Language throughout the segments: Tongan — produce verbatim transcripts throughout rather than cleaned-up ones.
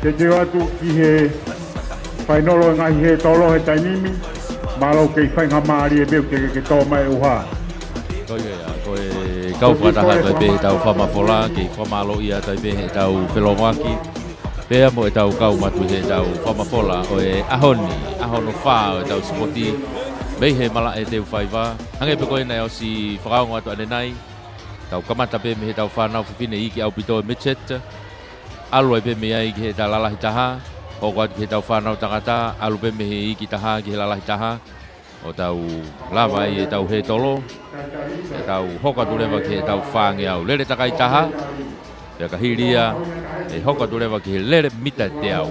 Te teu atu ki he fainolo e ngaahi hētolo he taimi ni, mālō kei faingamālie e meʻa te ke tō mai ʻuha. Ko ia, ko e kau fakataha atu ai pē heʻetau fakamafola, kei fakamālōʻia atu ai pē heʻetau felōngoaki. Pea mo ʻetau kau matu heʻetau fakamafola ʻo e ʻaho ni, ʻaho hono fā ʻo ʻetau sipoti. Mei he malaʻe Teufaiva, hangē pē ko ē naʻe ʻosi fakaongo atu ʻanenai. Tau kamata pē mei heʻetau fānau fefine iiki ʻaupito e midget. ʻAlu ai pē mei ai ki heʻetau lalahi taha, hoko atu ki heʻetau fānau tangata, ʻalu pē mei he iiki taha ki he lalahi taha. ʻO tau lava ai ʻetau hētolo, ʻe tau hoko atu leva ki heʻetau fāngeau lele takai taha, pea ka hili ia, ʻe hoko atu leva ki he lele mita teau.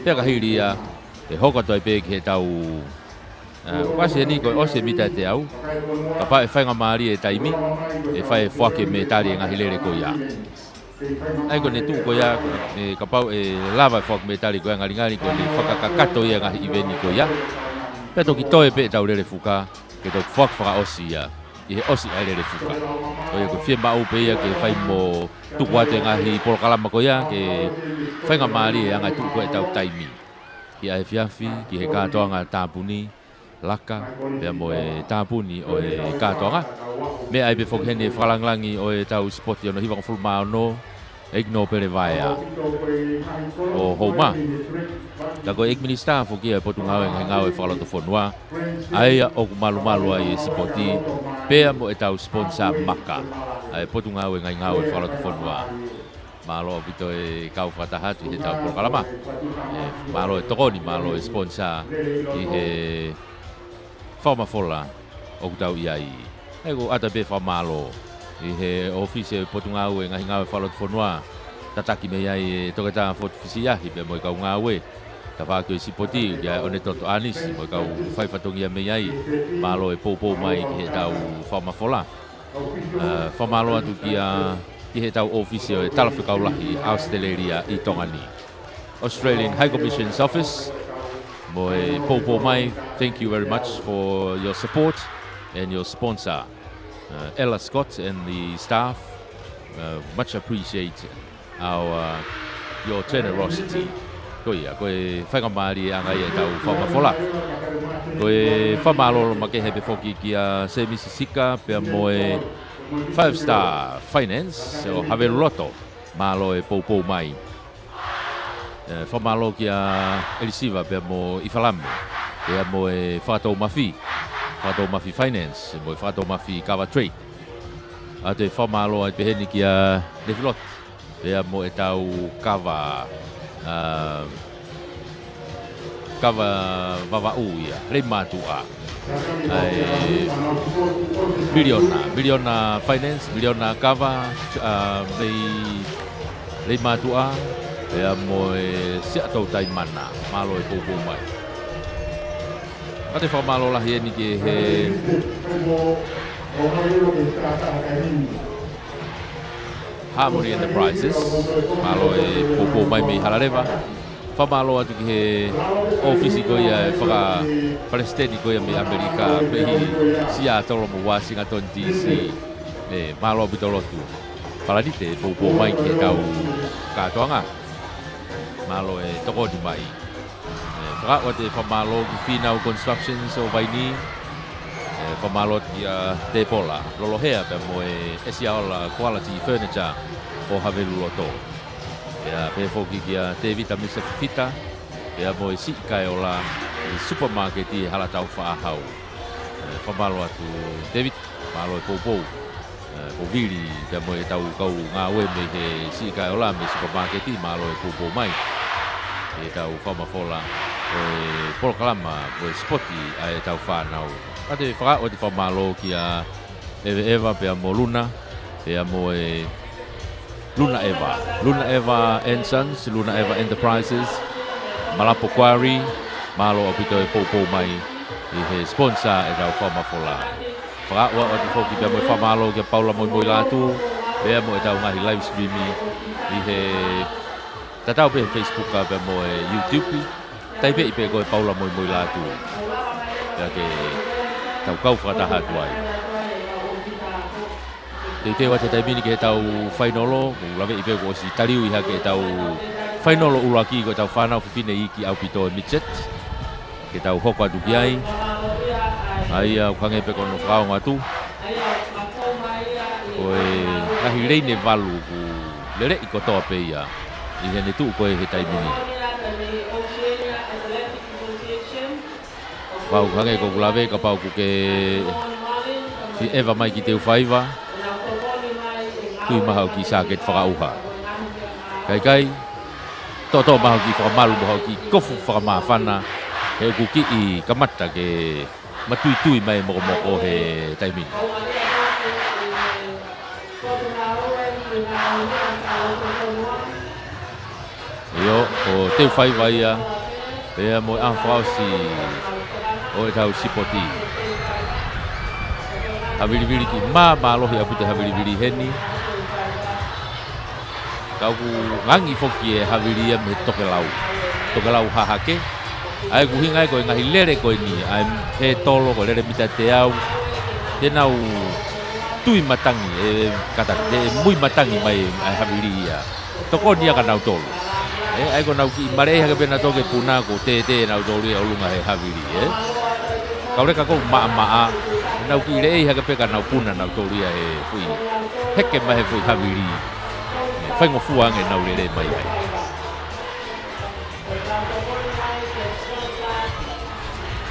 Pea ka hili ia, ʻe hoko atu ai pē ki heʻetau, ʻa, ʻoku ʻasi heni ko e ʻosi e mita teau, kapau ʻe faingamālie e taimi, ʻe fai e foaki e mētali e ngaahi lele ko ia. ʻA ia ko ʻene tuʻu ko ia, ʻe kapau ʻe lava e foaki mētali ko ia ngalingali ko ʻene fakakakato ia e ngaahi ʻiveni ko ia. Pea toki toe pē ʻetau lele fuka, ke toki foaki fakaʻosi ia, ʻi he ʻosi ʻa e lele fuka. Ko ia ko e fiemaʻu pē ia ke fai mo tuku atu e ngaahi polokalama ko ia, ke faingamālie e anga e tuʻu ko ē ʻetau taimi. Ki ʻaefiafi, ki he kātoanga tāpuni, laka, pea mo e tāpuni ʻo e kātoanga. Meʻa ai pē foki heni e fakalāngilangi ʻo ʻetau sipoti hono hivangofulu mā ono, ʻEiki Nōpele Vaea ʻo Houma. Ka ko e ʻEiki Minisitā foki ʻo e Potungāue Ngaahi Ngāue Fakalotofonua, ʻa ia ʻoku malumalu ai e sipoti, pea mo ʻetau sponsor maka, ʻa e Potungāue Ngaahi Ngāue Fakalotofonua. Mālō ʻaupito e kau fakataha atu ʻi heʻetau polokalama. ʻE, mālō e tokoni, mālō e sponsor ʻi he fakamafola ʻoku tau ʻi ai. ʻE, ʻoku ʻoatu pē fakamālō ʻi he ʻōfisi e Potungāue Ngaahi Ngāue Fakalotofonua. Tataki mei ai e Toketā Foti Fisiahi pea mo e kau ngāue. Tafaʻaki ʻo e sipoti, ʻa ʻOnetoto ʻAnisi mo e kau faifatongia mei ai. Mālō e poupou mai ki heʻetau fakamafola. ʻE, fakamālō atu kia, ki heʻetau ʻōfisi ʻo e Talafekau Lahi ʻAositelēlia ʻi Tonga ni. Australian High Commission's Office, mo e poupou mai, thank you very much for your support and your sponsor, uh, Ella Scott and the staff, uh, much appreciate our, uh, your generosity. Ko ia, ko e faingamālie ʻanga ia ʻetau fakamafola. Ko e fakamālō makehe pē foki kia Semisi Sika, pea mo e Five Star Finance, ʻo Havelu Loto, mālō e poupou mai. ʻE, fakamālō kia ʻElisiva, pea mo ʻIfalame, pea mo e Fakatoumafi, Fakatoumafi Finance, mo e Fakatoumafi Kava Trade. ʻOatu e fakamālō ai pē heni kia Nefilote, pea mo ʻetau kava, ʻa, kava Vavaʻu ia, Leimātuʻa. ʻA e Miliona, Miliona Finance, Miliona kava, ʻa, mei Leimātuʻa, pea mo e Siaʻatoutai Mana, mālō e poupou mai. ʻOatu e fakamālō lahi eni ki he Harmony Enterprises, mālō e poupou mai mei Halaleva. Fakamālō atu ki he ʻōfisi ko ia e fakapalesiteni ko ia mei ʻAmelika, mei Siatolo mo Washington D C. ʻE, mālō ʻaupito lotu. Palanite, poupou mai ki heʻetau kātoanga. Mālō e tokoni mai. ʻE, fakaaʻu atu e fakamālō ki Fīnau Constructions ʻo Vainī. ʻE, fakamālō atu kia Tēpola Lolohea pea mo e ʻEsiaola Quality Furniture ʻo Havelu Loto. Pea pehē foki kia Tēvita Misa Fifita, pea mo e Siʻi Kaeola, ʻi he supamāketi ʻi Halatau Faʻahau. ʻE, fakamālō atu Tēvita, mālō e poupou. ʻE, ko Vili, pea mo ʻetau kau ngāue mei he Siʻi Kaeola mei he supamāketi, mālō e poupou mai. ʻEtau fakamafola ʻo e polokalama ʻo e sipoti ʻa ʻetau fānau. ʻOatu e fakaaʻu atu e fakamālō kia ʻEveʻeva pea mo Luna, pea mo e Luna ʻEva. Luna ʻEva and Sons, Luna ʻEva Enterprises, Malapo Quarry, mālō ʻaupito e poupou mai ʻi he sponsor ʻetau fakamafola. Fakaaʻu atu foki pea mo e fakamālō kia Paula Moimoilātū, pea mo ʻetau ngaahi live stream ʻi he tatau pē he Facebook pea mo e YouTube. Taipeʻi pē ko e Paula Moimoilātū. Pea ke tau kau fakataha atu ai. Teuteu atu he taimi ni ki heʻetau fainolo, ʻoku ou laveʻi pē kuo ʻosi taliui hake ʻetau fainolo ʻuluaki, ko ʻetau fānau fefine iiki ʻaupito e midget. Ke tau hoko atu ki ai. ʻA ia ʻoku hangē pē ko hono fakaongo atu, ko e ngaahi leine valu ʻoku leleʻi kotoa pē ia ʻi heʻene tuʻu ko ē he taimi ni. Pau hangē ko ʻeku lave, kapau ʻoku ke fie ʻeva mai ki Teufaiva, tui mai haʻo kiʻi sāketi fakaʻuha. Kaikai, toʻotoʻo mai haʻo kiʻi fakamalu mo haʻo kiʻi kofu fakamāfana, he ʻoku kiʻi kamata ke matuitui mai mokomoko he taimi ni. ʻIo, ko Teufaiva ia, pea mo e ʻaho fakaʻosi ʻo ʻetau sipoti. Havilivili kiʻi māmālohi ʻaupito e havilivili heni. Ka ʻoku ngangi foki e havili ia mei he tokelau. Tokelau hahake. ʻA ia ʻoku ʻuhinga ia ko e ngaahi lele ko eni, ʻa e hētolo, ko e lele mita teau. Te nau tui matangi, ʻe kata, ʻe mui matangi mai ʻa e havili ia. Tokoni ia kia nautolu. ʻE, ʻa ia ko ʻenau kiʻi maleʻei hake pē nautolu ke puna, ko e tētē nautolu ia ʻi ʻolunga he havili, ē. Kauleka ʻoku maʻamaʻa, nau kiʻi leʻei hake pē ka nau puna nautolu ia he foʻi, heke mai he foʻi havili. Faingofua ange ʻenau lele mai ai.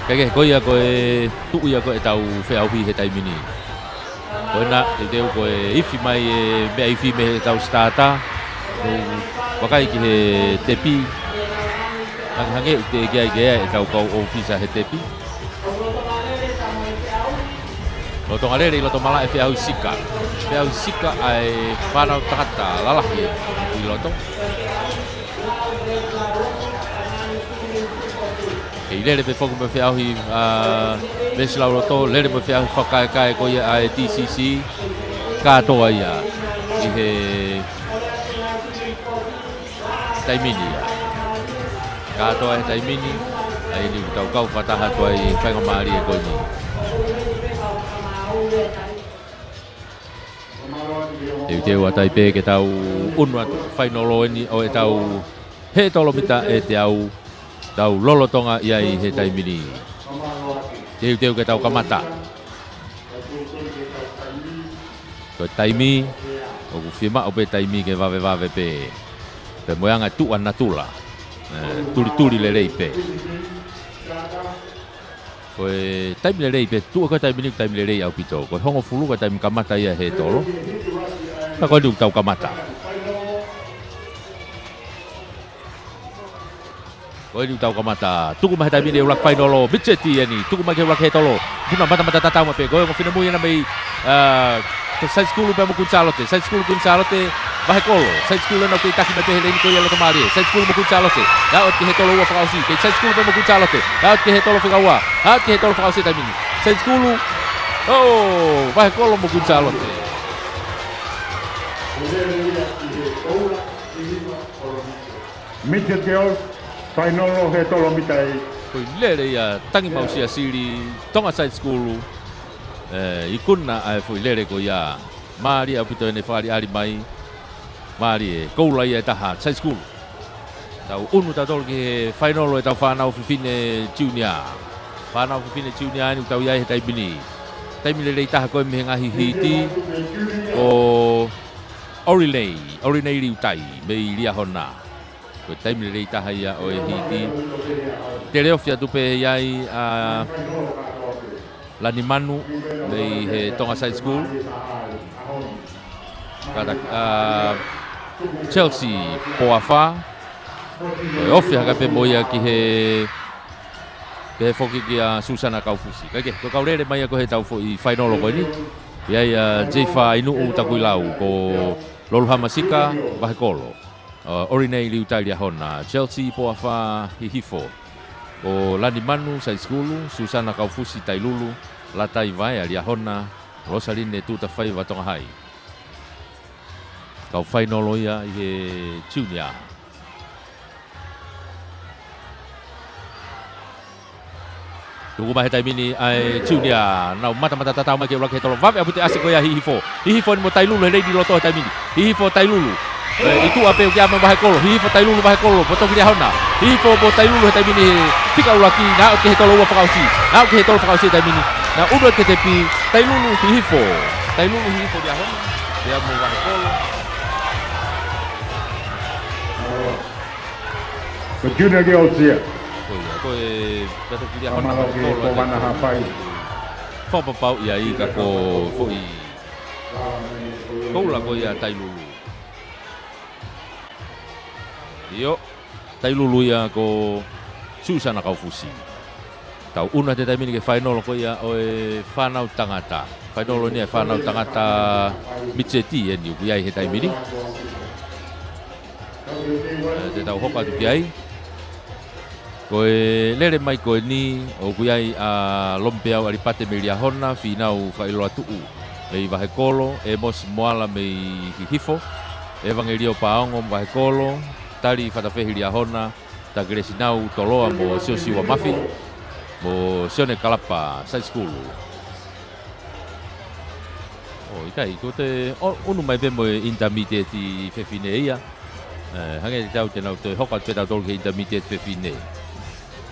Kaikehe, ko ia ko e tuʻu ia ko ē ʻetau feʻauhi he taimi ni. Ko ena, teuteu ko e ifi mai e meʻa ifi mei heʻetau sitata. ʻOku vakai ki he tepi. Hangehangē ʻoku teʻeki ai ke ʻi ai ʻetau kau ʻōfisa he tepi. Lolotonga lele ʻi loto malaʻe feʻauhi sika. Feʻauhi sika ʻa e fānau tangata lalahi ʻi loto. Kei lele pē foki mo e feʻauhi, ā, veesi lauloto, lele mo e feʻauhi fakakaekae ko ia ʻa e TCC, kātoa ia ʻi he taimi ni ia. Kātoa he taimi ni, ʻa ia ʻoku tau kau fakataha atu ai he faingamālie ko eni. Teuteu atu ai pē ke tau ʻunu atu fainolo eni ʻo ʻetau hētolo mita ʻe teau, tau lolotonga ʻi ai he taimi ni. Teuteu ke tau kamata. Ko e taimi, ʻoku fiemaʻu pē taimi ke vavevave pē. Pea mo e anga tuʻa natula. ʻE, tulituli lelei pē. Ko e taimi lelei pē, tuʻu ko e taimi ni taimi lelei ʻaupito. Ko e hongofulu ko e taimi kamata ia hētolo. Ka ko eni ʻoku tau kamata. Ko eni ʻoku tau kamata. Tuku mai he taimi ni e ʻuluaki fainolo, midget eni. Tuku mai ki he ʻuluaki hētolo. Puna matamata tatau mai pē. Ko e ongo finemui ena mei, ā, Side School pea mo Kuini Sālote. Side School Kuini Sālote, Vahekolo. Side School ena ʻoku kei taki mai pē he leini ko ia loto mālie. Side School mo Kuini Sālote. Aʻu ki he hētolo ua fakaʻosi. Kei Side School pea mo Kuini Sālote. Aʻu ki he hētolo fika ua. Aʻu ki he hētolo fakaʻosi he taimi ni. Side School. ʻŌ, Vahekolo mo Kuini Sālote. Midget girls, fainolo hētolo mita ʻe. Ko e lele ia Tangi Mau Siasili, Tonga Side School. ʻE, ikuna ʻa e foʻi lele ko ia. Mālie ʻaupito ʻene fakaʻaliʻali mai. Mālie, koula ia ʻe taha, Side School. Tau ʻunu tautolu ki he fainolo ʻetau fānau fefine junior. Fānau fefine junior eni ʻoku tau ʻi ai he taimi ni. Taimi lelei taha ko ē mei he ngaahi hiti. Ko ʻOrinei, ʻOrinei Liutai, mei Liahona. Ko e taimi lelei taha ia ʻo e hiti. Teleofi atu pē ʻi ai ʻa Lani Manu, mei he Tonga Side School. Kātaki, ā, Chelsea Poafa. Ko e ofi hake pē mo ia ki he, pehē foki kia Susana Kaufusi. Kaikehe, ko e kau lele mai ia ko ē heʻetau foʻi fainolo ko eni. ʻI ai ʻa Jeifa Ainuʻu Takuilau, ko Loluhama Sika, Vahekolo. ʻA, ʻOrinei Liutai Liahona, Chelsea Poafa Hihifo. Ko Lani Manu, Side School, Susana Kaufusi Tailulu, Latai Vaea Liahona, Rosaline Tutafaiva Tonga High. Kau fainolo ia ʻi he junior. Tuku mai he taimi ni ʻa e Junior, nau matamata tatau mai ke ʻuluaki he tolo. Vave ʻaupito e ʻasi ko ia ʻa Hihifo. Hihifo eni mo Tailulu he leini loto he taimi ni. Hihifo, Tailulu. ʻE, ʻi tuʻa pē ʻoku ʻi ai mo Vahekolo. Hihifo, Tailulu, Vahekolo. Potoki Liahona. Hihifo mo Tailulu he taimi ni he fika ʻuluaki. Nau ō ki he tolo ua fakaʻosi. Nau ō ki he tolo fakaʻosi he taimi ni. Nau ʻunu ki he tepi. Tailulu, Hihifo. Tailulu, Hihifo, Liahona. Pea mo Vahekolo. Ko Junior Girls ia. Ko ia, ko e Potoki Liahona, Vahekolo, ko Vahekolo. Fakapapauʻi ai ka ko e foʻi koula ko ia ʻa Tailulu. ʻIo, Tailulu ia ko Susana Kaufusi. Tau ʻunu atu he taimi ni ki he fainolo ko ia ʻo e fānau tangata. Fainolo eni ʻa e fānau tangata midget eni ʻoku ʻi ai he taimi ni. ʻE, te tau hoko atu ki ai. Ko e lele mai ko eni, ʻoku ʻi ai ʻa Lomipeau ʻAlipate mei Liahona, Fīnau Fakaʻiloa Tuʻu mei Vahekolo, ʻEmosi Moala mei Hihifo, ʻEvangelio Paongo Vahekolo, Tali Fatafehi Liahona, Takelesi Nau Toloa mo Siosiua Mafi, mo Sione Kalapa Saisikulu. ʻO, ʻikai, ko te, ʻo, ʻunu mai pē mo e intermediate fefine ia. ʻE, hangē te tau te nau toe hoko atu pē tautolu ki he intermediate fefine.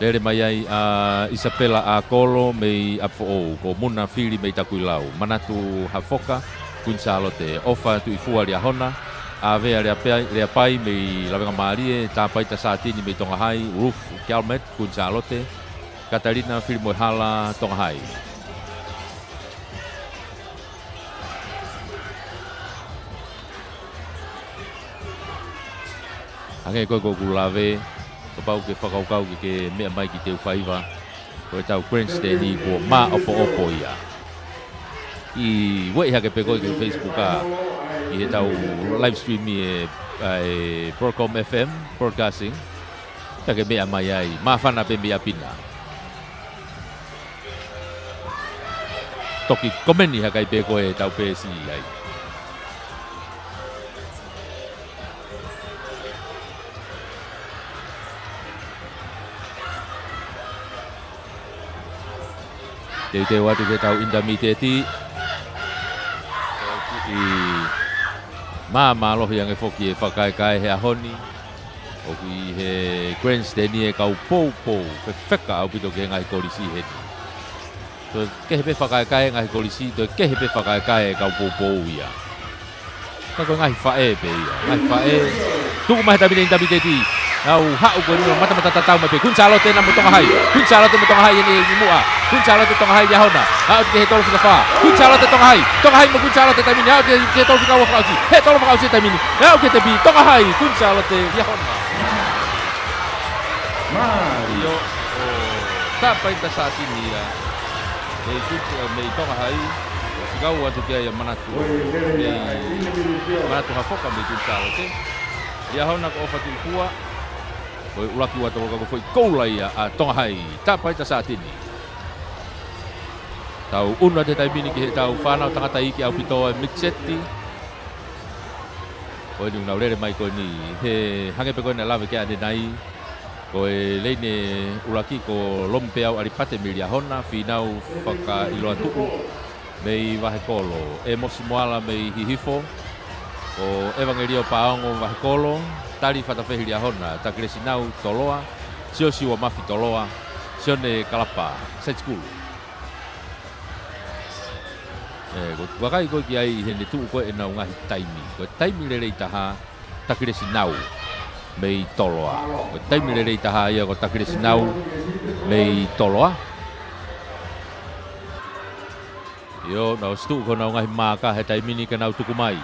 Lele mai ai ʻa Isapela ʻAkolo mei ʻApifoʻou, ko Muna Fili mei Takuilau, Manatu Hafoka, Kuini Sālote, ʻOfa Tuʻifua Liahona, ʻAvea Leapai, Leapai mei Lavengamālie, Tāpaita Sātini mei Tonga Hai, Ruth Calmet, Kuini Sālote, Katalina Filimoehala, Tonga Hai. Hangē ko ē ko ʻeku lave, kapau ʻoku ke fakakaukau ke ke meʻa mai ki Teufaiva, ko ʻetau grandstand ʻi kuo māʻopoʻopo ia. ʻI ueʻi hake pē koe ki he Facebook ʻa, ʻi heʻetau live stream ʻi he, ʻa e Broadcom F M Broadcasting. Pea ke meʻa mai ai, māfana pē mei ʻapi na. Toki komeni hake ai pē koe ʻetau peesi ai. Teuteu atu ki heʻetau intermediate. ʻI māmālohi ange foki e fakakaekae he ʻaho ni. ʻOku ʻi he grandstand ʻa e kau poupou, fefeka ʻaupito ki he ngaahi kolisi heni. Toe kehe pē fakakaekae ngaahi kolisi, toe kehe pē fakakaekae kau poupou ia. Ka ko e ngaahi faʻē pē ia, ngaahi faʻē. Tuku mai he taimi ni intermediate. Nau haʻu ko eni ʻo matamata tatau mai pē. Kuini Sālote ena mo Tonga Hai. Kuini Sālote mo Tonga Hai eni ʻi muʻa. Kuini Sālote, Tonga Hai, Liahona. Nau ō ki he tolo fika fā. Kuini Sālote, Tonga Hai. Tonga Hai mo Kuini Sālote taimi ni. Nau ō ki he tolo fika ua fakaʻosi. He tolo fakaʻosi taimi ni. Nau ō ki he tepi, Tonga Hai, Kuini Sālote, Liahona. Mālie. ʻIo, ʻo Tāpaita Sātini ia. Mei Kuini, mei Tonga Hai. Fika ua atu ki ai ʻa Manatu. Mei Manatu Hafoka mei Kuini Sālote. Liahona ko ʻOfa Tuʻifua. Ko e ʻuluaki ua tolo ka ko e foʻi koula ia ʻa Tonga Hai. Tāpaita Sātini. Tau ʻunu atu he taimi ni ki heʻetau fānau tangata iiki ʻaupito ʻa e midget. Ko eni ʻoku nau lele mai ko eni. He hangē pē ko ʻena lave ki ai ʻanenai. Ko e leini ʻuluaki ko Lomipeau ʻAlipate mei Liahona, Fīnau Fakaʻiloa Tuʻu mei Vahekolo, ʻEmosi Moala mei Hihifo, ko ʻEvangelio Paongo Vahekolo, Tali Fatafehi Liahona, Takelesi Nau Toloa, Siosiua Mafi Toloa, Sione Kalapa Saisikulu. ʻE, ko e vakai ko ē ki ai ʻi heʻene tuʻu ko ē ʻenau ngaahi taimi. Ko e taimi lelei taha, Takelesi Nau mei Toloa. Ko e taimi lelei taha ia ko Takelesi Nau mei Toloa. ʻIo, nau ʻosi tuʻu ko ʻenau ngaahi maaka he taimi ni ka nau tuku mai.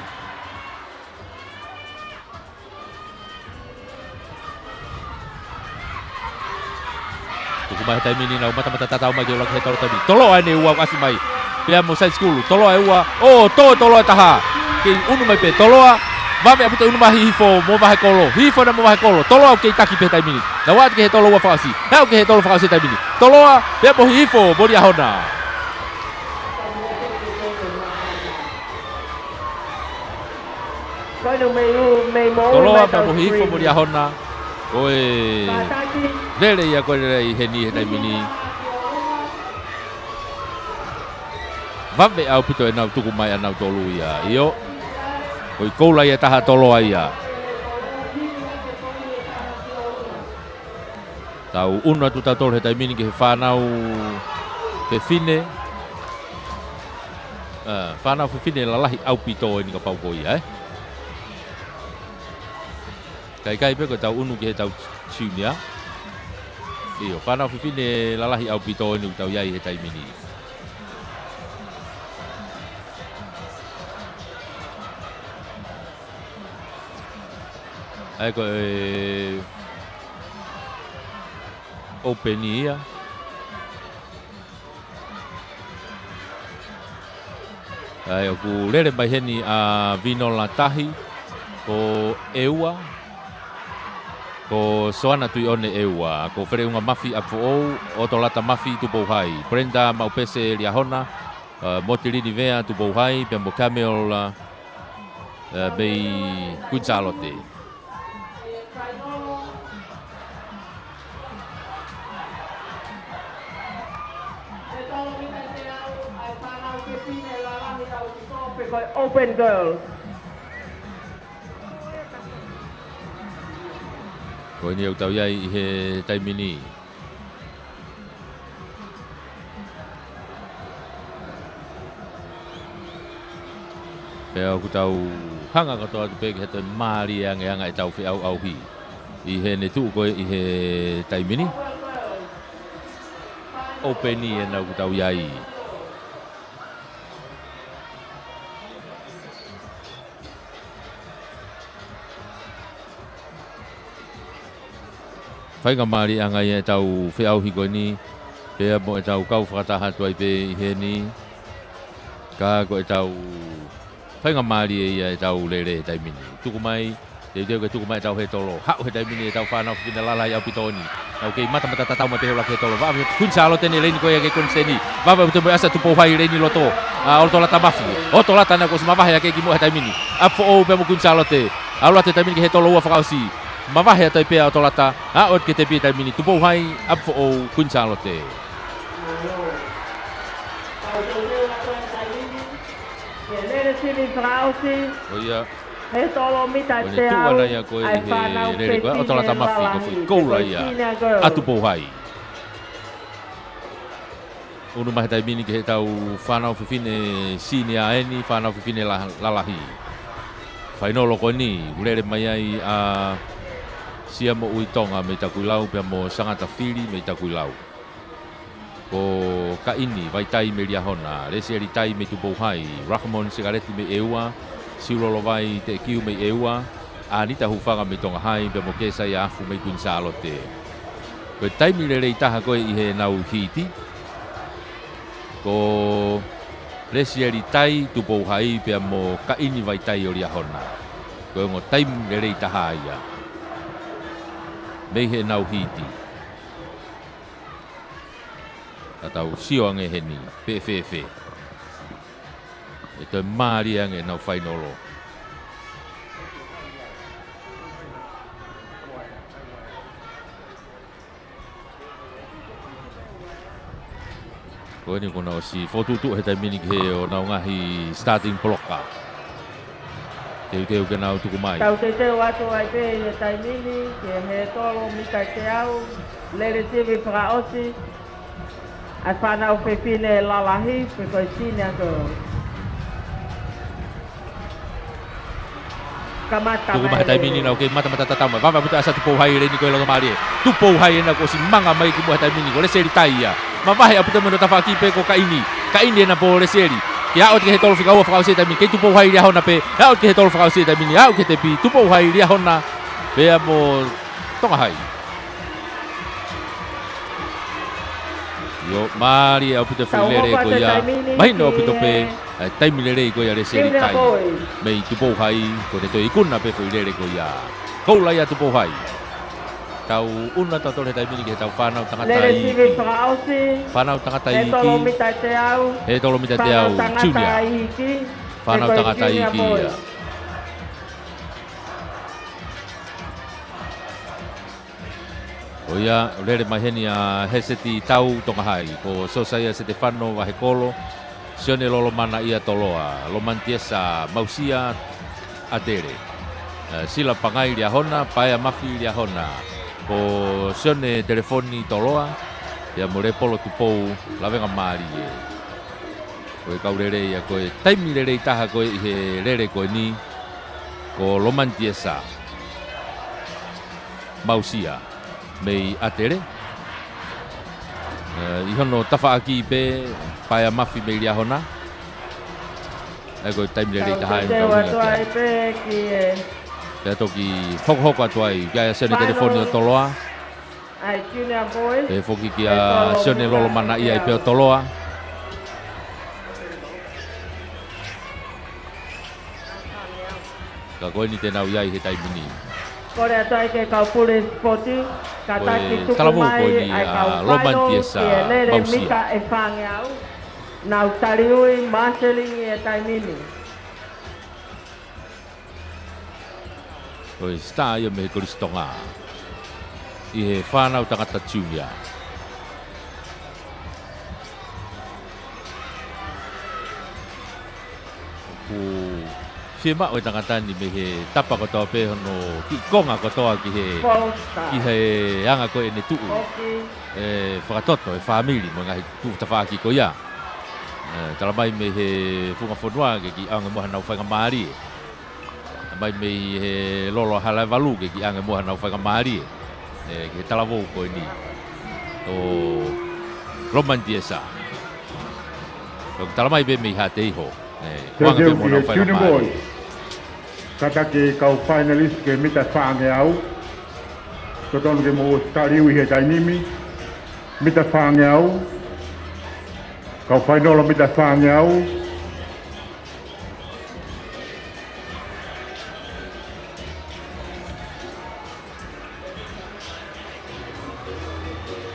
Tuku mai he taimi ni nau matamata tatau mai ke ʻuluaki he tolo taimi. Toloa eni ua ʻasi mai. Pea mo Saisikulu. Toloa ʻe ua. ʻO, tō Toloa ʻe taha. Kei ʻunu mai pē Toloa. Vave ʻaupito ʻunu mai Hihifo mo Vahekolo. Hihifo ena mo Vahekolo. Toloa ʻoku kei taki pē he taimi ni. Nau ō atu ki he tolo ua fakaʻosi. Nau ō ki he tolo fakaʻosi he taimi ni. Toloa, pea mo Hihifo, mo Liahona. Toloa pea mo Hihifo mo Liahona. Ko e lele ia ko ē lele ʻi heni he taimi ni. Vave ʻaupito ʻenau tuku mai ʻanautolu ia. ʻIo. Ko e koula ia ʻe taha tolo ai ia. Tau ʻunu atu tautolu he taimi ni ki he fānau fefine. Ā, fānau fefine lalahi ʻaupito eni kapau ko ia, ē. Kae ʻikai pē ko ʻetau ʻunu ki heʻetau junior. ʻIo, fānau fefine lalahi ʻaupito eni ʻoku tau ʻi ai he taimi ni. ʻA ia ko e open ia. ʻA ia ʻoku lele mai heni ʻa Vinola Tahi, ko ʻEua, ko Soana Tuiʻone ʻEua, ko Feleʻunga Mafi ʻApifoʻou, ʻOtolata Mafi Tupou Hai, Brenda Maupese Liahona, ā, Motilini Vea Tupou Hai, pea mo Camille, ā, ā, mei Kuini Sālote. Open girls. Ko eni ʻoku tau ʻi ai ʻi he taimi ni. Pea ʻoku tau hanga kātoa atu pē ki he toe mālie ange ʻa ʻetau feʻauʻauhi ʻi heʻene tuʻu ko ē ʻi he taimi ni. Open ena ʻoku tau ʻi ai. Faingamālie ange ia ʻetau feʻauhi ko eni, pea mo ʻetau kau fakataha atu ai pē ʻi heni, ka ko ʻetau faingamālie ia ʻetau lele he taimi ni. Tuku mai, teuteu ke tuku mai ʻetau hētolo. Haʻu he taimi ni ʻetau fānau fefine lalahi ʻaupito ni. Nau kei matamata tatau mai pē he ʻuluaki hētolo. Vave Kuini Sālote ʻi he leini ko ia ki he koniseni. Vave ʻaupito mo e ʻasa Tupou Hai leini loto. ʻA, ʻOtolata Mafi. ʻOtolata naʻe kuo ʻosi mavahe hake ki muʻa he taimi ni. ʻApifoʻou pea mo Kuini Sālote. ʻAlu atu he taimi ni ki he hētolo ua fakaʻosi. Mavahe atu ai pē ʻa ʻOtolata. Aʻu atu ki he tepi he taimi ni. Tupou Hai, ʻApifoʻou, Kuini Sālote. Ko ia. Hētolo mita teau, ko ʻene tuʻu ʻana ia ko ē ʻi he lele ko ē ʻa ʻOtolata Mafi, ko e foʻi koula ia ʻa Tupou Hai. ʻUnu mai he taimi ni ki heʻetau fānau fefine senior eni, fānau fefine la-, lalahi. Fainolo ko eni, ʻoku lele mai ai ʻa Siamoʻui Tonga mei Takuilau, pea mo Sangata Fili mei Takuilau. Ko Kaini Vaitai mei Liahona, Lesieli Tai mei Tupou Hai, Rahmon Sikaleti mei ʻEua, Siulolo Vai Teʻekiu mei ʻEua, ʻAnita Hufanga mei Tonga Hai, pea mo Kesaia Afu mei Kuini Sālote. Ko e taimi lelei taha ko ē ʻi heʻenau hiti, ko Lesieli Tai Tupou Hai pea mo Kaini Vaitai ʻo Liahona. Ko e ongo taimi lelei taha ia mei heʻenau hiti. Ka tau sio ange heni, pe ʻe fēfē. ʻE toe mālie ange ʻenau fainolo. Ko eni kuo nau ʻosi fokotuʻutuʻu he taimi ni ki he ʻenau ngaahi starting blocker. Teuteu ke nau tuku mai. Tau teuteu atu ai pē he taimi ni, ki he hētolo mita teau, lele sivi fakaʻosi, ʻa e fānau fefine lalahi, pe ko e senior girls. Kamata tuku mai he taimi ni, nau kei matamata tatau mai. Vave ʻaupito ʻa e ʻasa Tupou Hai leini ko ē loto mālie. Tupou Hai ena kuo ʻosi manga mai ki muʻa he taimi ni, ko Lesieli Tai ia. Mavahe ʻaupito mo hono tafaʻaki pē ko Kaini. Kaini ena pē Lesieli. Ke aʻu atu ki he hētolo fika ua fakaʻosi he taimi ni. Kei Tupou Hai Liahona pē. Aʻu atu ki he hētolo fakaʻosi he taimi ni. Aʻu ki he tepi. Tupou Hai Liahona. Pea mo Tonga Hai. ʻIo, mālie ʻaupito e foʻi lele ko ia. Mahino ʻaupito pē, ʻa e taimi lelei ko ia ʻa Lesieli Tai mei Tupou Hai, ko ʻene toe ikuna pē foʻi lele ko ia. Koula ia ʻa Tupou Hai. Tau ʻunu atu tautolu he taimi ni ki heʻetau fānau tangata iiki. Fānau tangata iiki. Hētolo mita teau. Junior. Fānau tangata iiki ia. ʻO ia, lele mai heni ʻa Heseti Tau Tonga Hai, ko Sosaia Setefano Vahekolo, Sione Lolomanaʻia Toloa, Lomani Tiesa Mausia ʻAtele. Eh, Sila Pangai Liahona, Paea Mafi Liahona. Ko Sione Telefoni Toloa, pea mo Lepolo Tupou Lavengamālie. Ko e kau lelei ia, ko e taimi lelei taha ko ē ʻi he lele ko eni, ko Lomani Tiesa Mausia mei ʻAtele. Eh, ʻi hono tafaʻaki pē Paea Mafi mei Liahona. ʻA ia ko e taimi lelei taha ʻe kau atu ai pē ki he Pea toki hokohoko atu ai, kia Sione Telefoni ʻo Toloa. ʻA e junior boys. Pea foki kia Sione Lolomanaʻia ai pē ʻo Toloa. Ka ko eni te nau ʻi ai he taimi ni. Kole atu ai ke kau pule sipoti, ka taki tuku mai ʻa e kau Lomani Tiesa Mausia. Mita ʻe fāngeau, nau taliui, māselingi he taimi ni. Ko e star ia mei he Kolisi Tonga ʻi he fānau tangata junior. ʻOku fiemaʻu e tangata ni mei he tapa kotoa pē hono kiʻi konga kotoa ki he, ki he anga ko ē ʻene tuʻu. ʻE fakatoto e fāmili mo e ngaahi tuʻu tafaʻaki ko ia. ʻE, tala mai mei he funga fonua ke kiʻi ʻange mo hanau faingamālie. Mai mei he lolo Halaevalu ke kiʻi ʻange mo hanau faingamālie. ʻE, ki he talavou ko eni ʻo Lomani Tiesa. ʻOku tala mai pē mei Haʻateiho. ʻE, ʻange pē mo hanau faingamālie. Kātaki kau finalist ke mita fāngeau. Totonu ke mou ʻosi taliui he taimi ni. Mita fāngeau. Kau fainolo mita fāngeau.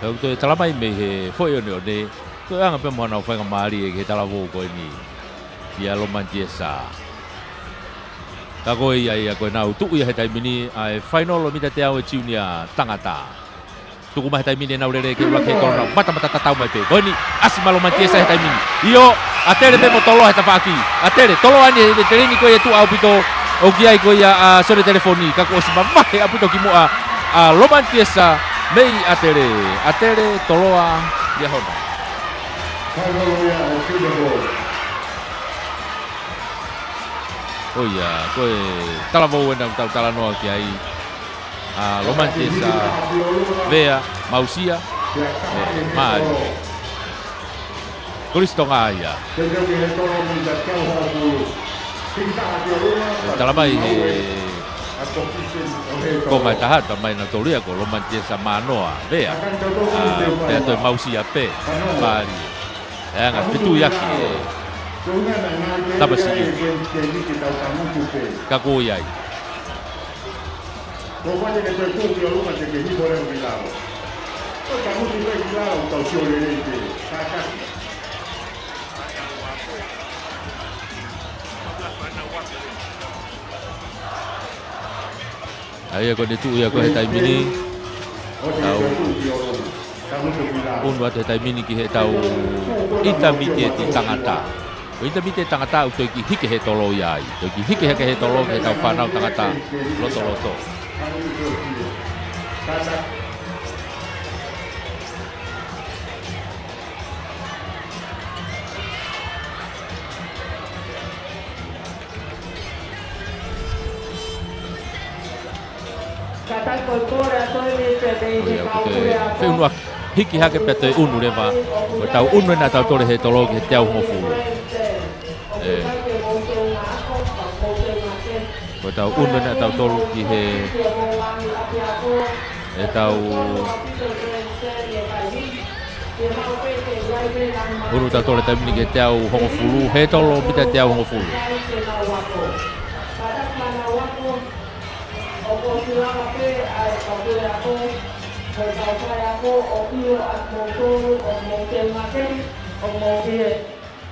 ʻOku toe tala mai mei he foʻi ʻoneʻone, toe ʻange pē mo hanau faingamālie ki he talavou ko eni, kia Lomani Tiesa. Ka ko ia ia ko ʻenau tuʻu ia he taimi ni ʻa e fainolo mita teau ʻa e junior tangata. Tuku mai he taimi ni ʻenau lele ke ʻuluaki he kolo, nau matamata tatau mai pē. Ko eni, ʻasi mai Lomani Tiesa he taimi ni. ʻIo, ʻAtele pē mo Toloa he tafaʻaki. ʻAtele, Toloa ni he teleni ko ia ʻe tuʻa ʻaupito, ʻoku ʻi ai ko ia ʻa Sione Telefoni, ka kuo ʻosi mavahe ʻaupito ki muʻa ʻa Lomani Tiesa mei ʻAtele. ʻAtele, Toloa, Liahona. ʻO ia, ko e talavou ena ʻoku tau talanoa ki ai. ʻA Lomani Tiesa Vea Mausia. ʻE, mālie. Kolisi Tonga ia. ʻE, tala mai he konga ʻe taha, tala mai nautolu ia ko Lomani Tiesa Manoa Vea. ʻA, pea toe Mausia pē. Mālie. ʻE anga fetuiaki e tamasiʻi. Ka ko ia ai. ʻA ia ko ʻene tuʻu ia ko ē he taimi ni. Tau ʻunu atu he taimi ni ki heʻetau ʻinitamiteti tangata. Ko e ʻinitamiteti tangata ʻoku toe kiʻi hiki he tolo ia ai. Toe kiʻi hiki hake he tolo ki heʻetau fānau tangata lotoloto. Ko ia ʻoku toe feʻunuʻaki, hiki hake pea toe ʻunu leva. Ko ʻetau ʻunu ena ʻatautolu he tolo ki he teau hongofulu. ʻE. Ko ʻetau ʻunu ena ʻatautolu ki he, ʻetau ʻunu ʻatautolu he taimi ni ki he teau hongofulu, he tolo mita teau hongofulu.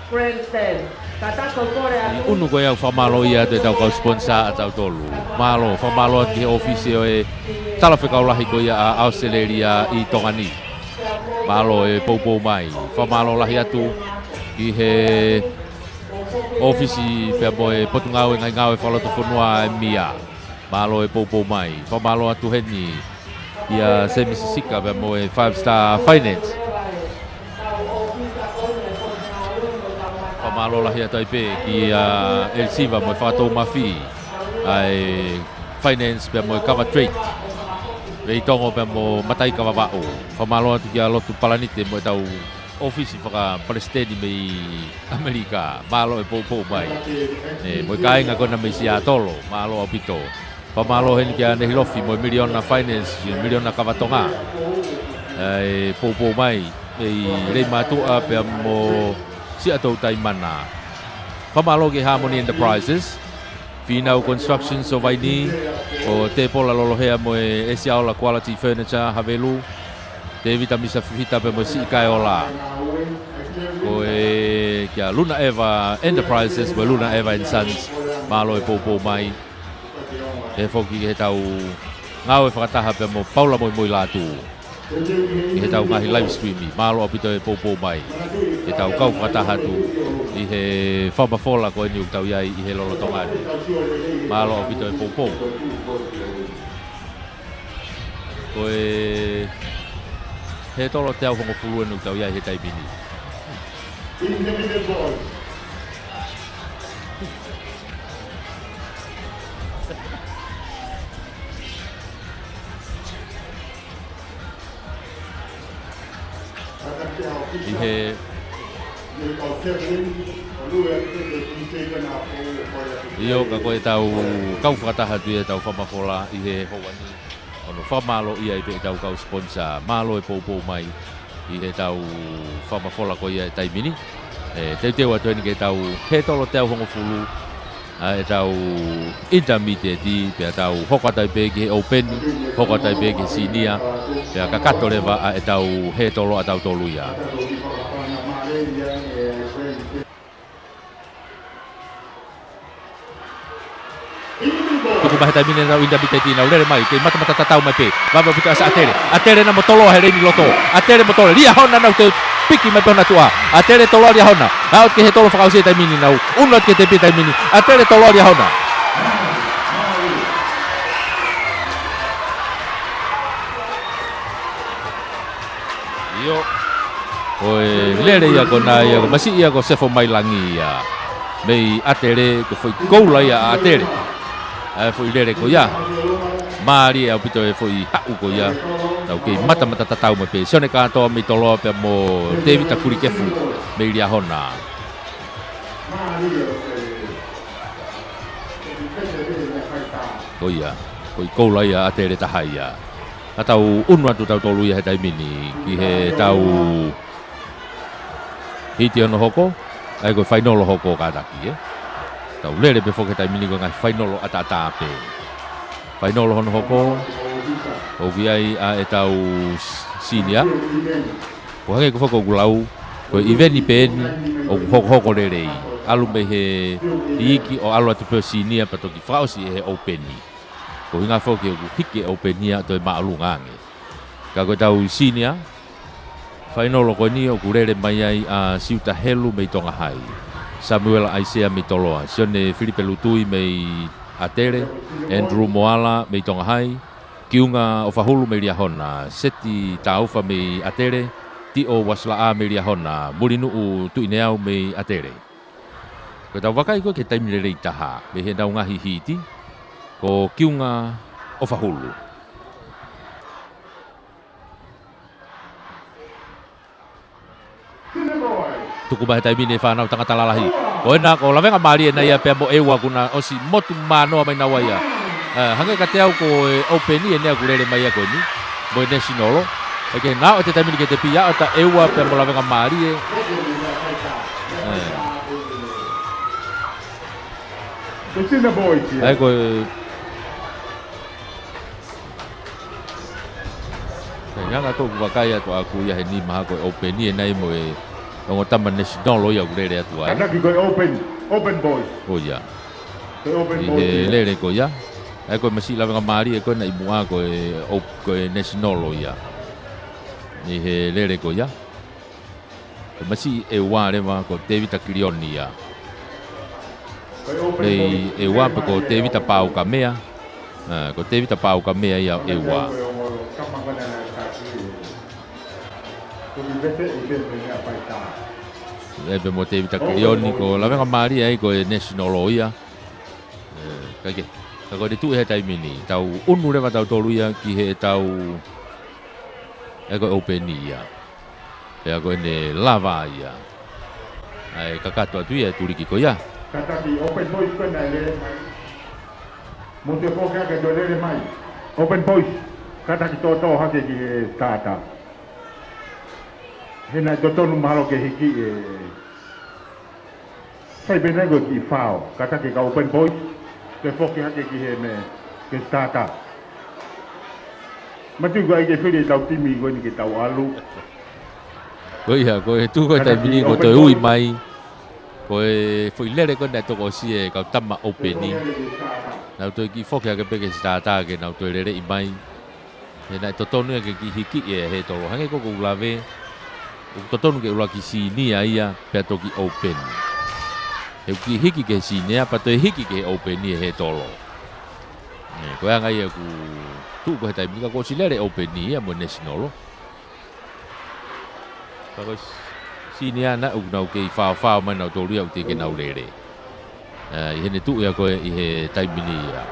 Grandstand. Kiʻi ʻunu ko ia ʻoku fakamālō atu ʻetau kau sponsor ʻatautolu. Mālō, fakamālō atu ki he ʻōfisi ʻo e Talafekau Lahi ko ia ʻa ʻAositelēlia ʻi Tonga ni. Mālō e poupou mai. Fakamālō lahi atu ʻi he ʻōfisi pea mo e Potungāue Ngaahi Ngāue Fakalotofonua ʻa e EMEA. Mālō e poupou mai. Fakamālō atu heni kia Semi Sisika pea mo e Five Star Finance. Fakamālō lahi atu ai pē kia Elisiva mo e Fakatoumafi ʻa e Finance pea mo e Kava Trade, Veitongo pea mo Mataika Vavaʻu. Fakamālō atu kia Lotu Palanite mo ʻetau ʻōfisi fakapalesiteni mei ʻAmelika. Mālō e poupou mai. ʻE, mo e kāinga ko ena mei Siatolo, mālō ʻaupito. Fakamālō heni kia Nehilofi mo e Miliona Finance, Miliona Kava Tonga. ʻE, poupou mai mei Leimātuʻa pea mo Siaʻatoutai Mana. Fakamālō ki Harmony Enterprises, Fīnau Construction Sovaini, ʻo Tēpola Lolohea mo e ʻEsiaola Quality Furniture Havelu, Tēvita Misa Fifita pea mo e Siʻi Kaeola. Ko e kia Luna Eva Enterprises mo e Luna Eva and Sons, mālō e poupou mai. Pehē foki ki heʻetau ngāue fakataha pea mo Paula Moimoi Lātū ʻi heʻetau ngaahi live stream, mālō ʻaupito e poupou mai. Heʻetau kau fakataha atu ʻi he fakamafola ko eni ʻoku tau ʻi ai ʻi he lolotonga ni. Mālō ʻaupito e poupou. Ko e hētolo teau hongofulu eni ʻoku tau ʻi ai he taimi ni. ʻI he, ʻio, ka ko ʻetau kau fakataha atu ʻi heʻetau fakamafola ʻi he houa ni. ʻOku ou fakamālō ai pē ʻetau kau sponsor, mālō e poupou mai ʻi heʻetau fakamafola ko ia he taimi ni. ʻE, teuteu atu eni ke tau hētolo teau hongofulu ʻa ʻetau intermediate, pea tau hoko atu ai pē ki he open, hoko atu ai pē ki he senior, pea kakato leva ʻa ʻetau hētolo ʻatautolu ia. Tuku mai he taimi ni ʻetau intermediate, nau lele mai, kei matamata tatau mai pē. Vave ʻaupito ʻa Siʻa ʻAtele. ʻAtele ena mo Toloa he leini loto. ʻAtele mo Toloa. Liahona nau toe piki mai pē hona tuʻa. ʻAtele, Toloa, Liahona. Aʻu ki he tolo fakaʻosi he taimi ni, nau ʻunu atu ki he tepi he taimi ni. ʻAtele, Toloa, Liahona. ʻIo. Ko e lele ia ko ena ia, ko e masiʻi ia ko Sefo Mailangi ia. Mei ʻAtele, ko e foʻi koula ia ʻa ʻAtele. ʻA e foʻi lele ko ia. Mālie ʻaupito e foʻi haʻu ko ia. Nau kei matamata tatau mai pē. Sione Kātoa mei Toloa pea mo Tēvita Kulikefu mei Liahona. Ko ia, ko e koula ia ʻa ʻAtele taha ia. Ka tau ʻunu atu tautolu ia he taimi ni ki heʻetau hiti hono hoko, ʻa ia ko e fainolo hoko kātaki, ē. Tau lele pē foki he taimi ni ko e ngaahi fainolo ʻataʻatā pē. Fainolo hono hoko, ʻoku ʻi ai ʻa ʻetau s-, senior. ʻO hangē ko e foʻi ʻoku lau, ko e ʻiveni pē eni ʻoku hokohoko lelei. ʻAlu mei he iiki ʻo ʻalu atu pē ʻo senior pea toki fakaʻosi ʻe he open. Ko e ʻuhinga foki ʻoku hiki e open ia ʻo toe māʻolunga ange. Ka ko ʻetau senior, fainolo ko eni ʻoku lele mai ai ʻa Siuta Helu mei Tonga Hai, Samuela ʻAisea mei Toloa, Sione Filipe Lutui mei ʻAtele, Andrew Moala mei Tonga Hai, Kiunga ʻOfahulu mei Liahona, Seti Taufa mei ʻAtele, Tiʻo Uasilaʻā mei Liahona, Mulinuʻu Tuʻineau mei ʻAtele. Ko ʻetau vakai ko ē ki he taimi lelei taha mei heʻenau ngaahi hiti, ko Kiunga ʻOfahulu. Tuku mai he taimi ni e fānau tangata lalahi. Ko ena ko Lavengamālie ena ia pea mo ʻEua kuo na ʻosi motu mānoa mai naua ia. ʻE, hangē kiate au ko e open ena ʻoku lele mai ia ko eni. Mo e nesinolo. ʻE ke nau ʻi he taimi ni ki he tepi ʻa ʻEua pea mo Lavengamālie. ʻE. It's in the boys here. ʻA ia ko e Ka ʻi he anga ko ē ʻoku vakai atu ʻaku ia he nima ko e open ena ia mo e ongo tama nesinolo ia ʻoku lele atu ai. Kātaki ko e open, open boys. Ko ia. Ko e open boys ia. ʻI he lele ko ia. ʻA ia ko e masiʻi Lavengamālie ko ena ʻi muʻa ko e op-, ko e nesinolo ia. ʻI he lele ko ia. Masiʻi ʻEua leva ko Tevita Kilioni ia. Mei ʻEua pe ko Tevita Paukamea. Ā, ko Tevita Paukamea ia ʻo ʻEua. ʻE pē mo Tevita Kilioni ko lavengamālie ai ko e national ia. Ē, kae kehe, ka ko e tuʻu he taimi ni, tau ʻunu leva tautolu ia ki heʻetau, ē, ko e open ia. Pea ko ʻene lava ia ʻa e kakato atu ia e tuliki ko ia. Kātaki open boys ko ena e lele mai. Mou toe foki hake toe lele mai. Open boys. Kātaki tōtō hake ki he starter. He naʻe totonu mahalo ke hiki e Sai pē nai ko e kiʻi foul, kātaki kau open boys, toe foki hake ki he meʻa, ki he starter. Matu ko ai ke fili ʻetau timi ko eni ke tau ʻalu. Ko ia, ko e tuʻu ko e taimi ni ko e toe ui mai. Ko e foʻi lele ko ena ʻe toko ʻosi e kau tama open ni. Nau toe kiʻi foki hake pē ki he starter ke nau toe leleʻi mai. He naʻe totonu ia ke kiʻi hiki e Hetolo. Hangē ko ʻeku lave, ʻoku totonu ke ʻuluaki senior ia, pea toki open. He ʻoku kiʻi hiki ki he senior, pea toe hiki ki he open ʻi he Hetolo. Ē, ko e anga ia ʻoku tuʻu ko e taimi ni ka kuo ʻosi lele open ia mo e national. Ka ko e senior naʻa nau kei faofao mai nautolu ia ʻoku teʻeki ke nau lele. Ē, ʻi heʻene tuʻu ia ko ē ʻi he taimi ni ia.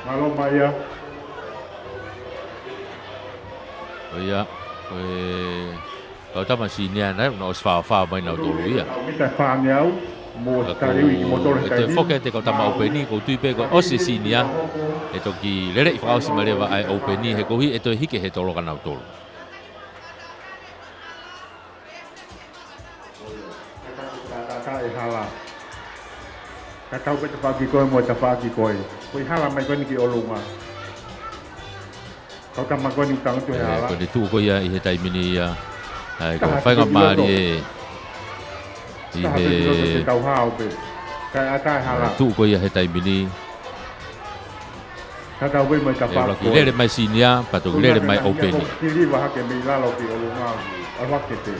Mālō mai ia. Ko ia, ko e kau tama senior naʻa nau ʻosi faofao mai nautolu ia. Mita fāngeau, mo Sitaliu i ki motolo. ʻE toe foki atu e kau tama open ni, ʻoku ou tui pē ko e ʻosi e senior, ʻe toki leleʻi fakaʻosi mai leva ʻa e open ni, he koeʻuhi ʻe toe hiki e Hetolo kia nautolu. Ka tau pē tafaʻaki ko ē mo e tafaʻaki ko ē. Ko e hala mai ko eni ki ʻolunga. Kau tama ko eni tangutu he hala. Ko ʻene tuʻu ko ia ʻi he taimi ni ia. ʻAi, ko e faingamālie ʻi he tau hao pē. Kae ʻatā e hala. Tuʻu ko ia he taimi ni. Ka tau pē mai ka ʻe ʻuluaki lele mai senior, pea toki lele mai open ni. Siliva hake mei lalo ki ʻolunga, ʻalu hake pē.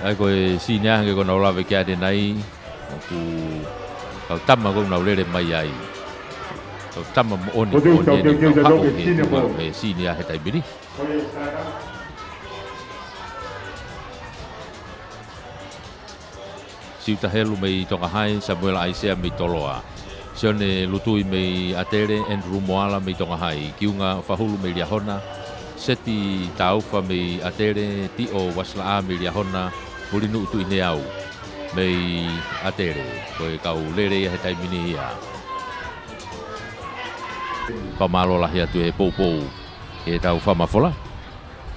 ʻAi, ko e senior hangē ko ʻeku lave ki ai ʻanenai, ʻoku kau tama ʻoku nau lele mai ai. Kau tama moʻoni, moʻoni ʻeni ʻoku nau haʻu he tuʻunga he senior he taimi ni. Siuta Helu mei Tonga Hai, Samuela ʻAisea mei Toloa. Sione Lutui mei ʻAtele, Andrew Moala mei Tonga Hai, Kiunga Fahulu mei Liahona, Seti Taufa mei ʻAtele, Tio Uasilaʻā mei Liahona, Pulinuʻu Tuʻineau mei ʻAtele. Ko e kau lele ia he taimi ni ia. Fakamālō lahi atu he poupou, he tau fakamafola.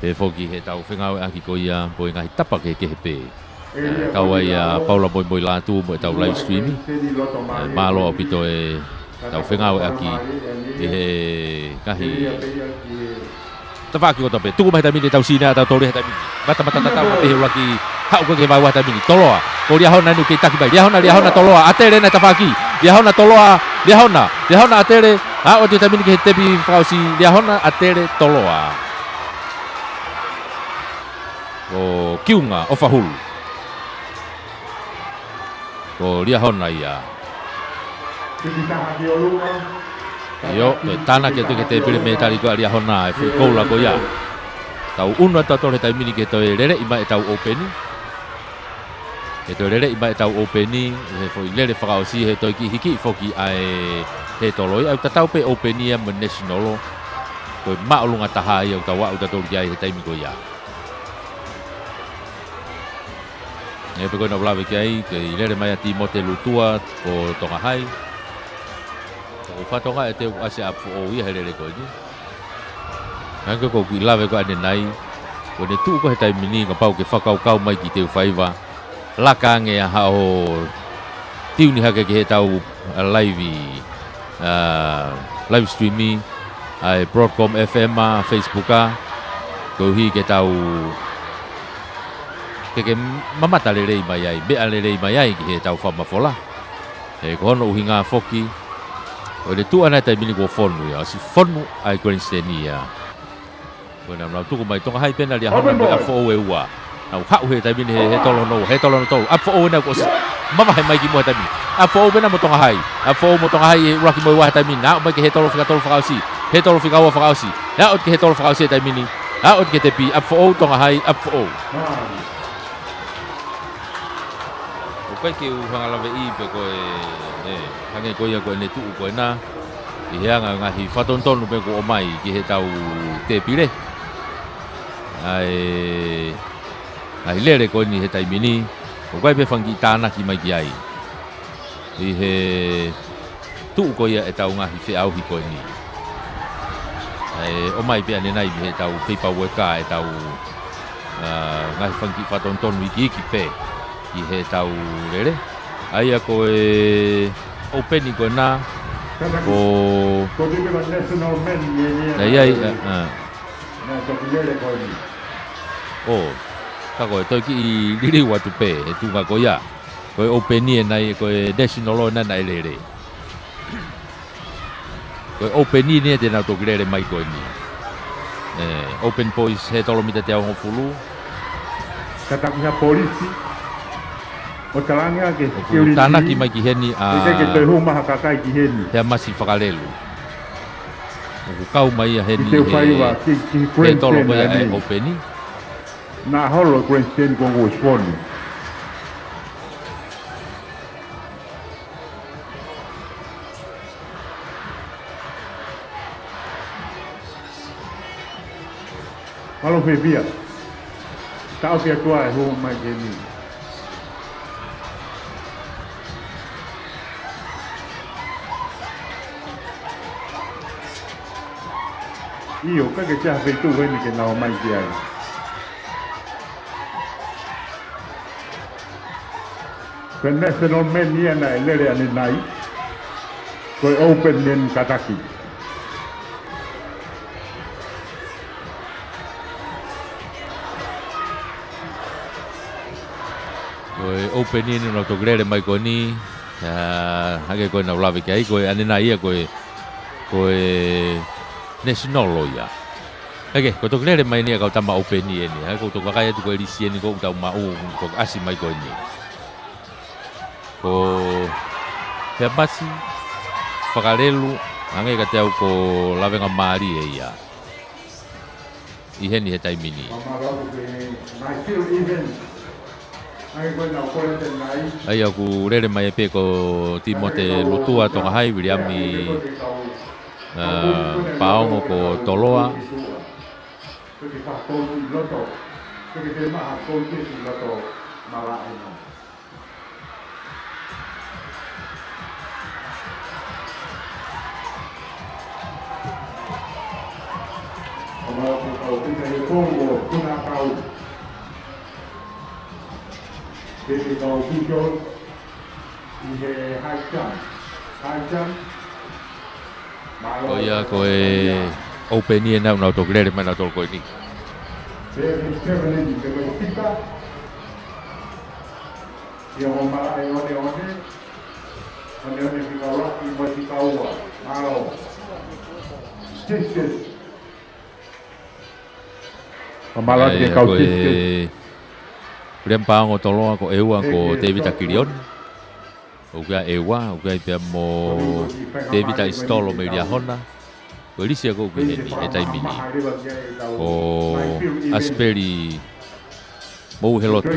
Pehē foki he tau fengāueʻaki ko ia, mo e ngaahi tapa kehekehe pē. Ē, kau ai ʻa Paula Moimoi Lātū mo e tau live stream. Ē, mālō ʻaupito e tau fengāueʻaki ʻi he ngaahi tafaʻaki kotoa pē. Tuku mai he taimi ni e tau senior ʻa tautolu he taimi ni. Matamata tatau pē he ʻuluaki haʻu ko ē ki he vaeua he taimi ni. Toloa. Ko Liahona ʻeni ʻoku kei taki mai. Liahona, Liahona, Toloa. ʻAtele ʻena e tafaʻaki. Liahona, Toloa. Liahona. Liahona, ʻAtele. Aʻu atu he taimi ni ki he tepi fakaʻosi, Liahona, ʻAtele, Toloa. Ko Kiunga ʻo Fahulu. Ko Liahona ia. ʻIo, ko e tānaki atu ki he tēpile mētali ko ē ʻa Liahona e foʻi koula ko ia. Tau ʻunu atu tautolu he taimi ni ke toe leleʻi mai e tau open ni. Ke toe leleʻi mai e tau open ni, he foʻi lele fakaʻosi he toe kiʻi hiki foki ʻa e Hetolo ia, ʻoku tatau pē open ia mo e national. Ko e māʻolunga taha ia ʻoku tau aʻu tautolu ki ai he taimi ko ia. Ē, pea ko ʻeku lave ki ai, kei lele mai ʻa Timote Lutua ko Tonga Hai. Ko e fatongia ʻe te u ʻasi ʻapi foʻou ia he lele ko eni. Hangē ko ʻeku lave ko ē ʻanenai, ko ʻene tuʻu ko ē he taimi ni kapau ʻoku ke fakakaukau mai ki he teu faiva, laka ange ʻa haʻo tiuni hake ki he tau, ā, live, ā, live stream ʻa e Broadcom F M ʻa, Facebook ʻa, Koeʻuhi ke tau, ke, ke mamata lelei mai ai, meʻa lelei mai ai ki heʻetau fakamafola. He ko hono ʻuhinga foki, ʻoku ne tuʻu ʻana he taimi ni kuo fonu ia, ʻosi fonu ʻa e grandstand ia. Ko ʻenau, nau tuku mai Tonga Hai pē ʻena Liahona mo e ʻapi foʻou ʻe ua. Nau haʻu he taimi ni he, he tolo hono ua, he tolo hono tolu. ʻApi foʻou ʻena kuo ʻosi mavahe mai ki muʻa he taimi ni. ʻApi foʻou pē ʻena mo Tonga Hai. ʻApi foʻou mo Tonga Hai ʻe ʻuluaki mo e ua he taimi ni. Nau aʻu mai ki he tolo fika tolu fakaʻosi. He tolo fika ua fakaʻosi. Nau aʻu ki he tolo fakaʻosi he taimi ni. Nau aʻu ki he tepi. ʻApi foʻou Tonga Hai. ʻApi foʻou. ʻOku ʻikai ke u hanga laveʻi pe ko e, ē, hangē ko ia ko ʻene tuʻu ko ʻena. ʻI he anga e ngaahi fakatonutonu pē kuo ʻomai ki heʻetau tēpile. ʻA e, ʻa e lele ko eni he taimi ni, ʻoku ʻikai pē fanga kiʻi tānaki mai ki ai. ʻI he tuʻu ko ia ʻetau ngaahi feʻauhi ko eni. ʻA e, ʻomai pē ʻanenai mei heʻetau paperwork ʻetau, ā, ngaahi fanga kiʻi fakatonutonu ikiiki pē ʻi heʻetau lele. ʻA ia ko e open ko ena, ko, Ko te keva national men ni ni. Na ia i, ā, ā. Na toki lele ko eni. ʻO, ka ko e toe kiʻi liliu atu pē, he tuʻunga ko ia. Ko e open ʻena ia, ko e national ʻo ena naʻe lele. Ko e open ʻeni te nau toki lele mai ko eni. Ē, open pois he tolo mita teau hongofulu. Kātaki ha polisi. ʻO talaange ke ʻoku security. Tānaki mai ki heni ʻa ʻIkai ke toe hū mai ha kakai ki heni. Heamasi Fakalelu. ʻOku kau mai ia heni he, he tolo ko ia ʻa e open. Naʻa holo grandstand ko ʻoku ʻosi fonu. Mālō fiefia. Taʻofi atu ʻa e hū mai ki heni. ʻIo, ʻikai ke ʻi ai ha feituʻu heni ke nau ō mai ki ai. Ko e national men ia naʻe lele ʻanenai. Ko e open men kātaki. Ko e open ʻeni naʻa nau toki lele mai ko eni. Ā, hangē ko ʻenau lave ki ai, ko e ʻanenai ia ko e, ko e national ʻo ia. Hangē, ko e toki lele mai ʻeni ʻa e kau tama open ʻeni. Hangē ko e toki vakai atu ko e lisi ʻeni ko ʻetau maʻu, toki ʻasi mai ko eni. Ko Heamasi Fakalelu, hangē kiate au ko Lavengamālie ia. ʻI heni he taimi ni. ʻA ia ʻoku lele mai pē ko Timote Lutua Tonga Hai, Viliami, ā, Paongo ko Toloa. Ko ia ko e open ʻeni naʻa nau toki lele mai nautolu ko eni. Ia mo malaʻe one one. One one fika ʻuluaki mo e fika ua. Mālō. Sisters. Ko malaʻe ʻa e kau sisters. Viliami Paongo Toloa, ko ʻEua ko Tēvita Kilioni. ʻOku ʻi ai ʻEua, ʻoku ʻi ai pea mo Tēvita Isitolo mei Liahona. Ko e lisi ia ʻoku ʻi heni he taimi ni. Ko ʻAsipeli Mouhelotu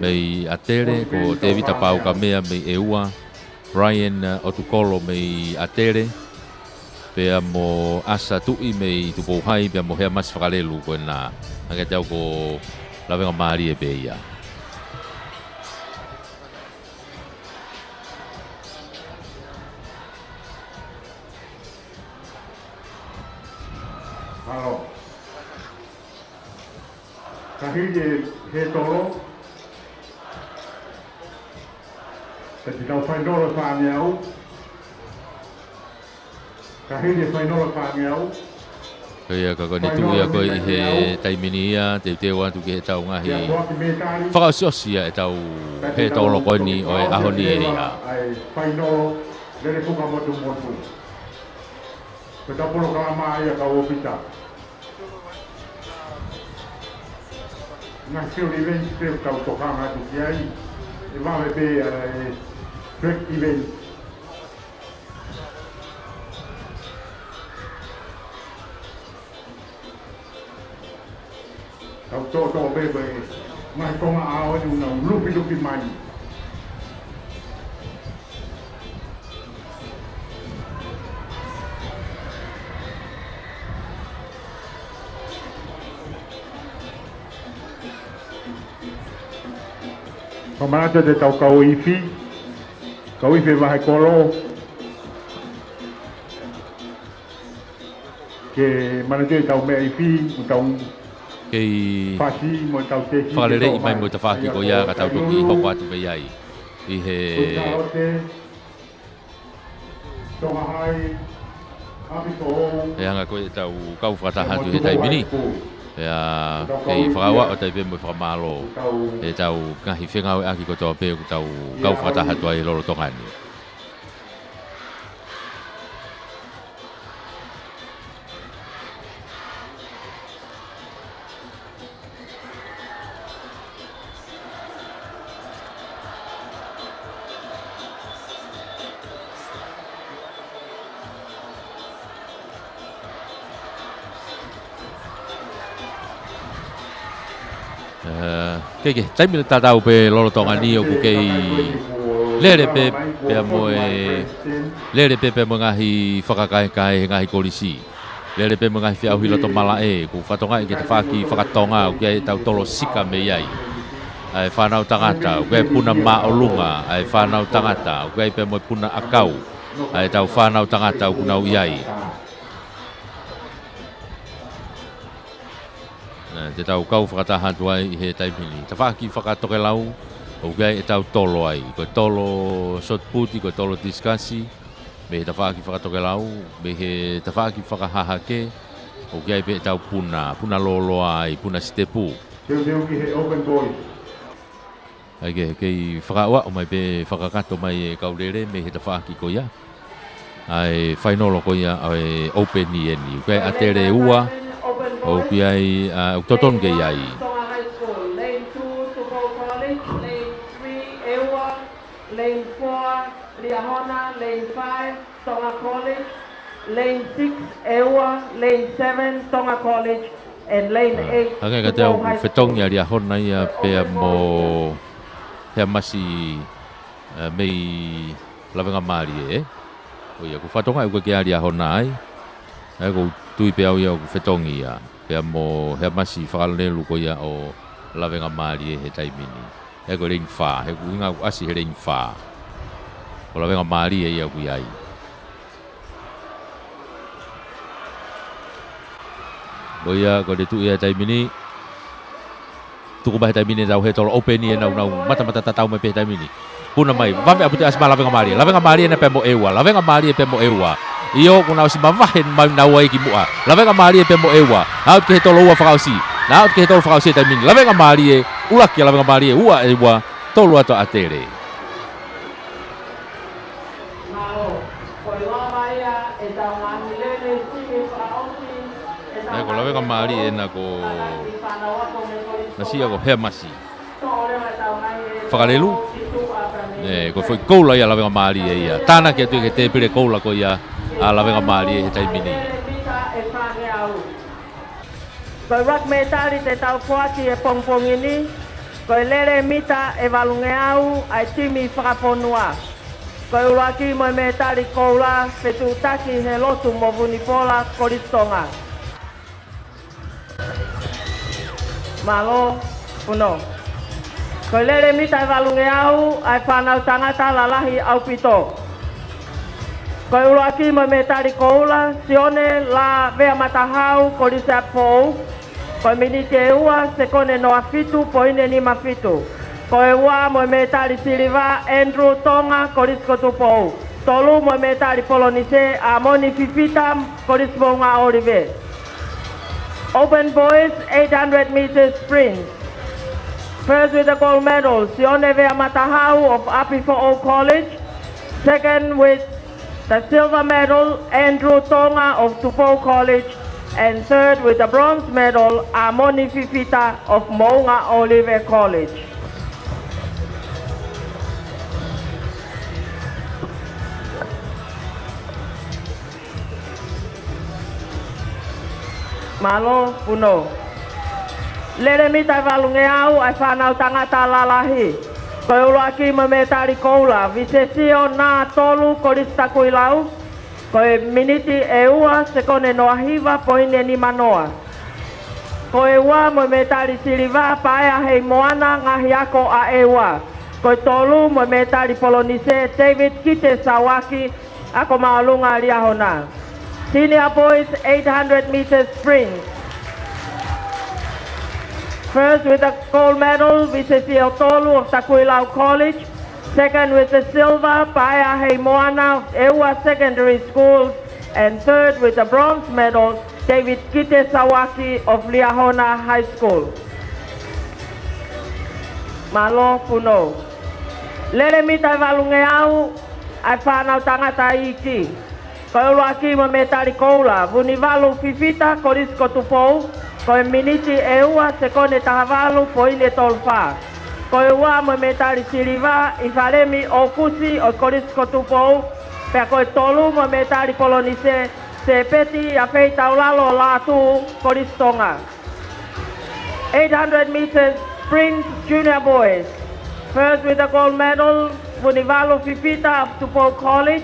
mei ʻAtele, ko Tēvita Paukamea mei ʻEua, Brian, ā, ʻOtukolo mei ʻAtele, pea mo ʻAsa Tuʻi mei Tupou Hai, pea mo Heamasi Fakalelu ko ena. Hangē kiate au ko Lavengamālie pē ia. Mālō. Ka hili e tolo, pea te tau fainolo fāngeau. Ka hili e fainolo fāngeau, Ia ka ko e tuʻu ia ko ē ʻi he taimi ni ia, teuteu atu ki heʻetau ngaahi fakaʻosiʻosi ia ʻetau hē tolo ko eni ʻo e ʻaho ni ia. Ko ʻetau polokalama ia kau ʻōfisa. Ngaahi field events pē ʻoku tau tokanga atu ki ai. ʻE vave pē ʻa e track events. Tau toʻotoʻo pē ko e ngaahi konga ʻaho ni ʻoku nau lukiluki mai. Fakamanatu atu ʻetau kau ifi, kau ifi vahe kolo. Ke manatu ʻetau meʻa ifi, mo ʻetau kei fasi, mo ʻetau tesi, fakalelei mai mo e tafaʻaki ko ia ka tau toki hoko atu mei ai. ʻI he Tonga High, ʻApifoʻou. ʻE hanga ko ē ʻetau kau fakataha atu he taimi ni. ʻE kei fakaʻofoʻofa atu ai pē mo e fakamālō ʻetau ngaahi fengāueʻaki kotoa pē ʻoku tau kau fakataha atu ai he lolotonga ni. ʻE, kei, kei taimi tatau pē lolotonga ni ʻoku kei lele pē pea mo e, lele pē pea mo e ngaahi fakakaekae he ngaahi kolisi. Lele pē mo e ngaahi feʻauhi loto malaʻe, ʻoku fakatokangaʻi ki he tafaʻaki fakatonga, ʻoku ʻi ai ʻetau tolo sika mei ai ʻa e fānau tangata, ʻoku ʻi ai e puna māʻolunga ʻa e fānau tangata, ʻoku ʻi ai pē mo e puna ʻakau ʻa ʻetau fānau tangata ʻoku nau ʻi ai. ʻE, te tau kau fakataha atu ai ʻi he taimi ni. Tafaʻaki fakatokelau, ʻoku ʻi ai ʻetau tolo ai. Ko e tolo shot put, ko e tolo tisikasi, mei he tafaʻaki fakatokelau, mei he tafaʻaki fakahahake, ʻoku ʻi ai pē ʻetau puna, puna lōloa ai, puna sitepu. Teuteu ki he open boys. ʻAi ke, kei fakaʻofoʻofa mai pē fakakakato mai e kau lele mei he tafaʻaki ko ia. ʻA e fainolo ko ia ʻa e open eni. ʻOku ʻi ai ʻAtele ua, ʻoku ʻi ai, ʻa, ʻoku totonu ke ʻi ai. Tonga High School, lane two, Tupou College, lane three, ʻEua, lane four, Liahona, lane five, Tonga College, lane six, ʻEua, lane seven, Tonga College, and lane eight, Tupou High School. Hangē ka te au fetongi ʻa Liahona ia pea mo Heamasi, ʻa, mei Lavengamālie, ē? ʻO ia, ʻoku fakatokangaʻi ʻoku ʻikai ke ʻi ai ʻa Liahona ai. ʻA ia ʻoku ou tui pē au ia ʻoku fetongi ia. Pea mo Heamasi fakalelu ko ia ʻo Lavengamālie he taimi ni. ʻA ia ko e lane fā, he ʻoku ʻuhinga ʻoku ʻasi he lane fā. Ko Lavengamālie ia ʻoku ʻi ai. Ko ia, ko e tuʻu ia he taimi ni. Tuku mai he taimi ni ʻetau hē tolo open eni ʻoku nau matamata tatau mai pē he taimi ni. Puna mai, vave ʻaupito ʻasi mai Lavengamālie. Lavengamālie ena pea mo ʻEua. Lavengamālie pea mo ʻEua. ʻIo, kuo nau ʻosi mavahe mai naua ia ki muʻa. Lavengamālie pea mo ʻEua. Aʻu ki he tolo ua fakaʻosi. Naʻa aʻu ki he tolo fakaʻosi he taimi ni. Lavengamālie, ʻuluaki ʻa Lavengamālie, ua ʻa ʻEua, tolu atu ʻa ʻAtele. ʻA ia ko Lavengamālie ena ko, naʻe siʻi ko Heamasi fakalelu. ʻE, ko e foʻi koula ia ʻa Lavengamālie ia. Tānaki atu ki he tēpile koula ko ia ʻa Lavengamālie he taimi ni. Ko e ʻuluaki mētali te tau foaki he pongipongi ni, ko e lele mita ʻe valungeau ʻa e timi fakafonua. Ko e ʻuluaki mo e mētali koula, fetuʻutaki he lotu mo Vunipola, Kolisi Tonga. Mālō, Puno. Ko e lele mita ʻe valungeau ʻa e fānau tangata lalahi ʻaupito. Ko e ʻuluaki mo e mētali koula, Sione Lavea Matahau, Kolisi ʻApifoʻou. Ko e miniti ʻe ua, sekone noa fitu, poini nima fitu. Ko e ua mo e mētali siliva, Andrew Tonga, Kolisi ko Tupou. Tolu mo e mētali polonise, ʻAmoni Fifita, Kolisi Founga ʻŌlive. Open boys eight hundred meters sprint. First with the gold medal, Sione Veamatahau of ʻApifoʻou College. Second with the silver medal, Andrew Tonga of Tupou College. And third with the bronze medal, ʻAmoni Fifita of Moʻunga ʻŌlive College. Mālō, Puno. Lele mita ʻe valungeau ʻa e fānau tangata lalahi. Ko e ʻuluaki mo e mētali koula, Visesio Nā Tolu, Kolisi Takuilau. Ko e miniti ʻe ua, sekone noa hiva, poini ʻe nima noa. Ko e ua mo e mētali siliva, Paea Heimoana, Ngaahi Ako ʻa ʻEua. Ko e tolu mo e mētali polonise, David Kite Sauaki, Ako Māʻolunga Liahona. Senior boys eight hundred meters sprint. First with the gold medal, Visesio Tolu of Takuilau College. Second with the silver, Paea Heimoana of ʻEua Secondary School. And third with the bronze medal, David Kite Sauaki of Liahona High School. Mālō, Puno. Lele mita ʻe valungeau ʻa e fānau tangata iiki. Ko e ʻuluaki mo e mētali koula, Vunivalu Fifita, Kolisi ko Tupou. Ko e miniti ʻe ua, sekone taha valu, poini ʻe tolu fā. Ko e ua mo e mētali siliva, ʻIfalemi ʻOkusi ʻo e Kolisi ko Tupou. Pea ko e tolu mo e mētali polonise, Sepeti ʻAfeitaulalo Lātū, Kolisi Tonga. Eight hundred meters sprint, junior boys. First with the gold medal, Vunivalu Fifita of Tupou College.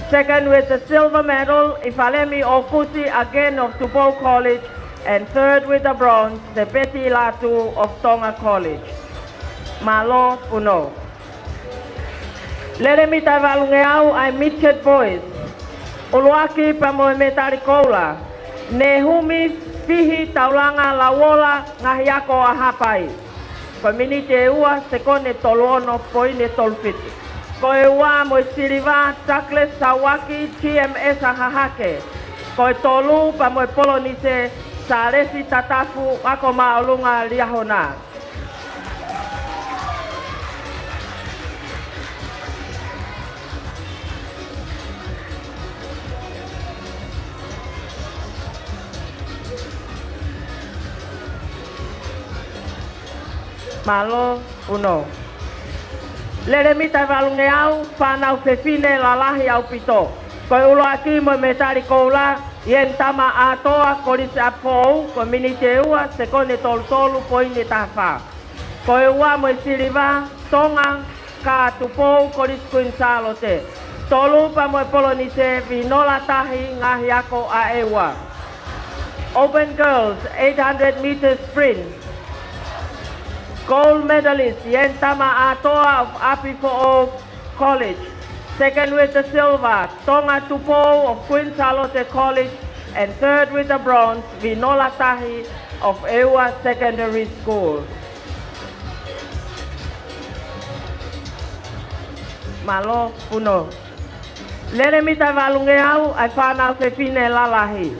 Second with the silver medal, ʻIfalemi ʻOkusi, again of Tupou College. And third with the bronze, Sepeti Lātū of Tonga College. Mālō, Puno. Lele mita ʻe valungeau ʻa e midget boys. ʻUluaki pea mo e mētali koula, Nehumi Fihi Taulanga Lauola, Ngaahi Ako ʻa Haʻapai. Ko e miniti ʻe ua, sekone tolu ono, poini ʻe tolu fitu. Ko e ua mo e siliva, Douglas Sauaki, T M S ʻa Hahake. Ko e tolu pea mo e polonise, Sālesi Tatafu, Ako Māʻolunga Liahona. Mālō, Puno. Lele mita ʻe valungeau, fānau fefine lalahi ʻaupito. Ko e ʻuluaki mo e mētali koula, Ienitama ʻAtoa, Kolisi ʻApifoʻou, ko e miniti ʻe ua, sekone tolu tolu, poini ʻe taha fā. Ko e ua mo e siliva, Tonga, Ka Tupou, Kolisi Kuini Sālote. Tolu pea mo e polonise, Vinola Tahi, Ngaahi Ako ʻa ʻEua. Open girls, eight hundred meters sprint. Gold medalist, Ienitama ʻAtoa of ʻApifoʻou College. Second with the silver, Tonga Tupou of Kuini Sālote College. And third with the bronze, Vinola Tahi of ʻEua Secondary School. Mālō, Puno. Lele mita ʻe valungeau ʻa e fānau fefine lalahi.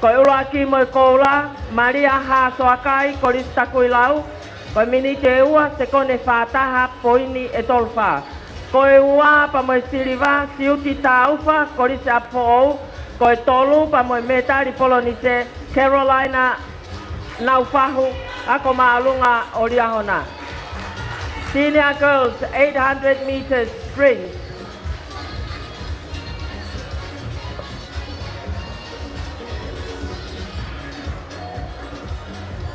Ko e ʻuluaki mo e koula, Malia Hasoakai, Kolisi Takuilau. Ko e miniti ʻe ua, sekone fā taha, poini ʻe tolu fā. Ko e ua pea mo e siliva, Siuti Taufa, Kolisi ʻApifoʻou. Ko e tolu pea mo e mētali polonise, Carolina Naufahu, Ako Māʻolunga ʻo Liahona. Senior girls, eight hundred meters sprint.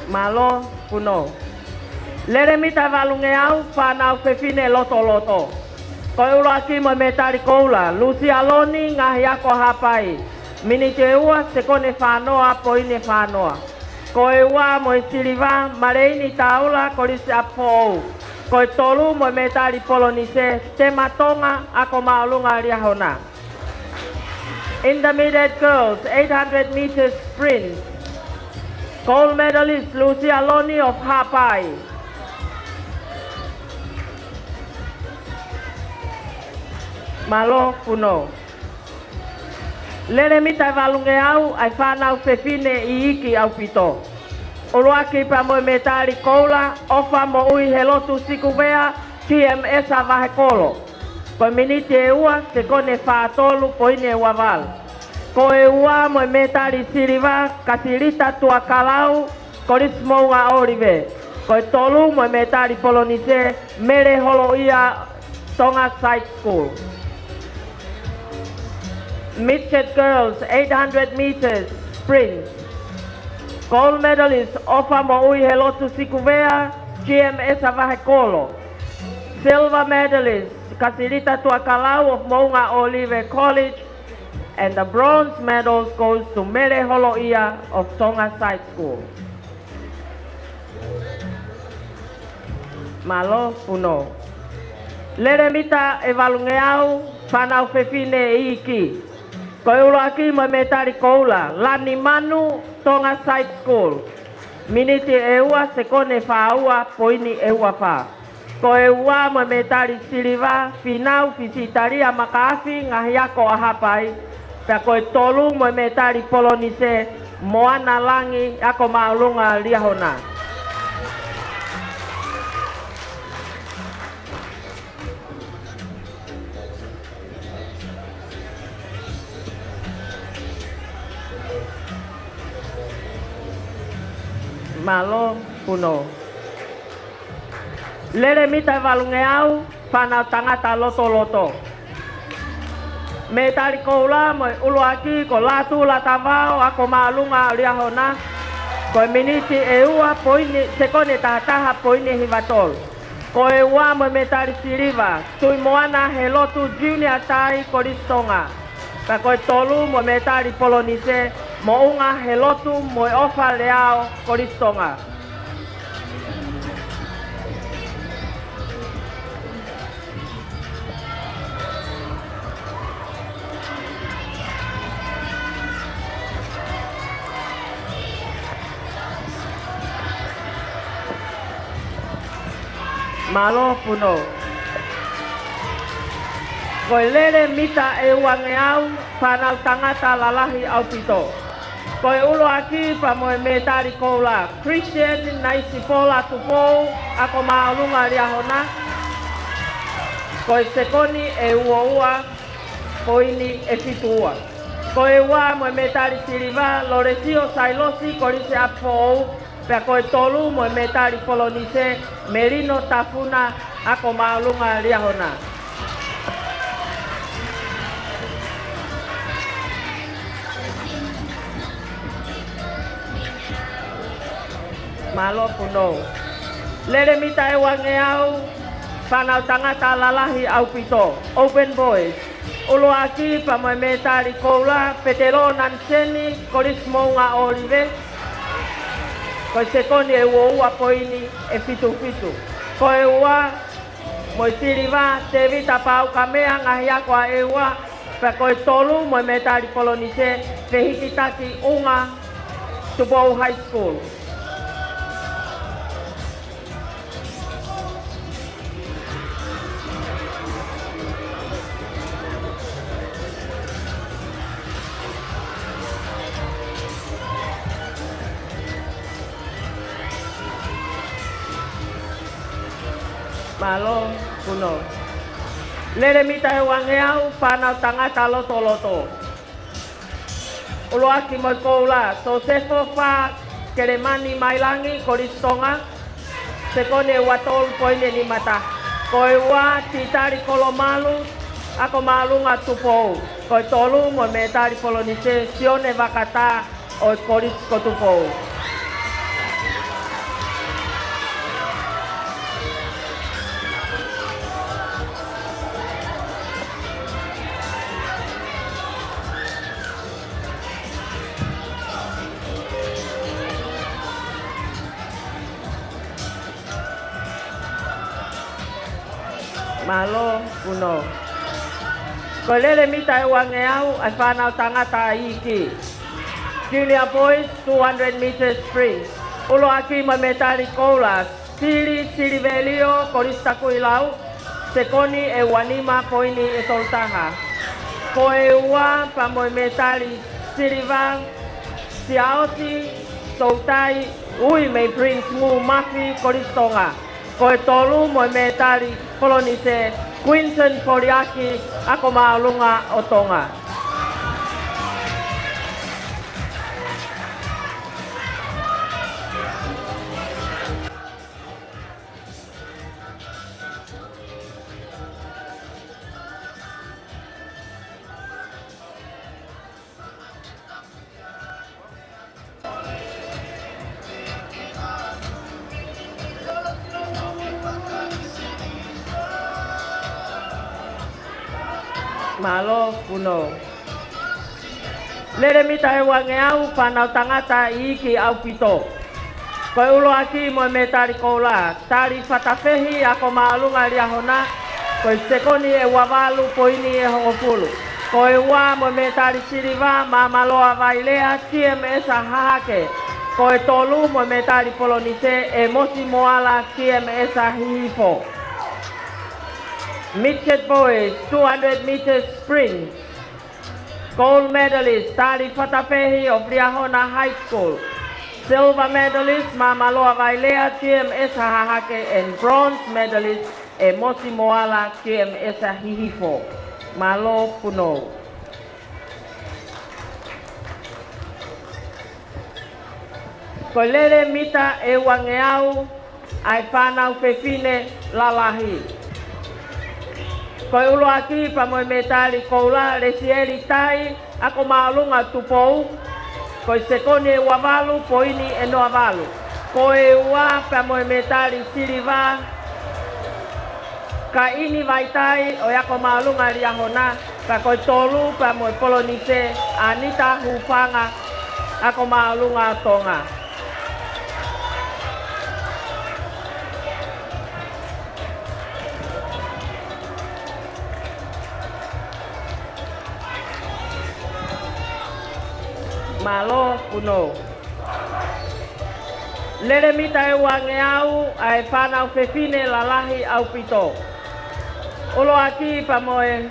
Mālō, Puno. Lele mita ʻe valungeau, fānau fefine lotoloto. Ko e ʻuluaki mo e mētali koula, Lusia Loni, Ngaahi Ako Haʻapai. Miniti ʻe ua, sekone fā noa, poini ʻe fā noa. Ko e ua mo e siliva, Maleini Taula, Kolisi ʻApifoʻou. Ko e tolu mo e mētali polonise, Tema Tonga, Ako Māʻolunga Liahona. Intermediate girls, eight hundred meters sprint. Gold medalist, Lusia Loni of Haʻapai. Mālō, Puno. Lele mita ʻe valungeau ʻa e fānau fefine iiki ʻaupito. ʻUluaki pea mo e mētali koula, ʻOfa Moʻui Helotu Sikuvea, G M S ʻa Vahekolo. Ko e miniti ʻe ua, sekoni ʻe fā tolu, poini ʻe ua valu. Ko e ua mo e mētali siliva, Kasilita Tuakalau, Kolisi Moʻunga ʻŌlive. Ko e tolu mo e mētali polonise, Mele Holoʻia, Tonga Side School. Midget Girls, eight hundred meters sprint. Gold medalist, ʻOfa Moʻui Helotu Sikuvea, G M S ʻa Vahekolo. Silver medalist, Kasilita Tuakalau of Moʻunga ʻŌlive College, and the bronze medals goes to Mele Holoʻia of Tonga Side School. Mālō, Puno. Lele mita ʻe valungeau, fānau fefine iiki. Ko e ʻuluaki mo e mētali koula, Lani Manu, Tonga Side School. Miniti ʻe ua, sekoni ʻe fā ua, poini ʻe ua fā. Ko e ua mo e mētali siliva, Finau Fisitalia Makaafi, Ngaahi Ako ʻa Haʻapai. Pea ko e tolu mo e mētali polonise, Moana Langi, Ako Māʻolunga Liahona. Mālō, Puno. Lele mita ʻe valungeau, fānau tangata lotoloto. Mētali koula mo e ʻuluaki ko Lātū Latavao, Ako Māʻolunga Liahona. Ko e miniti ʻe ua, poini, sekoni ʻe taha taha, poini ʻe hiva tolu. Ko e ua mo e mētali siliva, Tuʻimoana Helotu Junior Tai, Kolisi Tonga. Pea ko e tolu mo e mētali polonise, Moʻunga Helotu mo e ʻOfa Leao, Kolisi Tonga. Mālō, Puno. Ko e lele mita ʻe uangeau, fānau tangata lalahi ʻaupito. Ko e ʻuluaki pea mo e mētali koula, Christian Naisipola Tupou, Ako Māʻolunga Liahona. Ko e sekoni ʻe ua ua, poini ʻe fitu ua. Ko e ua mo e mētali siliva, Lolesio Sailosi, Kolisi ʻApifoʻou. Pea ko e tolu mo e mētali polonise, Melino Tafuna, Ako Māʻolunga Liahona. Mālō, Puno. Lele mita ʻe uangeau, fānau tangata lalahi ʻaupito, Open Boys. ʻUluaki pea mo e mētali koula, Petelo Naniseni, Kolisi Moʻunga ʻŌlive. Ko e sekoni ʻe ua ua, poini ʻe fitu fitu. Ko e ua mo e siliva, Tēvita Paukamea, Ngaahi Ako ʻa ʻEua. Pea ko e tolu mo e mētali polonise, Fehikitaki ʻUnga, Tupou High School. Mālō, Puno. Lele mita ʻe uangeau, fānau tangata lotoloto. ʻUluaki mo e koula, Sosefo Fā Kelemani Mailangi, Kolisi Tonga. Sekoni ʻe ua tolu, poini ʻe nima taha. Ko e ua, Titali Kolomalu, Ako Māʻolunga Tupou. Ko e tolu mo e mētali polonise, Sione Vakatā, ʻo e Kolisi ko Tupou. Mālō, Puno. Ko e lele mita ʻe uangeau, ʻa e fānau tangata iiki. Junior Boys, two hundred meters sprint. ʻUluaki mo e mētali koula, Sili Silivelio, Kolisi Takuilau. Sekoni ʻe ua nima, poini ʻe tolu taha. Ko e ua pea mo e mētali siliva, Siaosi Toutai, ui mei Prince Ngū Mafi, Kolisi Tonga. Ko e tolu mo e mētali polonise, Quinton Poliaki, Ako Māʻolunga ʻo Tonga. Mālō Punou. Lele mita ʻe uangeau, fānau tangata iiki ʻaupito. Ko e ʻuluaki mo e mētali koula, Tali Fatafehi, Ako Māʻolunga Liahona, ko e sekoni ʻe uavalu, poini ʻe hongofulu. Ko e ua mo e mētali siliva, Māmaloa Vailea, T M S Hahake. Ko e tolu mo e mētali polonise, ʻEmosi Moala, T M S Hihifo. Midget boys, two hundred meters sprint. Gold medalist, Tali Fatafehi of Liahona High School. Silver medalist, Māmaloa Vailea, T M S Hahake, and bronze medalist, ʻEmosi Moala, T M S Hihifo. Mālō Punou. Ko e lele mita ʻe uangeau ʻa e fānau fefine lalahi. Ko e ʻuluaki pea mo e mētali koula, Lesieli Tai, Ako Māʻolunga Tupou, ko e sekoni ʻe uavalu, poini ʻe noavalu. Ko e ua pea mo e mētali siliva, Kaini Vaitai ʻo e Ako Māʻolunga Liahona, pea ko e tolu pea mo e polonise, ʻAnita Hufanga, Ako Māʻolunga Tonga. Mālō Punou. Lele mita ʻe uangeau ʻa e fānau fefine lalahi ʻaupito. ʻUluaki pea mo e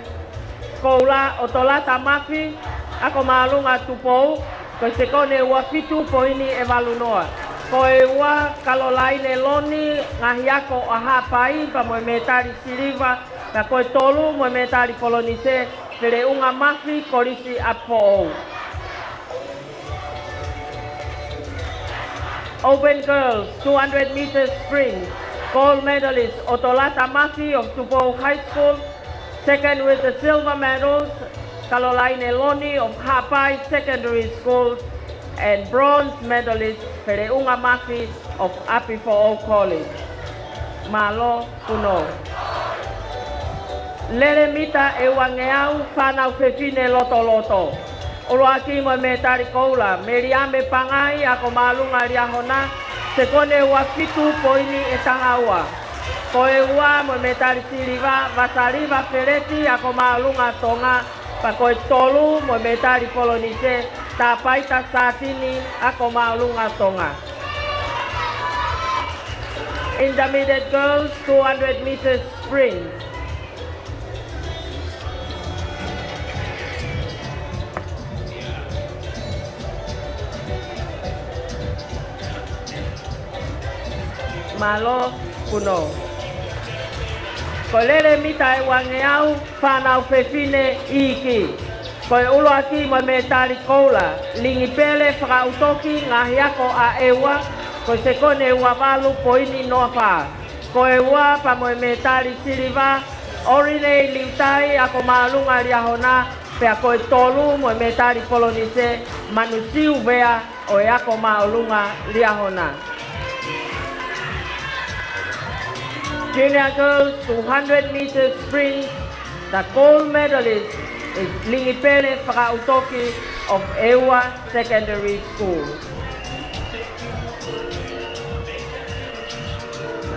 koula, ʻOtolata Mafi, Ako Māʻolunga Tupou, ko e sekoni ʻe uafitu, poini ʻe valunoa. Ko e ua, Kalolaine Loni, Ngaahi Ako ʻa Haʻapai, pea mo e mētali siliva, pea ko e tolu mo e mētali polonise, Feleʻunga Mafi, Kolisi ʻApifoʻou. Open girls, two hundred meters sprint, gold medalist, ʻOtolata Mafi of Tupou High School, second with the silver medals, Kalolaine Loni of Haʻapai Secondary School, and bronze medalist, Feleʻunga Mafi of ʻApifoʻou College. Mālō Punou. Lele mita ʻe uangeau, fānau fefine lotoloto. ʻUluaki mo e mētali koula, Meliame Pangai, Ako Māʻolunga Liahona, sekoni ʻe uafitu, poini ʻe tahaua. Ko e ua mo e mētali siliva, Vasaliva Feleti, Ako Māʻolunga Tonga, pea ko e tolu mo e mētali polonise, Tāpaita Sātini, Ako Māʻolunga Tonga. Intermediate girls, two hundred meters sprint. Mālō Punou. Ko e lele mita ʻe uangeau, fānau fefine iiki. Ko e ʻuluaki mo e mētali koula, Lingipele Fakaʻutoki, Ngaahi Ako ʻa ʻEua, ko e sekoni ʻe uavalu, poini noafā. Ko e ua pea mo e mētali siliva, ʻOrinei Liutai, Ako Māʻolunga Liahona, pea ko e tolu mo e mētali polonise, Manusiu Vea, ʻo e Ako Māʻolunga Liahona. Junior girls two hundred meters sprint, the gold medalist is Lingipele Fakaʻutoki of ʻEua Secondary School.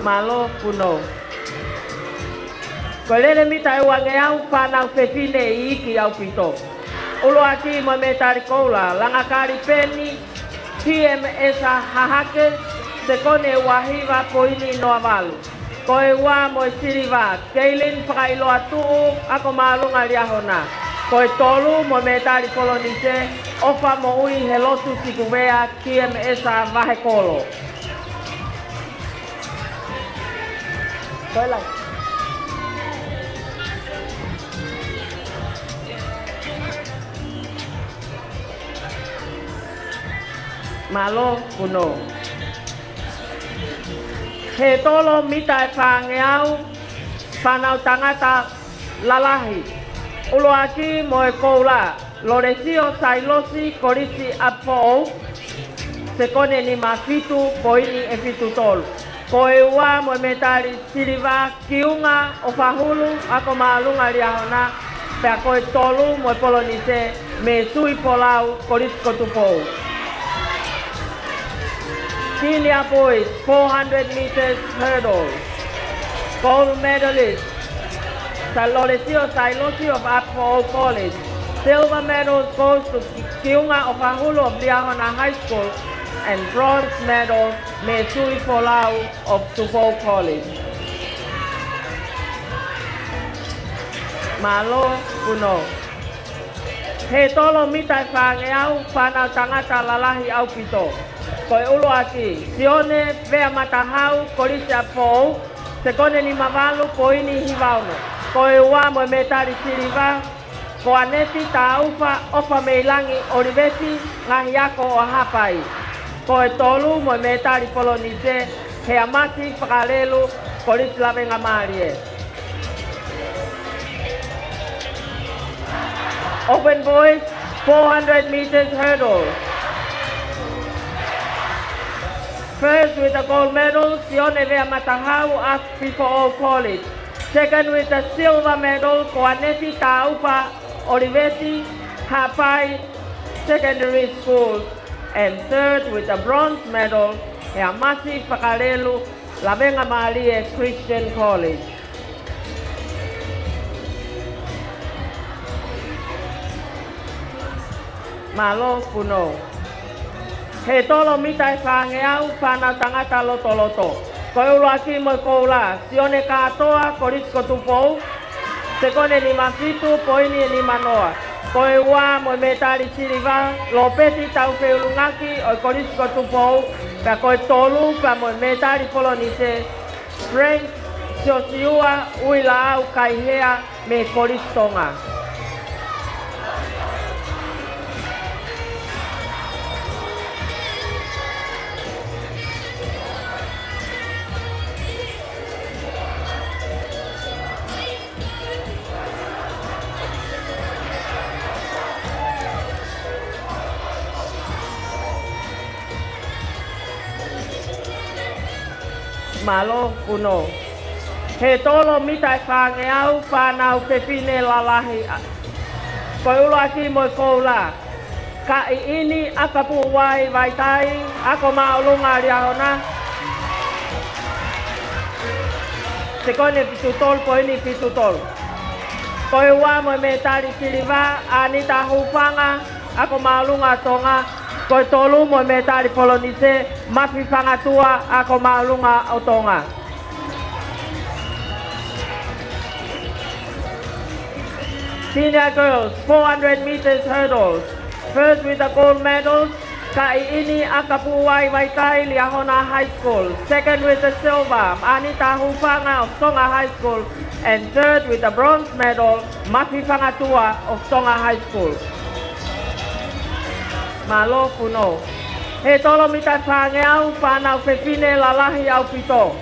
Mālō Punou. Ko e lele mita ʻe uangeau, fānau fefine iiki ʻaupito. ʻUluaki mo e mētali koula, Langakali Peni, T M S Hahake, sekoni ʻe uahiva, poini noavalu. Ko e ua mo e siliva, Keilin Fakaʻiloa Tuʻu, Ako Māʻolunga Liahona. Ko e tolu mo e mētali polonise, ʻOfa Moʻui Helotu Sikuvea, Kiemesa Vahekolo. Ko e lahi. Mālō Punou. He tolo mita ʻe fāngeau, fānau tangata lalahi. ʻUluaki mo e koula, Lolesio Sailosi, Kolisi ʻApifoʻou, sekone nima fitu poini ʻe fitu tolu. Ko e ua mo e mētali siliva, Kiunga ʻOfahulu, Ako Māʻolunga Liahona, pea ko e tolu mo e polonise, Mēsui Folau, Kolisi ko Tupou. Senior boys, four hundred meters hurdles. Gold medalist, Sa-, Lolesio Sailosi of Apifoʻou College. Silver medal goes to Kiunga ʻOfahulu of Liahona High School, and bronze medal, Mēsui Folau of Tupou College. Mālō Punou. He tolo mita ʻe fāngeau, fānau tangata lalahi ʻaupito. Ko e ʻuluaki, Sione Vea Matahau, Kolisi ʻApifoʻou, sekone nima valu poini hiva ono. Ko e ua mo e mētali siliva, ko ʻAneti Taufa ʻOfameilangi ʻOliveti, Ngaahi Ako ʻo Haʻapai. Ko e tolu mo e mētali polonise, Heamasi Fakalelu, Kolisi Lavengamālie. Open boys, four hundred meters hurdle. First with the gold medal, Sione Vea Matahau, Apifoʻou College. Second with the silver medal, ko ʻAneti Taufa ʻOliveti, Haʻapai Secondary School. And third with the bronze medal, Heamasi Fakalelu, Lavengamālie Christian College. Mālō Punou. He tolo mita ʻe fāngeau, fānau tangata lotoloto. Ko e ʻuluaki mo e koula, Sione Kātoa, Kolisi ko Tupou, sekone nima fitu poini ʻe nima noa. Ko e ua mo e mētali siliva, Lopeti Taufeʻulungaki ʻo e Kolisi ko Tupou, pea ko e tolu pea mo e mētali polonise, Frank Siosiua Uilaau Kaihea mei Kolisi Tonga. Mālō Punou. He tolo mita ʻe fāngeau, fānau fefine lalahi. Ko e ʻuluaki mo e koula, Kaʻiʻini ʻAkapuʻuvai Vaitai, Ako Māʻolunga Liahona, sekone fitu tolu poini fitu tolu. Ko e ua mo e mētali siliva, ʻAnita Hufanga, Ako Māʻolunga ʻo Tonga. Ko e tolu mo e mētali polonise, Mafi Fangatua, Ako Māʻolunga ʻo Tonga. Senior girls, four hundred meters hurdles. First with the gold medals, Kaʻiʻini ʻAkapuʻuvai Vaitai, Liahona High School. Second with the silver, ʻAnita Hufanga of Tonga High School. And third with the bronze medal, Mafi Fangatua of Tonga High School. Mālō Punou. He tolo mita ʻe fāngeau, fānau fefine lalahi ʻaupito.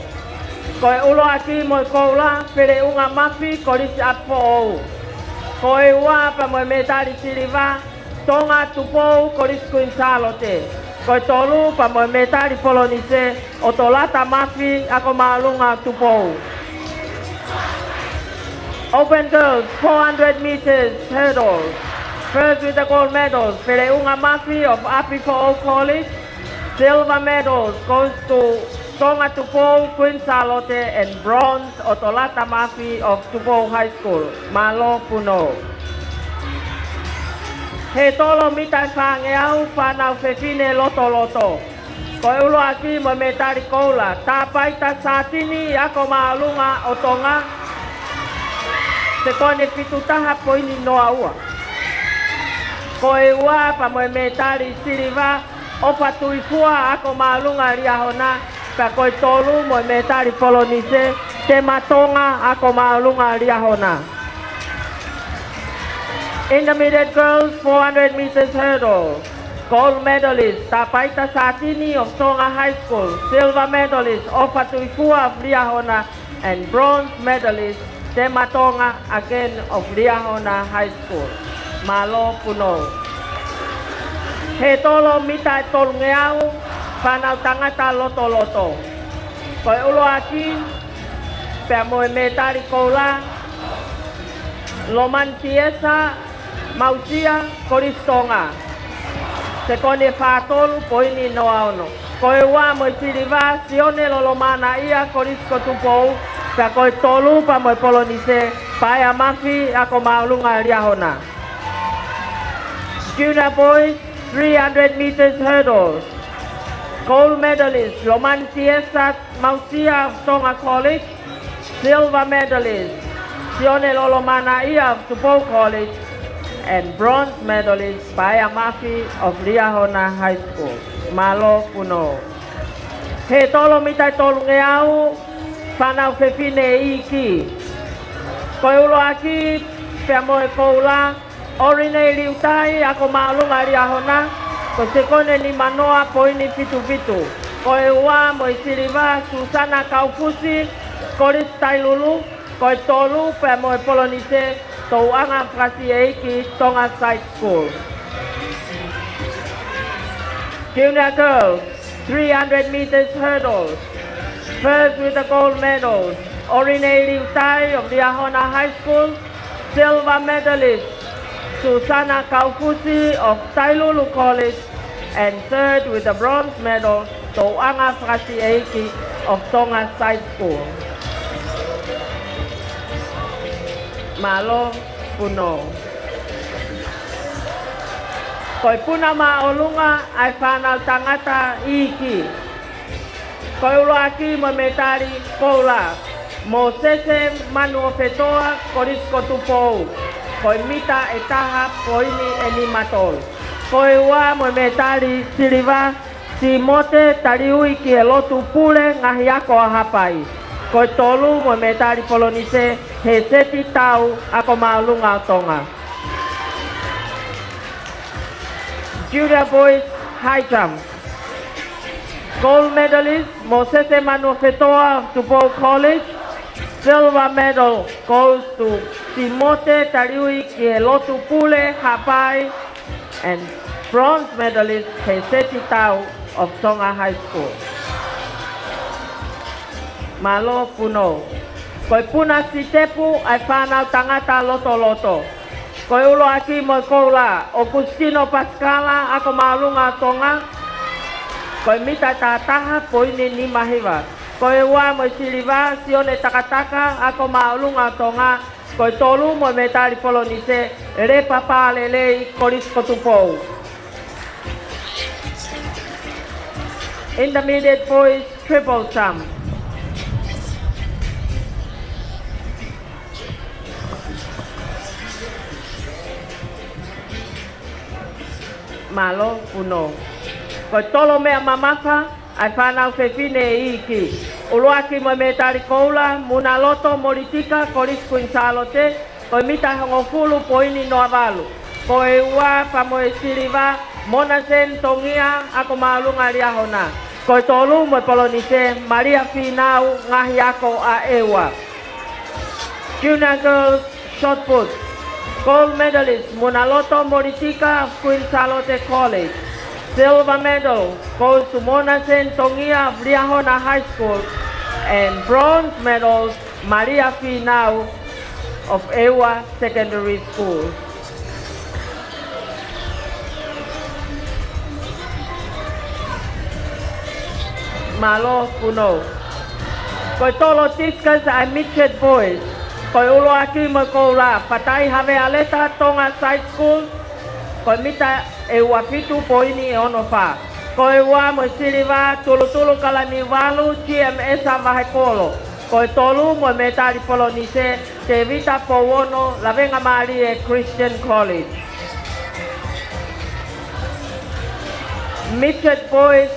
Ko e ʻuluaki mo e koula, Peleʻunga Mafi, Kolisi ʻApifoʻou. Ko e ua pea mo e mētali siliva, Tonga Tupou, Kolisi Kuini Sālote. Ko e tolu pea mo e mētali polonise, ʻOtolata Mafi, Ako Māʻolunga Tupou. Open girls, four hundred meters hurdles. First with the gold medals, Peleʻunga Mafi of ʻApifoʻou College. Silver medals goes to Tonga Tupou, Kuini Sālote, and bronze, ʻOtolata Mafi of Tupou High School. Mālō Punou. He tolo mita ʻe fāngeau, fānau fefine lotoloto. Ko e ʻuluaki mo e mētali koula, Tāpaita Sātini, Ako Māʻolunga ʻo Tonga, sekone fitu taha poini noa ua. Ko e ua pea mo e mētali siliva, ʻOfa Tuifua, ako māʻolunga Liahona. Pea ko e tolu mo e mētali polonise, Tema Tonga, ako māʻolunga Liahona. Intermediate girls, four hundred meters hurdle. Gold medalist, Tapaita Satini of Tonga High School. Silver medalist, ʻOfa Tuifua of Liahona. And bronze medalist, Tema Tonga, again of Liahona High School. Mālō punou. He tolo mita ʻe tolungeau, fānau tangata lotoloto. Ko e ʻuluaki, pea mo e mētali koula, Lomani Tiesa Mausia, Kolisi Tonga. Sekoni ʻe fā tolu, poini noa ono. Ko e ua mo e siliva, Sione Lolomanaʻia, Kolisi ko Tupou. Pea ko e tolu pea mo e polonise, Paea Mafi, ako māʻolunga Liahona. Junior boys, three hundred meters hurdles. Gold medalist, Lomani Tiesa Mausia of Tonga College. Silver medalist, Sione Lolomanaʻia of Tupou College. And bronze medalist, Paea Mafi of Liahona High School. Mālō punou. He tolo mita ʻe tolungeau, fānau fefine iiki. Ko e ʻuluaki, pea mo e koula, ʻOrinei Liutai, ako māʻolunga Liahona, ko e sekoni ʻe nima noa, poini fitu fitu. Ko e ua mo e siliva, Susana Kaufusi, Kolisi Tailulu. Ko e tolu pea mo e polonise, Touʻanga Fakasieiki, Tonga Side School. Junior girls, three hundred meters hurdles. First with the gold medals, ʻOrinei Liutai of Liahona High School. Silver medalist, Susana Kaufusi of Tailulu College. And third with the bronze medal, Touʻanga Fakasieiki of Tonga Side School. Mālō punou. Ko e puna māʻolunga ʻa e fānau tangata iiki. Ko e ʻuluaki mo e mētali koula, Mōsese Manuofetoa, Kolisi ko Tupou. Ko e mita ʻe taha, poini ʻe nima tolu. Ko e ua mo e mētali siliva, Simote Taliui ki he lotu pule ngaahi ako ʻa Haʻapai. Ko e tolu mo e mētali polonise, Heseti Tau, ako māʻolunga ʻo Tonga. Junior boys high jump. Gold medalist, Mōsese Manuofetoa of Tupou College. Silver medal goes to Timote Taliui ki he lotu pule Haʻapai. And bronze medalist, Heseti Tau of Tonga High School. Mālō punou. Ko e puna sitepu ʻa e fānau tangata lotoloto. Ko e ʻuluaki mo e koula, ʻOkusitino Pasikala, ako māʻolunga Tonga. Ko e mita ʻe taha taha, poini nima hiva. Ko e ua mo e siliva, Sione Takataka, ako māʻolunga Tonga. Ko e tolu mo e mētali polonise, Lepa Palelei, Kolisi ko Tupou. Intermediate boys triple jump. Mālō punou. Ko e tolo meʻa mamafa ʻa e fānau fefine iiki. ʻUluaki mo e mētali koula, Munaloto Molitika, Kolisi Kuini Sālote, ko e mita ʻe hongofulu poini noa valu. Ko e ua pea mo e siliva, Mona Sen Tongia, ako māʻolunga Liahona. Ko e tolu mo e polonise, Malia Finau, ngaahi ako ʻa ʻEua. Junior girls shot put. Gold medalist, Munaloto Molitika of Queen Charlotte College. Silver medal goes to Mona Sen Tongia of Liahona High School. And bronze medals, Malia Finau of ʻEua Secondary School. Mālō punou. Ko e tolo discus ʻa e midget boys. Ko e ʻuluaki mo e koula, Fatai Havea Leta, Tonga Side School. Ko e mita ʻe ua fitu poini ʻe ono fā. Ko e ua mo e siliva, Tulutulu Kalaniuvalu, G M S Vahekolo. Ko e tolu mo e mētali polonise, Tevita Pouono, Lavengamālie Christian College. Midget boys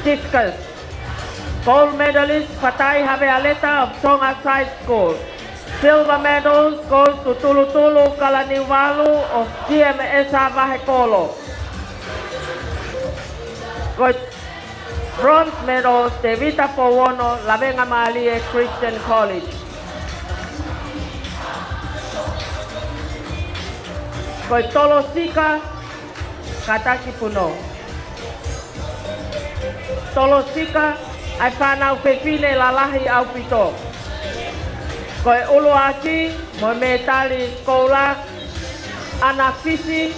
discus. Gold medalist, Fatai Havealeta of Tonga Side School. Silver medals goes to Tulutulu Kalaniuvalu of G M S Vahekolo. Ko e bronze medal, Tevita Pouono, Lavengamālie Christian College. Ko e tolosika, kātaki Punou. Tolosika, ʻa e fānau fefine lalahi ʻaupito. Ko e ʻuluaki mo e mētali koula, ʻAna Fisi,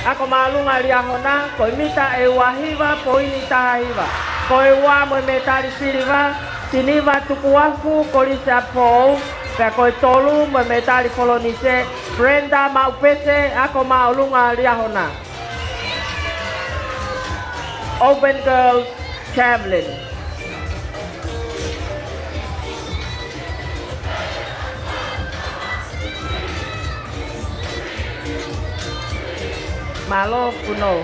ako māʻolunga Liahona, ko e mita ʻe ua hiva poini taha hiva. Ko e ua mo e mētali siliva, Siniva Tukuafu, Kolisi ʻApifoʻou, pea ko e tolu mo e mētali polonise, Brenda Maupese, ako māʻolunga Liahona. Open girls javelin. Mālō Punou.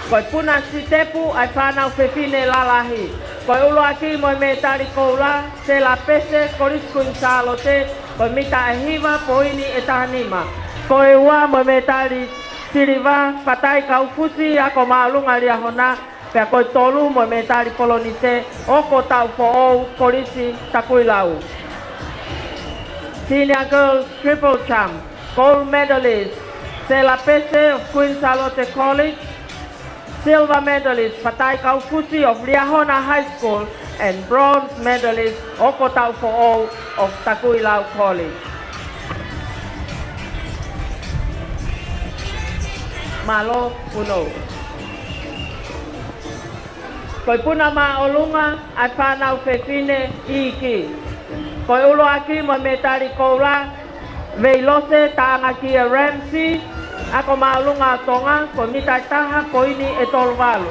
Ko e puna sitepu, ʻa e fānau fefine lalahi. Ko e ʻuluaki mo e mētali koula, Sela Pese, Kolisi Kuini Sālote, ko e mita ʻe hiva poini ʻe taha nima. Ko e ua mo e mētali siliva, Fatai Kaufusi, ako māʻolunga Liahona, pea ko e tolu mo e mētali polonise, Oko Taʻufoʻou, Kolisi Takuilau. Senior girls triple jump, gold medalist, Sela Pese of Queen Sālote College, silver medalist, Fatai Kaufusi of Liahona High School, and bronze medalist, Oko Taʻufoʻou of Takuilau College. Mālō Punou. Ko e puna māʻolunga, ʻa e fānau fefine iiki. Ko e ʻuluaki mo e mētali koula, Veilose Taʻangakia Ramsey, ako māʻolunga ʻo Tonga, ko e mita ʻe taha poini ʻe tolu valu.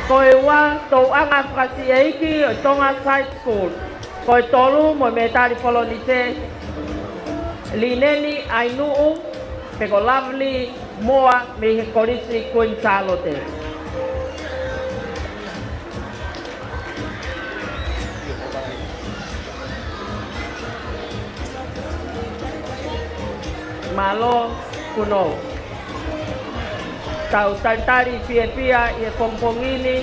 Ko e ua, Touʻanga Fakasiʻeiki ʻo Tonga Side School. Ko e tolu mo e mētali polonise, Lineni ʻAinuʻu, pe ko Lovely Moa mei he Kolisi Kuini Sālote. Mālō Punou. Tau talitali fiefia ʻi he pongipongi ni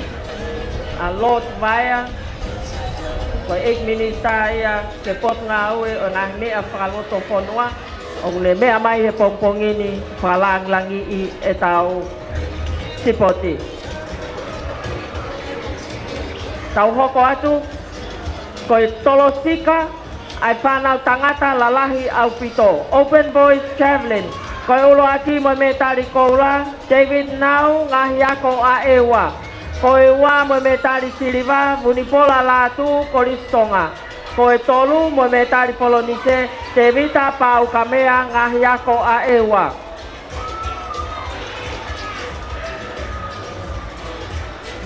ʻa Lord Vaea, ko e ʻEiki Minisitā ia ki he Potungāue ʻo e Ngaahi Meʻa Fakalotofonua, ʻoku ne meʻa mai he pongipongi ni fakalāngilangiʻi ʻetau sipoti. Tau hoko atu, ko e tolosika, ʻa e fānau tangata lalahi ʻaupito. Open boys javelin. Ko e ʻuluaki mo e mētali koula, David Nau, Ngaahi Ako ʻa ʻEua. Ko e ua mo e mētali siliva, Vunipola Lātū, Kolisi Tonga. Ko e tolu mo e mētali polonise, Tevita Paukamea, Ngaahi Ako ʻa ʻEua.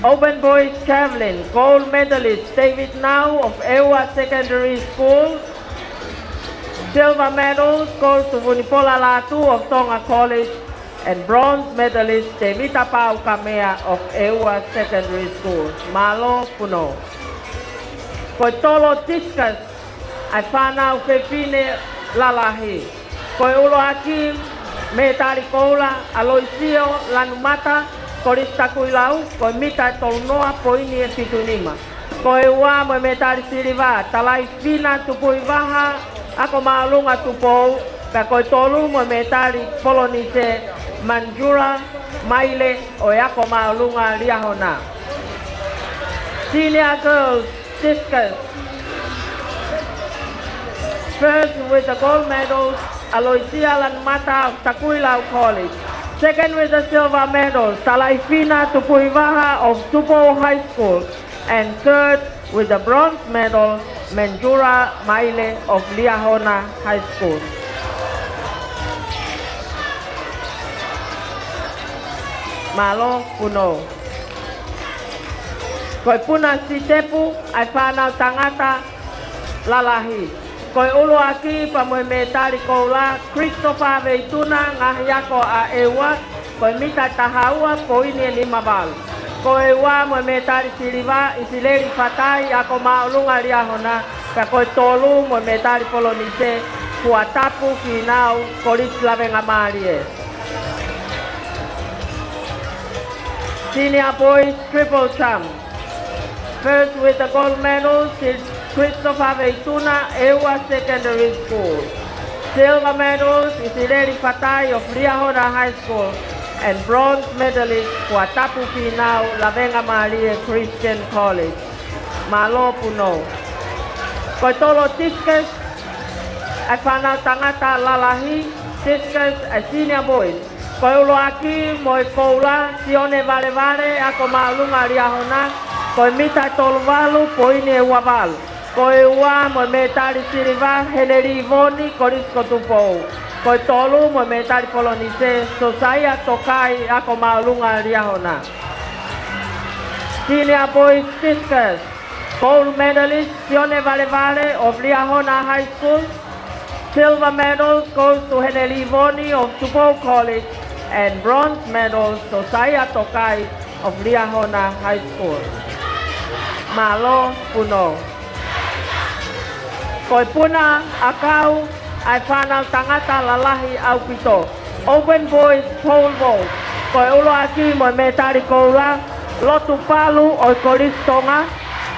Open boys javelin, gold medalist David Nau of ʻEua Secondary School. Silver medals goes to Vunipola Lātū of Tonga College and bronze medalist Tevita Paukamea of ʻEua Secondary School. Mālō Punou. Ko e tolo discus, ʻa e fānau fefine lalahi. Ko e ʻuluaki mētali koula, ʻAloisio Lanumata, Kolisi Takuilau, ko e mita ʻe tolu noa poini ʻe fitu nima. Ko e ua mo e mētali siliva, Talaifina Tupuivaha, ako māʻolunga Tupou, pea ko e tolu mo e mētali polonise, Manjula Maile ʻo e ako māʻolunga Liahona. Senior girls discus. First with the gold medals, Aloisia Lanumata of Takuilau College. Second with the silver medals, Talaifina Tupuivaha of Tupou High School. And third with the bronze medal, Manjula Maile of Liahona High School. Mālō Punou. Ko e puna sitepu, ʻa e fānau tangata lalahi. Ko e ʻuluaki pea mo e mētali koula, Christopher Veituna, Ngaahi Ako ʻa ʻEua, ko e mita ʻe taha ua poini ʻe nima valu. Ko e ua mo e mētali siliva, ʻIsileli Fatai, ako māʻolunga Liahona, pea ko e tolu mo e mētali polonise, Fuatapu Fīnau, Kolisi Lavengamālie. Senior boys triple jump. First with the gold medal is Christopher Veituna, ʻEua Secondary School. Silver medals is ʻIsileli Fatai of Liahona High School, and bronze medalist Fuatapu Fīnau, Lavengamālie Christian College. Mālō Punou. Ko e tolo discus, ʻa e fānau tangata lalahi, discus, ʻa e senior boys. Ko e ʻuluaki mo e koula, Sione Valevale, ako māʻolunga Liahona, ko e mita ʻe tolu valu poini ʻe ua valu. Ko e ua mo e mētali siliva, Heneli Voni, Kolisi ko Tupou. Ko e tolu mo e mētali polonise, Sosaia Tokai, ako māʻolunga Liahona. Senior boys discus, gold medalist, Sione Valevale of Liahona High School. Silver medal goes to Heneli Voni of Tupou College, and bronze medal, Sosaia Tokai of Liahona High School. Mālō Punou. Ko e puna ʻakau ʻa e fānau tangata lalahi ʻaupito. Open boys pole vault. Ko e ʻuluaki mo e mētali koula, Lotu Palu ʻo e Kolisi Tonga,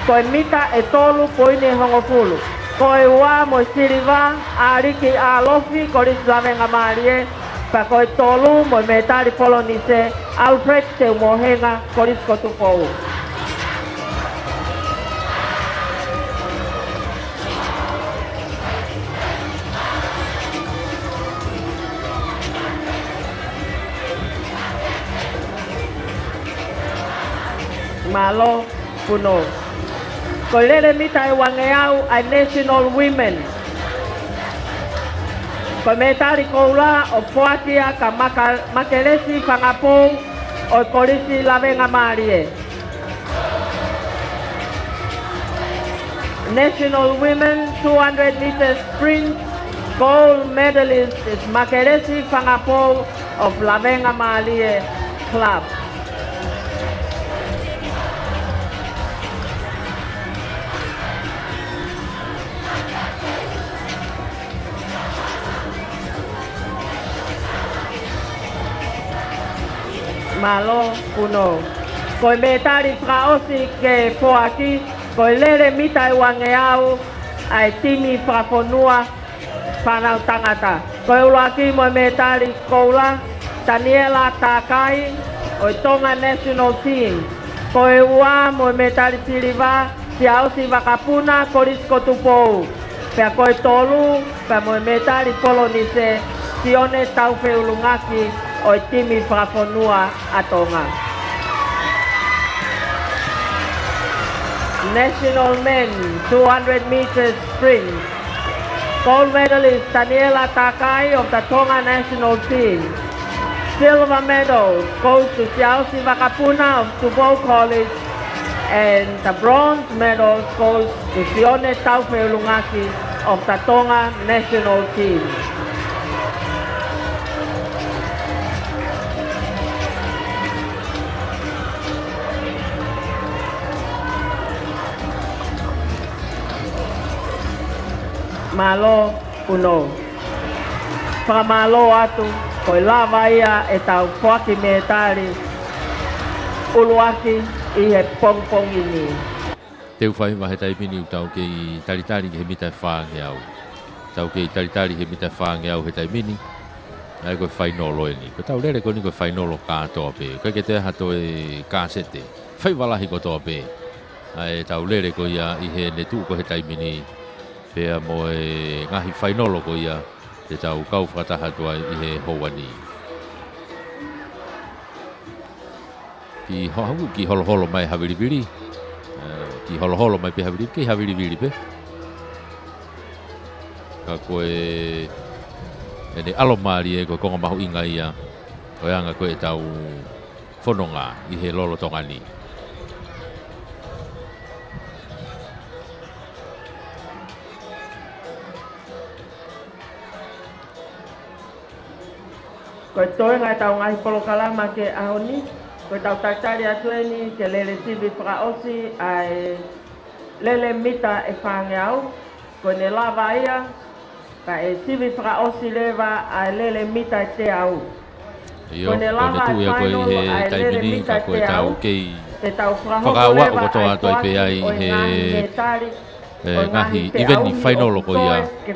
ko e mita ʻe tolu poini ʻe hongofulu. Ko e ua mo e siliva, ʻAliki ʻAlofi, Kolisi Lavengamālie, pea ko e tolu mo e mētali polonise, Alfred Teumohenga, Kolisi ko Tupou. Mālō Punou. Ko e lele mita ʻe uangeau ʻa e National Women. Ko e mētali koula ʻoku foaki ia kia Maka-, Makelesi Fangapou ʻo e Kolisi Lavengamālie. National Women two hundred meter sprint, gold medalist is Makelesi Fangapou of Lavengamālie Club. Mālō Punou. Ko e mētali fakaʻosi ke foaki, ko e lele mita ʻe uangeau ʻa e timi fakafonua fānau tangata. Ko e ʻuluaki mo e mētali koula, Taniela Takai ʻo e Tonga National Team. Ko e ua mo e mētali siliva, Siaosi Vakapuna, Kolisi ko Tupou. Pea ko e tolu, pea mo e mētali polonise, Sione Taufeʻulungaki ʻo e timi fakafonua ʻa Tonga. National men two hundred meters sprint. Gold medalist Taniela Takai of the Tonga national team. Silver medal goes to Siaosi Vakapuna of Tupou College, and the bronze medal goes to Sione Taufeʻulungaki of the Tonga national team. Mālō Punou. Fakamālō atu, ko e lava ia ʻetau foaki mētali ʻuluaki ʻi he pongipongi ni. Teu faiva he taimi ni ʻoku tau kei talitali ki he mita ʻe fāngeau. Tau kei talitali he mita ʻe fāngeau he taimi ni. ʻA ia ko e fainolo eni. Ko ʻetau lele ko eni ko e fainolo kātoa pē. ʻIkai ke toe ʻi ai ha toe kāsete. Faiva lahi kotoa pē ʻa ʻetau lele ko ia ʻi heʻene tuʻu ko ē he taimi ni, pea mo e ngaahi fainolo ko ia te tau kau fakataha atu ai ʻi he houa ni. Kiʻi ho-, haku kiʻi holoholo mai havilivili. ʻE, kiʻi holoholo mai pē havilivili, kei havilivili pē. Ka ko e, ʻene ʻalo mālie ko e konga mahuʻinga ia ʻo e anga ko ē ʻetau fononga ʻi he lolotonga ni. Ko e toenga ʻetau ngaahi polokalama ki he ʻaho ni. Ko e tau talitali atu eni ke lele sivi fakaʻosi ʻa e lele mita ʻe fāngeau. Ko ʻene lava ia, kae sivi fakaʻosi leva ʻa e lele mita ʻe teau. ʻIo, ko ʻene tuʻu ia ko ē ʻi he taimi ni, ka ko e tau kei fakaʻauʻau kotoa atu ai pē ai ʻi he ngaahi ʻiveni fainolo ko ia ʻo e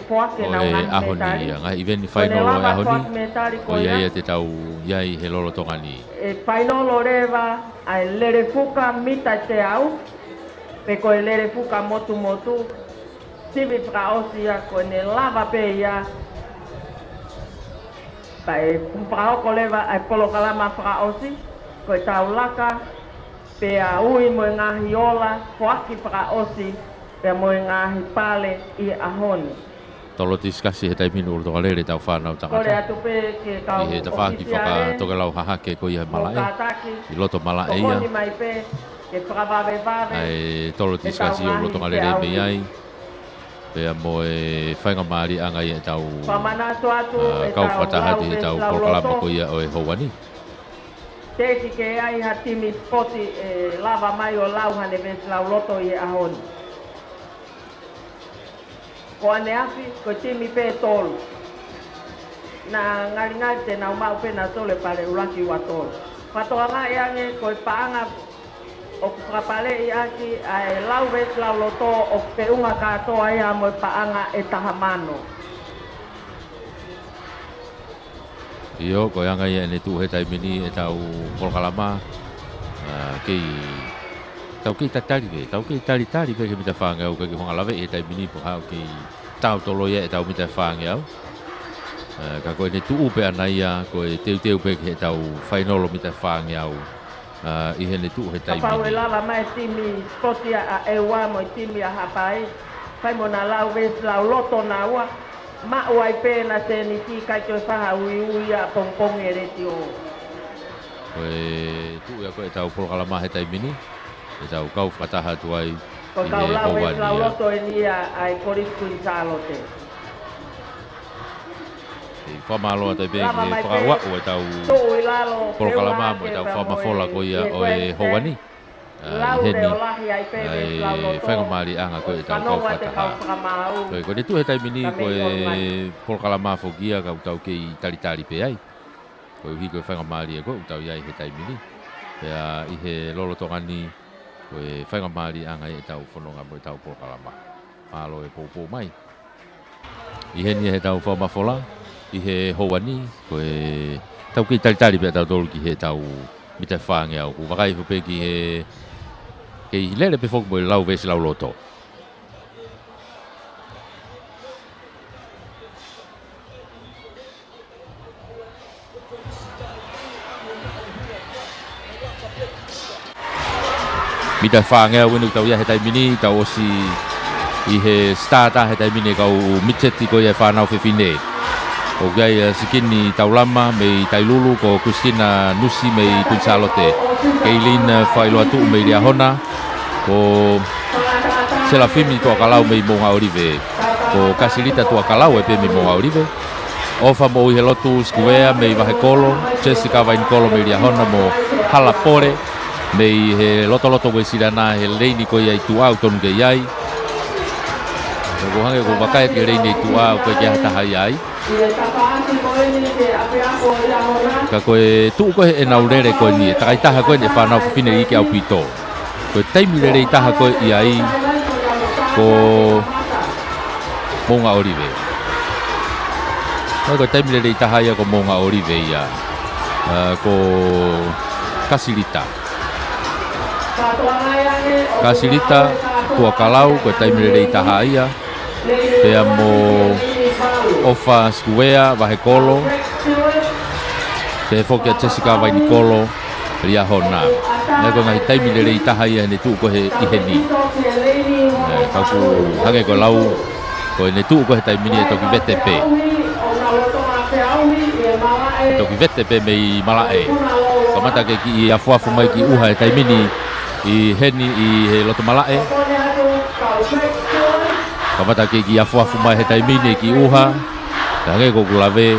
ʻaho ni ia. Ngaahi ʻiveni fainolo ʻo e ʻaho ni, ko ia ia te tau ʻi ai he lolotonga ni. ʻE fainolo leva ʻa e lele fuka mita ʻe teau, pe ko e lele fuka motumotu, sivi fakaʻosi ia. Ko ʻene lava pē ia, kae fakahoko leva ʻa e polokalama fakaʻosi, ko e tau laka, pea ui mo e ngaahi ola, foaki fakaʻosi, pea mo e ngaahi pale ʻi he ʻaho ni. Tolo tisikasi he taimi ni ʻoku lolotonga lele ʻetau fānau tangata ʻi he tafaʻaki fakatokelau hahake ko ia he malaʻe, ʻi loto malaʻe ia. ʻA e tolo tisikasi ʻoku lolotonga lele mei ai, pea mo e faingamālieʻanga ia ʻetau kau fakataha atu ʻi heʻetau polokalama ko ia ʻo e houa ni. Teʻeki ke ʻi ai ha timi sipoti ʻe lava mai ʻo lau haʻane veesi lauloto ʻi he ʻaho ni. Ko ʻaneafi, ko e timi pē ʻe tolu naʻa ngalingali te nau maʻu pē nautolu e pale ʻuluaki, ua, tolu. Fakatokangaʻi ange ko e paʻanga ʻoku fakapaleʻi ʻaki ʻa e lau veesi lauloto ʻoku feʻunga kātoa ia mo e paʻanga ʻe taha mano. ʻIo, ko e anga ia ʻene tuʻu he taimi ni ʻetau polokalama. ʻA, kei, tau kei talitali pē, tau kei talitali pē ki he mita ʻe fāngeau, ʻikai ke u hanga ʻo laveʻi he taimi ni pe ko e hā ʻoku kei tautolo ia ʻetau mita ʻe fāngeau. ʻA, ka ko ʻene tuʻu pē ʻana ia, ko e teuteu pē ki heʻetau fainolo mita ʻe fāngeau. ʻA, ʻi heʻene tuʻu he taimi ni. Kapau ʻe lava mai e timi sipoti ʻa ʻEua mo e timi ʻa Haʻapai, fai mo na lau veesi lauloto naua, maʻu ai pē ʻena sēniti, ʻikai toe fai ha uiui ʻapongipongi he letiō. Ko e tuʻu ia ko ē ʻetau polokalama he taimi ni, ʻetau kau fakataha atu ai ʻi he houa ni ia. Ko e kau lau veesi lauloto eni ia ʻa e Kolisi Kuini Sālote. ʻE fakamālō atu ai pē ki he fakaʻauʻau ʻetau polokalama mo ʻetau fakamafola ko ia ʻo e houa ni. ʻA, ʻi heni, ʻa e faingamālieʻanga ko ē ʻetau kau fakataha. Ko e, ko ʻene tuʻu he taimi ni ko e polokalama foki ia ka ʻoku tau kei talitali pē ai. Koeʻuhi ko e faingamālie ko ē ʻoku tau ʻi ai he taimi ni. Pea ʻi he lolotonga ni, ko e faingamālieʻanga ia ʻetau fononga mo ʻetau polokalama. Mālō e poupou mai. ʻI heni heʻetau fakamafola ʻi he houa ni, ko e tau kei talitali pē ʻa tautolu ki heʻetau mita ʻe fāngeau. ʻOku vakai hifo pē ki he kei lele pē foki mo e lau veesi lauloto. Mita ʻe fāngeau eni ʻoku tau ʻi ai he taimi ni, tau ʻosi ʻi he sitata he taimi ni e kau mita ko ia e fānau fefine. ʻOku ʻi ai ʻa Sikini Taulama mei Tailulu, ko Christina Nusi mei Kuini Sālote, Keilin Failoatuʻu mei Liahona, ko Selafimi Tuʻakalau mei Moʻunga ʻŌlive, ko Kasilita Tuʻakalau ai pē mei Moʻunga ʻŌlive. ʻOfa Moʻuihelotu Sikuea mei Vahekolo, Jessica Vainikolo mei Liahona mo Hala Pole mei he lotoloto Uēsiliana he leini ko ia ʻi tuʻa ʻoku tonu ke ʻi ai. ʻOku hangē ʻoku vakai ki he leini ʻi tuʻa ʻoku ʻikai ke ʻi ai ha taha ia ai. Ka ko e tuʻu ko ē heʻenau lele ko eni, e takaitaha ko eni e fānau fefine iiki ʻaupito. Ko e taimi lelei taha ko ē ʻi ai ko Moʻunga ʻŌlive. Ko e taimi lelei taha ia ko Moʻunga ʻŌlive ia. ʻA, ko Kasilita. Kasilita Tuʻakalau, ko e taimi lelei taha ia. Pea mo ʻOfa Sikuea, Vahekolo. Pea foki ʻa Jessica Vainikolo, Liahona. Naʻe ko e ngaahi taimi lelei taha ia heʻene tuʻu ko ē he ʻi heni. ʻE, ka ʻoku hangē ko e lau, ko ʻene tuʻu ko ē he taimi ni ʻe toki vete pē. ʻE toki vete pē mei malaʻe. Kamata ke kiʻi afuafu mai ki ʻuha he taimi ni ʻi heni ʻi he loto malaʻe. Kamata ke kiʻi afuafu mai he taimi ni ki ʻuha. Ka hangē ko ʻeku lave,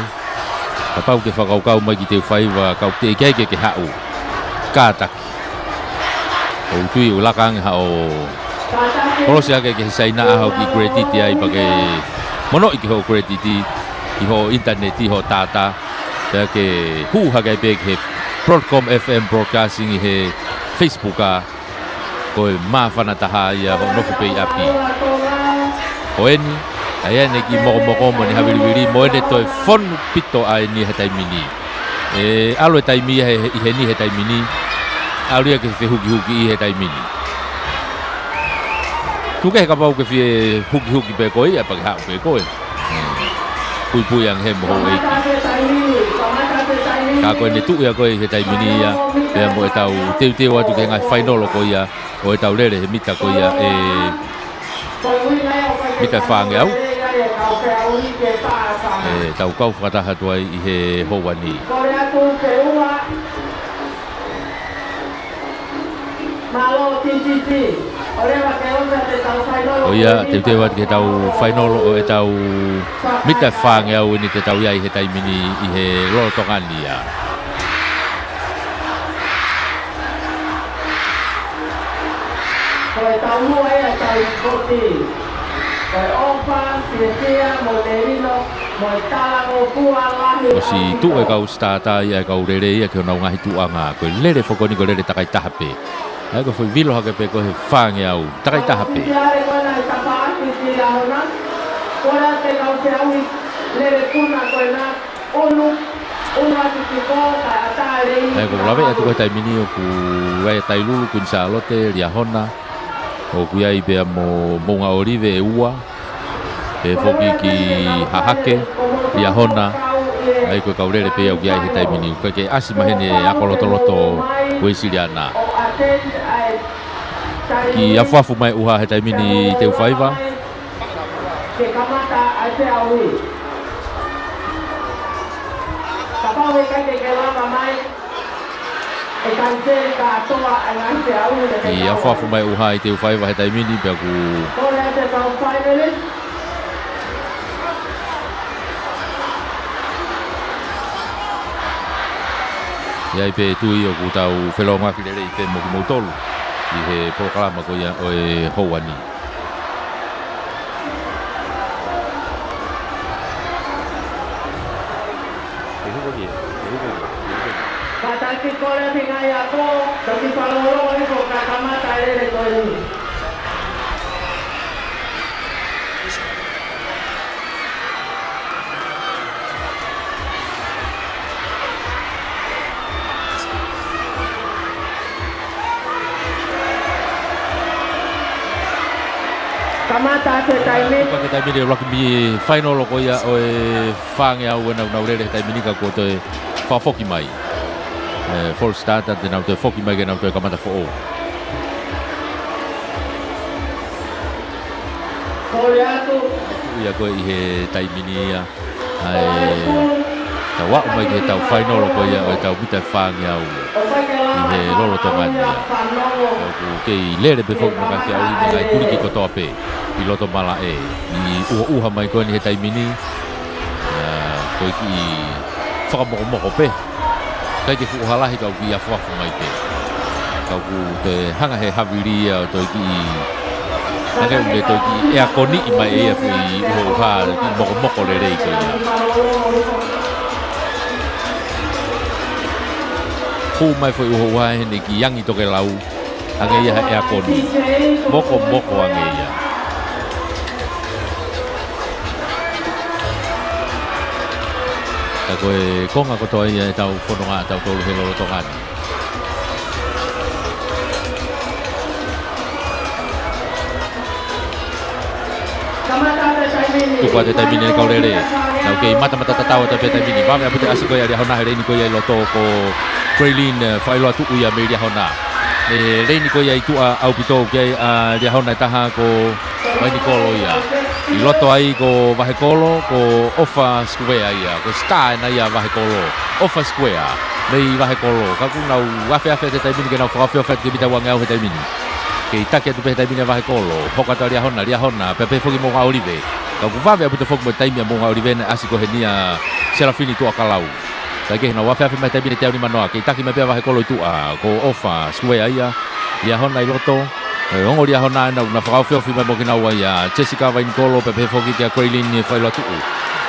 kapau ke fakakaukau mai ki he ʻū faiva, ka ʻoku teʻeki ai ke ke haʻu. kātaki. ʻOku ou tui ʻoku laka ange haʻo kolosi hake ki he saina ʻa hoʻo kiʻi credit ai pea ke monoʻi ki hoʻo credit ʻi hoʻo internet, hoʻo data. Pea ke hū hake ai pē ki he Broadcom F M Broadcasting ʻi he Facebook ʻa ko e māfana taha ia hoʻo nofo pē ʻi ʻapi. Ko eni, ʻa ia ʻene kiʻi mokomoko mo ʻene havilivili mo ʻene toe fonu pito ʻa eni he taimi ni. ʻE ʻalu e taimi ia he, ʻi heni he taimi ni. ʻAlu ia ke fehukihukiʻi he taimi ni. Tuku kehe kapau ke fie hukihuki pē koe ia pea ke haʻu pē koe. Puipui ange he mo houʻeiki. Ka ko ʻene tuʻu ia ko ē he taimi ni ia, pea mo ʻetau teuteu atu ki he ngaahi fainolo ko ia ʻo ʻetau lele he mita ko ia ʻe mita ʻe fāngeau. ʻE tau kau fakataha atu ai ʻi he houa ni. Mālō, T T T. ʻO ia, teuteu atu ki heʻetau fainolo ʻo ʻetau mita ʻe fāngeau eni te tau ʻi ai he taimi ni ʻi he lolotonga ni ia. Ko e taumuʻa ia ʻetau poti. Ko e ʻofa, fiefia, mo e melino, mo e talangofua lahi. ʻOsi tuʻu e kau starter ia, e kau lele ia ki honau ngaahi tuʻuʻanga. Ko e lele foki ko eni ko e lele takai taha pē. ʻA ia ko e foʻi vilo hake pē ko ē he fāngeau, takai taha pē. Ki are ko ena he tapaʻaki ki Liahona. Ko e ʻa e kau feʻauhi lele puna ko ena, ʻunu, ʻunu atu ki ko ka ata lei. ʻA ia ko e lave atu ko ē he taimi ni ʻoku ʻi ai ʻa Tailulu, Kuini Sālote, Liahona. ʻOku ʻi ai pea mo Moʻungaʻolive ʻe ua. Pea foki ki Hahake, Liahona, ʻa ia ko e kau lele pē ia ʻoku ʻi ai he taimi ni. ʻOku ʻikai ke ʻasi mai heni e ako lotoloto Uēsiliana. Kiʻi afuafu mai ʻuha he taimi ni Teufaiva. Kapau ʻe ʻikai ke ke lava mai, ʻe kanseli kātoa ʻa e ngaahi feʻauhi. Kiʻi afuafu mai ʻuha ʻi Teufaiva he taimi ni pea ʻoku ʻi ai pē tui ʻoku tau felōngoaki lelei pē mo kimoutolu ʻi he polokalama ko ia ʻo e houa ni. Kātaki kole ʻa e ngaahi ako, toki fakalongolongo hifo ka kamata e lele ko eni. Kamata atu e taimi. Kamata atu e taimi ʻi he ʻuluaki mita fainolo ko ia ʻo e fāngeau ʻenau, nau lele he taimi ni ka kuo toe fakafoki mai. ʻE, false start, te nau toe foki mai ke nau toe kamata foʻou. Kole atu. Ia ko ē ʻi he taimi ni ia. ʻA e tau aʻu mai ki heʻetau fainolo ko ia ʻo ʻetau mita ʻe fāngeau ʻi he lolotonga ni ia. ʻOku kei lele pē foki mo e ngaahi feʻauhi mo e ngaahi kuliki kotoa pē ʻi loto malaʻe. ʻI ʻuha, ʻuha mai ko eni he taimi ni. ʻA, ko e kiʻi fakamokomoko pē. ʻIkai ke fuʻu ʻuha lahi ka ʻoku kiʻi afuafu mai pē. Ka ʻoku toe hanga he havili ia ʻo toe kiʻi hangē ʻoku ne toe kiʻi ʻeakoniʻi mai ʻe ia foʻi ʻuhoʻuha, kiʻi mokomoko lelei ko ia. Hū mai foʻi ʻuhoʻuha heni kiʻi angi tokelau. Hangē ia ha ʻeakoni. Mokomoko ange ia. Ka ko e konga kotoa ia ʻetau fononga ʻatautolu he lolotonga ni. Tuku atu e taimi ni ʻe kau lele. Nau kei matamata tatau atu pē taimi ni. Vave ʻaupito e ʻasi ko ia ʻa Liahona he leini ko ia ʻi loto ko Graylin, eh, Fakaʻiloatuʻu ia mei Liahona. ʻE leini ko ia ʻi tuʻa ʻaupito ki ai ʻa Liahona ʻe taha ko Vainikolo ia. ʻI loto ai ko Vahekolo, ko ʻOfa Sikuea ia, ko e star ena ia Vahekolo. ʻOfa Sikuea, mei Vahekolo. Ka ʻoku nau afeafe atu he taimi ni ke nau fakaofiofi atu ki he mita uangeau he taimi ni. Kei taki atu pē he taimi ni ʻa Vahekolo. Hoko atu ʻa Liahona, Liahona, pea pehē foki Moʻungaʻolive. Ka ʻoku vave ʻaupito foki mo e taimi ʻa Moʻungaʻolive naʻe ʻasi ko eni ʻa Selafini Tuʻakalau. Kae kehe, nau afeafe mai he taimi ni, teau nimanoa, kei taki mai pē ʻa Vahekolo ʻi tuʻa, ko ʻOfa Sikuea ia, Liahona ʻi loto, ʻe ongo Liahona ʻena, ʻoku na fakaofiofi mai mo kinaua ia, Jessica Vainikolo, pea pehē foki kia Graylin Failotuʻu.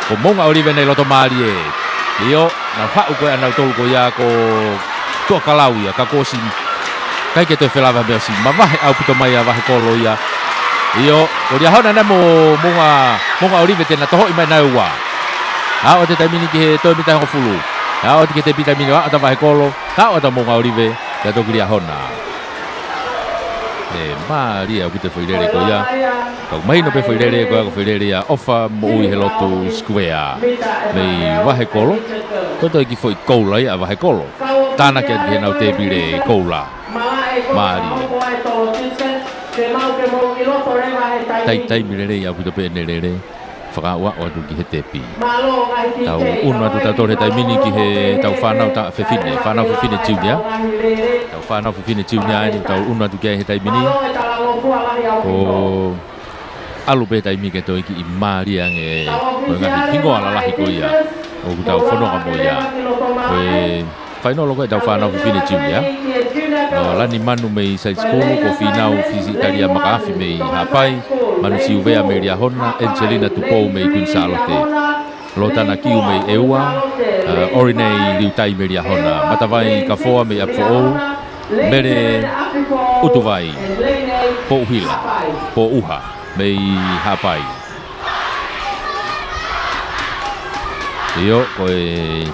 Ko Moʻunga ʻOlive ʻena ʻi loto mālie. ʻIo, nau haʻu ko ē ʻa nautolu ko ia ko Tuʻakalau ia, ka kuo ʻosi ʻikai ke toe felava mei he ʻosi mavahe ʻaupito mai ʻa Vahekolo ia. ʻIo, ko Liahona ʻena mo Moʻunga, Moʻunga ʻOlive te na tohoʻi mai ʻena ua. Aʻu atu he taimi ni ki he toe mita hongofulu. Aʻu atu ki he tepi he taimi ni, aʻu atu ʻa Vahekolo, aʻu atu ʻa Moʻunga ʻOlive, pea toki Liahona. ʻE mālie ʻaupito e foʻi lele ko ia. Ka ʻoku mahino pē foʻi lele ko ia ko e foʻi lele ia ʻa ʻOfa Moʻui he loto Sikuea mei Vahekolo. Ko e toe kiʻi foʻi koula ia ʻa Vahekolo. Tānaki atu ki heʻenau tēpile koula. Mālie. Taimi lelei ʻaupito pē ʻene lele. Fakaaʻu atu ki he tepi. Tau ʻunu atu tautolu he taimi ni ki heʻetau fānau taʻefefine, fānau fefine junior. Tau fānau fefine junior eni, tau ʻunu atu ki ai he taimi ni. Ko ʻalu pē taimi ke toe kiʻi mālie ange mo e ngaahi hingoa lalahi ko ia ʻoku tau fononga mo ia. Ko e fainolo ko ē ʻetau fānau fefine junior. ʻO Lani Manu mei Side School, ko Fīnau Fisi Talia Makaafi mei Haʻapai, Manu Siuvea mei Liahona, Angelina Tupou mei Kuini Sālote. Lotana Kiu mei ʻEua, ʻa, Orinei Liutai mei Liahona, Matavai Kafoa mei ʻApifoʻou, Mele ʻUtuvai, Pouhila, Pouha mei Haʻapai. ʻIo, ko e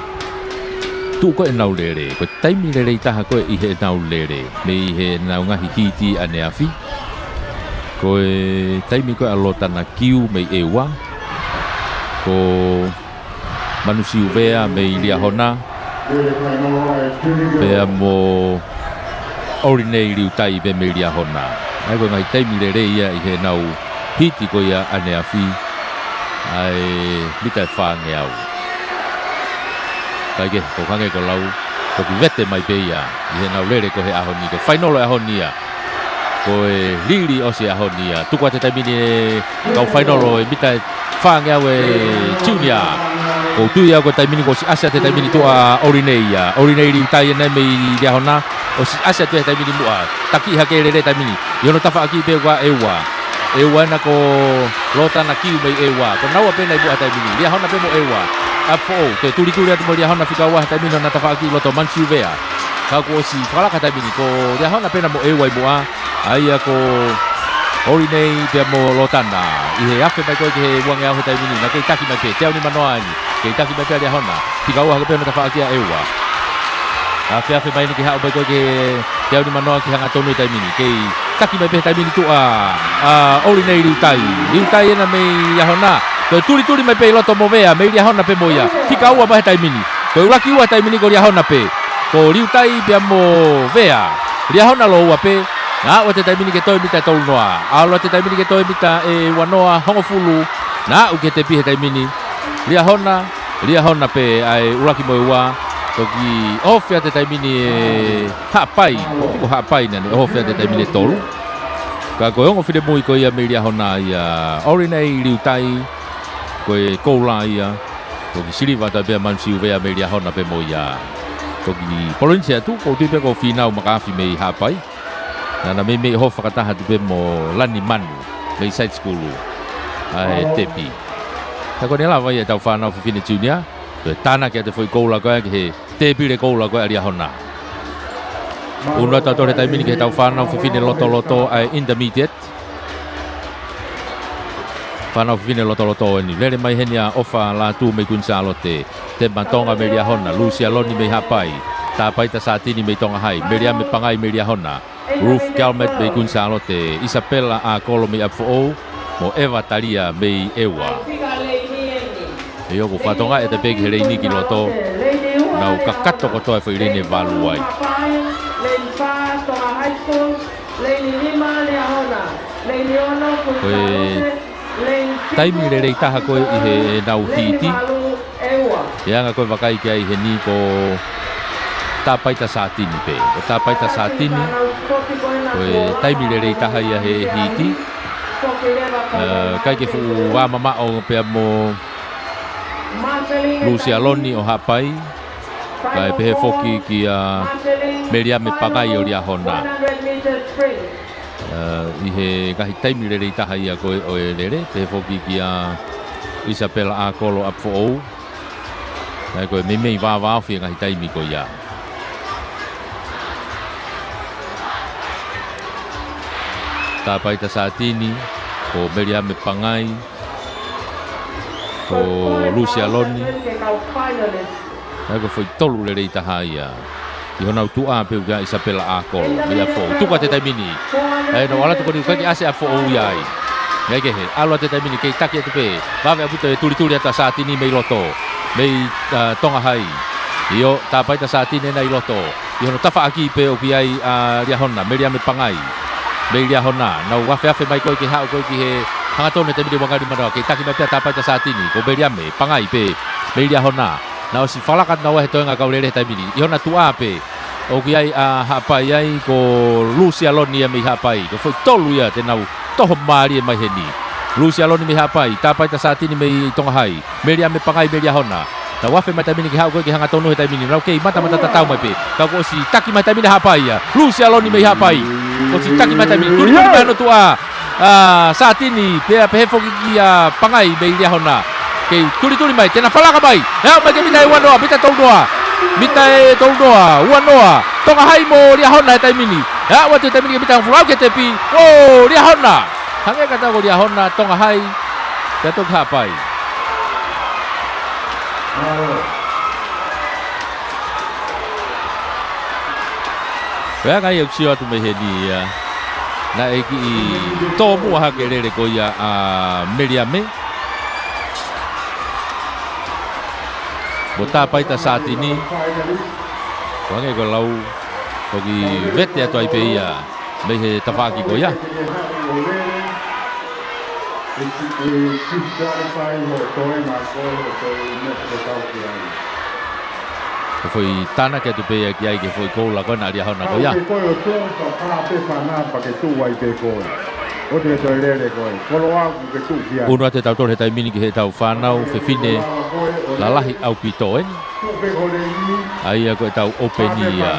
tuʻu ko ē ʻenau lele, ko e taimi lelei taha ko ē ʻi heʻenau lele, mei heʻenau ngaahi hiti ʻaneafi. Ko e taimi ko ē ʻa Lotana Kiu mei ʻEua, ko Manu Siuvea mei Liahona, pea mo Orinei Liutai pē mei Liahona. ʻA ia ko e ngaahi taimi lelei ia ʻi heʻenau hiti ko ia ʻaneafi, ʻa e mita ʻe fāngeau. Kae kehe, ʻoku hangē ko e lau, toki vete mai pē ia ʻi heʻenau lele ko ē he ʻaho ni, ko e fainolo ʻo e ʻaho ni ia. Ko e lili ʻosi ʻo e ʻaho ni ia. Tuku atu he taimi ni e kau fainolo ʻo e mita ʻe fāngeau ʻa e junior. ʻOku ou tui au ko e taimi ni kuo ʻosi ʻasi atu he taimi ni tuʻa ʻa Orinei ia. Orinei Liutai ʻena mei Liahona, ʻosi ʻasi atu he taimi ni muʻa. Taki hake lele taimi ni. ʻI hono tafaʻaki pē ʻa ʻEua. ʻEua ʻena ko Lotana Kiu mei ʻEua. Ko naua pē ʻena ʻi muʻa he taimi ni. Liahona pē mo ʻEua. ʻApifoʻou, toe tulituli atu mo Liahona fika ua he taimi ni ʻo na tafaʻaki ʻi loto, Manu Siuvea. Ka kuo ʻosi fakalaka he taimi ni, ko Liahona pē ʻena mo ʻEua ʻi muʻa. ʻA ia ko Orinei pea mo Lotana. ʻI he afe mai ko ē ki he uangeau he taimi ni, naʻa kei taki mai pē, teau nimanoa eni. Kei taki mai pē ʻa Liahona. Fika ua hake pē ʻo na tafaʻaki ʻa ʻEua. Afeafe mai eni ke haʻu mai ko ē ki he teau nimanoa ki he hangatonu he taimi ni. Kei taki mai pē he taimi ni tuʻa ʻa Orinei Liutai. Liutai ʻena mei Liahona. Toe tulituli mai pē ʻi loto mo Vea, mei Liahona pē mo ia. Fika ua mai he taimi ni. Ko e ʻuluaki ua he taimi ni ko Liahona pē. Ko Liutai pea mo Vea. Liahona lōua pē. Naʻa aʻu atu he taimi ni ki he toe mita ʻe tolunoa. ʻAlu atu he taimi ni ki he toe mita ʻe uanoa hongofulu. Naʻa aʻu ki he tepi he taimi ni. Liahona, Liahona pē ʻa e ʻuluaki mo e ua. Toki ʻohofi atu he taimi ni ʻe Haʻapai. Ko Haʻapai naʻa ne ʻohofi atu he taimi ni ʻe tolu. Ka ko e ongo finemui ko ia mei Liahona ia Orinei Liutai. Ko e koula ia. Toki siliva atu pē ʻa Manu Siuvea mei Liahona pē mo ia. Toki polonise atu, ʻoku ou tui pē ko Fīnau Makaafi mei Haʻapai. Naʻa na meimei ʻohofi fakataha atu pē mo Lani Manu mei Side School. ʻA e tepi. Ka ko ʻene lava ia ʻetau fānau fefine junior. Toe tānaki atu e foʻi koula ko ia ki he tēpile koula ko ia ʻa Liahona. ʻUnu atu tautolu he taimi ni ki heʻetau fānau fefine lotoloto ʻa e intermediate. Fānau fefine lotoloto eni. Lele mai heni ʻa ʻOfa Lātū mei Kuini Sālote. Tema Tonga mei Liahona. Lusia Loni mei Haʻapai. Tāpaita Sātini mei Tonga Hai. Meliame Pangai mei Liahona. Ruth Calmet mei Kuini Sālote, Isapela ʻAkolo mei ʻApifoʻou, mo ʻEva Talia mei ʻEua. ʻIo, ʻoku fatongia ʻeta pē ki he leini ki loto, nau kakato kotoa e foʻi leini ʻe valu ai. Ko e taimi lelei taha ko ē ʻi heʻenau hiti. ʻE anga ko ē vakai ki ai heni ko Tāpaita Sātini pē. Ko Tāpaita Sātini, ko e taimi lelei taha ia he hiti. ʻE, ʻikai ke fuʻu vāmamaʻo pea mo Lusia Loni ʻo Haʻapai. Kae pehē foki kia Meliame Pangai ʻo Liahona. ʻA, ʻi he ngaahi taimi lelei taha ia ko ē ʻo e lele, pehē foki kia Isapela ʻAkolo ʻApifoʻou. ʻA ia ko e meimei vāvāofi e ngaahi taimi ko ia. Tāpaita Satini, ko Meliame Pangai, ko Lusialoni. ʻA ia ko e foʻi tolu lelei taha ia. ʻI honau tuʻa pē ʻoku ʻia Isapela ʻAkolo, mei ʻApifoʻou. Tuku atu he taimi ni. ʻA ia, nau ʻalu atu ko eni ʻoku ʻikai ke ʻasi ʻApifoʻou ia ai. Naʻe kehe, ʻalu atu he taimi ni kei taki atu pē. Vave ʻaupito e tulituli atu ʻa Satini mei loto. Mei, ʻa, Tonga Hai. ʻIo, Tāpaita Satini ena ʻi loto. ʻI hono tafaʻaki pē ʻoku ʻi ai ʻa Liahona, Meliame Pangai. Mei Liahona, nau afeafe mai ko ē ke haʻu ko ē ki he hangatonu he taimi ni ʻa Vangani Manoa, kei taki mai pē ʻa Tāpaita Satini, ko Meliame Pangai pē, mei Liahona. Naʻe ʻosi falaka atu naua he toenga kau lele he taimi ni. ʻI hona tuʻa pē, ʻoku ʻi ai ʻa Haʻapai ai, ko Lusialoni ia mei Haʻapai, ko e foʻi tolu ia te nau toho mālie mai heni. Lusialoni mei Haʻapai, Tāpaita Satini mei Tonga Hai. Meliame Pangai mei Liahona. Nau afe mai taimi ni ke haʻu ko ē ki he hangatonu he taimi ni. Nau kei matamata tatau mai pē. Ka kuo ʻosi taki mai taimi ni Haʻapai ia. Lusialoni mei Haʻapai. ʻOsi taki mai taimi ni. Tulituli mai hono tuʻa. ʻA, Satini, pea pehē foki kia Pangai mei Liahona. Kei tulituli mai, te na falaka mai. ʻE aʻu mai ki he mita ʻe uanoa, mita tolunoa. Mita ʻe tolunoa, uanoa. Tonga Hai mo Liahona he taimi ni. ʻE aʻu atu he taimi ni ki he mita hongofulu, aʻu ki he tepi. ʻO, Liahona. Hangē ka tau ko Liahona, Tonga Hai. Pea toki Haʻapai. Pea ka ʻi ai ʻeku sio atu mei heni ia. Naʻe kiʻi tōmuʻa hake e lele ko ia ʻa Meliame. Mo Tāpaita Satini. Ko e hangē ko e lau, toki vete atu ai pē ia. Mei he tafaʻaki ko ia. Ko e foʻi tānaki atu pē ia ki ai ki he foʻi koula ko ena ʻa Liahona ko ia. Unu atu ʻetau tolu he taimi ni ki heʻetau fānau fefine lalahi ʻaupito eni. ʻA ia ko ʻetau ʻōpeni ia.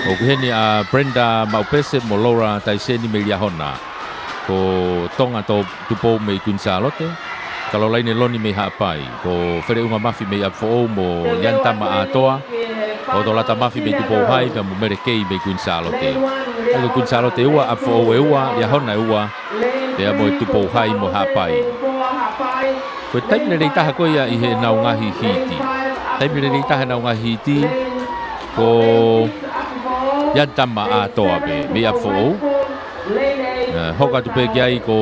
ʻOku ʻi heni ʻa Brenda Maupese mo Laura Taiseni mei Liahona. Ko Tonga To-, Tupou mei Kuini Sālote. Kalolaine Loni mei Haʻapai. Ko Feleʻunga Mafi mei ʻApifoʻou mo Ianitama ʻAtoa. ʻOtolata Mafi mei Tupou Hai, pea mo Mele Kei mei Kuini Sālote. ʻA ia ko Kuini Sālote ʻe ua, ʻApifoʻou ʻe ua, Liahona ʻe ua. Pea mo e Tupou Hai mo Haʻapai. Ko e taimi lelei taha ko ia ʻi heʻenau ngaahi hiti. Taimi lelei taha ʻenau ngaahi hiti, ko Ianitama ʻAtoa pē, mei ʻApifoʻou. ʻE, hoko atu pē ki ai ko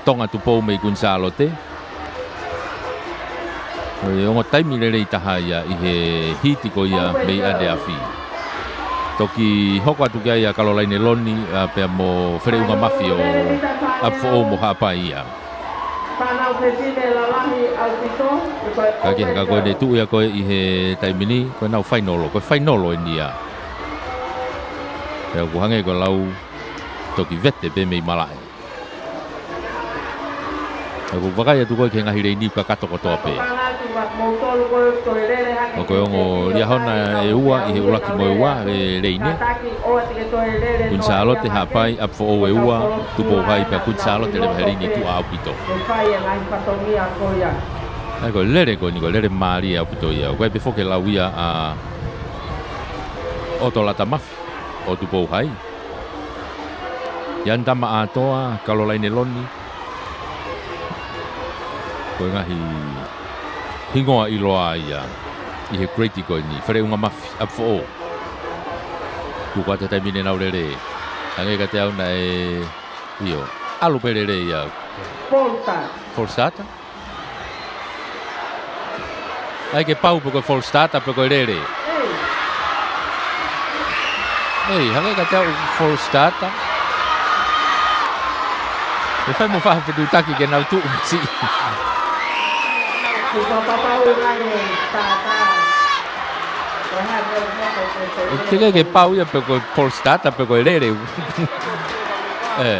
Tonga Tupou mei Kuini Sālote. Ko e ongo taimi lelei taha ia ʻi he hiti ko ia mei ʻaneafi. Toki hoko atu ki ai ʻa Kalolaine Loni, ʻa, pea mo Feleʻunga Mafi ʻo ʻApifoʻou mo Haʻapai ia. Ka ke heka ko eni tuʻu ia ko ē ʻi he taimi ni, ko ʻenau fainolo, ko e fainolo eni ia. Pea ʻoku hangē ko e lau toki vete pē mei malaʻe. ʻOku vakai atu ko ē ki he ngaahi leini kakato kotoa pē. ʻOku ongo Liahona ʻe ua ʻi he ʻuluaki mo e ua, e leini. Kuini Sālote, Haʻapai, ʻApifoʻou ʻe ua, Tupou Hai pea Kuini Sālote leva he leini tuʻa ʻaupito. ʻA ia ko e lele ko eni ko e lele mālie ʻaupito ia. ʻOku ʻi ai pē foki e lau ia ʻa ʻOtolata Mafi ʻo Tupou Hai. Ianitama ʻAtoa, Kalolaine Loni. Ko e ngaahi hingoa ʻiloa ia ʻi he grade ko eni, Feleʻunga Mafi, ʻApifoʻou. Tuku atu he taimi ni ʻenau lele. Hangē kiate au naʻe, ʻio, ʻalu pē lele ia. False start. False start? ʻAi ke pau pe ko e false start pe ko e lele. ʻEi, hangē kiate au false start. ʻE fai mo fai ha fetuʻutaki ke nau tuʻu masi. ʻE teʻeki ke pau ia pe ko e false start pe ko e lele. ʻE.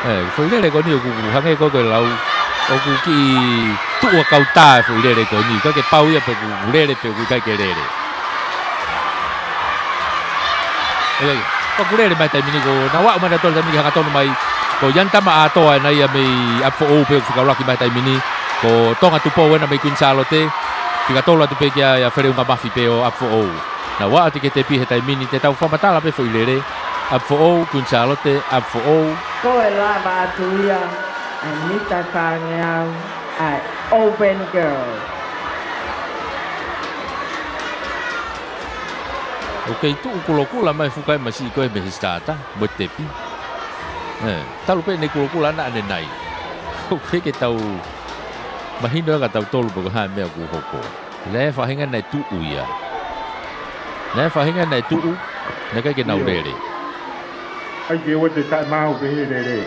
ʻE, foʻi lele ko eni ʻoku hangē ko e, ko e lau. ʻOku kiʻi tuʻu ʻa kautā e foʻi lele ko eni, ʻikai ke pau ia pe ʻoku lele pe ʻoku ʻikai ke lele. ʻIkai, ʻoku lele mai taimi ni, ko naʻa nau aʻu mai nautolu taimi ni ke hangatonu mai. Ko Ian Tama ʻAtoa ena ia mei ʻApifoʻou pē ʻoku fakaʻuluaki mai taimi ni. Ko Tonga Tupou ena mei Kuini Sālote. Fika tolu atu pē kia ia Feleunga Mafi pē ʻo ʻApifoʻou. Naʻa nau aʻu atu ki he tepi he taimi ni, te tau fakamatala pē foʻi lele. ʻApifoʻou, Kuini Sālote, ʻApifoʻou. Ko e lava atu ia ʻa e mita fāngeau ʻa e Open Girls. ʻOku kei tuʻu kulokula mai fuka e masiʻi ko ē mei he sitaata mo e tepi. ʻE, talu pē ʻene kulokula ʻana ʻanenai. ʻOku ʻikai ke tau mahino ʻe kitautolu pe ko e hā e meʻa ʻoku hoko. Naʻe faʻahinga naʻe tuʻu ia. Naʻe faʻahinga naʻe tuʻu, naʻe ʻikai ke nau lele. ʻAi ke ua te taʻe mau pē he lele.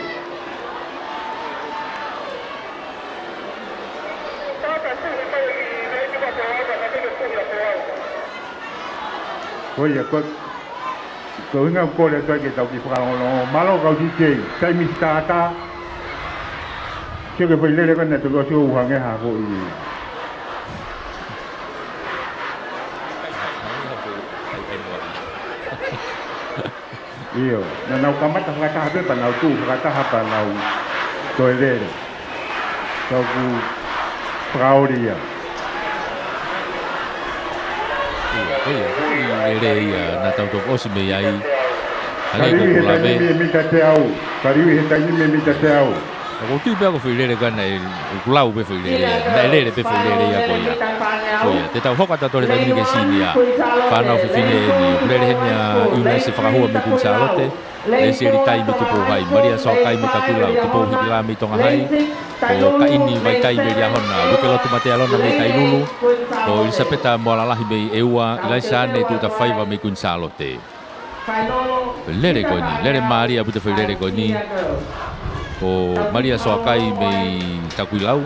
Ko ia, ko, ko e ʻuhinga ʻoku ou kole atu ai ke tau kiʻi fakalongolongo. Mālō kau D J, taimi sitaata. Sio ki he foʻi lele ko ena, toki ʻosi ʻo ʻuhange ha foʻi. ʻIo, naʻa nau kamata fakataha pē pea nau tuʻu fakataha pea nau toe lele. Tau ku fakaoli ia. ʻIo, ko ia, ko e lele ia naʻa tau toki ʻosi mei ai. Hangē ko e Kaliu he lave. Taimi ni mita teau. Kaliu he taimi ni mita teau. Ka ʻoku ou tui pē au ko e foʻi lele ko ena ʻoku lau pē foʻi lele ia. Naʻe lele pē foʻi lele ia ko ia. Ko ia, te tau hoko atu he taimi ni ki he senior. Fānau fefine eni. Lele heni ʻa ʻIunaise Fakahua mei Kuini Sālote. Lesieli Tai mei Tupou Hai. Malia Soakai mei Takuilau. Tupou Hikilā mei Tonga Hai. Ko Kaini Vaitai mei Liahona. Uikelotu Matealona mei Tailulu. Ko ʻIlisapeta Moalalahi mei ʻEua. ʻIlaisa Ane Tuʻutafaiva mei Kuini Sālote. Lele ko eni, lele mālie ʻaupito foʻi lele ko eni. Ko Malia Soakai mei Takuilau,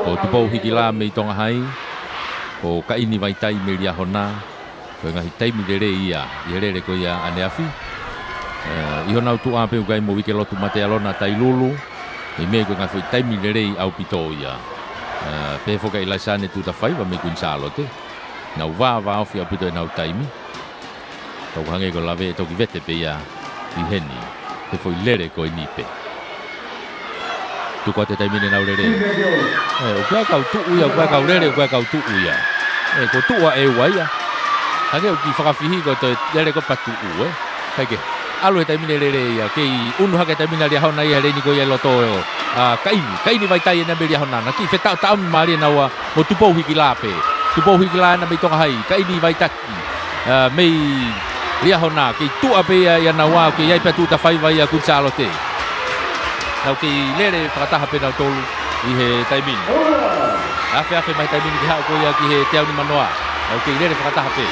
ko Tupou Hikilā mei Tonga Hai, ko Kaini Vaitai mei Liahona. Ko e ngaahi taimi lelei ia ʻi he lele ko ia ʻaneafi. ʻE, ʻi honau tuʻa pē ʻoku ʻi ai mo Uikelotu Matealona Tailulu. ʻI he meʻa ko e ngaahi foʻi taimi lelei ʻaupito ia. ʻE, pehē foki kia ʻIlaisa Ane Tuʻutafaiva mei Kuini Sālote. Nau vāvāofi ʻaupito ʻenau taimi. Ka ʻoku hangē ko e lave ʻe toki vete pē ia ʻi heni. He foʻi lele ko eni pē. Tuku atu he taimi ni ʻenau lele. ʻE, ʻoku ʻi ai e kau tuʻu ia, ʻoku ʻi ai e kau lele, ʻoku ʻi ai e kau tuʻu ia. ʻE, ko e tuʻu ʻa ʻEua ia. Hangē ʻoku kiʻi fakafihi ko e toe lele ko e patuʻu, ē. ʻIkai ke. ʻAlu he taimi ni e lele ia. Kei ʻunu hake he taimi ni ʻa Liahona ia he leini ko ia ʻi loto ʻo, ʻa, Kaini. Kaini Vaitai ena mei Liahona. Naʻe kiʻi fetaʻotaʻomi mālie naua mo Tupou Hikilā pē. Tupou Hikilā ena mei Tonga Hai. Kaini Vaitai. ʻA, mei Liahona, kei tuʻa pē ia ʻia naua, kei ʻi ai pē ʻa Tuʻutafaiva ia Kuini Sālote. Nau kei lele fakataha pē nautolu ʻi he taimi ni. Afeafe mai he taimi ni ke haʻu ko ia ki he teau nimanoa. Nau kei lele fakataha pē.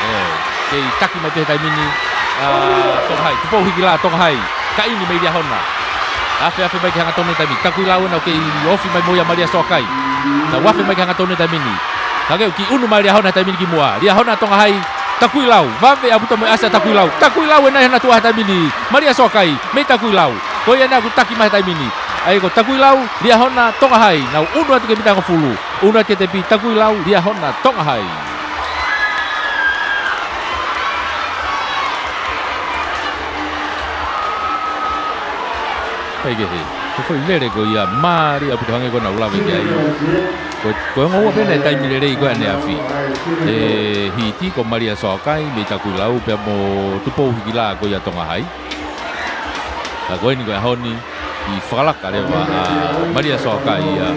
ʻE, kei taki mai pē he taimi ni, ʻa, Tonga Hai, Tupou Hikilā Tonga Hai. Kaini mei Liahona. Afeafe mai ke hangatonu he taimi ni. Takuilau ena ʻoku kei ofi mai mo ia ʻa Malia Soakai. Nau afe mai ke hangatonu he taimi ni. Ka ke ʻoku kiʻi ʻunu mai ʻa Liahona he taimi ni ki muʻa. Liahona Tonga Hai. Takuilau. Vave ʻaupito mo e ʻasi ʻa Takuilau. Takuilau ena ʻi hona tuʻa he taimi ni. Malia Soakai. Mei Takuilau. Ko ia ena ʻoku taki mai he taimi ni. ʻA ia ko Takuilau. Liahona Tonga Hai. Nau ʻunu atu ki he mita hongofulu. ʻUnu atu ki he tepi Takuilau. Liahona Tonga Hai. Pea kehe, ko e foʻi lele ko ia mālie ʻaupito hangē ko ʻenau lave ki ai. Ko, ko e ongo ua pē ena e taimi lelei ko ē ʻaneafi. ʻE hiti ko Malia Soakai mei Takuilau pea mo Tupou Hikilā ko ia Tonga Hai. Ka ko eni ko e ʻaho ni, ʻi fakalaka leva ʻa Malia Soakai ia,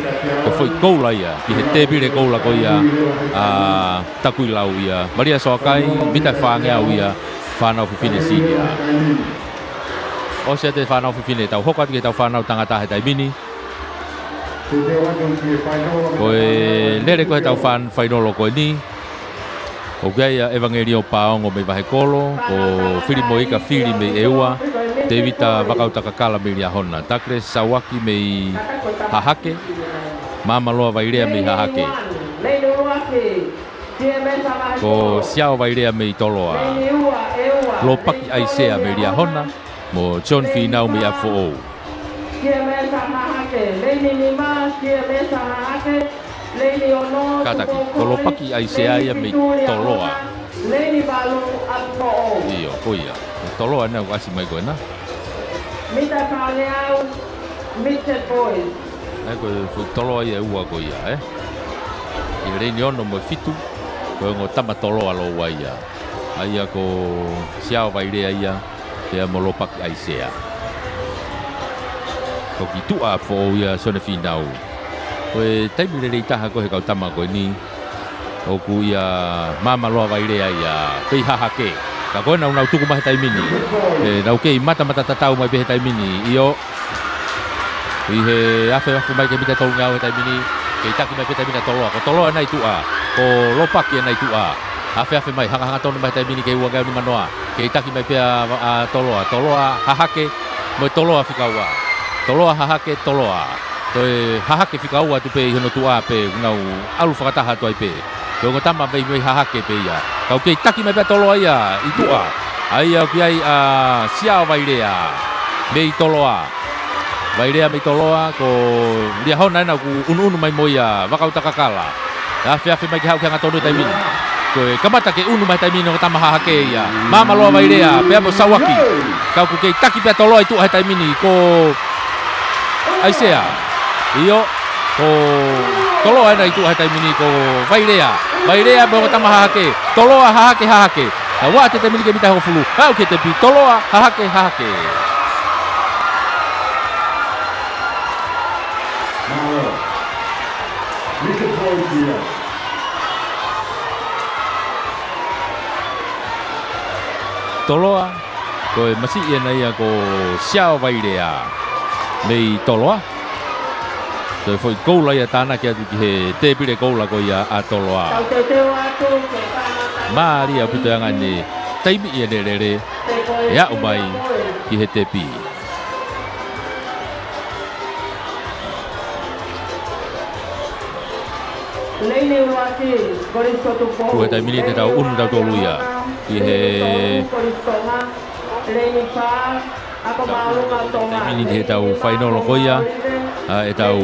ko e foʻi koula ia, ki he tēpile koula ko ia ʻa Takuilau ia. Malia Soakai, mita ʻe fāngeau ia, fānau fefine senior. ʻOsi atu e fānau fefine, tau hoko atu ki heʻetau fānau tangata he taimi ni. Ko e lele ko ē heʻetau fānau fainolo ko eni. ʻOku ʻi ai ʻa ʻEvangelio Paongo mei Vahekolo, ko Filimoika Fili mei ʻEua, Tēvita Vakautakakala mei Liahona, Douglas Sauaki mei Hahake, Māmaloa Vailea mei Hahake. Ko Siao Vailea mei Toloa, Lopaki ʻAisea mei Liahona, mo John Finau mei ʻApifoʻou. Leini nima, Siamesa Hahake. Leini ono, Kātaki, Tupou ko Lopaki ʻAisea ia mei Toloa. Leini valu, ʻApifoʻou. ʻIo, ko ia. Ko Toloa ʻena ʻoku ʻasi mai ko ena. Mita fāngeau, Midget Boys. ʻA ia ko e foʻi Toloa ia ʻe ua ko ia, ē? ʻI he leini ono mo e fitu, ko e ongo tama Toloa lōua ia. ʻA ia ko Siaovailea ia, pea mo Lopaki ʻAisea. Ko ki tuʻa ʻApifoʻou ia Sione Fīnau. Ko e taimi lelei taha ko ē he kau tama ko eni, ʻoku ʻia Māmaloa Vailea ia, pea Hahake. Ka ko ena ʻoku nau tuku mai he taimi ni. ʻE, nau kei matamata tatau mai pē he taimi ni. ʻIo. ʻI he afeafe mai ki he mita tolungeau he taimi ni. Kei taki mai pē taimi ni ʻa Toloa. Ko Toloa ʻena ʻi tuʻa. Ko Lopaki ʻena ʻi tuʻa. Afeafe mai, hangahanga tonu mai he taimi ni ki he uangeau nimanoa. Kei taki mai pē ʻa, ʻa Toloa. Toloa, Hahake, mo e Toloa fika ua. Toloa, Hahake, Toloa. Ko e Hahake fika ua atu pē ʻi hono tuʻa pē, nau ʻalu fakataha atu ai pē. Ko e ongo tama mei, mei Hahake pē ia. Ka ʻoku kei taki mai pē ʻa Toloa ia, ʻi tuʻa. ʻA ia ʻoku ʻi ai ʻa Siaovailea. Mei Toloa. Vailea mei Toloa, ko Liahona ʻena ʻoku ʻunuʻunu mai mo ia, Vakautakakala. Afeafe mai ke haʻu ki he hangatonu he taimi ni. Ko e kamata ke ʻunu mai he taimi ni ongo tama Hahake ia. Māmaloa Vailea, pea mo Sauaki. Ka ʻoku kei taki pē ʻa Toloa ʻi tuʻa he taimi ni, ko ʻAisea. ʻIo, ko Toloa ʻena ʻi tuʻa he taimi ni, ko Vailea. Vailea mo e ongo tama Hahake. Toloa, Hahake, Hahake. Naʻe ʻoatu he taimi ni ki he mita hongofulu. Haʻu ki he tepi. Toloa, Hahake, Hahake. Mālō. Mita Boys ia. Toloa, ko e masiʻi ʻena ia ko Siaovailea mei Toloa. Ko e foʻi koula ia tānaki atu ki he tēpile koula ko ia ʻa Toloa. Mālie ʻaupito e anga ʻene taimi ʻi heʻene lele, ʻe aʻu mai ki he tepi. Ko e taimi ni te tau ʻunu tautolu ia. ʻI he taimi ni te tau fainolo ko ia. ʻA e tau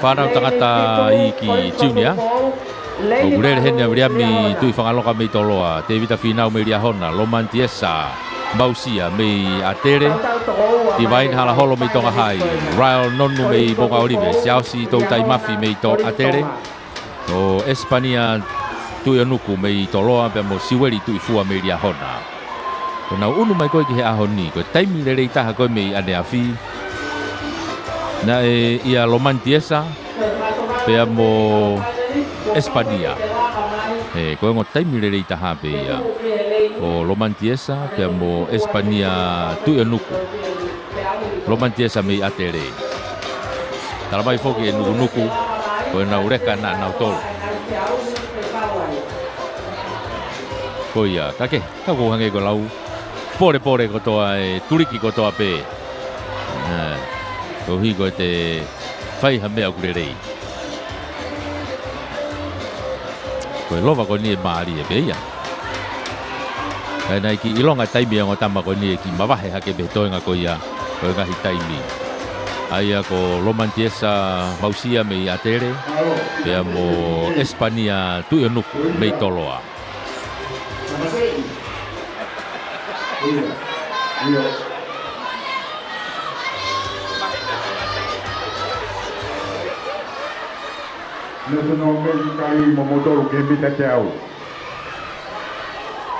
fānau tangata iiki junior. ʻOku lele heni ʻa Viliami Tuʻifangaloka mei Toloa, Tēvita Fīnau mei Liahona, Lomani Tiesa Mausia mei ʻAtele, Tivaini Halaholo mei Tonga Hai, Rael Nonu mei Moʻunga ʻŌlive, Siaosi Toutai Mafi mei Tō ʻAtele, ʻo ʻEsipania Tuʻionuku mei Toloa, pea mo Siueli Tuʻifua mei Liahona. Ko ʻenau ʻunu mai ko ē ki he ʻaho ni, ko e taimi lelei taha ko ē mei ʻaneafi. Naʻe ʻia Lomani Tiesa, pea mo ʻEsipania. He, ko e ongo taimi lelei taha pē ia. Ko Lomani Tiesa, pea mo ʻEsipania Tuʻionuku. Lomani Tiesa mei ʻAtele. Tala mai foki ʻe Nukunuku, ko ʻenau leka naʻa nau tolo. Ko ia, ka ke, ka ʻoku hangē ko e lau. Polepole kotoa e tuliki kotoa pē. ʻE, koeʻuhi ko ʻete fai ha meʻa ʻoku lelei. Ko e lova ko eni ʻe mālie pē ia. Kae naʻe kiʻi ʻilonga taimi ʻa e ongo tama ko eni ʻe kiʻi mavahe hake pē he toenga ko ia, ko e ngaahi taimi. ʻA ia ko Lomani Tiesa Mausia mei ʻAtele, pea mo ʻEsipania Tuʻionuku mei Toloa. National Merit Kali mo motolu ke mita teau.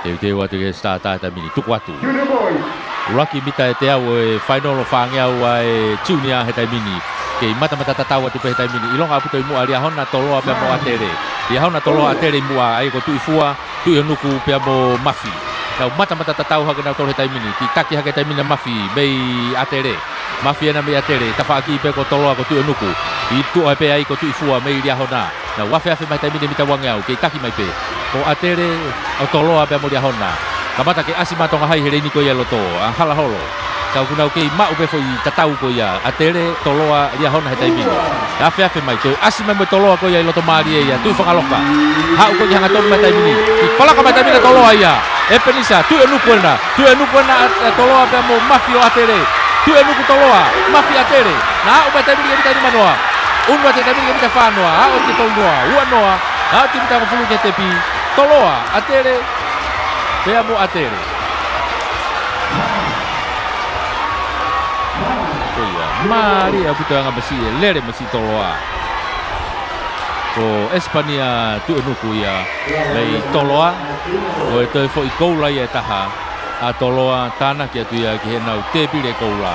Teuteu atu ke start ʻa e taimi ni, tuku atu. Junior boys. ʻUluaki mita ʻe teau ʻo e fainolo fāngeau ʻa e junior he taimi ni. Kei matamata tatau atu pē he taimi ni. ʻIlonga ʻaupito ʻi muʻa Liahona, Toloa pea mo ʻAtele. Liahona, Toloa, ʻAtele ʻi muʻa, ʻa ia ko Tuʻifua, Tuʻionuku pea mo Mafi. Nau matamata tatau hake nautolu he taimi ni. Kiʻi taki hake taimi ni ʻa Mafi mei ʻAtele. Mafi ʻena mei ʻAtele, tafaʻaki pē ko Toloa ko Tuʻionuku. ʻI tuʻa pē ai ko Tuʻifua mei Liahona. Nau afeafe mai taimi ni mita uangeau, kei taki mai pē. Ko ʻAtele, ʻo Toloa pea mo Liahona. Kamata ke ʻasi mai Tonga Hai he leini ko ia ʻi loto, ʻa Halaholo. Ka ʻoku nau kei maʻu pē foʻi tatau ko ia, ʻAtele, Toloa, Liahona he taimi ni. Afeafe mai, toe ʻasi mai mo Toloa ko ia ʻi loto mālie ia, Tuʻifangaloka. Haʻu ko ia hangatonu mai taimi ni. Kiʻi falaka mai taimi ni ʻa Toloa ia. ʻEpenisa, Tuʻionuku ʻena. Tuʻionuku ʻena ʻa, ʻa Toloa pea mo Mafi ʻo ʻAtele. Tuʻionuku Toloa, Mafi ʻAtele. Naʻa aʻu mai taimi ni ki he mita nimanoa. ʻUnu atu he taimi ni ki he mita fānoa. Aʻu atu ki he tolunoa. Uanoa. Aʻu atu ki he mita hongofulu ki he tepi. Toloa, ʻAtele. Pea mo ʻAtele. Ko ia. Mālie ʻaupito e anga masiʻi ʻe lele masiʻi Toloa. Ko ʻEsipania Tuʻenuku ia mei Toloa. Ko e toe foʻi koula ia ʻe taha ʻa Toloa, tānaki atu ia ki heʻenau tēpile koula.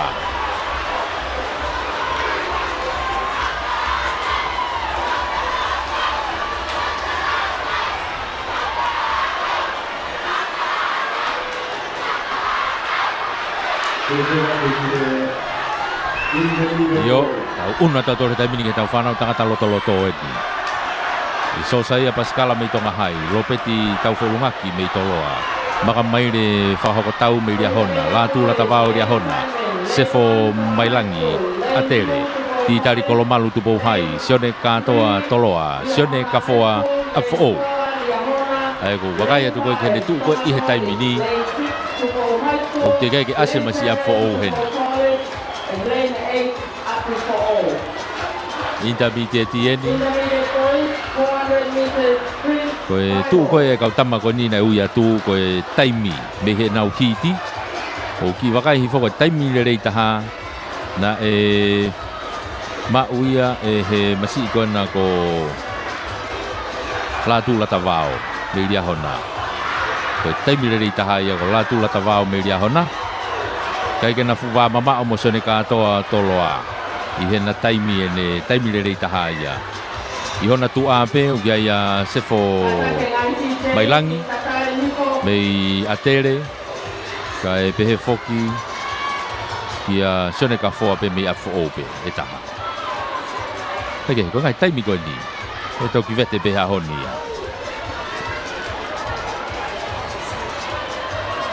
ʻIo, tau ʻunu atu ʻa Toloa he taimi ni ki heʻetau fānau tangata lotoloto eni. ʻIo, Sosaia Pasikala mei Tonga Hai, Lopeti Taufeʻulungaki mei Toloa, Makamaile Fakahokotau mei Liahona, Lātū Latavao Liahona, Sefo Mailangi ʻAtele, Titali Kolomalu Tupou Hai, Sione Kātoa Toloa, Sione Kafoa ʻApifoʻou. ʻA ia ʻoku ou vakai atu ko ē ki heʻene tuʻu ko ē ʻi he taimi ni. ʻOku teʻeki ke ʻasi e masiʻi ʻApifoʻou heni. Intermediate eni. Ko e tuʻu ko ē e kau tama ko eni naʻe ui atu ko e taimi mei heʻenau hiti. ʻOku ou kiʻi vakai hifo ko e taimi lelei taha naʻe maʻu ia ʻe he masiʻi ko ena ko Lātū Latavao mei Liahona. Ko e taimi lelei taha ia ko Lātū Latavao mei Liahona. ʻIkai ke na fuʻu vā mamaʻo mo Sione Kātoa Toloa ʻi heʻena taimi ʻene taimi lelei taha ia. ʻI hona tuʻa pē ʻoku ʻi ai ʻa Sefo Mailangi mei ʻAtele, kae pehē foki kia Sione Kafoa pē mei ʻApifoʻou pē ʻe taha. Pea ko e ngaahi taimi ko eni ʻe toki vete pē he ʻaho ni ia.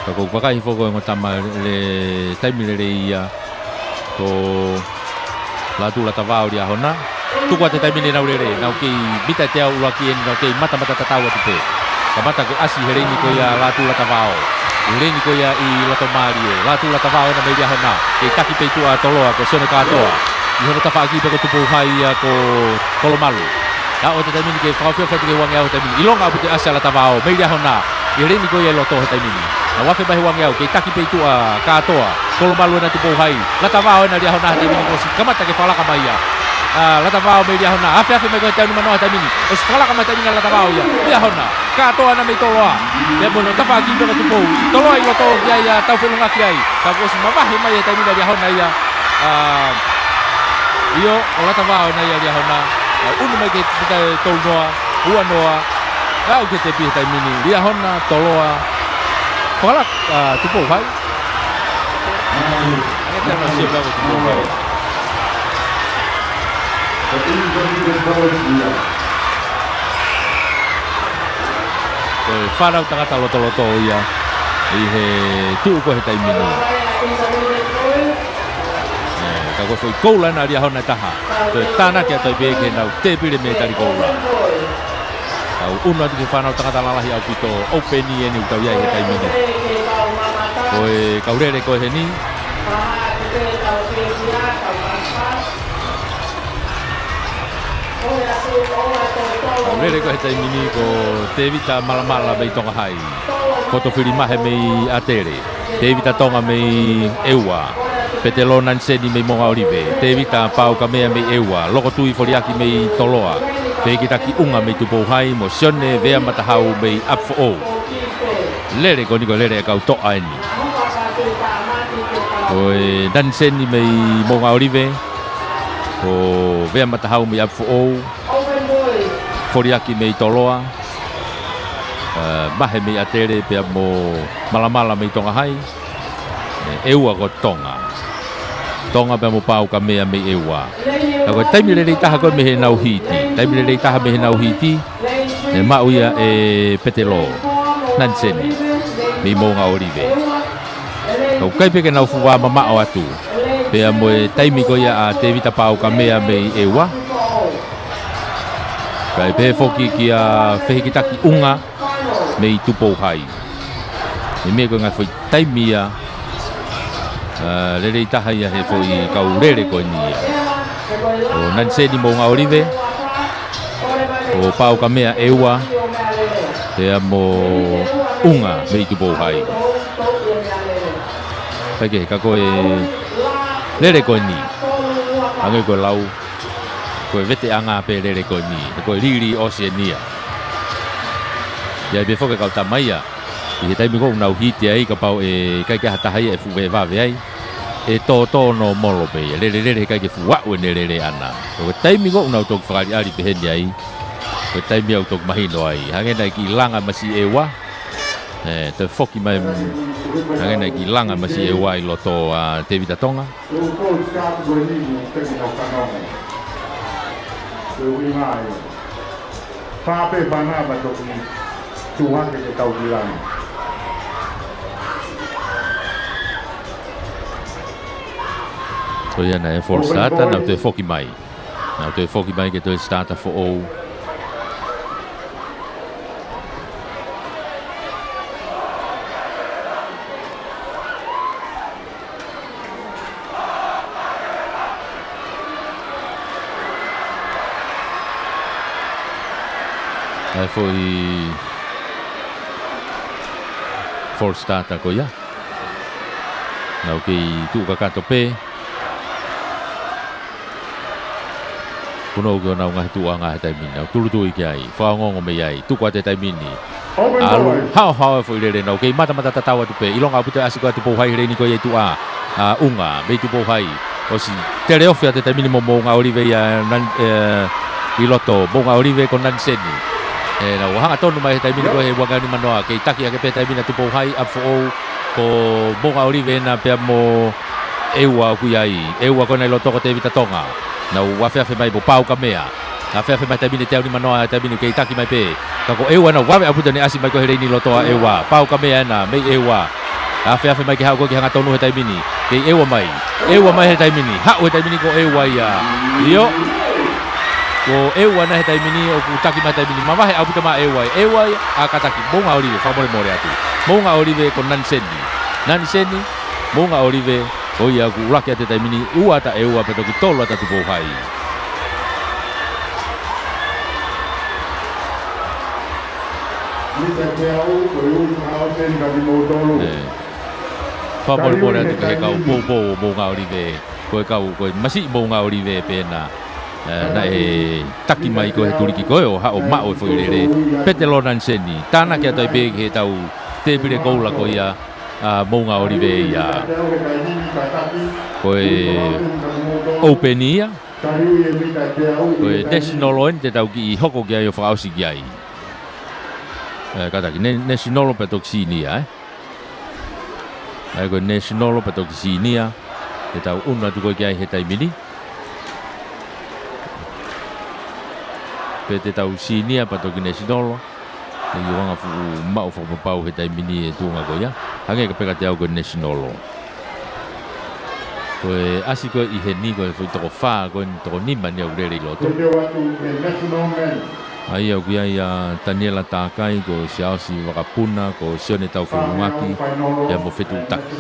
Ka ʻoku ou vakai hifo ko e ongo tama le taimi lelei ia ko Lātū Latavao Liahona. Tuku atu he taimi ni ʻenau lele, nau kei mita ʻe teau ʻuluaki eni, nau kei matamata tatau atu pē. Kamata ke ʻasi he leini ko ia Lātū Latavao. ʻI he leini ko ia ʻi loto mālie. Lātū Latavao ena mei Liahona. Kei taki pē ʻi tuʻa Toloa ko Sione Kātoa. ʻI hono tafaʻaki pē ko Tupou Hai ia ko Kolomalu. Aʻu atu he taimi ni ke fakaofiofi atu ki he uangeau he taimi ni. ʻIlonga ʻaupito e ʻasi ʻa Latavao mei Liahona ʻi he leini ko ia ʻi loto he taimi ni. Nau afe mai he uangeau, kei taki pē ʻi tuʻa Kātoa. Kolomalu ena Tupou Hai. Latavao ena Liahona he taimi ni kuo ʻosi kamata ke fakalaka mai ia. ʻA, Latavao mei Liahona. Afe, afe mai ko e teau nimanoa he taimi ni. ʻOsi fakalaka mai he taimi ni ʻa Latavao ia. Liahona. Kātoa ena mei Toloa. Pea mo hono tafaʻaki pē ko Tupou. Toloa ʻi loto ki ai ʻa Taufeʻulungaki ai. Ka kuo ʻosi mavahe mai he taimi ni ʻa Liahona ia. ʻA, ʻio, ko Latavao ena ia Liahona. ʻA, ʻunu mai ki he mita ʻe tolunoa, uanoa. Aʻu ki he tepi he taimi ni. Liahona, Toloa. Fakalaka, ʻa, Tupou Hai. ʻE tana sio pea ko Tupou Hai. Ko e fānau tangata lotoloto ia ʻi he tuʻu ko ē he taimi ni. ʻE, ka ko e foʻi koula ena ʻa Liahona ʻe taha. Ko e tānaki atu ai pē ki heʻenau tēpile mētali koula. Tau ʻunu atu ki he fānau tangata lalahi ʻaupito, ʻoupeni eni ʻoku tau ʻi ai he taimi ni. Ko e kau lele ko ē heni. Kau lele ko ē he taimi ni ko Tēvita Malamala mei Tonga Hai. Fotofili Mahe mei ʻAtele. Tēvita Tonga mei ʻEua. Petelō Naniseni mei Moʻunga ʻŌlive. Tēvita Paukamea mei ʻEua. Lokotui Foliaki mei Toloa. Fehikitaki ʻUnga mei Tupou Hai mo Sione Vea Matahau mei ʻApifoʻou. Lele ko eni ko e lele e kau toʻa eni. Ko e Naniseni mei Moʻunga ʻŌlive. Ko Vea Matahau mei ʻApifoʻou. Foliaki mei Toloa. ʻE, Mahe mei ʻAtele pea mo Malamala mei Tonga Hai. ʻE, ʻEua ko Tonga. Tonga pea mo Paukamea mei ʻEua. Ka ko e taimi lelei taha ko ē mei heʻenau hiti. Taimi lelei taha mei heʻenau hiti. ʻE maʻu ia ʻe Petelō Naniseni mei Moʻunga ʻŌlive. Ka ʻoku ʻikai pē ke nau fuʻu vā mamaʻo atu. Pea mo e taimi ko ia ʻa Tēvita Paukamea mei ʻEua. Kae pehē foki kia Fehikitaki ʻUnga mei Tupou Hai. Meimei ko e ngaahi foʻi taimi ia, ʻa, lelei taha ia he foʻi kau lele ko eni ia. ʻo Naniseni Moʻungaʻolive, ʻo Paukamea ʻEua, pea mo ʻUnga mei Tupou Hai. Kae kehe, ka ko e lele ko eni, hangē ko e lau, ko e veteʻanga pē lele ko eni, he ko e lili ʻOseania. ʻI ai pē foki e kau tama ia, ʻi he taimi ko ē ʻoku nau hiti ai, kapau ʻe ʻikai ke ʻi ai ha taha ia ʻe fuʻu vevave ai, ʻe tōtō nōmolo pē ia. Lele, lele, he ʻikai ke fuʻu aʻu ʻene lele ʻana. Ko e taimi ko ē ʻoku nau toki fakaʻaliʻali peheni ai, ko e taimi ia ʻoku toki mahino ai. Hangē naʻe kiʻi langa masiʻi ʻEua. ʻE, toe foki mai. Hangē naʻe kiʻi langa masiʻi ʻEua ʻi loto ʻa Tevita Tonga. Ko e ʻuhinga ia. Fā pē fānau pea toki tuʻu hake ke tau ki langi. Ko ia naʻe false starter, nau toe foki mai. Nau toe foki mai ke toe starter foʻou. ʻAi foʻi false starter ko ia. Nau kei tuʻu kakato pē. Punou ki honau ngaahi tuʻuʻanga he taimi ni. Nau tūʻulutui ki ai. Fakaongoongo mei ai. Tuku atu he taimi ni. ʻAlu haohaoa e foʻi lele, nau kei matamata tatau atu pē. ʻIlonga ʻaupito e ʻasi ko ē ʻa Tupou Hai he leini ko ia ʻi tuʻa. ʻA ʻUnga mei Tupou Hai. ʻOsi teleofi atu he taimi ni mo Moʻungaʻolive ia Nan-, ē, ʻi loto. Moʻungaʻolive ko Naniseni. Ē, nau hanga tonu mai he taimi ni ko ē he ua ngeau nima noa. Kei taki hake pē he taimi ni ʻa Tupou Hai, ʻapi foʻou. Ko Moʻungaʻolive ena pea mo ʻEua ʻoku ʻi ai. ʻEua ko ena ʻi loto ko Tevita Tonga. Nau afeafe mai mo Paukamea. Afeafe mai taimi ni teau nima noa, taimi ni kei taki mai pē. Ka ko ʻEua nau vave ʻaupito ʻene ʻasi mai ko ē he leini ʻi loto ʻa ʻEua. Paukamea ena, mei ʻEua. Afeafe mai ke haʻu ko ē ki he hangatonu he taimi ni. Kei ʻEua mai. ʻEua mai he taimi ni. Haʻu he taimi ni ko ʻEua ia. ʻIo. Ko ʻEua ena he taimi ni, ʻoku taki mai taimi ni. Mavahe ʻaupito mai ʻEua ia. ʻEua ia. ʻA, kātaki. Moʻungaʻolive, fakamolemole atu. Moʻungaʻolive ko Naniseni. Naniseni. Moʻungaʻolive, ko ia ʻoku ʻuluaki atu he taimi ni, ua ʻa ʻEua pea toki tolu ʻa Tupou Hai. Mita Teau, ko e ui fakaʻosi eni kia kimoutolu. Ē. Fakamolemole atu ki he kau poupou ʻo Moʻungaʻolive, ko e kau, ko e masiʻi Moʻungaʻolive pē ena. Ē, naʻe taki mai ko ē he tuliki ko ē ʻo haʻu ʻo maʻu e foʻi lele. Pete Lona Niseni, tānaki atu ai pē ki he tau tēpile koula ko ia ʻa Moʻungaʻolive ia. Ko e open ia. Ko e national eni te tau kiʻi hoko ki ai ʻo fakaʻosi ki ai. Ē, kātaki, ne-, national pea toki senior, ē? ʻAi ko e national pea toki senior. Te tau ʻunu atu ko ē ki ai he taimi ni. Pe te tau senior pea toki national. Te u hanga ʻo fuʻu maʻu fakapapau he taimi ni e tuʻunga ko ia. Hangē ka peka te au ko e national. Ko e ʻasi ko ē ʻi heni ko e foʻi toko fā ko eni, toko nima eni ʻoku lele ʻi loto. Ko e teu atu e national men. ʻA ia ʻoku ʻi ai ʻa Taniela Takai, ko Siaosi Vakapuna, ko Sione Taufeʻulungaki, pea mo Fetuʻutaki.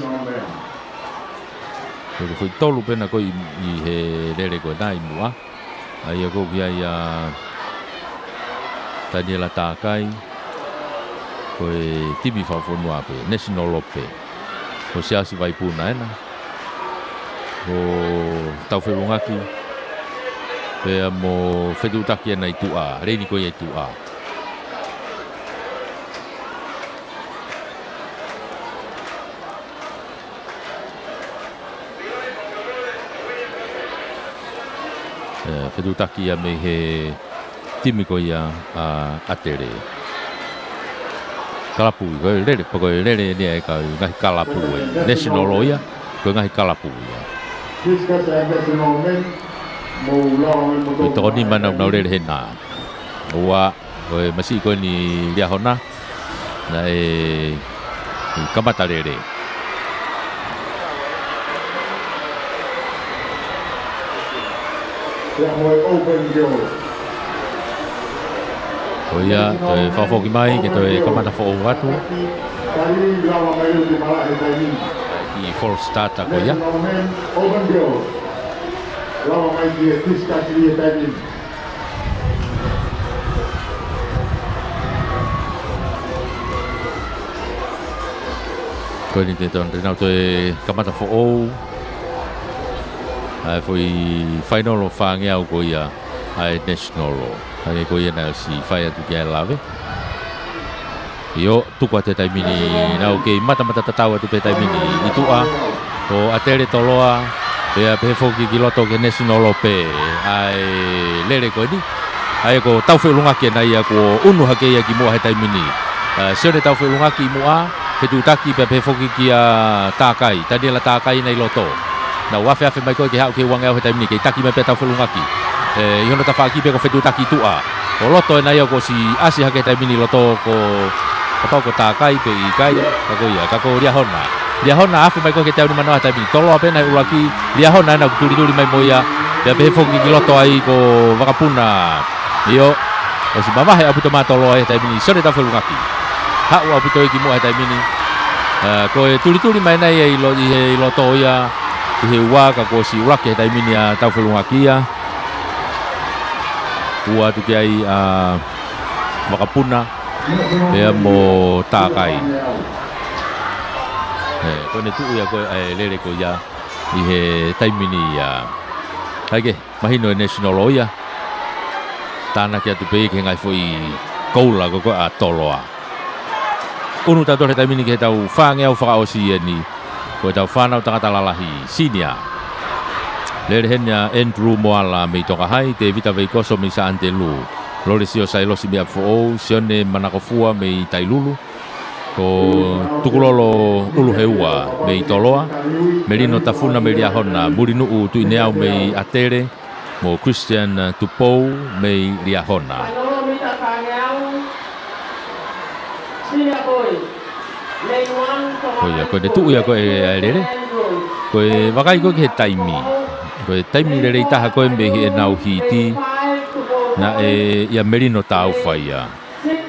Ko e foʻi tolu pē ena ko ē ʻi, ʻi he lele ko ena ʻi muʻa. ʻA ia ʻoku ʻi ai ʻa Taniela Takai, ko e timi fakafonua pē, national pē. Ko Siaosi Vaipuna ena. Ko Taufeʻulungaki, pea mo Fetuʻutaki ena ʻi tuʻa, leini ko ia ʻi tuʻa. Ē, Fetuʻutaki ia mei he timi ko ia ʻa ʻAtele. Kalapu, ko e lele, pea ko e lele eni ʻa e kau ngaahi kalapu ē. National ia, ko e ngaahi kalapu ia. Ko e toko nima ena ʻoku nau lele hena. Ua, ko e masiʻi ko eni Liahona, naʻe kamata lele. Ko ia, toe fakafoki mai, ke toe kamata foʻou atu. ʻI he false starter ko ia. Lava mai ki he fisikasi ʻi he taimi ni. Ko eni te tau, te nau toe kamata foʻou ʻa e foʻi fainolo fāngeau ko ia ʻa e National. Hangē ko ia naʻe ʻosi fai atu ki ai e lave. ʻIo, tuku atu he taimi ni, nau kei matamata tatau atu pē he taimi ni ʻi tuʻa, ko ʻAtele Toloa, pea pehē foki ki loto ki he National pē ʻa e lele ko eni. ʻA ia ko Taufeʻulungaki ena ia kuo ʻunu hake ia ki muʻa he taimi ni. ʻA, Sione Taufeʻulungaki ʻi muʻa, fetuʻutaki pea pehē foki kia Takai, Taniela Takai ena ʻi loto. Nau afeafe mai ko ē ke haʻu ki he uangeau he taimi ni, kei taki mai pē ʻa Taufeʻulungaki. ʻE, ʻi hono tafaʻaki pē ko e fetuʻutaki ʻi tuʻa. Ko loto ena ia kuo ʻosi ʻasi hake he taimi ni ʻi loto ko, kapau ko Takai pe ʻikai, ka ko ia, ka ko Liahona. Liahona afe mai ko ē ki he teau nimanoa he taimi ni. Toloa pē ena he ʻuluaki, Liahona ena ʻoku tulituli mai mo ia, pea pehē foki ki loto ai ko Vakapuna. ʻIo, ʻosi mavahe ʻaupito mai ʻa Toloa he taimi ni, Sione Taufeʻulungaki. Haʻu ʻaupito ia ki muʻa he taimi ni. ʻA, ko e tulituli mai ena ia ʻi lo-, ʻi he, ʻi loto ia, ʻi he ua ka kuo ʻosi ʻuluaki he taimi ni ʻa Taufeʻulungaki ia. Ua atu ki ai ʻa Vakapuna, pea mo Takai. ʻE, ko ʻene tuʻu ia ko ē ʻa e lele ko ia ʻi he taimi ni ia. Kae kehe, mahino e National ia. Tānaki atu pē ia ki he ngaahi foʻi koula ko ē ʻa Toloa. ʻUnu tautolu he taimi ni ki heʻetau fāngeau fakaʻosi eni, ko ʻetau fānau tangata lalahi, senior. Lele heni ʻa Andrew Moala mei Tokahai, Tevita Veikoso mei Saʻa Anitelū, Lolesio Sailosi mei ʻApifoʻou, Sione Manakofua mei Tailulu, ko Tukulolo ʻUluheua mei Toloa, Melino Tafuna mei Liahona, Mulinuʻu Tuʻineau mei ʻAtele, mo Christian, uh, Tupou mei Liahona. Ko ia, ko ʻene tuʻu ia ko ē ʻa e lele. Ko e vakai ko ē ki he taimi. Ko e taimi lelei taha ko ē mei heʻenau hiti, naʻe ʻia Melino Taufa ia.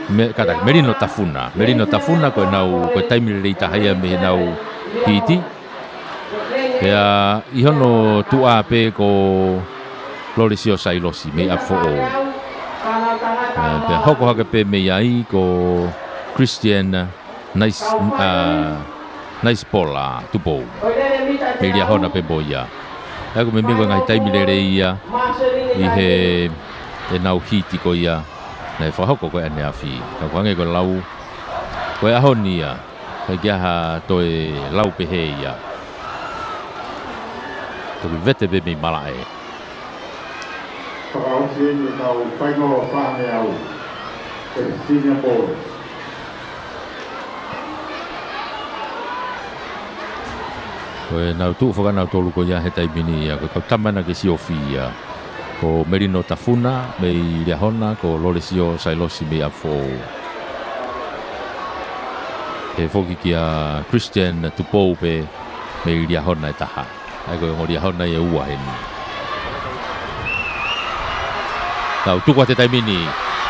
Me-, kātaki, Melino Tafuna. Melino Tafuna ko ʻenau, ko e taimi lelei taha ia mei heʻenau hiti. Pea ʻi hono tuʻa pē ko Lolesio Sailosi mei ʻApifoʻou. ʻE, pea hoko hake pē mei ai ko Christian Nais-, ʻa, Naisipola Tupou. Mei Liahona pē mo ia. ʻA ia ko e meimei ko e ngaahi taimi lelei ia ʻi heʻenau hiti ko ia. Naʻe fakahoko ko ē ʻaneafi. Ka ʻoku hangē ko e lau ko e ʻaho ni ia. ʻIkai ke ʻi ai ha toe lau pehē ia. Toki vete pē mei malaʻe. Fakaʻosi eni ʻetau fainolo fāngeau ʻa e senior boys. Ko ʻenau tuʻu fakanautolu ko ia he taimi ni ia, ko e kau tama ena ke siofia. Ko Melino Tafuna mei Liahona, ko Lolesio Sailosi mei ʻApifoʻou. Pehē foki kia Christian Tupou pē mei Liahona ʻe taha. ʻA ia ko e ongo Liahona ia ʻe ua heni. Tau tuku atu he taimi ni.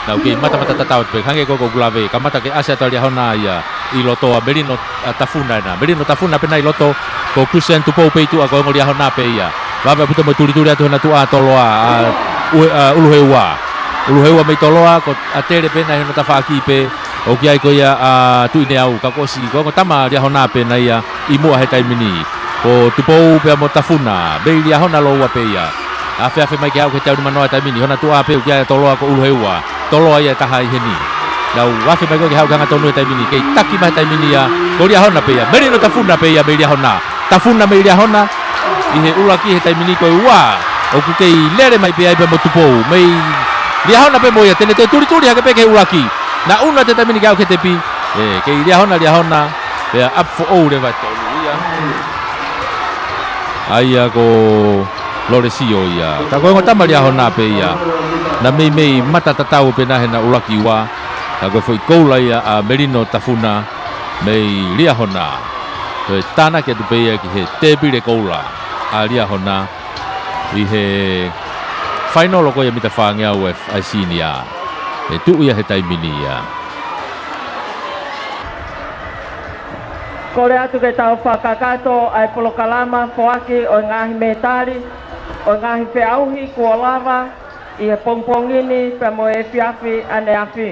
Nau kei matamata tatau atu pē, hangē ko ē ko ʻeku lave, kamata ke ʻasi atu ʻa Liahona ia ʻi loto, ʻa Melino, ʻa, Tafuna ena. Melino Tafuna pē ena ʻi loto, ko Christian Tupou pē ʻi tuʻa, ko e ongo Liahona pē ia. Vave ʻaupito mo e tulituli atu hona tuʻa ʻa Toloa, ʻa, ʻUhe-, ʻa, ʻUluheua. ʻUluheua mei Toloa, ko ʻAtele pē ena ʻi hono tafaʻaki pē, ʻoku ʻi ai ko ia ʻa Tuʻineau, ka kuo ʻosi, ko e ongo tama Liahona pē ena ia ʻi muʻa he taimi ni. Ko Tupou pea mo Tafuna, mei Liahona lōua pē ia. Afeafe mai ke haʻu ki he teau nimanoa he taimi ni, hona tuʻa pē ʻoku ʻi ai ʻa Toloa ko ʻUluheua. Toloa ia ʻe taha ʻi heni. Nau afe mai ko ē ke haʻu ki he hangatonu he taimi ni, kei taki mai he taimi ni ia, ko Liahona pē ia. Melino Tafuna pē ia mei Liahona. Tafuna mei Liahona, ʻi he ʻuluaki he taimi ni ko e ua. ʻOku kei lele mai pē ai pea mo Tupou. Mei Liahona pē mo ia, te ne toe tulituli hake pē ki he ʻuluaki. Naʻa ʻunu atu he taimi ni ke aʻu ki he tepi. ʻE, kei Liahona, Liahona. Pea ʻApifoʻou leva ʻe tolu ia. ʻA ia ko Lolesio ia. Ka ko e ongo tama Liahona pē ia. Naʻa meimei mata tatau pē ena he ʻuluaki ua. Ka ko e foʻi koula ia ʻa Melino Tafuna mei Liahona. Ko e tānaki atu pē ia ki he tēpile koula ʻa Liahona. ʻI he fainolo ko ia mita fāngeau ʻa e, ʻa e senior. ʻE tuʻu ia he taimi ni ia. Kole atu ke tau fakakakato ʻa e polokalama foaki ʻo e ngaahi mētali. ʻo e ngaahi feʻauhi kuo lava ʻi he pongipongi ni pea mo e efiafi ʻaneafi.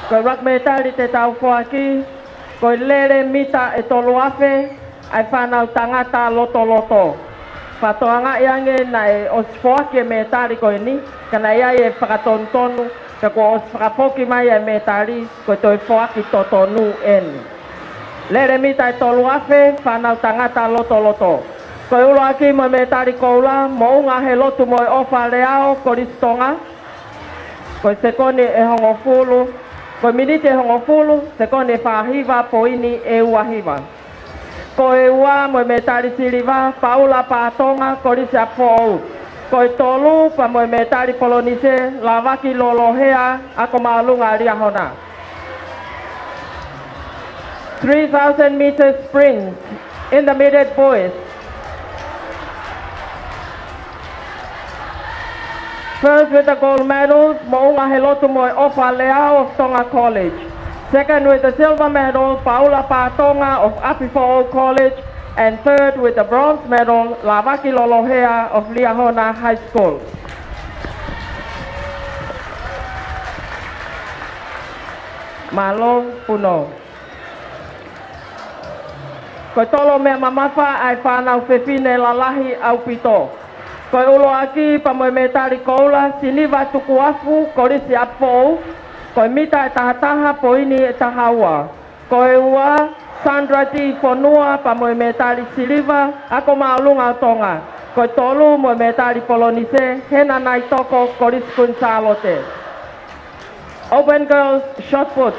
Ko e ʻuluaki mētali te tau foaki, ko e lele mita ʻe tolu afe ʻa e fānau tangata lotoloto. Fakatokangaʻi ange naʻe ʻosi foaki e mētali ko eni, ka naʻe ʻi ai e fakatonutonu, ka kuo ʻosi fakafoki mai e mētali, ko e toe foaki totonu eni. Lele mita ʻe tolu afe, fānau tangata lotoloto. Ko e ʻuluaki mo e mētali koula, Moʻunga he Lotu mo e ʻOfa Leao, Kolisi Tonga. Ko e sekoni ʻe hongofulu, ko e miniti ʻe hongofulu, sekoni ʻe fā hiva, poini ʻe ua hiva. Ko e ua mo e mētali siliva, Paula Pātonga, Kolisi ʻApifoʻou. Ko e tolu pea mo e mētali polonise, Lavaki Lolohea, Ako Māʻolunga Liahona. Three thousand meter sprint, intermediate boys. First with the gold medal, Moʻunga he Lotu mo e ʻOfa Leao of Tonga College. Second with the silver medal, Paula Pātonga of ʻApifoʻou College. And third with the bronze medal, Lavaki Lolohea of Liahona High School. Mālō, Puno. Ko e tolo meʻa mamafa ʻa e fānau fefine lalahi ʻaupito. Ko e ʻuluaki pea mo e mētali koula, Siniva Tukuafu, Kolisi ʻApifoʻou. Ko e mita ʻe taha taha, poini ʻe taha ua. Ko e ua, Sandra T Fonua, pea mo e mētali siliva, Ako Māʻolunga ʻo Tonga. Ko e tolu mo e mētali polonise, Hena Naitoko, Kolisi Kuini Sālote. Open girls shot put.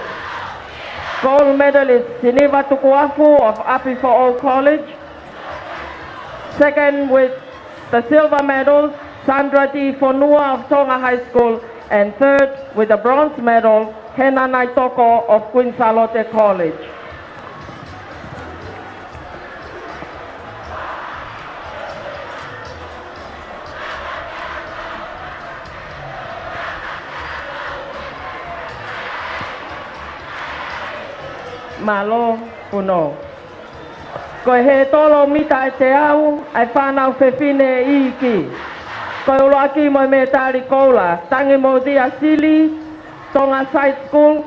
Gold medalist Siniva Tukuafu of ʻApifoʻou College. Second with the silver medal, Sandra T Fonua of Tonga High School. And third with the bronze medal, Hena Naitoko of Kuini Sālote College. Mālō, Puno. Ko e hētolo mita ʻe teau ʻa e fānau fefine iiki. Ko e ʻuluaki mo e mētali koula, Tangimōtia Sili, Tonga Side School.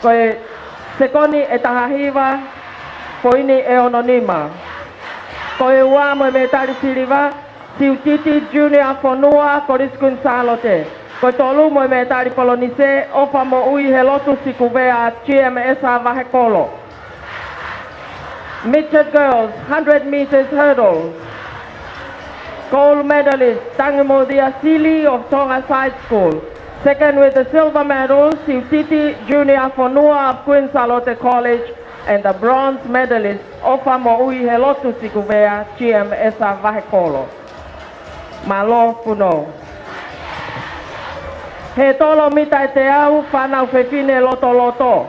Ko e sekoni ʻe taha hiva, poini ʻe ono nima. Ko e ua mo e mētali siliva, Siutiti Junior Fonua, Kolisi Kuini Sālote. Ko e tolu mo e mētali polonise, ʻOfa Moʻui he Lotu Sikuvea, G M S Vahekolo. Midget girls, hundred meters hurdles. Gold medalist, Tangimōtia Sili of Tonga Side School. Second with the silver medal, Siutiti Junior Fonua of Kuini Sālote College. And the bronze medalist, ʻOfa Moʻui he Lotu Sikuvea, G M S Vahekolo. Mālō, Puno. Hētolo mita ʻe teau, fānau fefine lotoloto.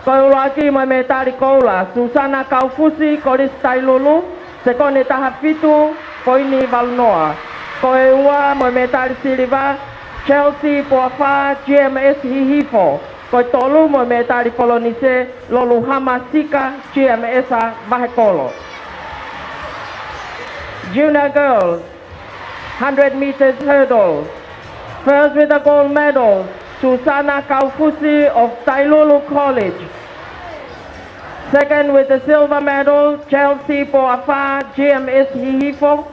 Ko e ʻuluaki mo e mētali koula, Susana Kaufusi, Kolisi Tailulu, sekoni ʻe taha fitu, poini valu noa. Ko e ua mo e mētali siliva, Chelsea Poafa, G M S Hihifo. Ko e tolu mo e mētali polonise, Loluhama Sika, G M S Vahekolo. Junior girls, hundred meters hurdle. First with the gold medal, Susana Kaufusi of Tailulu College. Second with the silver medal, Chelsea Poafa, G M S Hihifo.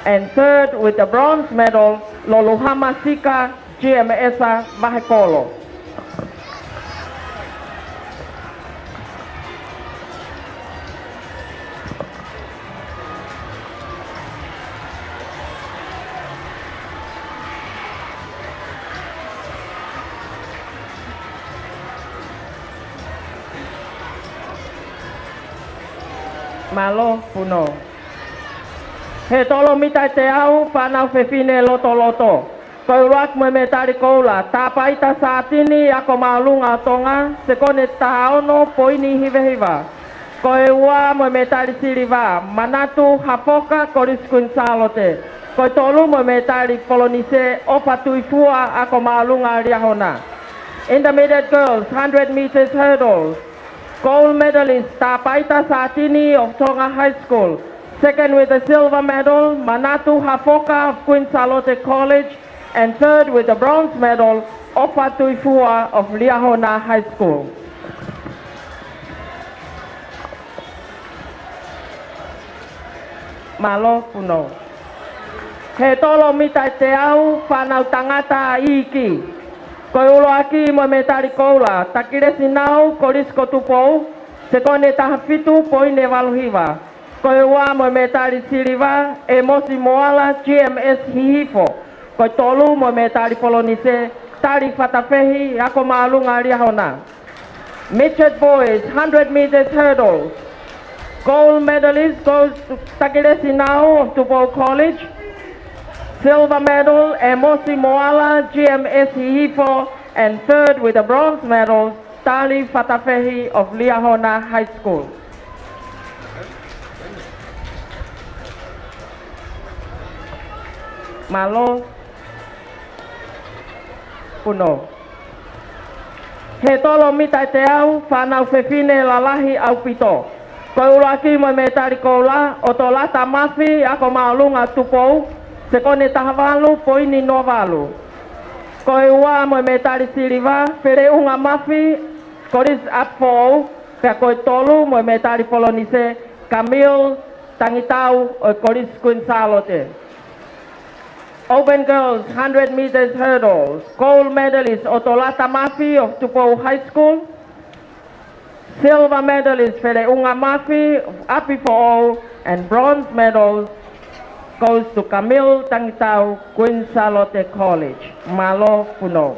And third with the bronze medal, Loluhama Sika, G M S Vahekolo. Mālō, Puno. Hētolo mita ʻe teau, fānau fefine lotoloto. Ko e ʻuluaki mo e mētali koula, Tāpaita Sātini, Ako Māʻolunga ʻo Tonga, sekoni ʻe taha ono, poini hiva hiva. Ko e ua mo e mētali siliva, Manatu Hafoka, Kolisi Kuini Sālote. Ko e tolu mo e mētali polonise, ʻOfa Tuifua, Ako Māʻolunga Liahona. Intermediate girls, hundred meters hurdles. Gold medalist, Tāpaita Sātini of Tonga High School. Second with the silver medal, Manatu Hafoka of Queen Sālote College. And third with the bronze medal, ʻOfa Tuifua of Liahona High School. Mālō Puno. He tolo mita ʻe teau, fānau tangata iiki. Ko e ʻuluaki mo e mētali koula, Takilesi Nau, Kolisi ko Tupou, sekone taha fitu poini valu hiva. Ko e ua mo e mētali siliva, ʻEmosi Moala, G M S Hihifo. Ko e tolu mo e mētali polonise, Tali Fatafehi, Ako Māʻolunga Liahona. Midget boys, hundred meters hurdles. Gold medalist goes to Takilesi Nau of Tupou College. Silver medal, ʻEmosi Moala, G M S Hihifo, and third with the bronze medal, Tali Fatafehi of Liahona High School. Mālō Puno. He tolo mita ʻe teau, fānau fefine lalahi ʻaupito. Ko e ʻuluaki mo e mētali koula, ʻOtolata Mafi, Ako Māʻolunga Tupou, sekone taha valu poini noa valu. Ko e ua mo e mētali siliva, Feleʻunga Mafi, Kolisi ʻApifoʻou, pea ko e tolu mo e mētali polonise, Camille Tangitau ʻo e Kolisi Queen Sālote. Open girls, hundred meters hurdles. Gold medalist, ʻOtolata Mafi of Tupou High School. Silver medalist, Feleʻunga Mafi of ʻApifoʻou, and bronze medal goes to Camille Tangitau, Queen Sālote College. Mālō Puno.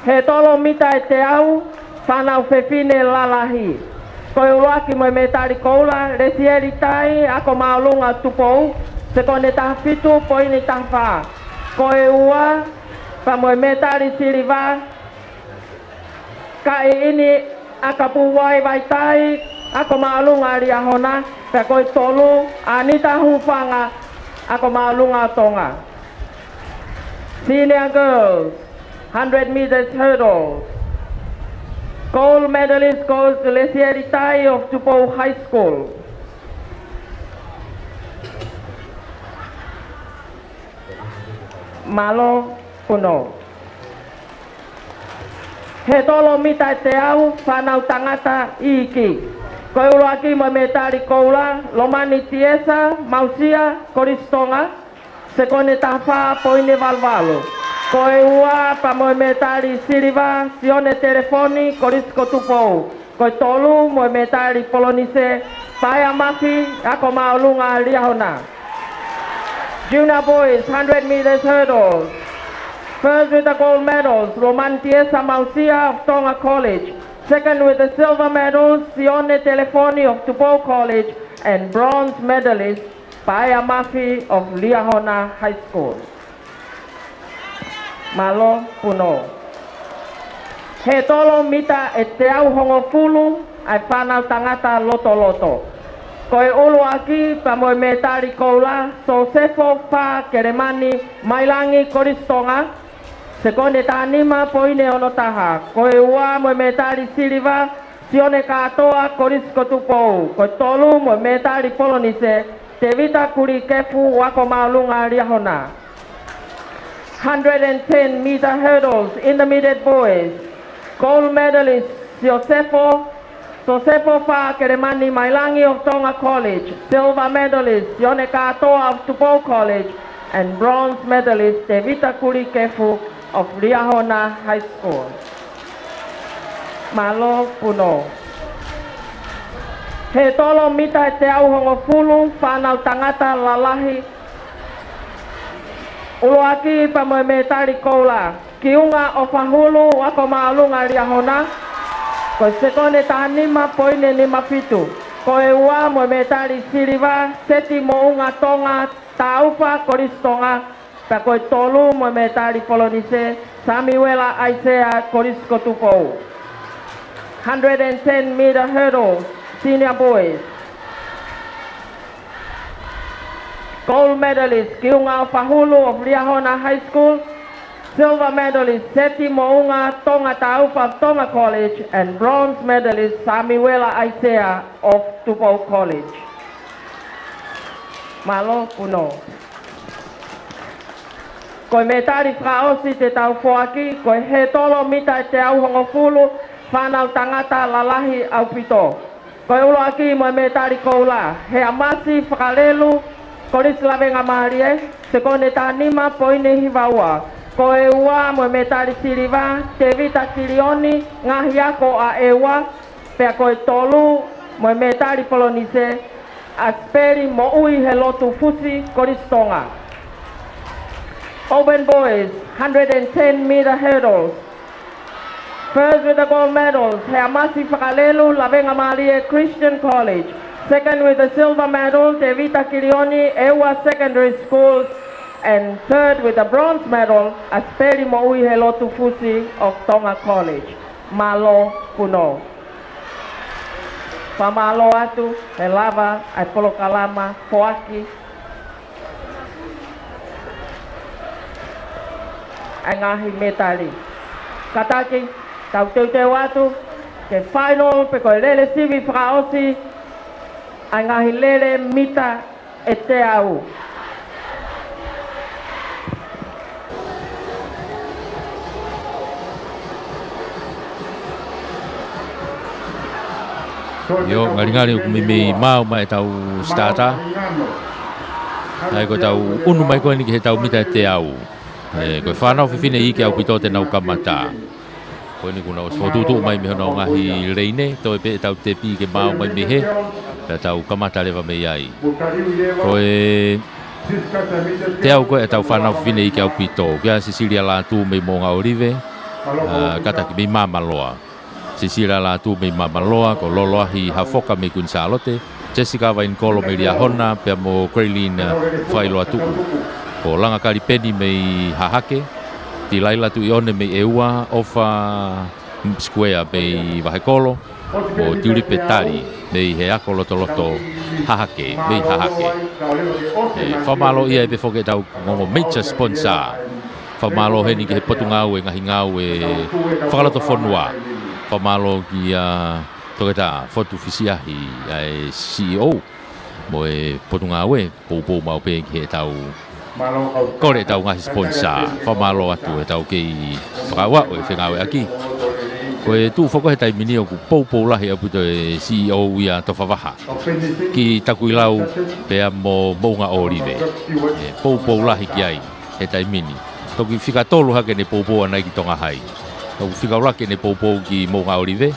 He tolo mita ʻe teau, fānau fefine lalahi. Ko e ʻuluaki mo e mētali koula, Lesieli Tai, Ako Māʻolunga Tupou, sekone taha fitu poini taha fā. Ko e ua, pea mo e mētali siliva, Kaʻiʻini ʻAkapūvai Vaitai, Ako Māʻolunga Liahona, pea ko e tolu, ʻAnita Hufanga, Ako Māʻolunga Tonga. Senior girls, hundred meters hurdles. Gold medalist goes to Lesieli Tai of Tupou High School. Mālō Puno. He tolo mita ʻe teau, fānau tangata iiki. Ko e ʻuluaki mo e mētali koula, Lomani Tiesa Mausia, Kolisi Tonga, sekone taha fā poini valu valu. Ko e ua pea mo e mētali siliva, Sione Telefoni, Kolisi ko Tupou. Ko e tolu mo e mētali polonise, Paea Mafi, Ako Māʻolunga Liahona. Junior boys, hundred meters hurdles. First with the gold medals, Lomani Tiesa Mausia of Tonga College. Second with the silver medals, Sione Telefoni of Tupou College. And bronze medalist, Paea Mafi of Liahona High School. Mālō Puno. He tolo mita ʻe teau hongofulu ʻa e fānau tangata lotoloto. Ko e ʻuluaki pea mo e mētali koula, Sosefo Fā Kelemani Mailangi, Kolisi Tonga, sekone taha nima poini ono taha. Ko e ua mo e mētali siliva, Sione Kātoa, Kolisi ko Tupou. Ko e tolu mo e mētali polonise, Tevita Kulikefu, Ako Māʻolunga Liahona. Hundred and ten meter hurdles, intermediate boys. Gold medalist, Josefo, Josefo Fā Kelemani Mailangi of Tonga College. Silver medalist, Sione Kātoa of Tupou College. And bronze medalist, Tevita Kulikefu of Liahona High School. Mālō Puno. He tolo mita ʻe teau hongofulu, fānau tangata lalahi. ʻUluaki pea mo e mētali koula, Kiunga ʻOfahulu, Ako Māʻolunga Liahona, ko e sekone taha nima poini nima fitu. Ko e ua mo e mētali siliva, Seti Moʻunga Tonga, Taufa, Kolisi Tonga, pea ko e tolu mo e mētali polonise, Samiuela ʻAisea, Kolisi ko Tupou. Hundred and ten meter hurdles, senior boys. Gold medalist, Kiunga ʻOfahulu of Liahona High School. Silver medalist, Seti Moʻunga, Tonga Taufa, Tonga College, and bronze medalist, Samiuela ʻAisea of Tupou College. Mālō Puno. Ko e mētali fakaʻosi te tau foaki, ko e hētolo mita ʻe teau hongofulu, fānau tangata lalahi ʻaupito. Ko e ʻuluaki mo e mētali koula, Heamasi Fakalelu, Kolisi Lavengamālie, sekone taha nima poini hiva ua. Ko e ua mo e mētali siliva, Tevita Kilioni, Ngaahi Ako ʻa ʻEua, pea ko e tolu mo e mētali polonise, ʻAsipeli Moʻuihelotufusi, Kolisi Tonga. Auburn boys, hundred and ten meter hurdles. First with the gold medals, Heamasi Fakalelu, Lavengamālie Christian College. Second with the silver medal, Tevita Kilioni, ʻEua Secondary School. And third with the bronze medal, ʻAsipeli Moʻuihelotufusi of Tonga College. Mālō Puno. Fakamālō atu, he lava ʻa e polokalama foaki ʻa e ngaahi mētali. Kātaki, tau teuteu atu ki he final, pe ko e lele sivi fakaʻosi ʻa e ngaahi lele mita ʻe teau. ʻIo, ngalingali ʻoku meimei maau mai ʻetau starter. ʻA ia ko ʻetau ʻunu mai ko eni ki heʻetau mita ʻe teau. ʻE, ko e fānau fefine iiki ʻaupito te nau kamata. Ko eni kuo nau ʻosi fokotuʻutuʻu mai mei honau ngaahi leine, toe pē ʻetau tepi ke maau mai mei hē, pea tau kamata leva mei ai. Ko e teau ko ē ʻetau fānau fefine iiki ʻaupito, kia Sisilia Lātū mei Moʻunga ʻŌlive, ʻa, kātaki mei Māmaloa. Sisilia Lātū mei Māmaloa, ko Loloahi Hafoka mei Kuini Sālote, Jessica Vainikolo mei Liahona, pea mo Graylin, ʻa, Failoatuʻu. Ko Langa Kalipeni mei Hahake, Tilaila Tuʻiʻone mei ʻEua, ʻOfa Sikuea mei Vahekolo, mo Tiulipe Tali mei he Ako Lotoloto Hahake, mei Hahake. ʻE, fakamālō ia ʻe pē foki ʻetau ongo major sponsor. Fakamālō heni ki he Potungāue Ngaahi Ngāue Fakalotofonua. Fakamālō kia Toketā Fotu Fisiʻahi, ʻa e C E O, mo e Potungāue, poupou maʻu pē ki heʻetau kole ʻetau ngaahi sponsor. Fakamālō atu ʻetau kei fakauaʻu e fengāueʻaki. Ko e tuʻu foki he taimi ni ʻoku poupou lahi ʻaupito e C E O ia Tofavaha ki Takuilau pea mo Moʻunga ʻŌlive. ʻE poupou lahi ki ai he taimi ni. Toki fika tolu hake ʻene poupou ʻana ia ki Tonga Hai. Toki fika ʻuluaki ʻene poupou ki Moʻunga ʻŌlive,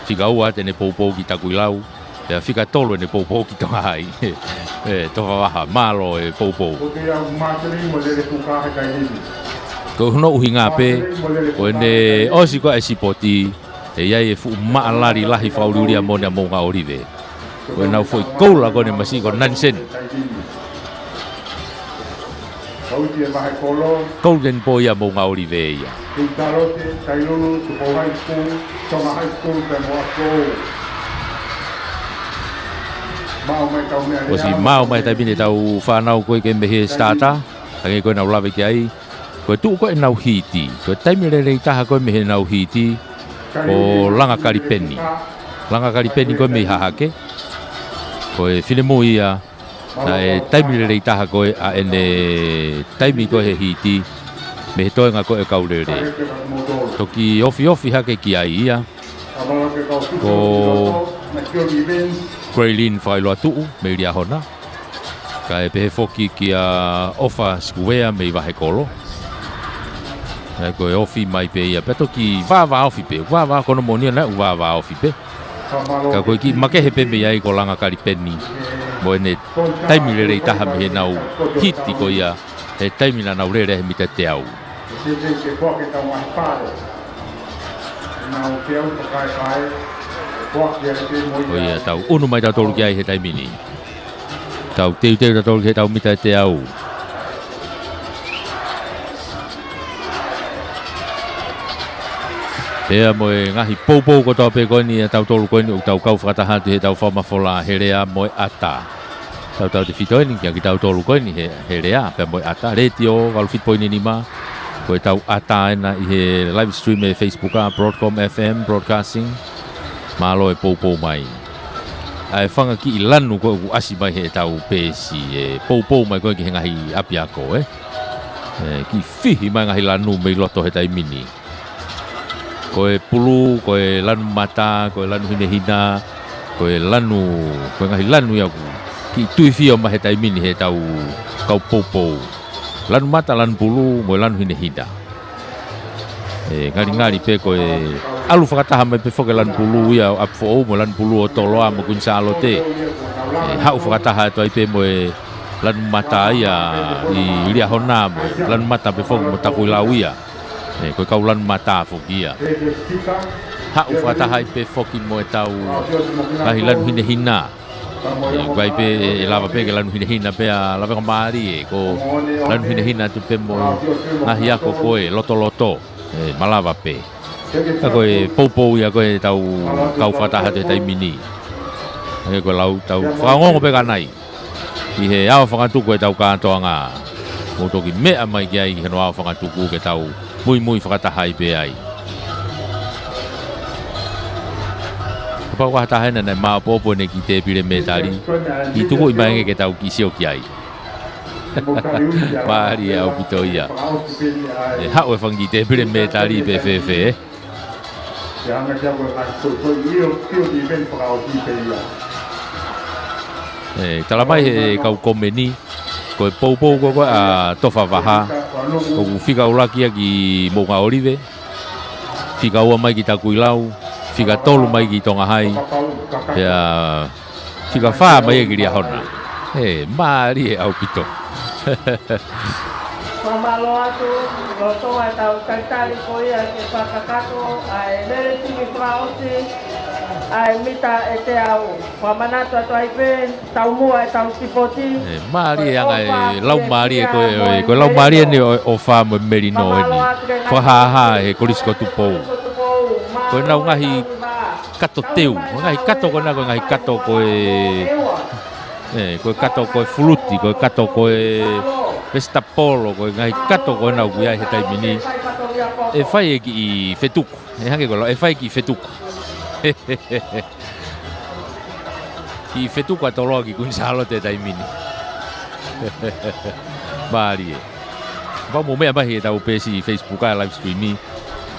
fika ua ʻene poupou ki Takuilau, pea fika tolu ʻene poupou ki Tonga Hai. ʻE, Tofavaha, mālō e poupou. Ko hono ʻuhinga pē, ko ʻene ʻosi ko ē e sipoti, ʻe ʻi ai e fuʻu maʻalali lahi fakaʻuliʻulia moʻoni ʻa Moʻunga ʻŌlive. Ko ʻenau foʻi koula ko eni masiʻi ko Nansen. Golden Boy ʻa Moʻunga ʻŌlive ia. ʻOsi maau mai taimi ni ʻetau fānau ko ē ke mei he starter, hangē ko ʻenau lave ki ai. Ko e tuʻu ko ē ʻenau hiti, ko e taimi lelei taha ko ē mei heʻenau hiti, ko Langa Kalipeni. Langa Kalipeni ko ē mei Hahake. Ko e finemui ia, naʻe taimi lelei taha ko ē ʻa ʻene taimi ko ē he hiti, mei he toenga ko ē kau lele. Toki ofiofi hake ki ai ia, ko Graylin Failoatuʻu mei Liahona. Kae pehē foki kia ʻOfa Sikuea mei Vahekolo. Naʻe ko e ofi mai pē ia, pea toki vāvāofi pē, vāvā ko hono moʻoni ia naʻe vāvāofi pē. Ka ko e kiʻi makehe pē mei ai ko Langa Kalipeni mo ʻene taimi lelei taha mei heʻenau hiti ko ia, he taimi naʻa nau lele he mita teau. Ko ia, tau ʻunu mai tautolu ki ai he taimi ni. Tau teuteu tautolu ki heʻetau mita ʻe teau. Pea mo e ngaahi poupou kotoa pē ko eni ʻa tautolu ko eni ʻoku tau kau fakataha atu heʻetau fakamafola he lea mo e ʻata. Tautautefito eni kia kitautolu ko eni he, he lea pea mo e ʻata. Letiō, valu fitu poini nima. Ko e tau ʻatā ena ʻi he live stream ʻi he Facebook ʻa Broadcom F M Broadcasting. Mālō e poupou mai. ʻA e fanga kiʻi lanu ko ē ʻoku ʻasi mai he tau peesi ʻe poupou mai ko ē ki he ngaahi ʻapiako, ē. ʻE, kiʻi fihi mai ngaahi lanu mei loto he taimi ni. Ko e pulu, ko e lanu mata, ko e lanu hinehina, ko e lanu, ko e ngaahi lanu ia ʻoku kiʻi tuifio mai he taimi ni he tau kau poupou. Lanu mata, lanu pulu, mo e lanu hinehina. ʻE, ngalingali pē ko e ʻalu fakataha mai pē foki e lanu pulu ia ʻo ʻApifoʻou mo e lanu pulu ʻo Toloa mo Kuini Sālote. ʻE, haʻu fakataha atu ai pē mo e lanu mata ia ʻi Liahona mo e lanu mata pē foki mo Takuilau ia. ʻE, ko e kau lanu mata foki ia. Haʻu fakataha ai pē foki mo e tau ngaahi lanu hinehina. ʻE, ʻoku ʻi ai pē ʻe, ʻe lava pē ke lanu hinehina pē ʻa Lavengamālie, ko e lanu hinehina atu pē mo e ngaahi ako ko ē lotoloto. ʻE, malava pē. Ka ko e poupou ia ko ē tau kau fakataha atu he taimi ni. ʻE, ko e lau tau fakaongoongo pē ka nai. ʻI he ʻao fakatuku e tau kātoanga. Mou toki meʻa mai ki ai ʻi he ʻao fakatuku ke tau muimui fakataha ai pē ai. Kapau ko ha taha ena naʻe māopoopo ʻene kiʻi tēpile mētali, kiʻi tukuʻi mai ange ke tau kiʻi sio ki ai. Mālie ʻaupito ia. ʻE, haʻu e fanga kiʻi tēpile mētali pē fēfē, ē? ʻE, tala mai he kau komeni, ko e poupou ko ē ʻa Tofa Vaha, ʻoku fika ʻuluaki ia ki Moʻungaʻolive, fika ua mai ki Takuilau, fika tolu mai ki Tonga Hai, pea fika fā mai ia ki Liahona. ʻE, mālie ʻaupito. Fakamālō atu, loto ʻa e tau talitali ko ia ke fakakakato ʻa e lele timi fakaʻosi ʻa e mita ʻe teau. Fakamanatu atu ai pē, taumuʻa e tau sipoti. ʻE, mālie anga e laumālie ko ē, ko e laumālie eni ʻo, ʻofa mo e melino eni. Fakahāhā he Kolisi ko Tupou. Ko ʻenau ngaahi kato teu, ko e ngaahi kato ko ena, ko e ngaahi kato ko ē, ʻe, ko e kato ko ē fuluti, ko e kato ko ē vesitapolo, ko e ngaahi kato ko ena ʻoku ʻi ai he taimi ni. ʻE fai e kiʻi fetuku, ʻe hangē ko e lau, ʻe fai e kiʻi fetuku. Kiʻi fetuku ʻa Toloa ki Kuini Sālote he taimi ni. Mālie. Pau mo meʻa mai he tau peesi Facebook ʻa e live stream ʻi.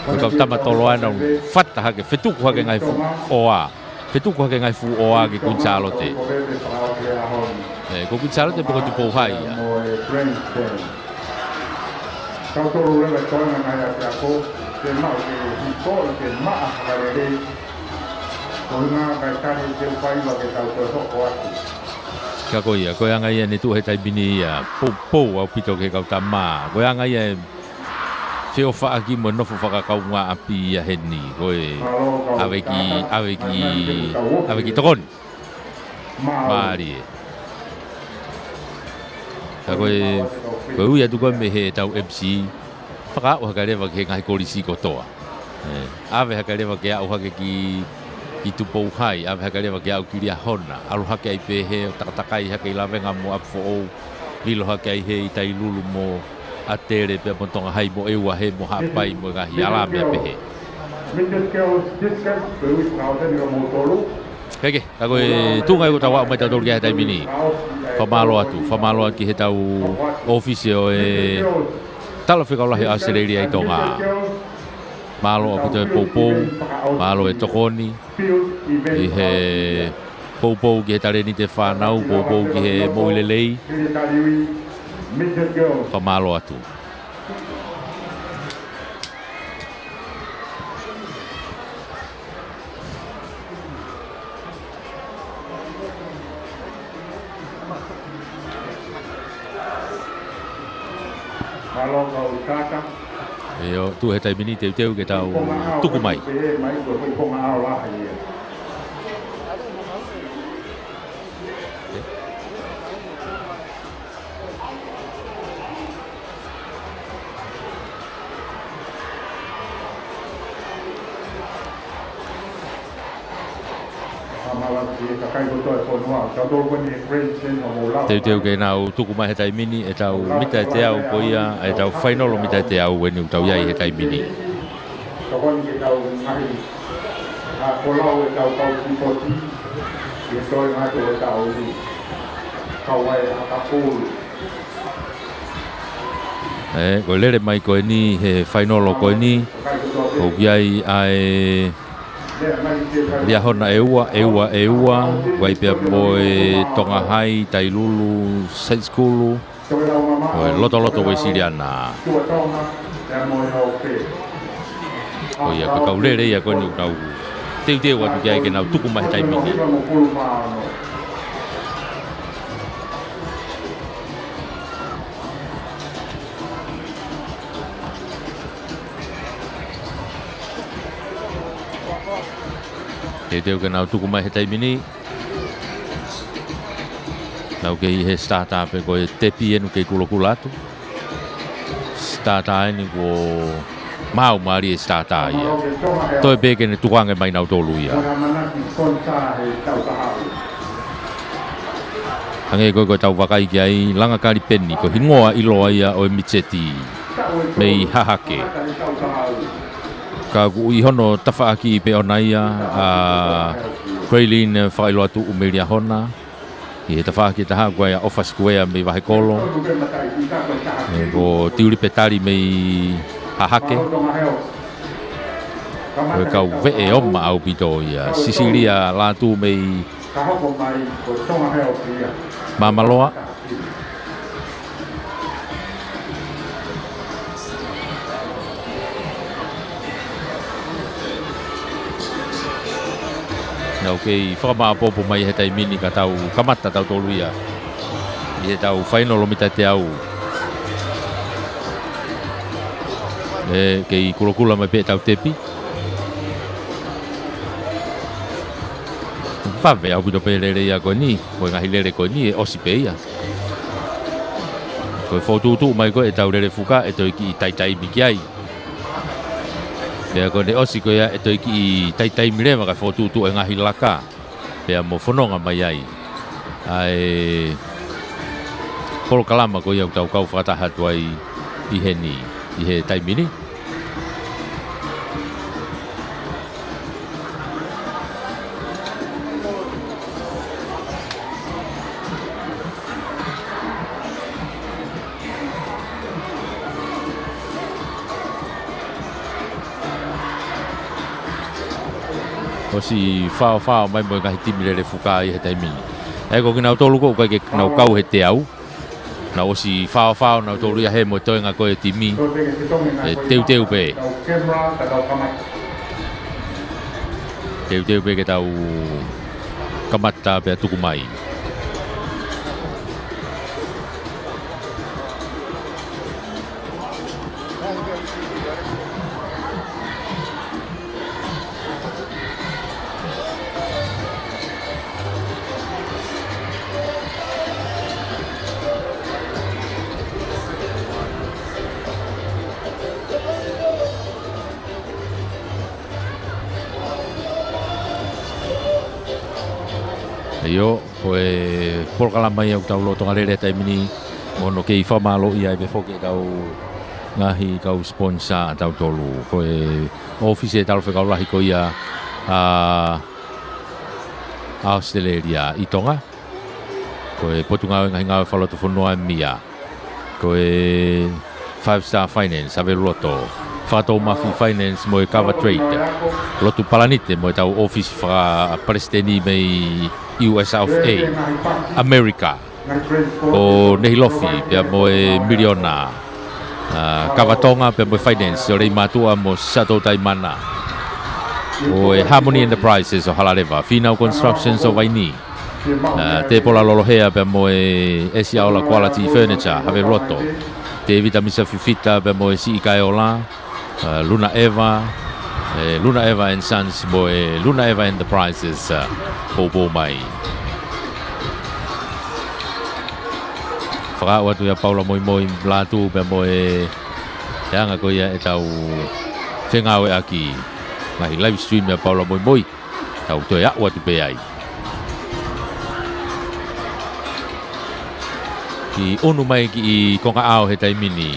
Ko e kau tama Toloa ʻenau fata hake, fetuku hake ngaahi fuʻu ʻoa. Fetuku hake ngaahi fuʻu ʻoa ki Kuini Sālote. ʻE, ko Kuini Sālote pē ko Tupou Hai ia. Tautolu leva e toenga ngaahi ʻapiako, ke maʻu ke hiko, ke maʻa fakalelei. Ko e ngaahi kai kani te u fai wa ke tau toe hoko atu. Ka ko ia, ko e anga ia ʻene tuʻu he taimi ni ia, poupou ʻaupito ki he kau tama. Ko e anga ia e feʻofaʻaki mo e nofo fakakaungāʻapi ia heni, ko e ʻave ki, ʻave ki, ʻave ki tokoni. Mālie. Ka ko e, ko e ui atu ko ē mei he tau M C, fakaaʻu hake leva ki he ngaahi kolisi kotoa. ʻE, ʻave hake leva ke aʻu hake ki, ki Tupou Hai, ʻave hake leva ke aʻu ki Liahona, ʻalu hake ai pē he ʻo takatakai hake ʻi Lavenga mo ʻApifoʻou, ʻilo hake ai he ʻi Tailulu mo ʻAtele pea mo Tonga Hai mo ʻEua He mo Haʻapai mo e ngaahi ala meʻa pehē. Peke, ka ko e tuʻunga ia ʻoku tau aʻu mai tautolu ki ai he taimi ni. Fakamālō atu, fakamālō atu ki he tau ʻōfisi ʻo e Talafekau Lahi ʻAositelēlia ʻi Tonga. Mālō ʻaupito e poupou, mālō e tokoni, ʻi he poupou ki he talēniti fānau, poupou ki he moʻui lelei. Fakamālō atu. Mālō kau tata. ʻIo, tuʻu he taimi ni teuteu ke tau tuku mai. Mālō Teuteu ke nau tuku mai he taimi ni ʻetau mita ʻe teau ko ia, ʻetau fainolo mita ʻe teau eni ʻoku tau ʻi ai he taimi ni. Tokoni ke tau ngahi, ʻa, folau ʻetau kau sipoti, ʻi he toenga atu ʻetau ni. Kau ai ʻa ka pulu. ʻE, ko e lele mai ko eni he fainolo ko eni, ʻoku ʻi ai ʻa e Liahona ʻe ua, ʻe ua, ʻe ua, ʻoku ʻi ai pea mo e Tonga High, Tailulu Side School, mo e Lotoloto Uēsiliana. Ko ia, ko e kau lele ia ko eni ʻoku nau teuteu atu ki ai ke nau tuku mai he taimi ni. Teuteu ke nau tuku mai he taimi ni. Nau kei ʻi he starter pē ko e tepi eni ʻoku kei kulokula atu. Starter eni kuo maau mālie starter ia. Toe pē ke ne tukuange mai nautolu ia. Hangē ko e, ko ʻetau vakai ki ai, langa kalipeni, ko e hingoa ʻiloa ia ʻo e mitseti mei Hahake. Ka ʻoku ʻi hono tafaʻaki pē ʻona ia ʻa Creilin Fakailoatuʻu mei Liahona. ʻI he tafaʻaki ʻe taha ko ia ʻa ʻOfa Sikuea mei Vahekolo. ʻE, ko Tiulipe Tali mei Hahake. Ko e kau veʻe oma ʻaupito ia. Sisilia Lātū mei Māmaloa. Nau kei fakamāʻopoʻopo mai he taimi ni ka tau kamata tautolu ia ʻi heʻetau fainolo mita ʻe teau. ʻE, kei kulokula mai pē ʻetau tepi. Vave ʻaupito pē lele ia ko eni, ko e ngaahi lele ko eni, ʻe ʻosi pē ia. Ko e fokotuʻutuʻu mai ko ē ʻetau lele fuka, ʻe toe kiʻi taitaimi ki ai. Pea ko ʻene ʻosi ko ia ʻe toe kiʻi taitaimi leva kae fokotuʻutuʻu e ngaahi laka. Pea mo fononga mai ai ʻa e polokalama ko ia ʻoku tau kau fakataha atu ai ʻi heni, ʻi he taimi ni. ʻOsi faofao mai mo e ngaahi timi lele fuka ʻi he taimi ni. ʻE, ko kinautolu ko ē ʻoku ʻikai ke nau kau he teau. Nau ʻosi faofao nautolu ia he mo e toenga ko ē timi. ʻE, teuteu pē. Teuteu pē ke tau kamata pea tuku mai. ʻIo, ko e polokalama ia ʻoku tau lolotonga lele he taimi ni, mo hono kei fakamālōʻia ai pē foki ʻetau ngaahi kau sponsor ʻatautolu. Ko e ʻōfisi ʻo e Talafekau Lahi ko ia ʻa ʻAositelēlia ʻi Tonga. Ko e Potungāue Ngaahi Ngāue Fakalotofonua ʻa e M I A. Ko e Five Star Finance, Haveluloto. Fakatoumafi Finance mo e Kava Trade. Lotu Palanite mo ʻetau ʻōfisi fakapalesiteni mei U S of A, ʻAmelika. Ko Nehilofi pea mo e Miliona. ʻA, Kava Tonga pea mo e Finance ʻo Leimātuʻa mo Sato Taimana. Ko e Harmony Enterprises ʻo Halaleva. Fīnau Constructions ʻo Vainī. ʻA, Tēpola Lolohea pea mo e ʻEsiaola Quality Furniture, Haveluloto. Tēvita Misa Fifita pea mo e Siʻi Kaeola, ʻa, Luna Eva, ʻe, Luna Eva and Sons mo e Luna Eva Enterprises, ʻa, poupou mai. Fakaaʻu atu ia Paula Moimoi Lātū pea mo e, e anga ko ia ʻetau fengāueʻaki. Ngaahi live stream ia Paula Moimoi. Tau toe aʻu atu pē ai. ʻI ʻunu mai ki he konga ʻao he taimi ni.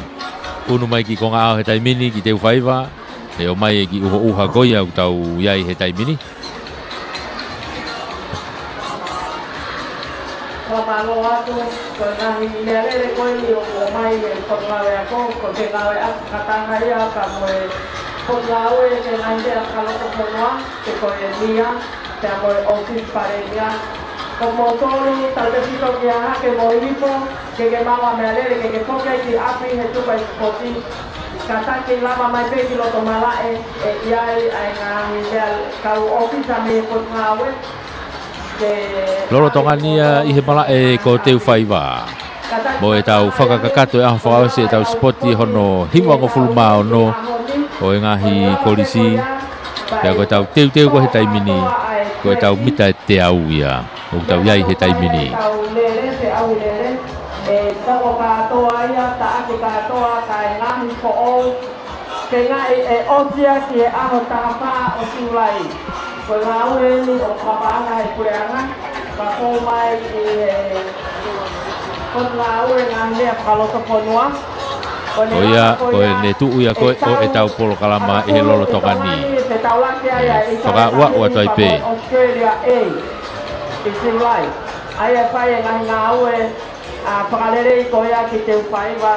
ʻUnu mai ki he konga ʻao he taimi ni ki Teufaiva. ʻE ō mai ki he ʻuhoʻuha ko ia ʻoku tau ʻi ai he taimi ni. Fakamālō atu, ko e ngaahi meʻalele ko eni ʻoku ʻomai ʻe he Potungāue Ako, ko e ngāue ʻa Katanga ia ka mo e Potungāue ki he Ngaahi Meʻa Fakalotofonua, pe ko e mia, pea mo e ʻŌfisi Palēmia. Ko moutolu, tautefito ki Hahake mo Hihifo, ke ke maʻu ha meʻalele, ke ke foki ki ʻapi he tuku ʻa e sipoti. Kātaki lava mai pē ki loto malaʻe, ʻe ʻi ai ʻa e ngaahi meʻa kau ʻōfisa mei he Potungāue. Lolotonga ni ia ʻi he malaʻe ko Teufaiva. Mo ʻetau fakakakato e ʻaho fakaʻosi ʻetau sipoti hono hivangofulu mā ono ʻo e ngaahi kolisi. Pea ko ʻetau teuteu ko ē he taimi ni, ko ʻetau mita ʻe teau ia ʻoku tau ʻi ai he taimi ni. ʻE toko kātoa ia, taʻaki kātoa, kae ngaahi foʻou, ke ngaʻi ʻe ʻosi ia ki he ʻaho taha fā ʻo Siulai. Ko e ngāue eni ʻoku papaʻanga he puleʻanga, ka fou mai ʻi he Potungāue Ngaahi Meʻa Fakalotofonua. Ko ia, ko ʻene tuʻu ia ko ē ʻo ʻetau polokalama ʻi he lolotonga ni. ʻE fakaʻuaʻu atu ai pē. Australia A ʻi Siulai. ʻA ia ʻe fai e ngaahi ngāue ʻa e fakalelei ko ia ki Teufaiva,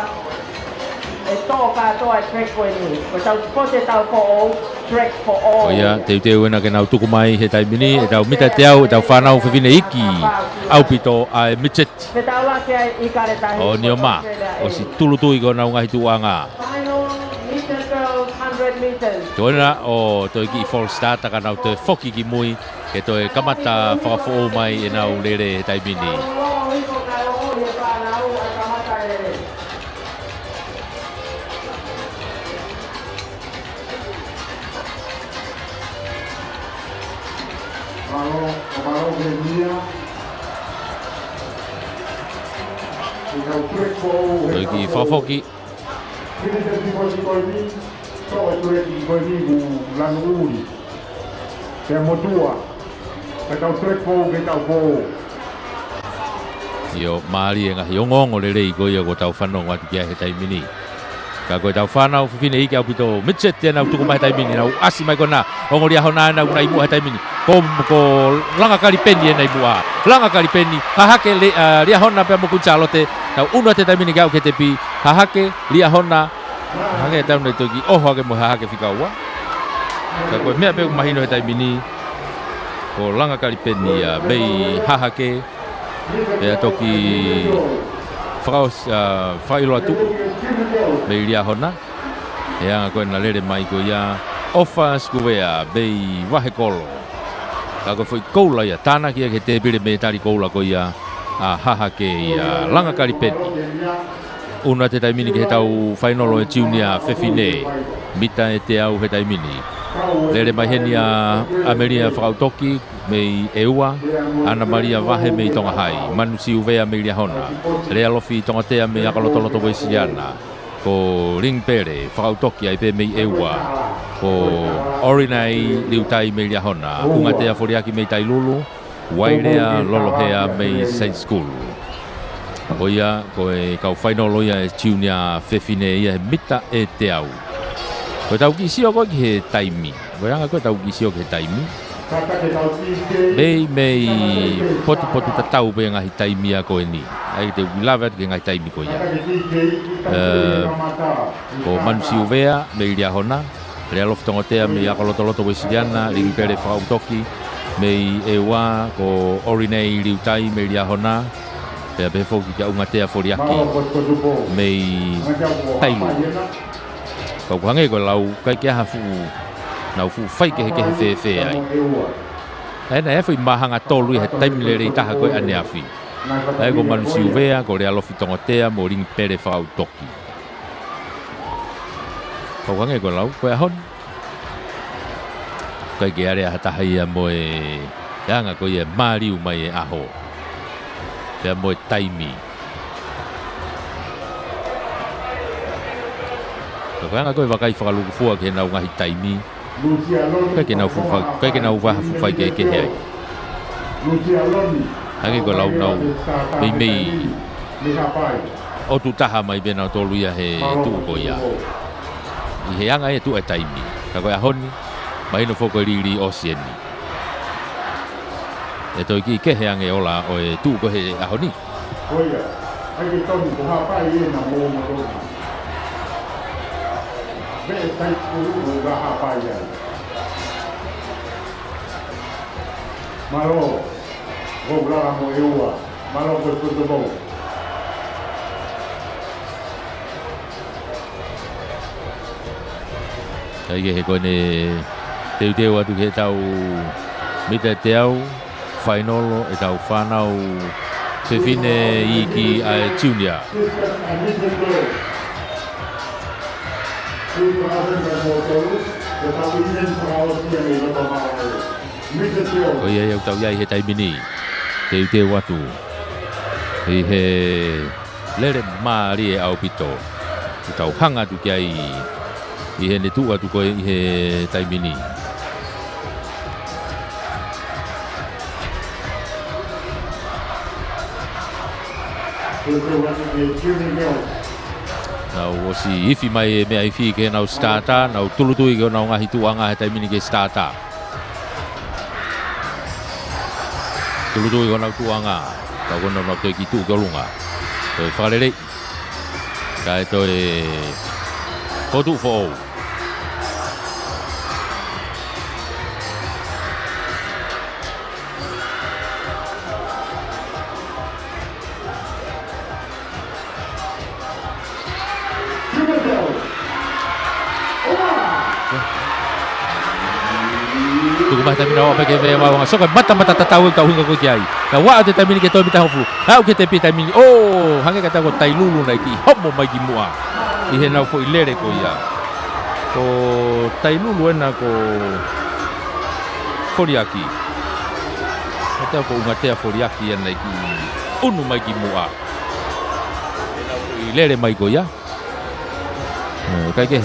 ʻe toʻo kātoa e track ko eni. Ko ʻetau sipoti ʻetau foʻou, track foʻou. Ko ia, teuteu ena ke nau tuku mai he taimi ni, ʻetau mita ʻe teau, ʻetau fānau fefine iiki ʻaupito ʻa e midget. Fetaulaki ai ʻi Kaletahi. ʻO Nioma, ʻosi tūʻulutui ki honau ngaahi tuʻuʻanga. Final, Midget Girls, hundred meters. Tuʻu ena ʻo toe kiʻi false start ka nau toe foki ki mui, ke toe kamata fakafoʻou mai ʻenau lele he taimi ni. Toe kiʻi fakafoki. Finitetipoti ko eni, toʻo e tuleki ko eni ʻoku lanu ʻuli. Pea motuʻa, ka tau tuleki foʻou ke tau foʻou. ʻIo, mālie e ngaahi ongoongo lelei ko ia ʻoku tau fanongo atu ki ai he taimi ni. Ka ko ʻetau fānau fefine iiki ʻaupito, midget ʻenau tuku mai he taimi ni, nau ʻasi mai ko ena, ongo Liahona ʻenau nai muʻa he taimi ni. Ko, ko Langa Kalipeni ʻenai muʻa. Langa Kalipeni, Hahake, Le-, ʻa, Liahona pea mo Kuini Sālote, nau ʻunu atu he taimi ni ke aʻu ki he tepi, Hahake, Liahona, hangē ʻe tau nai toki ʻoho hake mo Hahake fika ua. Ka ko e meʻa pē ʻoku mahino he taimi ni, ko Langa Kalipeni ia mei Hahake, pea toki fakaʻos-, ʻa, fakaʻiloa tuʻu mei Liahona. ʻE anga ko ena lele mai ko ia ʻOfa Sikuvea mei Vahekolo. Ka ko e foʻi koula ia, tānaki ia ki he tēpile mētali koula ko ia ʻa Hahake ia Langa Kalipeni. ʻUnu atu he taimi ni ki heʻetau fainolo ʻo e junior fefine, mita ʻe teau he taimi ni. Lele mai heni ʻa ʻAmelia Fakaʻutoki mei ʻEua, ʻAna Malia Vahe mei Tonga Hai, Manu Siuvea mei Liahona, Lealofi Tongotea mei ʻAkalotoloto Uēsiliana, ko Lingipele Fakaʻutoki ai pē mei ʻEua, ko ʻOrinei Liutai mei Liahona, ʻUngatea Foliaki mei Tailulu, Uailea Lolohea mei Saint School. Ko ia, ko e kau fainolo ia ʻo e junior fefine ia he mita ʻe teau. Ko ʻetau kiʻi sio ko ē ki he taimi. Ko e anga ko ē ʻetau kiʻi sio ki he taimi. Mei, mei potupotu tatau pē ngaahi taimi ia ko eni. ʻA ia te u lave atu ki he ngaahi taimi ko ia. Ē, ko Manu Siuvea mei Liahona, Lealofi Tongotea mei ʻAkalotoloto Uēsiliana, Lingipele Fakaʻutoki mei ʻEua, ko ʻOrinei Liutai mei Liahona, pea pehē foki kia ʻUngatea Foliaki mei Tailulu. Ka ʻoku hangē ko e lau, ʻikai ke ʻi ai ha fuʻu, nau fuʻu faikehekehe fēfē ai. ʻA ia naʻe ʻi ai e foʻi māhanga tolu ia he taimi lelei taha ko ē ʻaneafi. ʻA ia ko Manu Siuvea, ko Lealofi Tongotea mo Lingipele Fakaʻutoki. Ka ʻoku hangē ko e lau, ko e ʻaho ni ʻikai ke ʻi ai ha taha ia mo e anga ko ia ʻe māliu mai e ʻaho pea mo e taimi. Ka ko e anga ko ē vakai fakalūkufua ki heʻenau ngaahi taimi, ʻikai ke nau fuʻu fai-, ʻikai ke nau vaha fuʻu faikehekehe ai. Hangē ko e lau naʻa nau meimei ʻOtu taha mai pē nautolu ia he tuʻu ko ia. ʻI he anga e tuʻu e taimi. Ka ko e ʻaho ni, mahino foki ko e lī ʻosi eni. ʻE toe kiʻi kehe ange ola ʻo e tuʻu ko ē he ʻaho ni. Ko ia, ʻai ke tonu ko Haʻapai ena mo Matona. Veʻe taikulu ʻo Haʻapai ai. Mālō, ʻoku lava mo e ua. Mālō ko e football. ʻAi ke he ko ʻene teuteu atu ke tau mita teau, fainolo ʻetau fānau fefine iiki ʻa e junior. Ko ia ia ʻoku tau ʻi ai he taimi ni. Teuteu atu. ʻI he lele mālie ʻaupito. ʻOku tau hanga atu ki ai ʻi heʻene tuʻu atu ko ē ʻi he taimi ni. Nau ʻosi ifi mai e meʻa ifi ke nau starter, nau tūʻulutui ke nau ngaahi tuʻuʻanga he taimi ni ke starter. Tūʻulutui ko ʻenau tuʻuʻanga. Ka ko ʻenau nau toe kiʻi tuʻu ki ʻolunga. Toe fakalelei. Kae toe fokotuʻu foʻou. Tuku mai he taimi ni ʻo peke vea vau anga soko mata mata tatau e kau hinga ko ki ai. Naʻa ʻoatu he taimi ni ke toe mita hongofulu. Naʻa ʻoatu he tepi he taimi ni. ʻO, hangē ka tau ko Tailulu naʻe kiʻi homo mai ki muʻa. ʻI heʻenau foʻi lele ko ia. Ko Tailulu ena ko Foliaki. Ka tau ko Ungatea Foliaki ia naʻe kiʻi unu mai ki muʻa. ʻI lele mai ko ia. ʻE, kae kehe.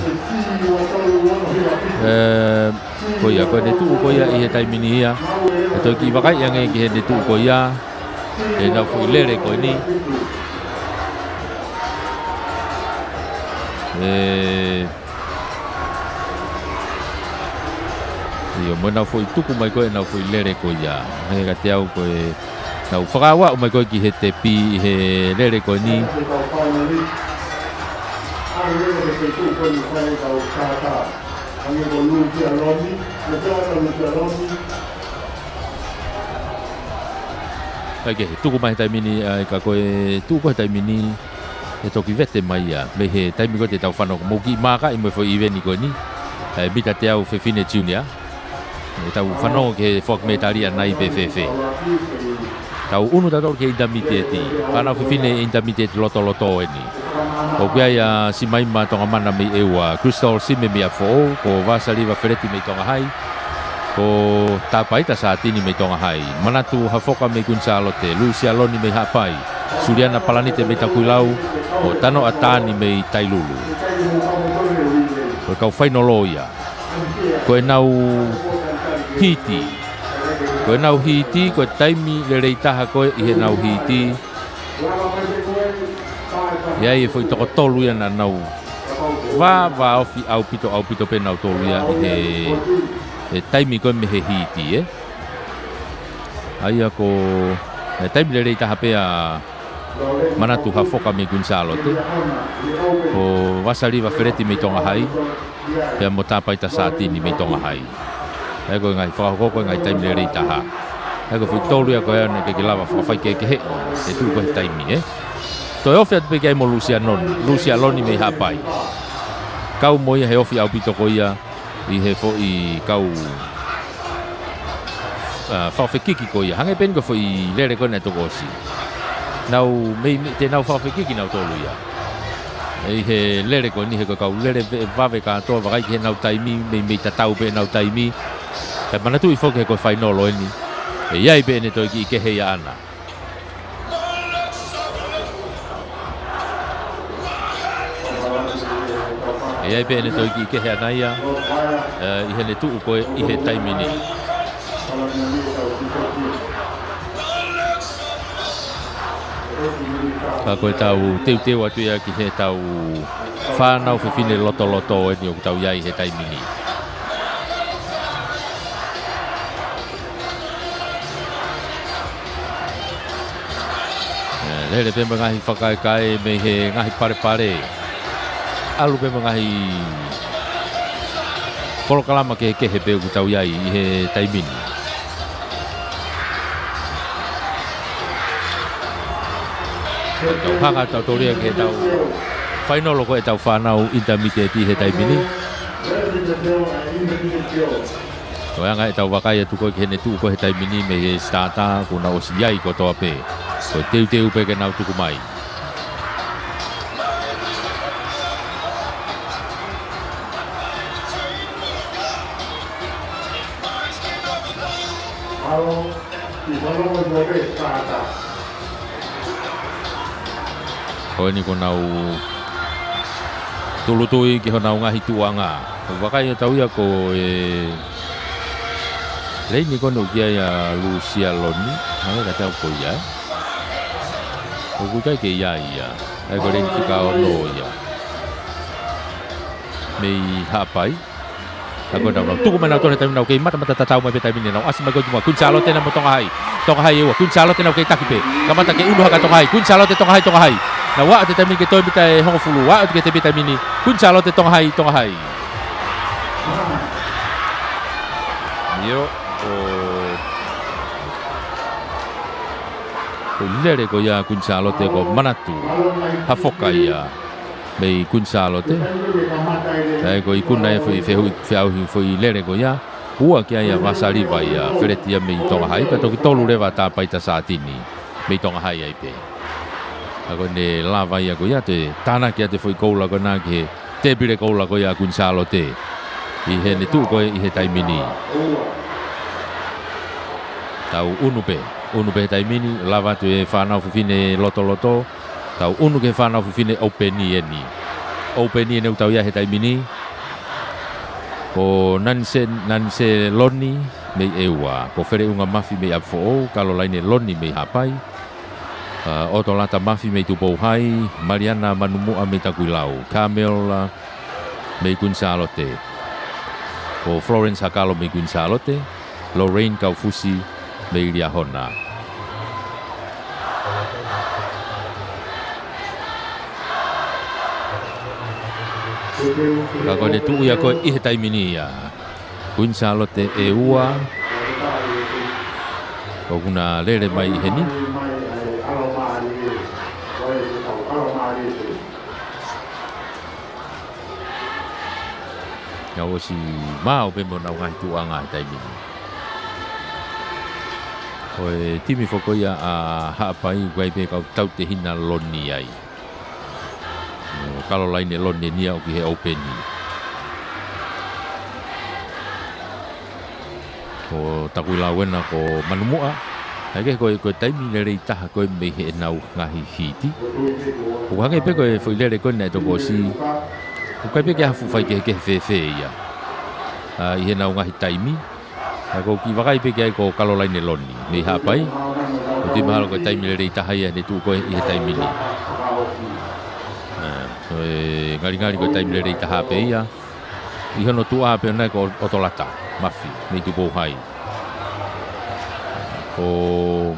ʻE, ko ia, ko ʻene tuʻu ko ia ʻi he taimi ni ia. ʻE toe kiʻi vakai ange ki heʻene tuʻu ko ia. ʻEnau foʻi lele ko eni. ʻE, ʻio, mo ʻenau foʻi tuku mai ko ē ʻenau foʻi lele ko ia. Hangē kiate au ko ʻenau fakaʻauʻau mai ko ē ki he tepi ʻi he lele ko eni. ʻAi ke tuku mai he taimi ni, ʻai ka ko e tuku he taimi ni. ʻE toki vete mai ia, mei he taimi ko ē te tau fanongo, mou kiʻi maakaʻi mo e foʻi iveni ko eni. ʻE mita teau fefine junior. ʻE tau fanongo ki he foaki mei Talia nai pe fēfē. Tau unu tautolu ki he intermediate. Fānau fefine intermediate lotoloto eni. ʻOku ʻi ai ʻa Simaima Tongamana mei ʻEua, Crystal Sime mei ʻApifoʻou, ko Vasaliva Feleti mei Tonga Hai. Ko Tapaita Satini mei Tonga Hai. Manatu Hafoka mei Kuini Sālote, Lusialoni mei Haʻapai. Suliana Palanite mei Takuilau, ʻo Tanoa Tani mei Tailulu. Ko e kau fainolo ia. Ko ʻenau hiti. Ko ʻenau hiti, ko e taimi lelei taha ko ē ʻi heʻenau hiti. ʻI ai e foʻi toko tolu ia naʻa nau vāvāofi ʻaupito, ʻaupito pē nautolu ia ʻi he, he taimi ko ē mei he hiti, ē. ʻA ia ko e taimi lelei taha pē ʻa Manatu Hafoka mei Kuini Sālote. Ko Vasaliva Feleti mei Tonga Hai. Pea mo Tapaita Satini mei Tonga Hai. ʻA ia ko e ngaahi fakahoko ko e ngaahi taimi lelei taha. ʻA ia ko e foʻi tolu ia ko ē naʻe ʻikai ke lava fakafaikehekeheʻi e tuʻu ko ē he taimi, ē. Toe ofi atu pē ki ai mo Lusianoni, Lusialoni mei Haʻapai. Kau mo ia he ofi ʻaupito ko ia ʻi he foʻi kau ʻa, fakafekiki ko ia. Hangē pē eni ko e foʻi lele ko ē naʻe toki ʻosi. Nau mei, mei, te nau fakafekiki nautolu ia. ʻI he lele ko eni he ko e kau lele ve-, vave kātoa, vakai ki heʻenau taimi, mei, mei tatau pē ʻenau taimi. Kae manatuʻi foki he ko e fainolo eni. ʻE ʻi ai pē ʻene toe kiʻi kehe ia ʻana. ʻE ʻi ai pē ʻene toe kiʻi kehe ʻana ia, ē, ʻi heʻene tuʻu ko ē ʻi he taimi ni. Ka ko ʻetau teuteu atu ia ki heʻetau fānau fefine lotoloto eni ʻoku tau ʻi ai he taimi ni. ʻE, lele pē mo e ngaahi fakakaikae mei he ngaahi palepale. ʻAlu pē mo e ngaahi polokalama kehekehe pē ʻoku tau ʻi ai ʻi he taimi ni. Tau hanga ʻo tau tolia ki heʻetau fainolo ko ʻetau fānau intermediate ʻi he taimi ni. Ko e anga ʻetau vakai atu ko ē ki heʻene tuʻu ko ē he taimi ni mei he starter, kuo nau ʻosi ʻi ai kotoa pē. Ko e teuteu pē ke nau tuku mai. Ko eni kuo nau tūʻulutui ki honau ngaahi tuʻuʻanga. ʻOku vakai ʻe tau ia ko e leini ko eni ʻoku ʻi ai ʻa Lusia Loni. Hanga ka tau ko ia, ē? ʻOku ʻikai ke ʻi ai ia. ʻA ia ko e leini fika ono ia. Mei Haʻapai. Ka ko e nau, nau tuku mai nautolu he taimi ni, nau kei matamata tatau mai pē taimi ni, nau ʻasi mai ko ē ki muʻa. Kuini Sālote ena mo Tonga Hai. Tonga Hai ʻe ua, Kuini Sālote nau kei taki pē. Kamata ke ʻunu hake Tonga Hai, Kuini Sālote, Tonga Hai, Tonga Hai. Nau aʻu atu he taimi ni ki he toe mita ʻe hongofulu, aʻu atu ki he toe mita taimi ni. Kuini Sālote, Tonga Hai, Tonga Hai. ʻIo, ko, ko e lele ko ia ʻa Kuini Sālote ko Manatu Hafoka ia. Mei Kuini Sālote. ʻA ia ko e ikuna e foʻi fehuʻi, feʻauhi foʻi lele ko ia. Ua ki ai ʻa Vasaliva ia, Feleti ia mei Tonga Hai, pea toki tolu leva ʻa Tāpaita Sātini mei Tonga Hai ai pē. ʻA ia ko ʻene lava ia ko ia ʻo tānaki atu e foʻi koula ko ena ki he tēpile koula ko ia ʻa Kuini Sālote. ʻI heʻene tuʻu ko ē ʻi he taimi ni. Tau ʻunu pē, ʻunu pē he taimi ni, lava atu e fānau fefine lotoloto. Tau ʻunu ki he fānau fefine ʻoupeni eni. ʻOupeni eni ʻoku tau ʻi ai he taimi ni. Ko Nanise, Nanise Loni mei ʻEua. Ko Feleʻunga Mafi mei ʻApifoʻou, Kalolaine Loni mei Haʻapai. ʻA, ʻOtolata Mafi mei Tupou Hai, Maliana Manumuʻa mei Takuilau, Kamela mei Kuini Sālote. Ko Florence Hakalo mei Kuini Sālote, Lorraine Kaufusi mei Liahona. Ka ko ʻene tuʻu ia ko ē ʻi he taimi ni ia. Kuini Sālote ʻe ua. ʻOku na lele mai ʻi heni. Nau ʻosi maʻu pē mo honau ngaahi tuʻuʻanga he taimi ni. Ko e timi foki ia ʻa Haʻapai ʻoku ʻi ai pē kau tautehina Loni ai. Kalolaine Loni eni ia ʻoku ʻi he ʻoupeni. Ko Takuilau ena ko Manumuʻa. ʻA ia ko e, ko e taimi lelei taha ko ē mei heʻenau ngaahi hiti. ʻOku hangē pē ko e foʻi lele ko ē naʻe toki ʻosi. ʻOku ʻikai pē ke ʻi ai ha fuʻu faikehekehe fēfē ia. ʻA, ʻi heʻenau ngaahi taimi. ʻA ia ko e kiʻi vakai pē ki ai ko Kalolaine Loni mei Haʻapai. ʻOku ou tui mahalo ko e taimi lelei taha ia ʻene tuʻu ko ē ʻi he taimi ni. ʻA, ko e ngalingali ko e taimi lelei taha pē ia. ʻI hono tuʻa pē ʻona ko ʻOtolata Mafi mei Tupou Hai. Ko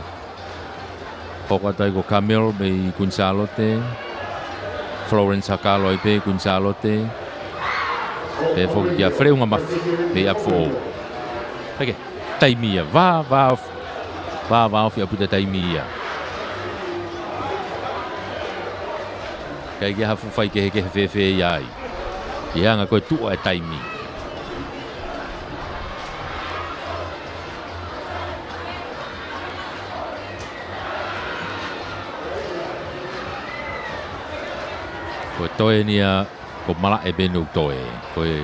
Hoko atu ai ko Kamel mei Kuini Sālote. Florence Hakalo ai pē Kuini Sālote. Pea foki kia Feleʻunga Mafi mei ʻApifoʻou. Hake, taimi ia, vā, vā ofi, vā, vā ofi ʻaupito taimi ia. ʻIkai ke ʻi ai ha fuʻu faikehekehe fēfē ia ai. ʻI he anga ko ē tuʻa e taimi. Ko e toe eni ia, ko e malaʻe pē eni ʻoku toe. Ko e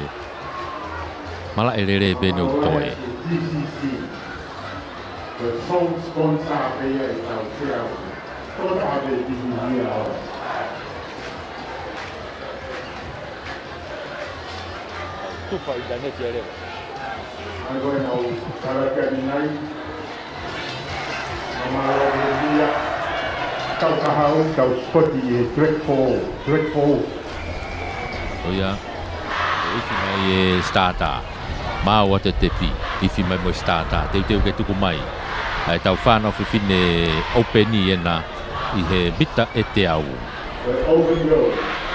malaʻe lele pē eni ʻoku toe. Ko e sole sponsor pē ia ʻi he tau fea. Ko e taha pē ʻi he ia. Tufa ʻinitaneti ia leva. Mai ko e nau karakia ni nai. Nau mālō e ia. Tau kahaʻu, tau spoti e track four, track four. ʻOia, ʻo ifi mai e starter. Maau atu e tepi, ifi mai mo e starter. Teuteu ke tuku mai ʻa ʻetau fānau fefine ʻoupeni ena ʻi he mita ʻe teau.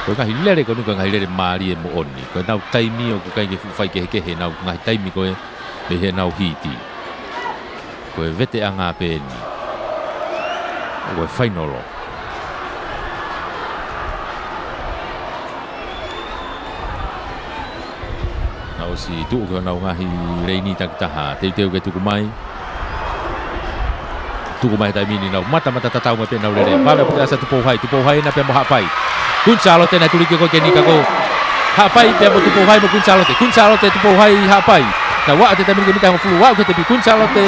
Ko e ngaahi lele ko eni, ko e ngaahi lele mālie moʻoni. Ko ʻenau taimi ʻoku ʻikai ke fuʻu faikehekehe ʻenau ngaahi taimi ko ē mei heʻenau hiti. Ko e veteʻanga pē eni. Ko e fainolo. Naʻe ʻosi tuʻu ki honau ngaahi leini takitaha. Teuteu ke tuku mai. Tuku mai he taimi ni, nau matamata tatau mai pē ʻenau lele. Vave ʻa Puteʻasa, Tupou Hai, Tupou Hai ena pea mo Haʻapai. Kuini Sālote ena, tuliki ko ē ki he nikā ko Haʻapai pea mo Tupou Hai mo Kuini Sālote. Kuini Sālote, Tupou Hai, Haʻapai. Nau aʻu atu he taimi ni ki he mita ʻe hongofulu, aʻu ki he tepi, Kuini Sālote,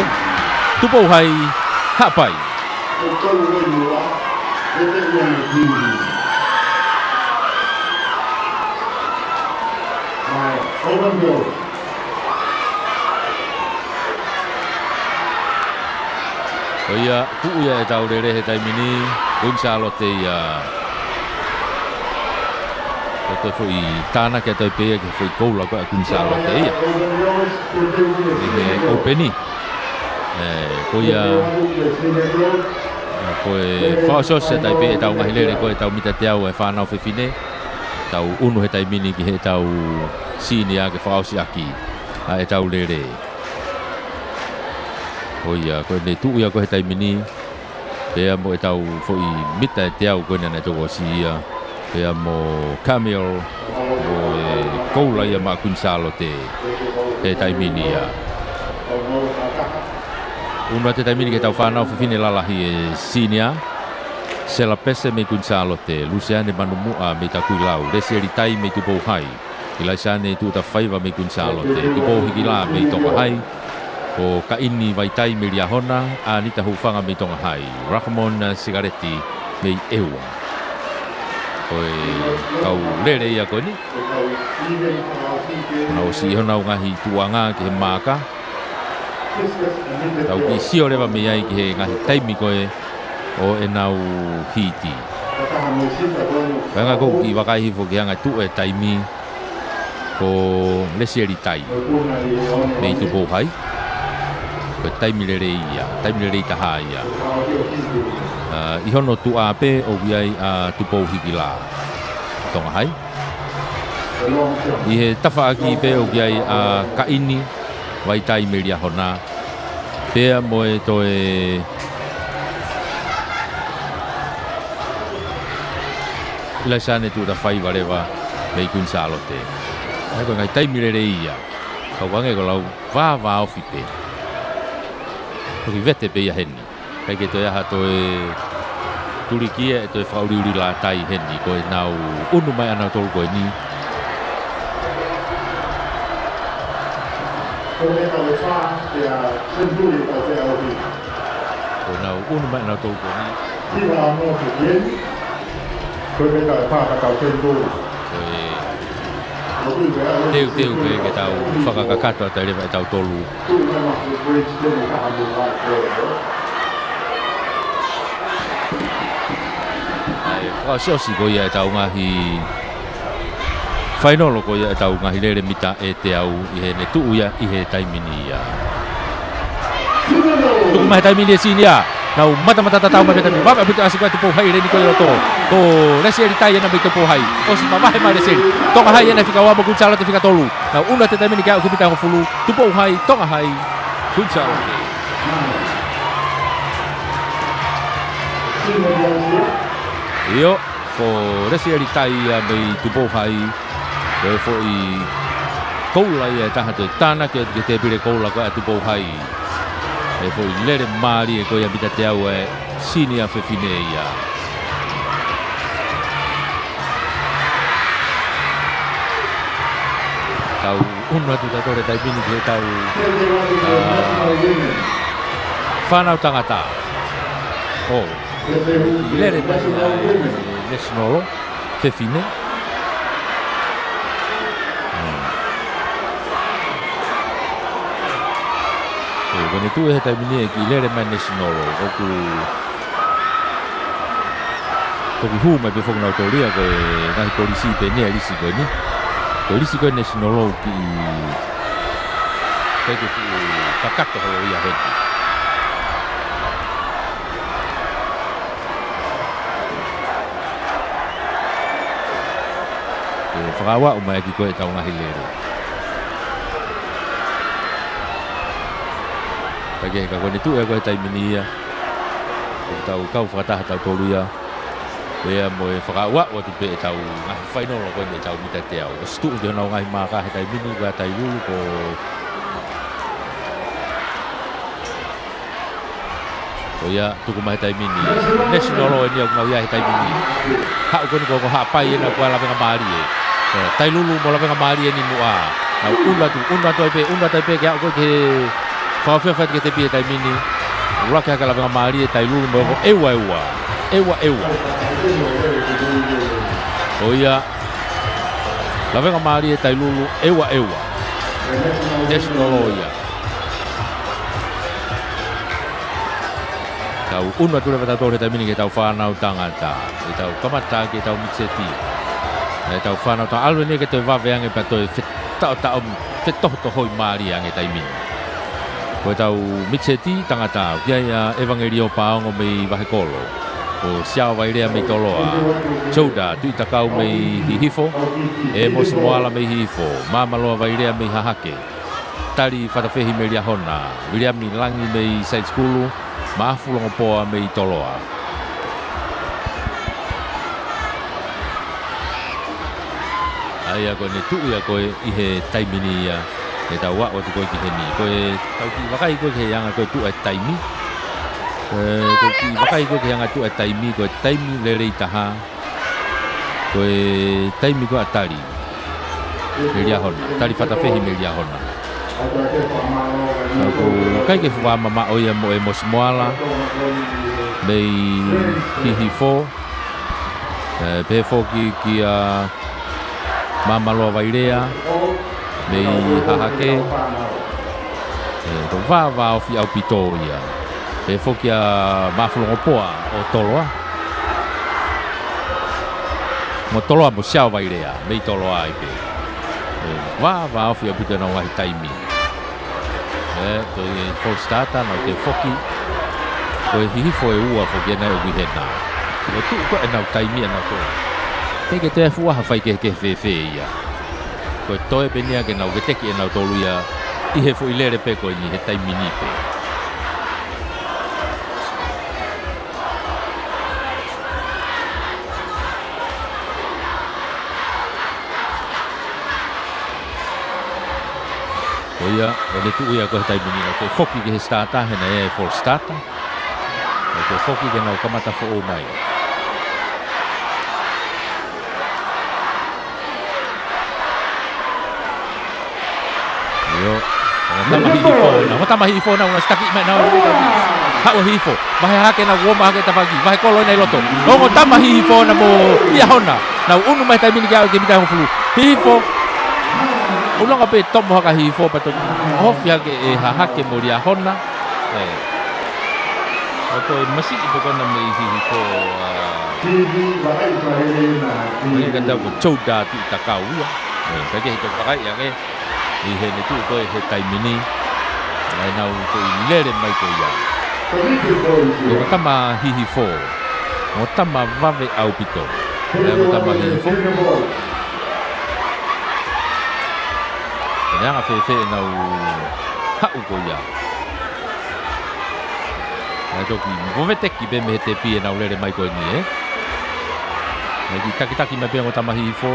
Tupou Hai, Haʻapai. ʻOia, tuʻu ia ʻetau lele he taimi ni, Kuini Sālote ia. Ko e toe foʻi tānaki atu ai pē ia ki he foʻi koula ko ē ʻa Kuini Sālote ia. ʻI he ʻoupeni. ʻE, ko ia, ko e fakaʻosiʻosi atu ai pē ʻetau ngaahi lele ko ē ʻetau mita teau ʻa e fānau fefine. Tau unu he taimi ni ki heʻetau senior ke fakaʻosi ʻaki ʻa ʻetau lele. ʻOia, ko ʻene tuʻu ia ko ē he taimi ni. Pea mo ʻetau foʻi mita ʻe teau ko ena naʻe toki ʻosi ia. Pea mo Camille, mo e koula ia maʻa Kuini Sālote he taimi ni ia. Unu atu he taimi ni ki heʻetau fānau fefine lalahi ʻa e senior. Sela Pese mei Kuini Sālote, Luseane Manumuʻa mei Takuilau, Lesieli Tai mei Tupou Hai. ʻIlaiseane Tuʻutafaiva mei Kuini Sālote, Tupou Hikilā mei Tonga Hai, ko Kaini Vaitai mei Liahona, ʻAnita Hufanga mei Tonga Hai, Rahmon Sikaleti mei ʻEua. Ko e kau lele ia ko eni. Nau ʻosi ʻi honau ngaahi tuʻuʻanga ki he maaka. Tau kiʻi sio leva mei ai ki he ngaahi taimi ko ē ʻo ʻenau hiti. Ko e anga ʻoku ou kiʻi vakai hifo ki he anga tuʻu e taimi, ko Lesieli Tai mei Tupou Hai. Ko e taimi lelei ia, taimi lelei taha ia. ʻA, ʻi hono tuʻa pē ʻoku ʻi ai ʻa Tupou Hikilā, Tonga Hai. ʻI he tafaʻaki pē ʻoku ʻi ai ʻa Kaini Vaitai mei Liahona. Pea mo e toe ʻIlaiseane Tuʻutafaiva leva mei Kuini Sālote. ʻA ia ko e ngaahi taimi lelei ia. Kau ange ko e lau vāvāofi pē. Toki vete pē ia heni. ʻIkai ke toe ʻi ai ha toe tuliki ia ʻe toe fakaʻuliʻuli lātai heni. Ko ʻenau unu mai ʻanautolu ko eni. Ko ʻenau unu mai ʻanautolu ko eni. Ko e teuteu pē ke tau fakakakato atu leva ʻe tautolu. ʻA e fakaʻosiʻosi ko ia ʻetau ngaahi fainolo ko ia ʻetau ngaahi lele mita ʻe teau ʻi heʻene tuʻu ia ʻi he taimi ni ia. Tuku mai he taimi ni e senior. Nau matamata tatau mai pē taimi. Vave ʻa Puteʻasa, ko e Tupou Hai leni ko ē ʻi loto. Ko Lesieli Tai ena mei Tupou Hai. ʻOsi mavahe mai Lesieli. Tonga Hai ena fika ua mo Kuini Sālote fika tolu. Nau unu atu he taimi ni ke aʻu ki he mita hongofulu. Tupou Hai, Tonga Hai, Kuini Sālote. ʻIo, ko Lesieli Tai ia mei Tupou Hai. Ko e foʻi koula ia ʻe taha, toe tānaki atu ki he tēpile koula ko ē ʻa Tupou Hai. E foʻi lele mālie ko ia mita teau ʻa e senior fefine ia. Tau unu atu tautolu he taimi ni ki heʻetau, ʻa, fānau tangata. ʻO lele mai ʻa e national fefine. Hmm. ʻE, ko ʻene tuʻu he taimi ni e kiʻi lele mai national, ʻoku, Toki hū mai pē foki nautolu ia ko e ngaahi kolisi pē ʻeni ʻa e lisi ko eni. Ko e lisi ko e National Low ki he ke fuʻu kakato holo ia heni. Ke fakaaʻu mai ʻaki ko e ʻetau ngaahi lele. Kae kehe ka ko ʻene tuʻu ia ko e taimi ni ia. Ko ʻetau kau fakataha tautolu ia. Pea mo e fakaaʻu atu pē ʻetau ngaahi fainolo ko eni ʻetau mita teau. Ko e situʻu ki honau ngaahi maaka he taimi ni ko e Tailulu ko Ko ia, tuku mai he taimi ni. National Low eni ʻoku nau ʻi ai he taimi ni. Haʻu ko eni ko, ko Haʻapai ena ko e Lavengamālie. ʻE, Tailulu mo Lavengamālie ni muʻa. Nau ʻunu atu, ʻunu atu ai pē, ʻunu atu ai pē, ke aʻu ko ē ke fakaʻofoʻofa atu ki he tepi he taimi ni. ʻUluaki hake Lavengamālie, Tailulu mo ko e ua ua. ʻE ua ʻe ua. Ko ia, Lavengamālie, Tailulu, ʻe ua ʻe ua. National Low ia. Tau ʻunu atu leva tautolu he taimi ni ki heʻetau fānau tangata. ʻEtau kamata ki heʻetau mixed team. ʻEtau fānau tangata ʻalu eni ke toe vave ange pea toe fetaʻotaʻo, fetohotohoi mālie ange he taimi ni. Ko ʻetau mixed team tangata, ʻoku ʻi ai ʻa ʻEvangelio Paongo mei Vahekolo. Ko Siao Vailea mei Toloa. Jouda Tuʻitakau mei Hihifo. ʻEmosi Moala mei Hihifo. Māmaloa Vailea mei Hahake. Tali Fatafehi mei Liahona, Viliami Langi mei Saitikulu, Mafu Longopoa mei Toloa. ʻA ia ko ʻene tuʻu ia ko ē ʻi he taimi ni ia, ke tau aʻu atu ko ē ki heni. Ko ʻetau kiʻi vakai ko ē ki he anga ko ē tuʻu e taimi. Ko e, ko e kiʻi vakai ko ē ki he anga tuʻu e taimi, ko e taimi lelei taha. Ko e taimi ko ē ʻa Tali mei Liahona, Tali Fatafehi mei Liahona. Ka ʻoku ʻikai ke fuʻu vā mamaʻo ia mo ʻEmosi Moala mei Hihifo. ʻE, pehē foki kia Māmaloa Vailea mei Hahake. ʻE, ko e vā vāofi ʻaupito ia. Pehē foki kia Mafu Longopoa ʻo Toloa. Mo Toloa mo Siao Vailea, mei Toloa ai pē. ʻE, vā vāofi ʻaupito ʻenau ngaahi taimi. ʻE, ko e false starter, nau toe foki. Ko e Hihifo ʻe ua foki ena ʻoku ʻi hena. Ko e tuʻu ko ē ʻenau taimi ʻanautolu. Teʻeki ke toe fuʻu ʻi ai ha faikehekehe fēfē ia. Ko e toe pē eni ia ke nau veteki ʻe nautolu ia ʻi he foʻi lele pē ko eni he taimi ni pē. Ko ia, ʻo ne tuʻu ia ko ē he taimi ni, ʻo ne foki ki he starter, he naʻe false starter. ʻO ne foki ke nau kamata foʻou mai. ʻIo. Ongo tama Hihifo ena. Ongo tama Hihifo ena, ʻoku nau sitaki mai ʻenau lele taimi. Haʻu Hihifo. Vahe hake ʻenau uoma hake tafaʻaki. Vahekolo ena ʻi loto. Ongo tama Hihifo ena mo Liahona. Nau ʻunu mai taimi ni ke aʻu ki he mita hongofulu. Hihifo. ʻUlunga pē tomo hake Hihifo pea toki ofi hake ʻe Hahake mo Liahona. ʻE. ʻA ko e masiʻi pē ko ena mei Hihifo, ʻa, ʻa ia ka tau ko Jouda Tuʻitakau ia. ʻE, ka ke hito kakai ange. ʻI heʻene tuʻu ko ē he taimi ni. ʻA ʻenau foʻi lele mai ko ia. Ongo tama Hihifo. Ongo tama vave ʻaupito. ʻA ia ongo tama Hihifo. Ko e anga fēfē ʻenau haʻu ko ia. ʻA ia toki mo veteki pē mei he tepi ʻenau lele mai ko eni, ē. Naʻe kiʻi takitaki mai pē ongo tama Hihifo.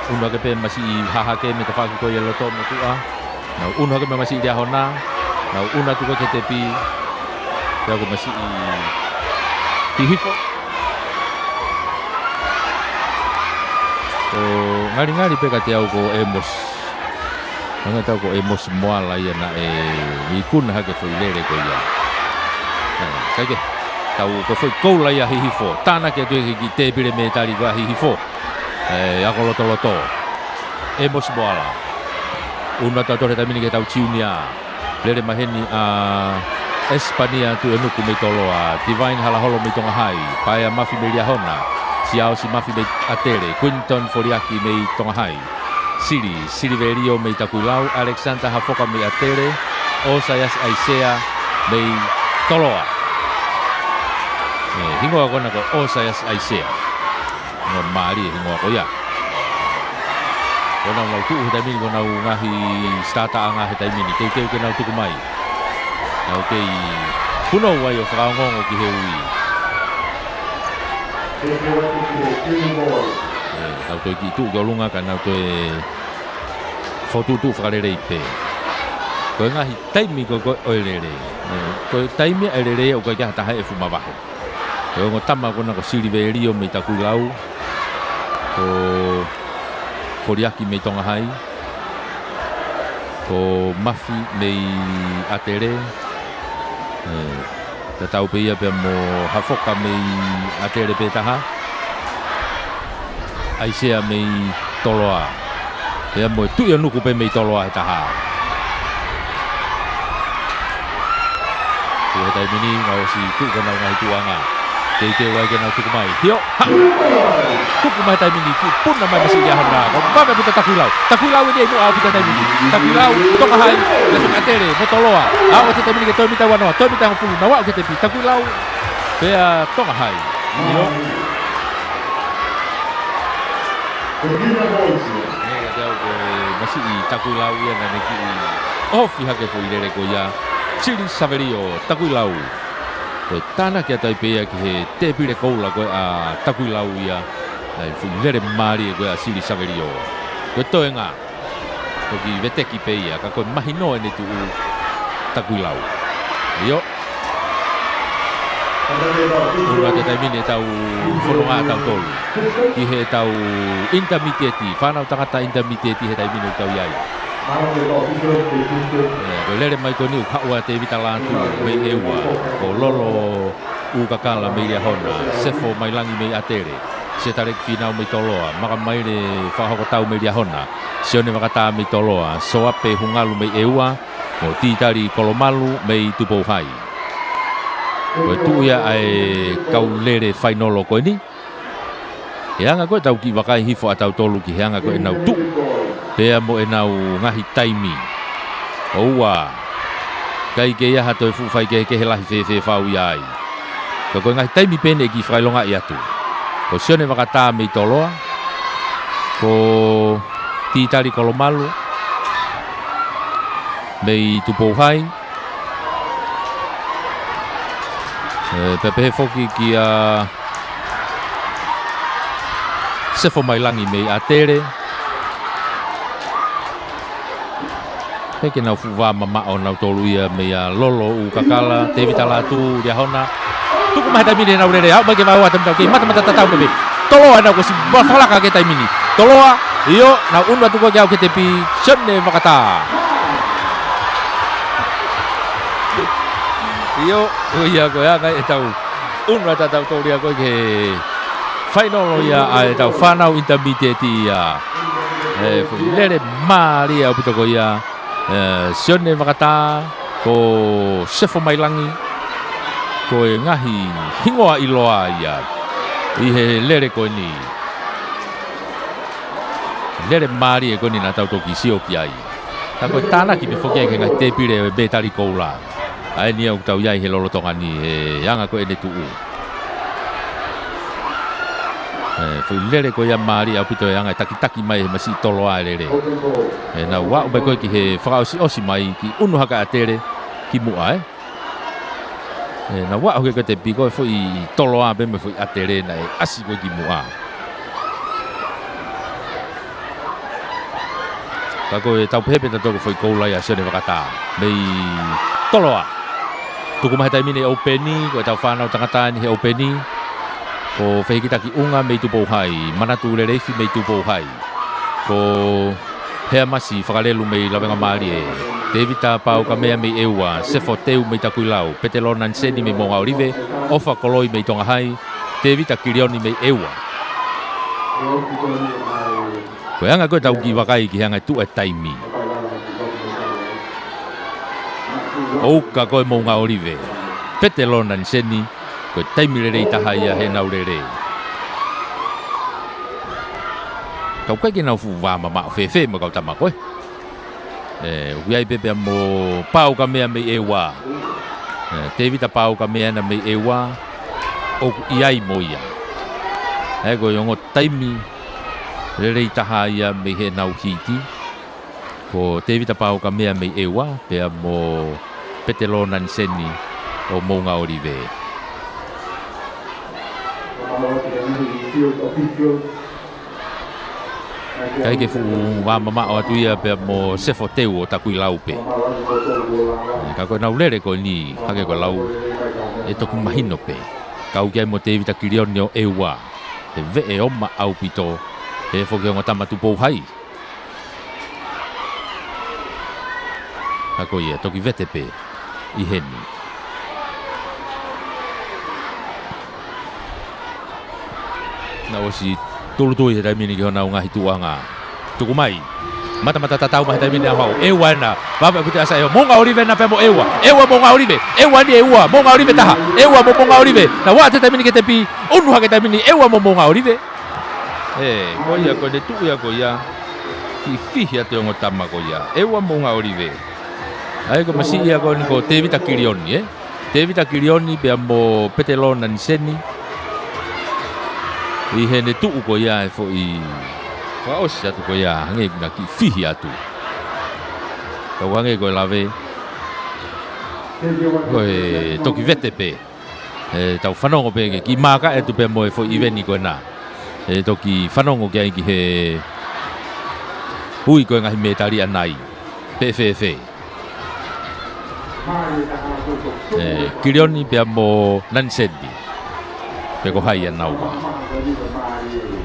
ʻUnu hake pē masiʻi Hahake mei he tafaʻaki ko ia ʻi loto motuʻa. Nau ʻunu hake mei masiʻi Liahona. Nau ʻunu atu ko ē ki he tepi. Pea ko masiʻi Hihifo. ʻO ngalingali pē kiate au ko ʻEmosi. Hangē tau ko ʻEmosi Moala ia naʻe ikuna hake foʻi lele ko ia. ʻE, kae kehe, tau ko e foʻi koula ia Hihifo. Tānaki atu ki he kiʻi tēpile mētali ko ia Hihifo. ʻE, ako lotoloto. ʻEmosi Moala. ʻUnu atu ʻa Tole Taimini ki heʻetau tiunia. Lele mai heni ʻa Esipania Tuʻiʻonuku mei Toloa. Divine Halaholo mei Tonga Hai. Paea Mafi mei Liahona. Siaosi Mafi mei ʻAtele, Quinton Foliaki mei Tonga Hai. Sili, Silivelio mei Takuilau, Alexander Hafoka mei ʻAtele, ʻOsaiasi ʻAisea mei Toloa. ʻE, hingoa ko ena ko ʻOsaiasi ʻAisea. Hingoa mālie hingoa ko ia. Ko ʻenau nau tuʻu he taimi ni ko ʻenau ngaahi sitataʻanga he taimi ni. Teuteu ke nau tuku mai. Nau kei punou ai ʻo fakaongoongo ki he ui. ʻE, nau toe kiʻi tuʻu ki ʻolunga ka nau toe fokotuʻutuʻu fakalelei pē. Ko e ngaahi taimi ko ē ʻo e lele. ʻE, ko e taimi ʻa e lele ʻoku ʻikai ke ʻi ai ha taha ʻe fuʻu mavahe. Ko e ongo tama ko ena ko Silivelio mei Takuilau. Ko Foliaki mei Tonga Hai. Ko Mafi mei ʻAtele. ʻE, tatau pē ia pea mo Hafoka mei ʻAtele pē taha. ʻAisea mei Toloa. Pea mo e Tuʻi ʻo Nuku pē mei Toloa he taha. Tuʻu he taimi ni, nau ʻosi tuʻu ko ʻenau ngaahi tuʻuʻanga. Teuteu ai ke nau tuku mai. Hio, ha! Tuku mai he taimi ni, kiʻi puna mai masiʻi Liahona. Ko e vave ʻaupito Takuilau. Takuilau eni ʻi muʻa ʻaupito he taimi ni. Takuilau, Tonga Hai, ʻa Tuʻi ʻAtele, mo Toloa. Aʻu ki he taimi ni ki he toe mita ua noa, toe mita hongofulu, nau aʻu ki he tepi. Takuilau, pea Tonga Hai. Hio. ʻE, ʻikai te u ko e masiʻi Takuilau ia naʻa ne kiʻi ofi hake foʻi lele ko ia. Sili Savelio, Takuilau. Ko e tānaki atu ai pē ia ki he tēpile koula ko ē ʻa Takuilau ia. ʻA e foʻi lele mālie ko ē ʻa Sili Savelio. Ko e toenga. Toki veteki pē ia, ka ko e mahino ʻene tuʻu Takuilau. Hio. ʻUnu atu he taimi ni ʻetau fononga ʻatautolu. Ki heʻetau intermediate, fānau tangata intermediate he taimi ni ʻoku tau ʻi ai. ʻE, ko e lele mai ko eni ʻoku haʻu ʻa Tevita Lātū mei ʻEua, ko Lolo ʻUkakala mei Liahona, Sefo Mailangi mei ʻAtele, Setaleki Fīnau mei Toloa, Makamaile Fakahokotau mei Liahona, Sione Vakatā mei Toloa, Soape Hungalu mei ʻEua, mo Titali Kolomalu mei Tupou Hai. Ko e tuʻu ia ʻa e kau lele fainolo ko eni. He anga ko ē ʻetau kiʻi vakai hifo ʻatautolu ki he anga ko ē ʻenau tuʻu. Pea mo ʻenau ngaahi taimi. ʻOua. ʻIkai ke ʻi ai ha toe fuʻu faikehekehe lahi fēfē fau ia ai. Ka ko e ngaahi taimi pē eni ʻe kiʻi fakaʻilongaʻi atu. Ko Sione Vakatā mei Toloa. Ko Titali Kolomalu mei Tupou Hai. ʻE, pea pehē foki kia Sefo Mailangi mei ʻAtele. Pea ke nau fuʻu vā mamaʻo nautolu ia meia Lolo ʻUkakala, Tevita Lātū, Liahona. Tuku mai he taimi ni ʻenau lele, aʻu mai ke vau atu, nau kei matamata tatau pē. Toloa ʻenau kuo ʻosi mafakalaka ki he taimi ni. Toloa, ʻio, nau ʻunu atu ko ē ke aʻu ki he tepi, Sione Vakatā. ʻIo, ʻo ia ko e anga ʻetau ʻunu atu ʻatautolu ia ko ē ki he fainolo ia ʻa ʻetau fānau intermediate ia. ʻE, foʻi lele mālie ʻaupito ko ia. ʻE, Sione Vakatā, ko Sefo Mailangi, ko e ngaahi hingoa ʻiloa ia ʻi he lele ko eni. Lele mālie ko eni naʻa tau toki sio ki ai. Ka ko e tānaki pē foki ia ki he ngaahi tēpile ʻo e mētali koula. ʻA eni ia ʻoku tau ʻi ai he lolotonga ni he anga ko ē ʻene tuʻu. ʻE, foʻi lele ko ia mālie ʻaupito he anga e takitaki mai he masiʻi Toloa e lele. ʻE, nau aʻu mai ko ē ki he fakaʻosiʻosi mai kiʻi ʻunu hake ʻa ʻAtele ki muʻa, ē. ʻE, nau aʻu hake ko ē tepi ko e foʻi Toloa pē mo e foʻi ʻAtele naʻe ʻasi ko ē ki muʻa. Ka ko e tau pehē pē ʻatautolu ko e foʻi koula ia ʻa Sione Vakatā mei Toloa. Tuku mai he taimi ni ʻoupeni, ko ʻetau fānau tangata eni he ʻoupeni. Ko Fehikitaki ʻUnga mei Tupou Hai, Manatu Leleifi mei Tupou Hai. Ko Heamasi Fakalelu mei Lavengamālie. Tevita Paukamea mei ʻEua, Sefo Teu mei Takuilau, Petelona Niseni mei Moʻungaʻolive, ʻOfa Koloi mei Tonga Hai, Tevita Kilioni mei ʻEua. Ko e anga ko ē ʻetau kiʻi vakai ki he anga e tuʻu e taimi. ʻUka ko ē Moʻungaʻolive. Petelona Niseni, ko e taimi lelei taha ia heʻenau lele. Ka ʻoku ʻikai ke nau fuʻu vā mamaʻo fēfē mo e kau tama ko ē. ʻE, ʻoku ʻi ai pē pea mo Paukamea mei ʻEua. ʻE, Tevita Paukamea ena mei ʻEua. ʻOku ʻi ai mo ia. ʻE, ko e ongo taimi lelei taha ia mei heʻenau hiki. Ko Tevita Paukamea mei ʻEua, pea mo Petelō Naniseni ʻo Moʻungaʻolive. ʻIkai ke fuʻu vā mamaʻo atu ia pea mo Sefo Teu ʻo Takuilau pē. Ka ko ʻenau lele ko eni, hangē ko e lau, ʻe toki mahino pē. Kau ki ai mo Tevita Kilioni ʻo ʻEua. ʻE veʻe ʻoma ʻaupito, ʻe foki ongo tama Tupou Hai. Ka ko ia, toki vete pē ʻi heni. Naʻe ʻosi tūʻulutui he taimi ni ki honau ngaahi tuʻuʻanga. Tuku mai. Matamata tatau mai he taimi ni ʻa hau. ʻEua ena. Vave puti asa ʻEua. Moʻungaʻolive ena pea mo ʻEua. ʻEua Moʻungaʻolive. ʻEua ni ʻEua. Moʻungaʻolive taha. ʻEua mo Moʻungaʻolive. Naʻe ʻoatu he taimi ni ki he tepi. ʻUnu hake taimi ni ʻEua mo Moʻungaʻolive. ʻE, ko ia ko ʻene tuʻu ia ko ia. Kiʻi fihi atu e ongo tama ko ia. ʻEua Moʻungaʻolive. ʻA ia ko e masiʻi ia ko eni ko Tevita Kilioni, ē? Tevita Kilioni pea mo Petelō Naniseni. ʻI heʻene tuʻu ko ia e foʻi fakaʻosi atu ko ia, hangē naʻa kiʻi fihi atu. Ka ʻoku hangē ko e lave. Ko e toki vete pē. ʻE tau fanongo pē ke kiʻi maaka atu pē mo e foʻi ʻiveni ko ena. ʻE toki fanongo ki ai ki he ui ko e ngaahi mētali ʻanai. Pe fēfē. ʻE, Kilioni pea mo Naniseni. Pe ko hai ʻa naua.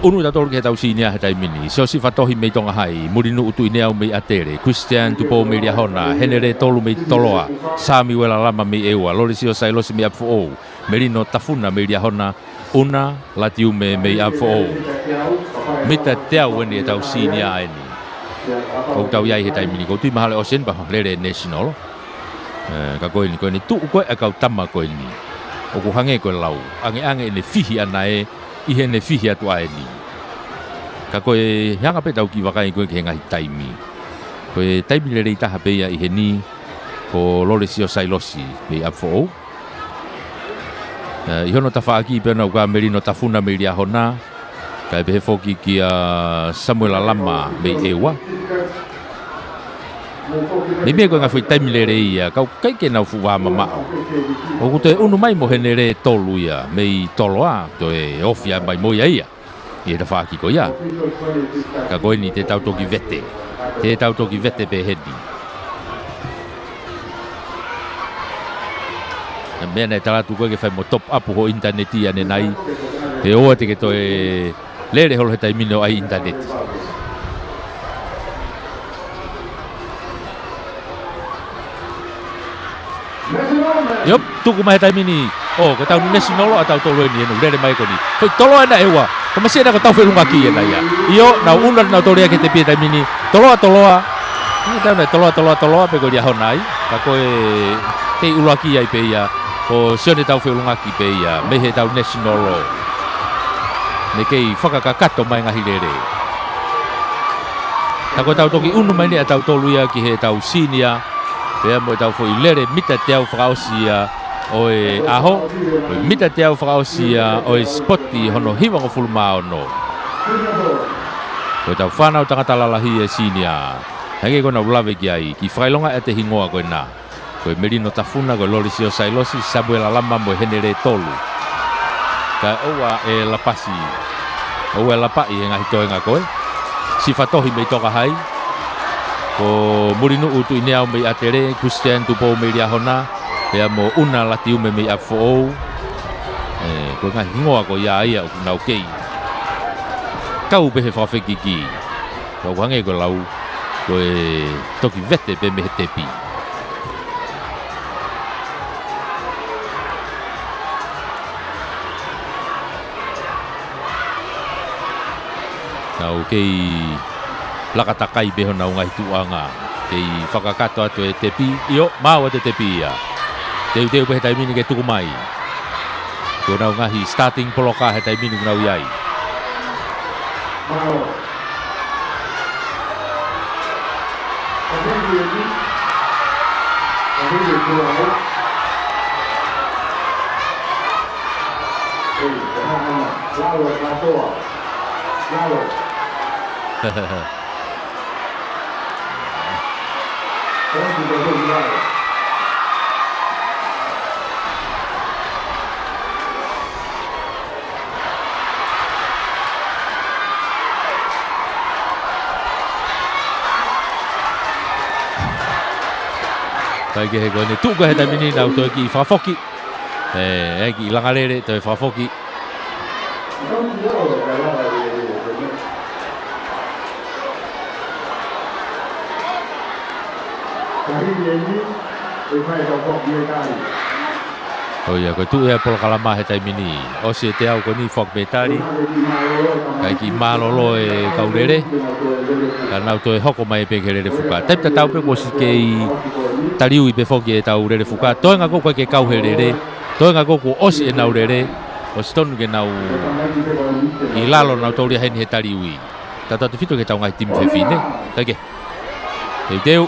ʻUnu tautolu ki he tau sīnia he taimi ni. Siosifa Tohi mei Tonga Hai. Mulinuʻu Tuʻineau mei ʻAtele. Christian Tupou mei Liahona. Henele Tolu mei Toloa. Samiuela Lama mei ʻEua. Lolesio Sailosi mei ʻApifoʻou. Melino Tafuna mei Liahona, ʻUna Latiume mei ʻApifoʻou. Mita teau eni e tau sīnia eni. ʻOku tau ʻi ai he taimi ni, ʻoku ou tui mahalo ʻosi eni pea lele national. ʻE, ka ko eni, ko eni tuʻu ko ē ʻa e kau tama ko eni. ʻOku hangē ko e lau, ʻangeʻange ʻene fihi ʻana ē, ʻi heʻene fihi atu ʻa eni. Ka ko e hanga pē tau kiʻi vakai ko ē ki he ngaahi taimi. Ko e taimi lelei taha pē ia ʻi heni, ko Lolesio Sailosi mei ʻApifoʻou. ʻE, ʻi hono tafaʻaki pē naʻa ku ʻa Melino Tafuna mei Liahona, kae pehē foki kia Samuela Lama mei ʻEua. Meimei ko e ngaahi foʻi taimi lelei ia, ka ʻoku ʻikai ke nau fuʻu vā mamaʻo. ʻOku toe ʻunu mai mo Henele Tolu ia, mei Toloa, toe ofi mai mo ia ia. ʻI he tafaʻaki ko ia. Ka ko eni te tau toki vete. Te tau toki vete pē heni. Naʻe meʻa naʻe tala atu ko ē ke fai mo top up ho ʻinitaneti ʻanenai. ʻE ʻoua te ke toe lele holo he taimi ni ʻo ʻai ʻinitaneti. ʻIo, tuku mai he taimi ni. ʻO, ko e tau national ʻa tautolu eni ʻoku lele mai ko eni. Foʻi Toloa ena ʻEua. Ko e masiʻi ena ko e tau feʻilongaki ena ia. ʻIo, nau ʻunu atu nautolu ia ki he tepi he taimi ni. Toloa, Toloa. ʻI he taimi ni Toloa, Toloa, Toloa, pe ko Liahona ai. Ka ko e tei ʻuluaki ai pē ia. Ko Sione Taufeʻulungaki pē ia. Mei he tau national. Naʻe kei fakakakato mai ngaahi lele. Ka ko e tau toki ʻunu mai ni ʻa tautolu ia ki he tau senior. Pea mo e tau foʻi lele mita teau fakaʻosi ia ʻo e ʻaho, ko e mita teau fakaʻosi ia ʻo e sipoti hono hivangofulu mā ono. Ko e tau fānau tangata lalahi e senior. Hangē ko ʻenau lave ki ai, kiʻi fakaʻilonga ʻa e hingoa ko ena. Ko e Melino Tafuna, ko e Lolesio Sailosi, Samuela Lama mo e Henele Tolu. Kae ʻoua ʻe lapasi. ʻOua ʻe lapaʻi he ngaahi toenga ko ē. Sifa Tohi mei Tonga Hai. Ko Mulinuʻu Tuʻineau mei ʻAtele, Christian Tupou mei Liahona, pea mo ʻUna Latiume mei ʻApifoʻou. ʻE, ko e ngaahi hingoa ko ia ia ʻoku nau kei kau pē he fakafekiki. Ka ʻoku hangē ko e lau, ko e toki vete pē mei he tepi. Nau kei laka takai pē honau ngaahi tuʻuʻanga. Kei fakakakato atu e tepi, ʻio, maau atu e tepi ia. Teuteu pē he taimi ni ke tuku mai. Ko ʻenau ngaahi starting poloka he taimi ni ʻoku nau ʻi ai. Lalo kātoa. Lalo. Thank you, Lalo. Kaikehe ko eni, tuʻu ko ē he taimi ni, nau toe kiʻi fakafoki. ʻE, ʻe kiʻi langa lele, toe fakafoki. ʻIo ia, ko e tuʻu ia e polokalama he taimi ni. ʻOsi e teau ko eni foaki metali. Kae kiʻi mālōlō e kau lele. Ka nau toe hoko mai pē ki he lele fuka. Taimi tatau pē kuo ʻosi kei taliui pē foki ʻetau lele fuka. Toenga ko ē ʻoku ʻikai ke kau he lele. Toenga ko ē kuo ʻosi ʻenau lele. ʻOsi tonu ke nau ʻi lalo nau tōlia heni he taliui. Tautautefito ki heʻetau ngaahi timi fefine. Kaikehe. Teuteu.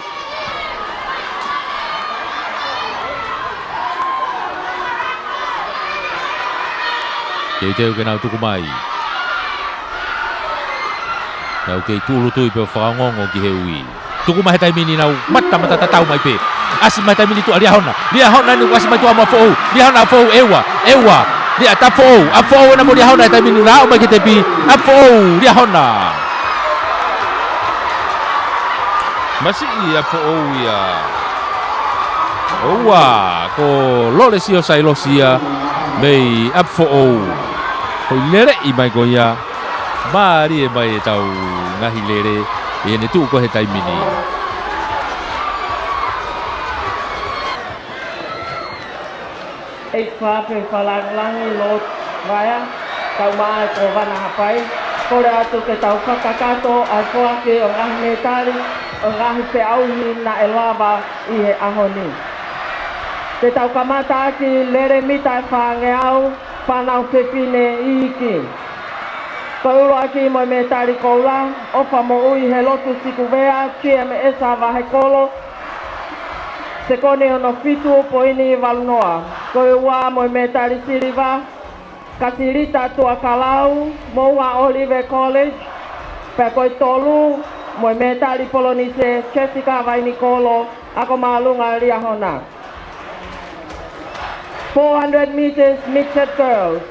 Teuteu ke nau tuku mai. Nau kei tūʻulutui pē ʻo fakaongoongo ki he ui. Tuku mai he taimi ni, nau matamata tatau mai pē. ʻAsi mai he taimi ni tuʻa Liahona. Liahona eni ʻoku ʻasi mai tuʻa mo ʻApifoʻou. Liahona, ʻApifoʻou, ʻEua, ʻEua. Lia, ʻApifoʻou, ʻApifoʻou ena mo Liahona he taimi ni, ʻalu mai ki he tepi. ʻApifoʻou, Liahona. Masiʻi ʻApifoʻou ia. ʻOua, ko Lolesio Sailosi ia mei ʻApifoʻou. Ko e leleʻi mai ko ia. Mālie mai ʻetau ngaahi lele ʻi heʻene tuʻu ko ē he taimi ni. ʻEiki Faafe Fakalāngilangi Lord Vaea, tau maʻa e Kōvana Haʻapai, kole atu ke tau fakakakato ʻa e foaki ʻo e ngaahi metali ʻo e ngaahi feʻauhi naʻe lava ʻi he ʻaho ni. Te tau kamata ʻaki e lele mita ʻe fāngeau, fānau fefine iiki. Ko e ʻuluaki mo e metali koula, ʻOfa Moʻui Helotu Sikuvea, G M S Vahekolo, sekoni ono fitu poini valu noa. Ko e ua mo e metali siliva, Kasilita Tuʻakalau, Moʻunga Olive College, pea ko e tolu mo e metali polonise, Jessica Vainikolo, Ako Māʻolunga Liahona. Four hundred meters mixed girls.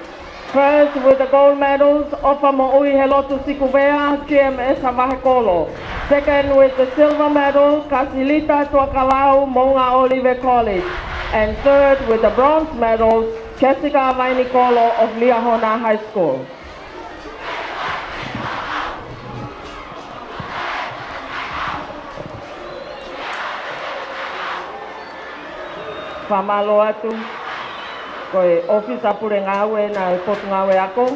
First with the gold medals, ʻOfa Moʻui Helotu Sikuvea, G M S Vahekolo. Second with the silver medal, Kasilita Tuʻakalau, Moʻunga Olive College. And third with the bronze medals, Jessica Vainikolo of Liahona High School. Fakamālō atu, ko e ʻōfisa pule ngāue ʻa e Potungāue Ako,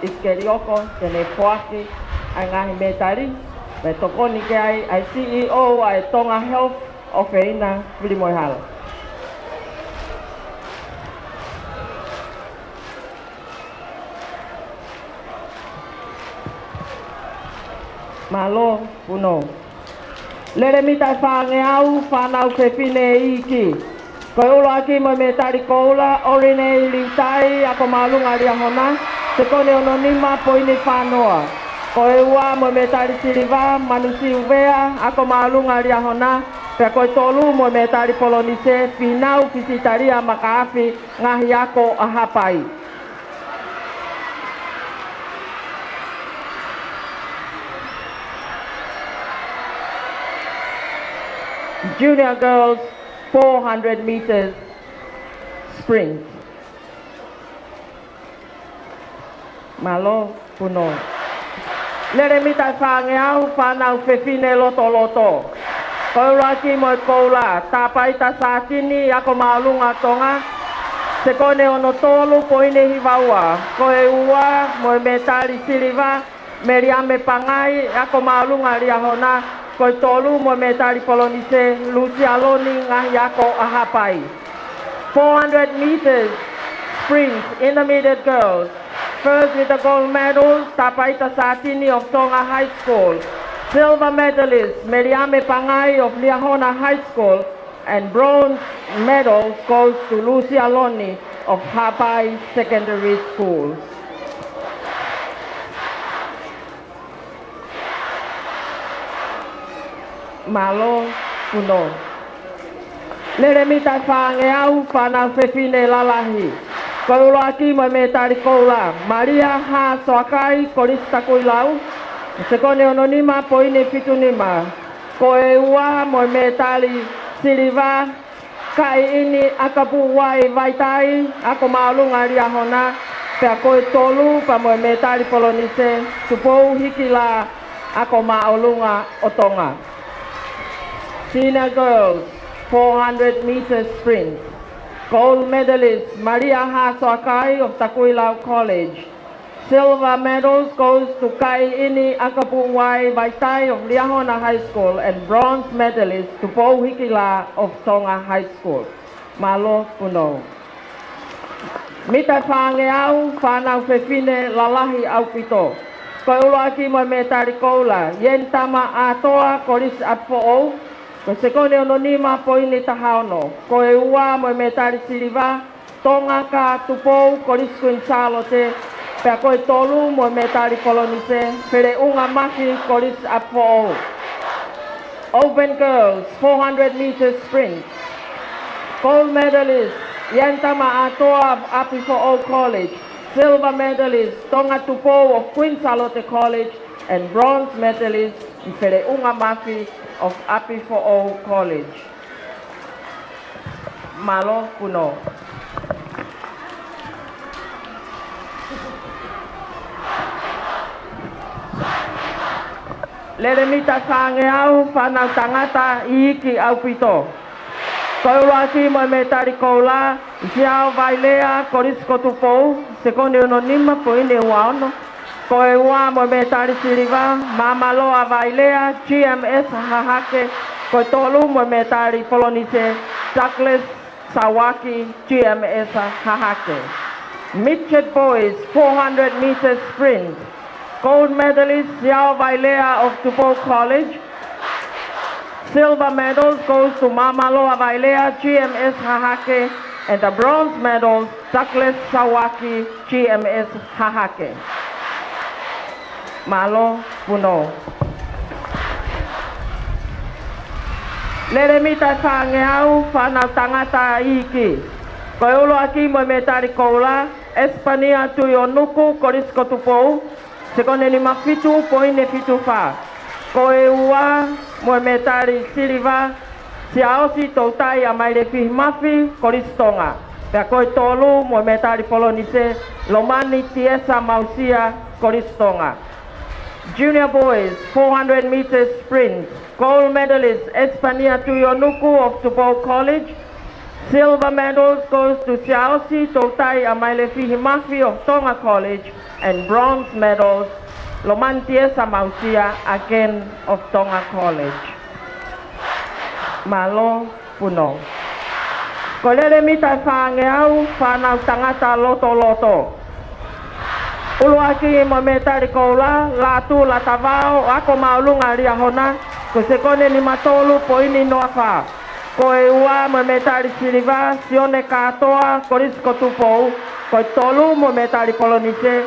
ʻIsikeli ʻOko, te ne foaki ʻa e ngaahi metali, mo e tokoni ki ai ʻa e C E O ʻa e Tonga Health, ʻOfeina Filimoehala. Mālō, Punou. Lele mita ʻe fāngeau, fānau fefine iiki. Ko e ʻuluaki mo e metali koula, ʻOlinei Liutai, Ako Māʻolunga Liahona, sekoni ono nima poini fā noa. Ko e ua mo e metali siliva, Manusi ʻUvea, Ako Māʻolunga Liahona, pea ko e tolu mo e metali polonise, Fīnau Fisitalia Makaafi, Ngaahi Ako ʻa Haʻapai. Junior girls, four hundred meters sprint. Mālō, Punou. Lele mita ʻe fāngeau, fānau fefine lotoloto. Ko e ʻuluaki mo e koula, Tāpaita Sātini, Ako Māʻolunga Tonga, sekoni ono tolu poini hiva ua. Ko e ua mo e metali siliva, Meliame Pangai, Ako Māʻolunga Liahona, ko e tolu mo e metali polonise, Lusia Loni, Ngaahi Ako ʻa Haʻapai. Four hundred meters sprint, intermediate girls. First with the gold medal, Tāpaita Sātini of Tonga High School. Silver medalist, Meliame Pangai of Liahona High School. And bronze medals goes to Lucia Loni of Haʻapai Secondary School. Mālō, punou. Lele mita ʻe fāngeau, fānau fefine lalahi. Ko e ʻuluaki mo e mētali koula, Malia Hā Soakai, Kolisi Takuilau, sekoni ono nima poini fitu nima. Ko e ua mo e mētali siliva, Kaʻiʻini ʻAkapuʻuvai Vaitai, Ako Māʻolunga Liahona, pea ko e tolu pea mo e mētali polonise, Tupou Hikila, Ako Māʻolunga ʻo Tonga. Senior girls, four hundred meter sprint. Gold medalist, Malia Hā Soakai of Takuilau College. Silver medals goes to Kaʻiʻini ʻAkapuʻuvai Vaitai of Liahona High School and bronze medalist Tupou Hikila of Tonga High School. Mālō, punou. Mita ʻe fāngeau, fānau fefine lalahi ʻaupito. Ko e ʻuluaki mo e mētali koula, Ienitama ʻAtoa, Kolisi ʻApifoʻou, ko e sekoni ono nima poini taha ono. Ko e ua mo e mētali siliva, Tongakā Tupou, Kolisi Kuini Sālote, pea ko e tolu mo e mētali polonise, Feleʻunga Mafi, Kolisi ʻApifoʻou. Open girls, four hundred meter sprint. Gold medalist, Ienitama ʻAtoa of ʻApifoʻou College. Silver medalist, Tonga Tupou of Kuini Sālote College. And bronze medalist, Feleʻunga Mafi of ʻApifoʻou College. Mālō, punou. Lele mita ʻe fāngeau, fānau tangata iiki ʻaupito. Ko e ʻuluaki mo e mētali koula, Siao Vailea, Kolisi ko Tupou, sekoni ono nima poini ua ono. Ko e ua mo e mētali siliva, Māmaloa Vailea, G M S Hahake, ko e tolu mo e mētali polonise, Douglas Sawaki, G M S Hahake. Midget boys, four hundred meter sprint. Gold medalist, Siao Vailea of Tupou College. Silver medals goes to Māmaloa Vailea, G M S Hahake, and the bronze medals, Douglas Sawaki, G M S Hahake. Mālō, punou. Lele mita ʻe fāngeau, fānau tangata iiki. Ko e ʻuluaki mo e mētali koula, Esipania Tuionuku, Kolisi ko Tupou, sekoni nima fitu poini fitu fā. Ko e ua mo e mētali siliva, Siaosi Toutai ʻAmaile Fihimafi, Kolisi Tonga. Pea ko e tolu mo e mētali polonise, Lomani Tiesa Mausia, Kolisi Tonga. Junior boys, four hundred meter sprint. Gold medalist, Esipania Tuionuku of Tupou College. Silver medals goes to Siaosi Toutai ʻAmaile Fihimafi of Tonga College. And bronze medals, Lomani Tiesa Mausia, again of Tonga College. Mālō, punou. Ko e lele mita ʻe fāngeau, fānau tangata lotoloto. ʻUluaki mo e mētali koula, Lātū Latavao, Ako Māʻolunga Liahona, ko e sekoni nima tolu poini noa fā. Ko e ua mo e mētali siliva, Sione Kātoa, Kolisi ko Tupou, ko e tolu mo e mētali polonise,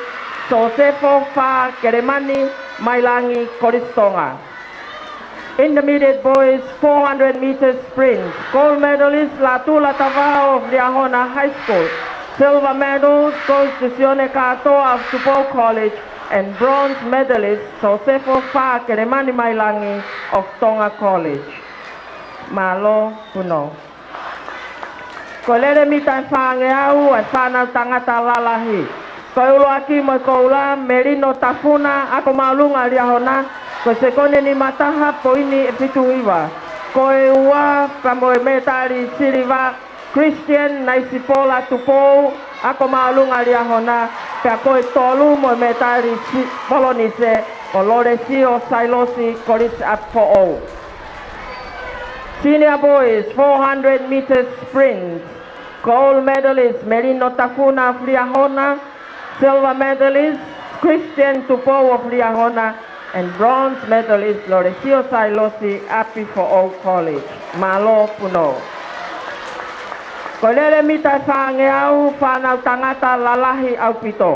Sosefo Fā Kelemani Mailangi, Kolisi Tonga. Intermediate boys, four hundred meter sprint. Gold medalist, Lātū Latavao of Liahona High School. Silver medal goes to Sione Kātoa of Tupou College. And bronze medalist, Sosefo Fā Kelemani Mailangi of Tonga College. Mālō, punou. Ko e lele mita ʻe fāngeau, ʻa e fānau tangata lalahi. Ko e ʻuluaki mo e koula, Melino Tafuna, Ako Māʻolunga Liahona, ko e sekoni nima taha poini ʻe fitu hiva. Ko e ua pea mo e mētali siliva, Christian Naisipola Tupou, Ako Māʻolunga Liahona, pea ko e tolu mo e mētali si-, polonise, ko Lolesio Sailosi, Kolisi ʻApifoʻou. Senior boys, four hundred meter sprint. Gold medalist, Melino Tafuna of Liahona. Silver medalist, Christian Tupou of Liahona. And bronze medalist Lolesio Sailosi, ʻApifoʻou College. Mālō Puno. Ko e lele mita ʻe fāngeau, fānau tangata lalahi ʻaupito.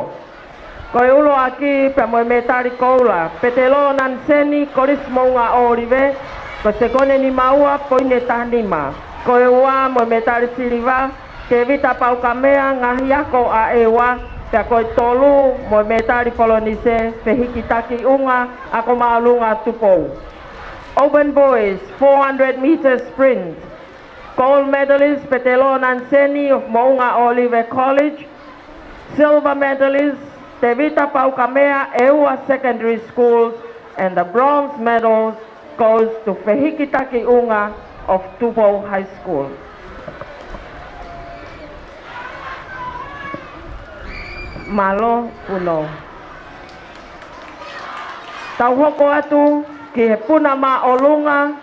Ko e ʻuluaki pea mo e mētali koula, Petelō Naniseni, Kolisi Moʻunga ʻŌlive, ko e sekoni nima ua, poini ʻe taha nima. Ko e ua mo e mētali siliva, Tevita Paukamea, Ngaahi Ako ʻa ʻEua, pea ko e tolu mo e mētali polonise, Fehikitaki ʻUnga, Ako Māʻolunga Tupou. Open boys, four hundred meter sprint. Gold medalist Petelō Naniseni of Moʻunga ʻŌlive College. Silver medalist Tevita Paukamea, ʻEua Secondary School, and the bronze medal goes to Fehikitaki ʻUnga of Tupou High School. Mālō Puno. Tau hoko atu ki he puna māʻolunga,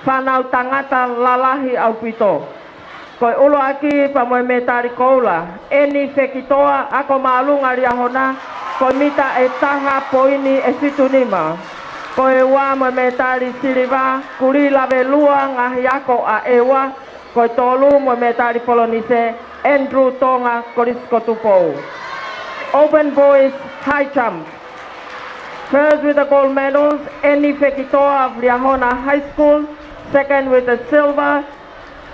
fānau tangata lalahi ʻaupito. Ko e ʻuluaki pea mo e mētali koula, Eni Fekitoa, Ako Māʻolunga Liahona, ko e mita ʻe taha poini ʻe fitu nima. Ko e ua mo e mētali siliva, Kulī Lavelua, Ngaahi Ako ʻa ʻEua, ko e tolu mo e mētali polonise, Andrew Tonga, Kolisi ko Tupou. Open boys high jump. First with the gold medals, Eni Fekitoa of Liahona High School. Second with the silver,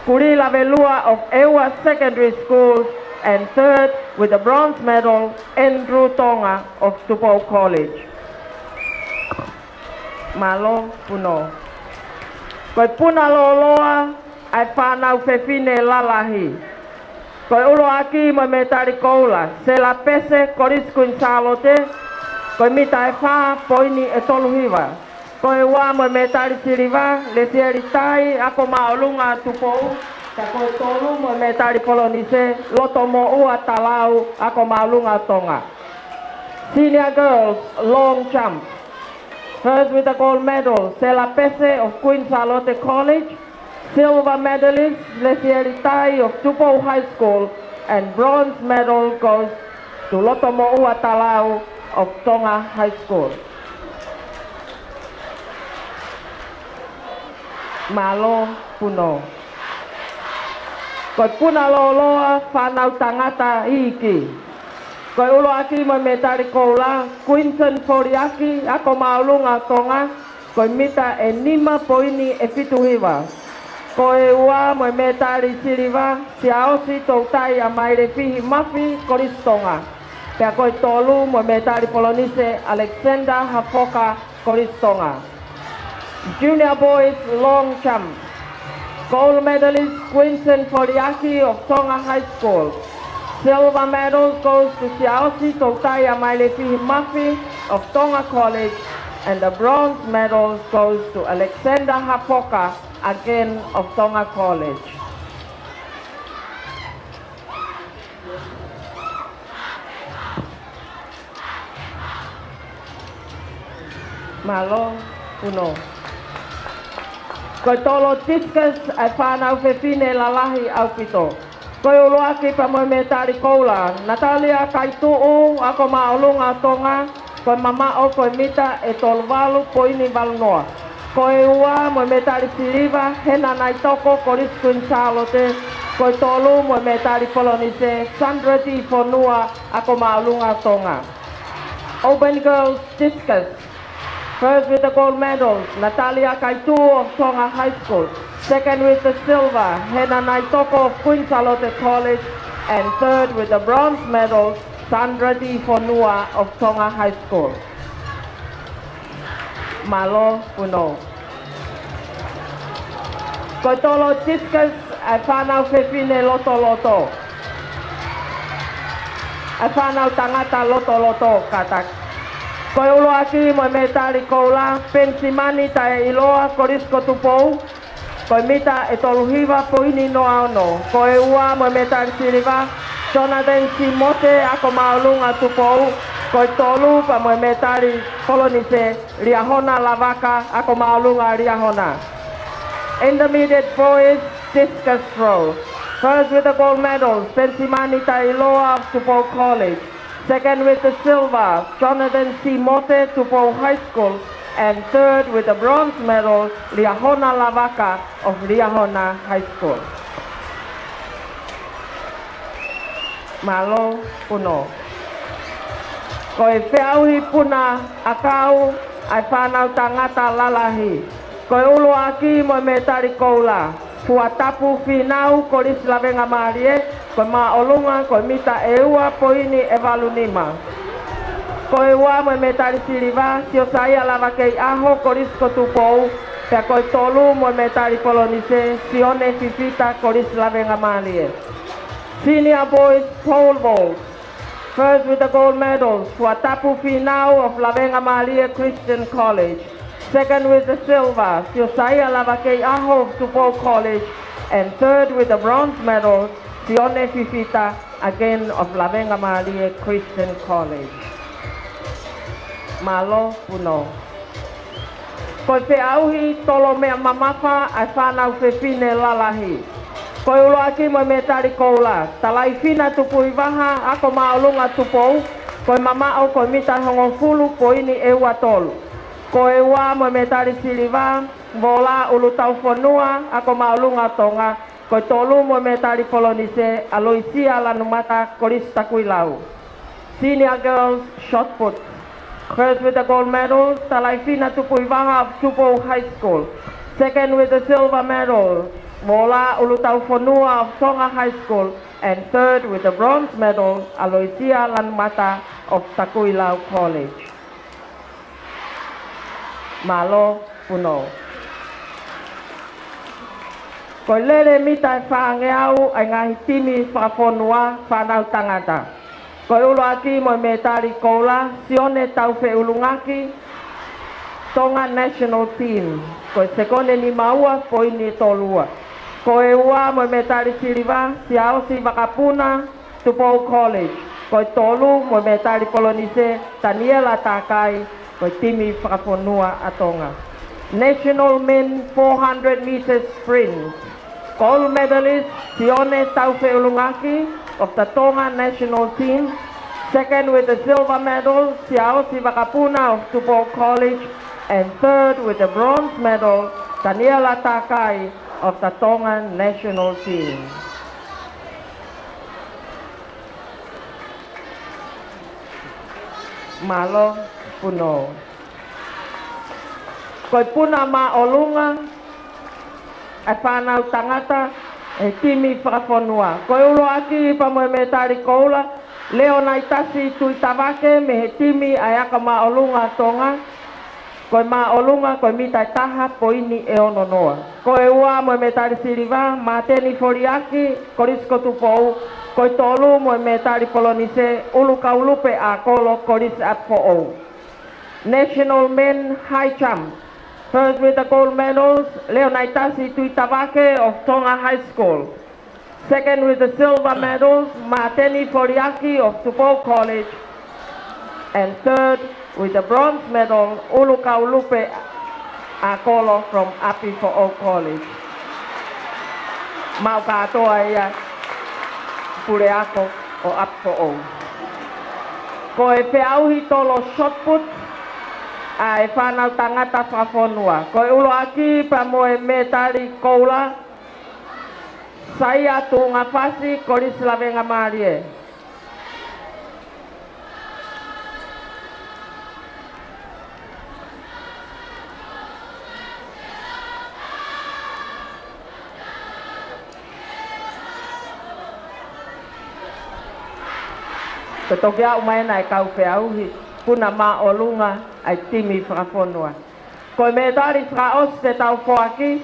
Kulī Lavelua of ʻEua Secondary School. And third with the bronze medal, Andrew Tonga of Tupou College. Mālō Puno. Ko e puna lōloa ʻa e fānau fefine lalahi. Ko e ʻuluaki mo e mētali koula, Sela Pese, Kolisi Kuini Sālote, ko e mita ʻe fā poini ʻe tolu hiva. Ko e ua mo e mētali siliva, Lesieli Tai, Ako Māʻolunga Tupou, pea ko e tolu mo e mētali polonise, Lotomoʻua Talau, Ako Māʻolunga Tonga. Senior girls, long jump. First with the gold medal, Sela Pese of Queen Sālote College. Silver medalist, Lesieli Tai of Tupou High School. And bronze medal goes to Lotomoʻua Talau of Tonga High School. Mālō Puno. Ko e puna lōloa, fānau tangata iiki. Ko e ʻuluaki mo e mētali koula, Quinton Foliaki, Ako Māʻolunga Tonga, ko e mita ʻe nima poini ʻe fitu hiva. Ko e ua mo e mētali siliva, Siaosi Toutai ʻa Mailefihi Mafi, Kolisi Tonga. Pea ko e tolu mo e mētali polonise, Alexander Hafoka, Kolisi Tonga. Junior boys long jump. Gold medalist Quinton Foliaki of Tonga High School. Silver medal goes to Siaosi Toutai ʻa Mailefihi Mafi of Tonga College, and the bronze medal goes to Alexander Hafoka, again of Tonga College. Mālō Puno. Ko e tolo discus ʻa e fānau fefine lalahi ʻaupito. Ko e ʻuluaki pea mo e mētali koula, Natalia Kaituʻu, Ako Māʻolunga Tonga, ko e mamaʻo ko e mita ʻe tolu valu poini valu noa. Ko e ua mo e mētali siliva, Hena Naitoko, Kolisi Kuini Sālote, ko e tolu mo e mētali polonise, Sandra T Fonua, Ako Māʻolunga Tonga. Open girls discus. First with the gold medals, Natalia Kaituʻu of Tonga High School. Second with the silver, Hena Naitoko of Queen Sālote College. And third with the bronze medal, Sandra T Fonua of Tonga High School. Mālō Puno. Ko e tolo discus ʻa e fānau fefine lotoloto. ʻA e fānau tangata lotoloto, kātaki. Ko e ʻuluaki mo e mētali koula, Penisimani Taʻeʻiloa, Kolisi ko Tupou, ko e mita ʻe tolu hiva poini noa ono. Ko e ua mo e mētali siliva, Jonathan Simote, Ako Māʻolunga Tupou, ko e tolu pea mo e mētali polonise, Liahona Lavaka, Ako Māʻolunga Liahona. Intermediate boys discus throw. First with the gold medals, Penisimani Taʻeʻiloa, Tupou College. Second with the silver, Jonathan Simote, Tupou High School. And third with the bronze medal, Liahona Lavaka of Liahona High School. Mālō Puno. Ko e feʻauhi puna ʻakau ʻa e fānau tangata lalahi. Ko e ʻuluaki mo e mētali koula, Fuatapu Fīnau, Kolisi Lavengamālie, ko e māʻolunga ko e mita ʻe ua poini ʻe valu nima. Ko e ua mo e mētali siliva, Siosaia Lavakeiʻaho, Kolisi ko Tupou, pea ko e tolu mo e mētali polonise, Sione Fifita, Kolisi Lavengamālie. Senior boys pole vault. First with the gold medals, Fuatapu Fīnau of Lavengamālie Christian College. Second with the silver, Siosaia Lavakeiʻaho of Tupou College. And third with the bronze medal, Sione Fifita, again of Lavengamālie Christian College. Mālō Puno. Ko e feʻauhi tolo meʻa mamafa ʻa e fānau fefine lalahi. Ko e ʻuluaki mo e mētali koula, Talaifina Tupuivaha, Ako Māʻolunga Tupou, ko e mamaʻo ko e mita ʻe hongofulu poini ʻe ua tolu. Ko e ua mo e mētali siliva, Vola Ulutaufonua, Ako Māʻolunga Tonga, ko e tolu mo e mētali polonise, ʻAloisia Lanumata, Kolisi Takuilau. Senior girls shot put. First with the gold medal, Talaifina Tupuivaha of Tupou High School. Second with the silver medal, Vola Ulutaufonua of Tonga High School. And third with the bronze medal, ʻAloisia Lanumata of Takuilau College. Mālō Puno. Ko e lele mita ʻe fāngeau ʻa e ngaahi timi fakafonua fānau tangata. Ko e ʻuluaki mo e mētali koula, Sione Taufeʻulungaki, Tonga National Team. Ko e sekone nima ua poini ʻe tolu ua. Ko e ua mo e mētali siliva, Siaosi Vakapuna, Tupou College. Ko e tolu mo e mētali polonise, Taniela Takai, ko e timi fakafonua ʻa Tonga. National men four hundred meters sprint. Gold medalist, Sione Taufeʻulungaki of the Tonga national team. Second with the silver medal, Siaosi Vakapuna of Tupou College. And third with the bronze medal, Taniela Takai of the Tonga national team. Mālō Puno. Ko e puna māʻolunga ʻa e fānau tangata ʻe he timi fakafonua. Ko e ʻuluaki pea mo e mētali koula, Leonaitasi Tuitavake mei he timi ʻa e Ako Māʻolunga Tonga, ko e māʻolunga ko e mita ʻe taha poini ʻe ono noa. Ko e ua mo e mētali siliva, Māteni Foliaki, Kolisi ko Tupou. Ko e tolu mo e mētali polonise, ʻUlukaulupe ʻAkolo, Kolisi ʻApifoʻou. National men high jump. First with the gold medals, Leonaitasi Tuitavake of Tonga High School. Second with the silver medal, Māteni Foliaki of Tupou College. And third with the bronze medal, ʻUlukaulupe ʻAkolo from ʻApifoʻou College. Maʻu kātoa ia puleako ʻo ʻApifoʻou. Ko e feʻauhi tolo shot put ʻa e fānau tangata fakafonua. Ko e ʻuluaki pea mo e mētali koula, Saia Tuʻungafasi, Kolisi Lavengamālie. Ko e toki aʻu mai ena e kau feʻauhi puna māʻolunga ʻa e timi fakafonua. Ko e mētali fakaʻosi te tau foaki,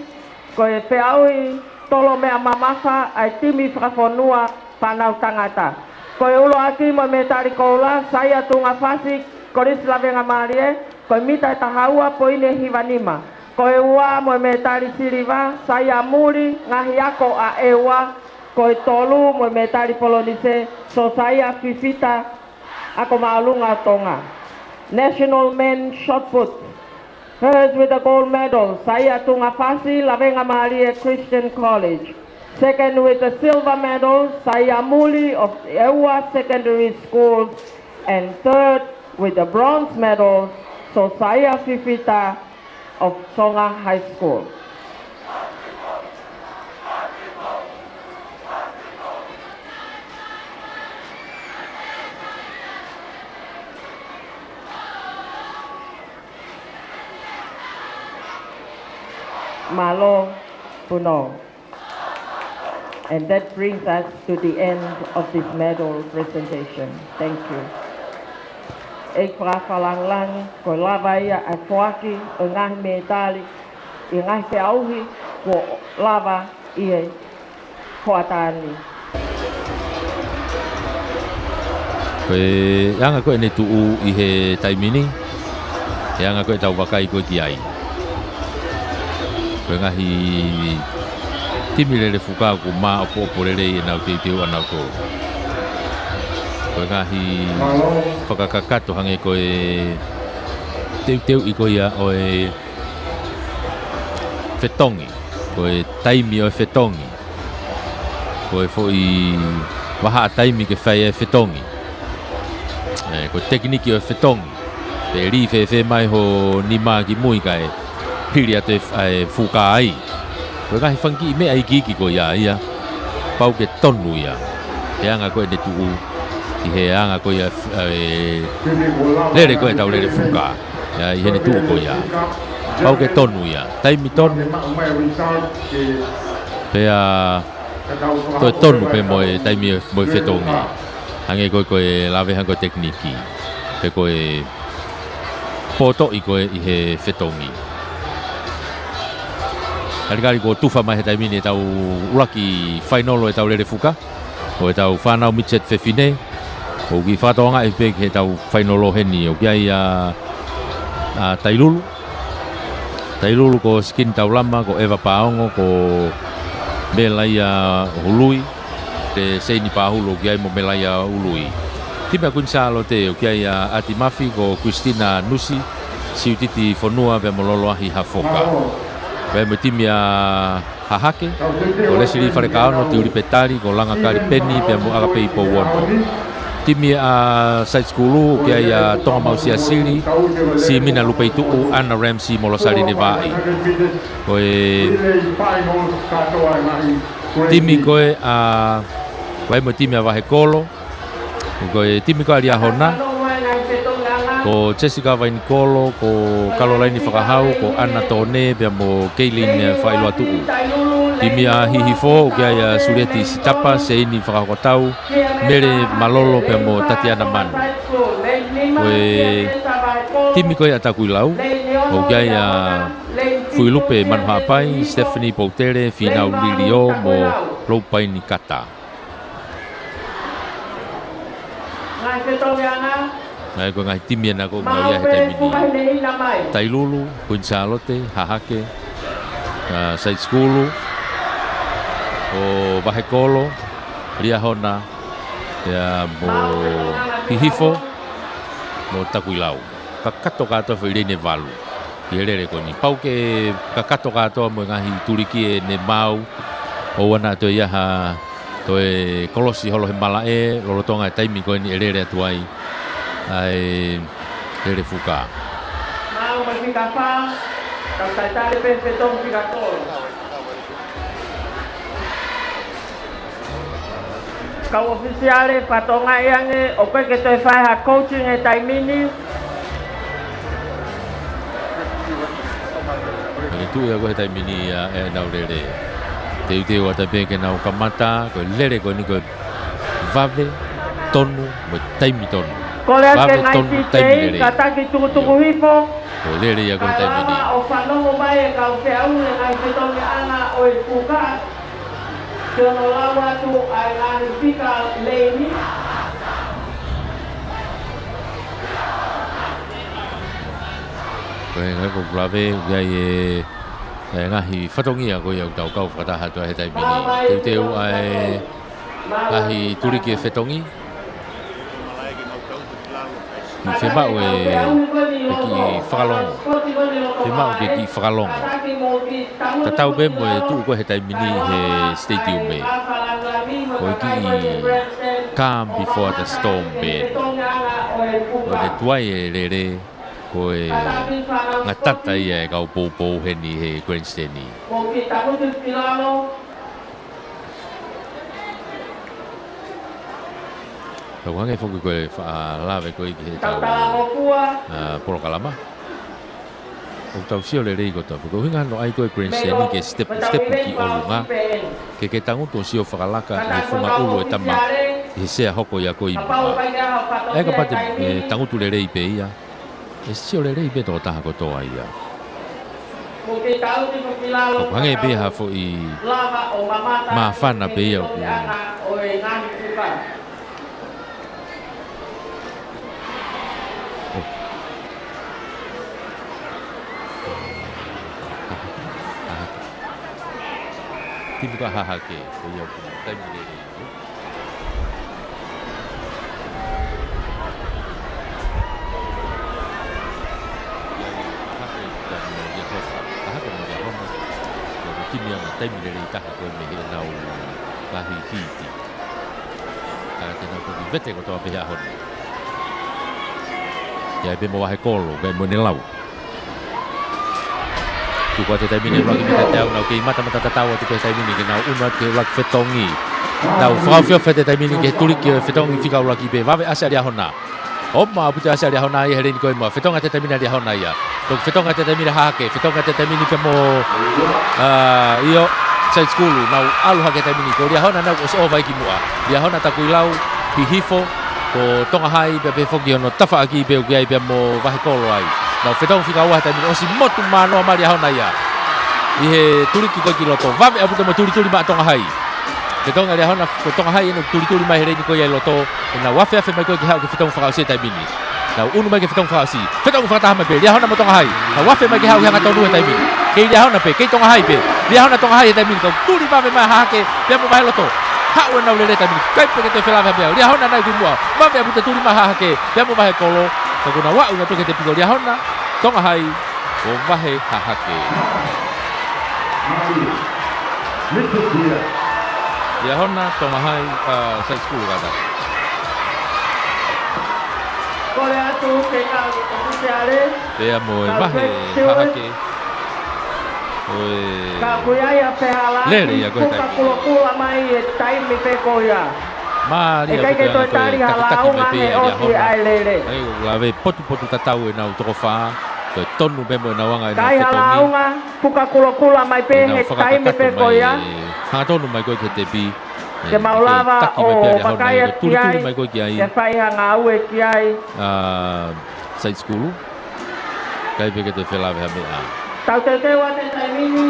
ko e feʻauhi tolo meʻa mamafa ʻa e timi fakafonua fānau tangata. Ko e ʻuluaki mo e mētali koula, Saia Tuʻungafasi, Kolisi Lavengamālie, ko e mita ʻe taha ua poini ʻe hiva nima. Ko e ua mo e mētali siliva, Saia Muli, Ngaahi Ako ʻa ʻEua. Ko e tolu mo e mētali polonise, Siosaia Fifita, Ako Māʻolunga Tonga. National men shot put. First with the gold medal, Saia Tuʻungafasi, Lavengamālie Christian College. Second with the silver medal, Saia Muli of ʻEua Secondary School. And third with the bronze medal, Sosaia Fifita of Tonga High School. Mālō, Puno. And that brings us to the end of this medal presentation. Thank you. ʻEiki fakalangilangi, ko e lava ia ʻa e foaki ʻo e ngaahi mētali ʻi he ngaahi feʻauhi kuo lava ʻi he hoʻatā ni. Ko e anga ko ē ʻene tuʻu ʻi he taimi ni, he anga ko ē ʻetau vakai ko ē ki ai. Ko e ngaahi timi lele fuka ʻoku māʻopoʻopo lelei ʻenau teuteu ʻanautolu. Ko e ngaahi fakakakato hangē ko e teuteuʻi ko ia ʻo e fetongi, ko e taimi ʻo e fetongi, ko e foʻi vahaʻa taimi ke fai e fetongi. ʻE, ko e tekiniki ʻo e fetongi. Pe lī fēfē mai ho nima ki mui kae hili atu e f-, ʻa e fuka ai. Ko e ngaahi fanga kiʻi meʻa ikiiki ko ia ia. Pau ke tonu ia. He anga ko ē ʻene tuʻu ʻi he anga ko ia f-, ʻa e lele ko ē ʻetau lele fuka. ʻA ia ʻi heʻene tuʻu ko ia. Pau ke tonu ia. Taimi tonu. Pea toe tonu pē mo e taimi mo e fetongi. Hangē ko ē ko e lave hangē ko e tekiniki. Pe ko e potoʻi ko ē ʻi he fetongi. Kalikali kuo tufa mai he taimi ni ʻetau ʻuluaki fainolo ʻetau lele fuka. ʻO ʻetau fānau midget fefine. ʻOku kiʻi fakatokangaʻi pē ki heʻetau fainolo heni ʻoku ʻi ai ʻa, ʻa Tailulu. Tailulu ko Sikini Taulama, ko ʻEva Paongo, ko Melaia Ului, pe Seini Pahulu ʻoku ʻi ai mo Melaia Ului. Timi ʻa Kuini Sālote ʻoku ʻi ai ʻa ʻAti Mafi, ko Christina Nusi, Siutiti Fonua, pea mo Loloahi Hafoka. Pea mo e timi ʻa Hahake, ko Lesili Falekaono, Tiulipe Tali, ko Langa Kalipeni, pea mo ʻAkapei Pouono. Timi ʻa Saitikulu, ʻoku ʻi ai ʻa Tonga Mausiasili, Simina Lupeituʻu, ʻAna Ramsey, mo Losaline Vaʻi. Ko e timi ko ē ʻa, ʻoku ʻi ai mo e timi ʻa Vahekolo, ko e timi ko ē ʻa Liahona, ko Jessica Vainikolo, ko Kalolaini Fakahau, ko ʻAna Tone, pea mo Keilin Faʻiloatuʻu. Timi ʻa Hihifo, ʻoku ʻi ai ʻa Sulieti Sitapa, Seini Fakahokotau, Mele Malolo, pea mo Tatiana Manu. Ko e timi ko ē ʻa Takuilau, ʻoku ʻi ai ʻa Fuilupe Manuhaʻapai, Stephanie Poutele, Finau Lilio, mo Loupaini Kata. Ngaahi fetongi ʻana. Ngaahi ko e ngaahi timi ʻana ʻoku nau ʻi ai he taimi ni. Tailulu, Kuini Sālote, Hahake, ʻa, Saitikulu, ʻo Vahekolo, Liahona, pea mo Hihifo, mo Takuilau. Kakato kātoa foʻi leini ʻe valu ʻi he lele ko eni. Pau ke kakato kātoa mo e ngaahi tuliki ʻene maau, ʻoua naʻa toe ʻi ai ha toe kolosi holo he malaʻe, lolotonga e taimi ko eni ʻe lele atu ai ʻa e lele fuka. Maau mo e fika fā, tau taʻetale pē fetongi fika tolu. Kau ʻofisiale, fakatokangaʻi ange, ʻoku ʻikai ke toe fai ha coaching he taimi ni. Pea ke tuʻu ia ko ē he taimi ni ʻa ʻenau lele. Teuteu atu pē ke nau kamata, ko e lele ko eni ko e vave, tonu, mo e taimi tonu. Kole atu e ngaahi tonu, taimi lele. Kātaki tukutuku hifo. Ko e lele ia ko ē he taimi ni. Kae lava ʻo fanongo mai e kau feʻauhi e ngaahi fetongi ʻana ʻo e fuka. Ke ono lau atu ʻa e ngaahi fika leini. Ko e ngaahi ko Pulave, ʻoku ʻi ai e, e ngaahi fatongia ko ia ʻoku tau kau fakataha atu ai he taimi ni. Teuteu ʻa e ngaahi tuliki e fetongi. Ke fiemaʻu e, ke kiʻi fakalongo. Fiemaʻu ke kiʻi fakalongo. Tatau pē mo e tuʻu ko ē he taimi ni he stadium ē. Ko e kiʻi calm before the storm pē. Ko e tuai e lele. ko e ngatata ia e kau poupou heni he grandstand. Tau hangē foki ko e faʻa lave ko ē ki heʻetau, ā, polokalama. ʻOku tau sio lelei kotoa. Ko e ʻuhinga hono ʻai ko e grandstand ke step, step ki ʻolunga. Ke ke tangutu ʻo sio fakalaka ʻi he funga ʻulu e tama ʻi he sea hoko ia ko ē ʻi muʻa. ʻE kapau te, ē, tangutu lelei pē ia. ʻE sio lelei pē tokotaha kotoa ia. ʻOku hangē pē ha foʻi māfana pē ia ʻoku Timi ko Hahake, ko ia ʻoku taimi lelei. Hahake mo Liahona. Ko e timi ia ʻoku taimi lelei taha ko ē mei heʻenau ngaahi hiti. Ka te nau toki vete kotoa pē he ʻaho ni. ʻI ai pē mo Vahekolo, pea mo ʻene lau. Tuku atu he taimi ni ʻuluaki mita teau, nau kei matamata tatau atu pē he taimi ni ke nau ʻunu atu ki he ʻuluaki fetongi. Nau fakaofiofi he taimi ni ki he tuliki ʻo e fetongi fika ʻuluaki pē, vave ʻasi ʻa Liahona. ʻOma ʻaupito ʻasi ʻa Liahona ia he leini ko ē ʻi muʻa. Fetongi atu he taimi ni ʻa Liahona ia. Toki fetongi atu he taimi ni ʻa Hahake, fetongi atu he taimi ni pea mo, ā, ʻio, Side School, nau ʻalu hake he taimi ni. Ko Liahona naʻe ʻosi ʻova ia ki muʻa. Liahona Takuilau, Hihifo, ko Tongahai, pea pehē foki hono tafaʻaki pē ʻoku ʻi ai pea mo Vahekolo ai. Nau fetongi fika ua he taimi ni, ʻosi motu manoa mai ʻa Liahona ia. ʻI he tuliki ko ē ki loto, vave ʻaupito mo e tulituli mai ʻa Tongahai. Fetongi ʻa Liahona, ko Tongahai ʻene tulituli mai he leini ko ia ʻi loto, ʻenau afeafe mai ko ē ke haʻu ki he fetongi fakaʻosi he taimi ni. Nau ʻunu mai ki he fetongi fakaʻosi. Fetongi fakataha mai pē, Liahona mo Tongahai. Nau afe mai ke haʻu he hangatonu he taimi ni. Kei Liahona pē, kei Tongahai pē. Liahona Tongahai he taimi ni, kau tuli vave mai ʻa Hahake, pea mo Vaheloto. Haʻu ʻenau lele he taimi ni, ʻikai pē ke toe felāveʻi ha meʻa. Liahona naʻe ʻi muʻa, vave ʻaupito e tuli mai ʻa Hahake, pea mo Vahekolo. Ka kuo nau aʻu atu ki he tepi ko Liahona, Tongahai, mo Vahe Hahake. Liahona, Tongahai, ā, Side School kātaki. Kole atu ke kau ʻofisiale. Pea mo e Vahe Hahake. Ko e lele ia ko ē he taimi ni. Puka kulokula mai e taimi pē ko ia. Mālie ʻaupito ʻa e ngaahi ko e takitaki mai pē ia ʻa Liahona. ʻE lele. ʻE lave potupotu tatau ʻenau toko fā. Ko e tonu pē mo ʻenau anga ʻenau fetongi. Puka kulokula mai pē he taimi pē ko ia. Hangatonu mai ko ē ki he tepi. Ke mau lava ʻo vakai atu ki ai. Ke fai ha ngāue ki ai. Ā, Side School. ʻIkai pē ke toe felāveʻi ha meʻa. Tau teuteu atu he taimi ni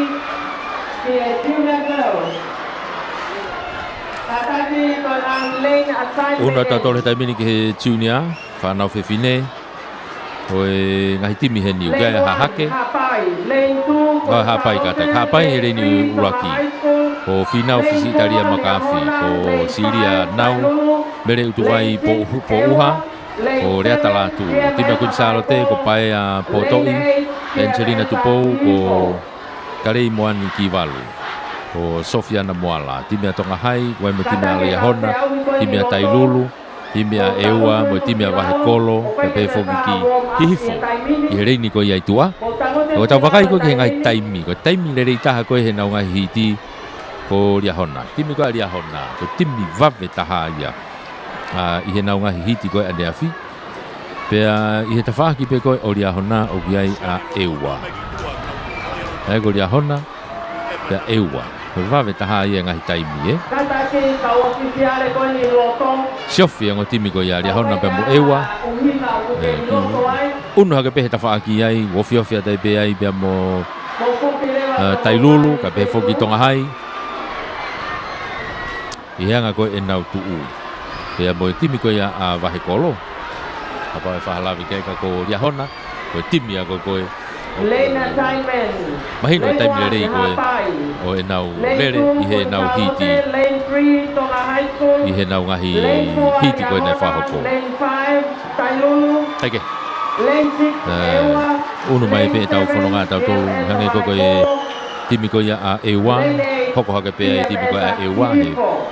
ki he junior girls. Kātaki ko e ngaahi lane assignment. ʻUnu atu tautolu he taimi ni ki he junior, fānau fefine. Ko e ngaahi timi heni ʻoku ʻi ai ʻa Hahake. Lane one, Haʻapai. Lane two, ʻo, Haʻapai kātaki. Haʻapai he leini ʻuluaki. Ko Fīnau Fisi ʻItalia Makafi. Ko Silia Nau. Mele ʻUtuvai Pō-, Pōʻuha. Ko Leata Lātū. Timi ʻa Kuini Sālote, ko Paea Pōtoʻi, Angelina Tupou, ko Kalei Moani Kivalu. Ko Sofiana Moala. Timi ʻa Tongahai, ʻoku ʻi ai mo e timi ʻa Liahona, timi ʻa Tailulu, timi ʻa ʻEua, mo e timi ʻa Vahekolo, pea pehē foki ki Hihifo. ʻI he leini ko ia ʻi tuʻa. Ko ʻetau vakai ko ē ki he ngaahi taimi, ko e taimi lelei taha ko ē heʻenau ngaahi hiti, ko Liahona. Timi ko ē ʻa Liahona, ko e timi vave taha ia. Ā, ʻi heʻenau ngaahi hiti ko ē ʻaneafi. Pea ʻi he tafaʻaki pē ko ē ʻo Liahona ʻoku ʻi ai ʻa ʻEua. ʻA ia ko Liahona, pea ʻEua. Ko e vave taha ia he ngaahi taimi, ē? Kātaki kau ʻofisiale ko eni ʻi loto. Siofi e ongo timi ko ia ʻa Liahona pea mo ʻEua. ʻE, ki ʻunu hake pē he tafaʻaki ai, ofiofi atu ai pē ai pea mo, ā, Tailulu, kae pehē foki Tongahai. ʻI he anga ko ē ʻenau tuʻu. Pea mo e timi ko ia ʻa Vahekolo. Kapau ʻe faʻa lave ki ai ka ko Liahona, ko e timi ia ko ē ko ē. Lane assignment. Mahino e taimi lelei ko ē ʻo ʻenau lele ʻi heʻenau hiti. Lane one, Haʻapai. Lane two, Tongahai School. ʻI heʻenau ngaahi hiti ko ē naʻe fakahoko. Lane five, Tailulu. ʻAi ke. Lane six, ʻEua. ʻUnu mai pē ʻetau fononga tautolu, hangē ko ē ko e timi ko ia ʻa ʻEua, hoko hake pē ʻa e timi ko ia ʻa ʻEua, he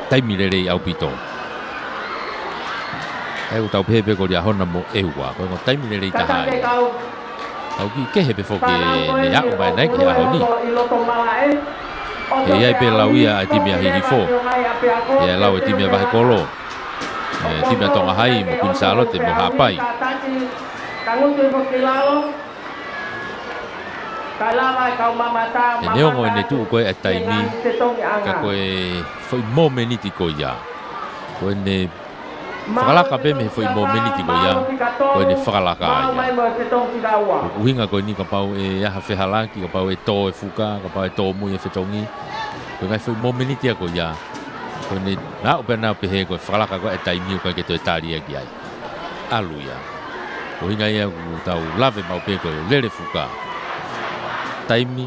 taimi lelei ʻaupito. ʻA ia ʻoku tau pehē pē ko Liahona mo ʻEua, ko e ongo taimi lelei taha ia. Tau kiʻi kehe pē foki ʻene aʻu mai ʻanai ki he ʻaho ni. ʻE ʻi ai pē lau ia ʻa e timi ʻa Hihifo. ʻE lau e timi ʻa Vahekolo. ʻE timi ʻa Tonga Hai mo Kuini Sālote mo Haʻapai. ʻE neongo ʻene tuʻu ko ē ʻa e taimi, ka ko e foʻi momeniti ko ia. Ko ʻene fakalaka pē mei he foʻi momeniti ko ia, ko ʻene fakalaka ia. Ko e ʻuhinga ko eni kapau ʻe ʻi ai ha fehalaki, kapau ʻe tō e fuka, kapau ʻe tōmui e fetongi. Ko e ngaahi foʻi momeniti ia ko ia. Ko ʻene aʻu pē ʻo pehē ko e fakalaka ko ē ʻa e taimi ʻoku ʻikai ke toe tali ia ki ai. ʻAlu ia. Ko e ʻuhinga ia ʻoku tau lave maʻu pē ko e lele fuka. Taimi,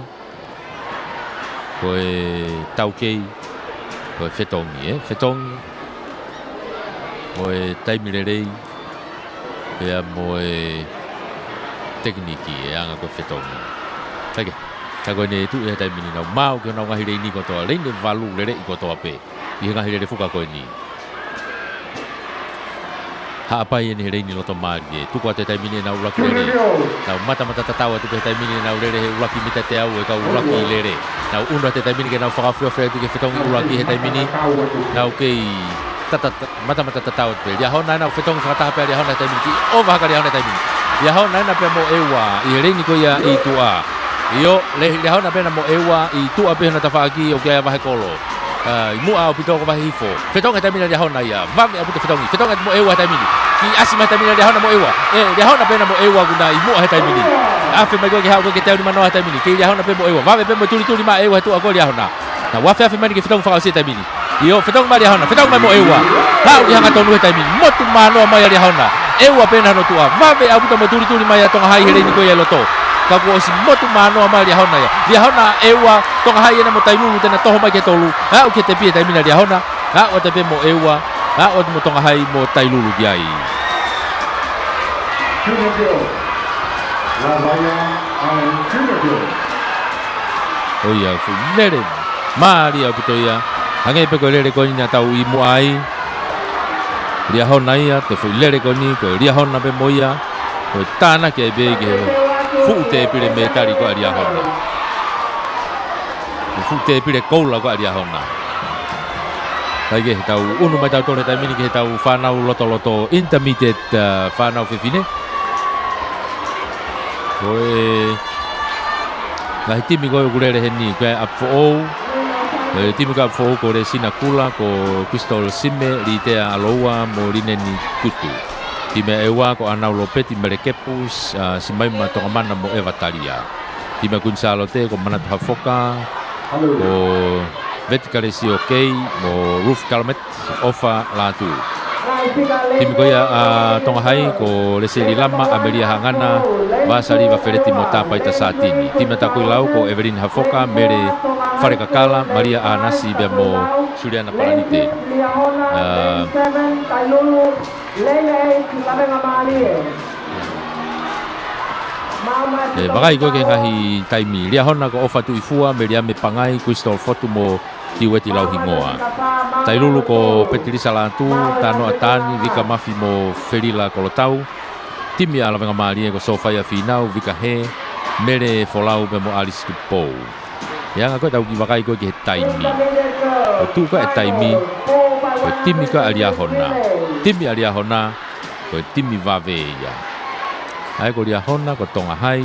ko e taukei, ko e fetongi, ē? Fetongi, ko e taimi lelei, pea mo e tekiniki, ʻe anga ko e fetongi. Kae kehe, ka ko ʻene tuʻu he taimi ni nau maʻu ki honau ngaahi leini kotoa, leini ʻe valu leleʻi kotoa pē ʻi he ngaahi lele fuka ko eni. Haʻapai eni he leini loto mālie. Tuku atu he taimi ni ʻenau ʻuluaki lele. Nau matamata tatau atu pē he taimi ni ʻenau lele he ʻuluaki mita teau e kau ʻuluaki lele. Nau ʻunu atu he taimi ni ke nau fakaofiofi atu ki he fetongi ʻuluaki he taimi ni. Nau kei tata-, matamata tatau atu pē. Liahona ena, fetongi fakataha pē ʻa Liahona he taimi ni. Kiʻi ʻova hake ʻa Liahona he taimi ni. Liahona ena pea mo ʻEua ʻi he leini ko ia ʻi tuʻa. ʻIo, le-, Liahona pē ena mo ʻEua ʻi tuʻa pē hona tafaʻaki ʻoku ʻi ai ʻa Vahekolo. ʻA, ʻi muʻa ʻaupito ko Vahehifo. Fetongi he taimi ni ʻa Liahona ia. Vave ʻaupito fetongi. Fetongi mo ʻEua he taimi ni. Kiʻi ʻasi mai he taimi ni ʻa Liahona mo ʻEua. ʻE, Liahona pē ena mo ʻEua ʻoku na ʻi muʻa he taimi ni. Afe mai ko ē ke haʻu ko ē ki he teau nimanoa he taimi ni. Kei Liahona pē mo ʻEua. Vave pē mo e tulituli mai ʻEua he tuʻa ko Liahona. Nau afe afe mai eni ke fetongi fakaʻosi he taimi ni. ʻIo, fetongi mai Liahona, fetongi mai mo ʻEua. Haʻu ki he hangatonu he taimi ni. Motu manoa mai ʻa Liahona. ʻEua pē ena hono tuʻa. Vave ʻaupito mo e tulituli mai ʻa Tonga Hai he leini ko ia ʻi loto. Ka kuo ʻosi motu manoa mai ʻa Liahona ia. Liahona, ʻEua, Tonga Hai ena mo Tailulu te na toho mai ki he tolu. Haʻu ki he tepi he taimi ni ʻa Liahona. Haʻu atu pē mo ʻEua. Haʻu atu mo Tonga Hai mo Tailulu ki ai. Junior Bill. Lavaya and Junior Bill. ʻOia, fuʻu lele mālie ʻaupito ia. Hangē pē ko e lele ko eni naʻa tau ʻi muʻa ai. Liahona ia, ko e fuʻu lele ko eni, ko Liahona pē mo ia. Ko e tānaki ai pē ki he fuʻu tēpile mētali ko ē ʻa Liahona. Ko e fuʻu tēpile koula ko ē ʻa Liahona. Kae kehe, tau ʻunu mai tautolu he taimi ni ki he tau fānau lotoloto intermediate, ʻa, fānau fefine. Ko e ngaahi timi ko ē ʻoku lele heni, ko e ʻapi foʻou. Ko e timi ko ē ʻapi foʻou ko Lesina Kula, ko Crystal Sime, Litea ʻAloua mo Lineni Kutu. Timi ʻa ʻEua ko ʻAnau Lopeti, Mele Kepu, ʻa, Simaima Tongamana mo ʻEva Talia. Timi ʻa Kuini Sālote ko Manatu Hafoka, ko Veti Kalesio Kei mo Ruth Kalamet, ʻOfa Lātū. Timi ko ia ʻa Tonga Hai ko Leseli Lama, ʻAmelia Hangana, Vasali Vafeleti mo Tapaita Satini. Timi ʻa Takuilau ko Evelyn Hafoka, Mele Falekakala, Malia ʻAnasi pea mo Suliana Palanite. ʻA, ʻE vakai ko ē ki he ngaahi taimi. Liahona ko ʻOfa Tuʻifua, Meliame Pangai, Crystal Fotu mo Tiueti Lauhingoa. Tailulu ko Petilisa Lātū, Tanoa Tani, Vika Mafi mo Felila Kolotau. Timi ʻa Lavengamālie ko Sofaia Fīnau, Vika Hē, Mele Folau pea mo Alice Tupou. ʻE anga ko ē tau kiʻi vakai ko ē ki he taimi. Ko e tuʻu ko ē e taimi, ko e timi ko ē ʻa Liahona. Timi ʻa Liahona, ko e timi vave ia. ʻA ia ko Liahona, ko Tonga Hai.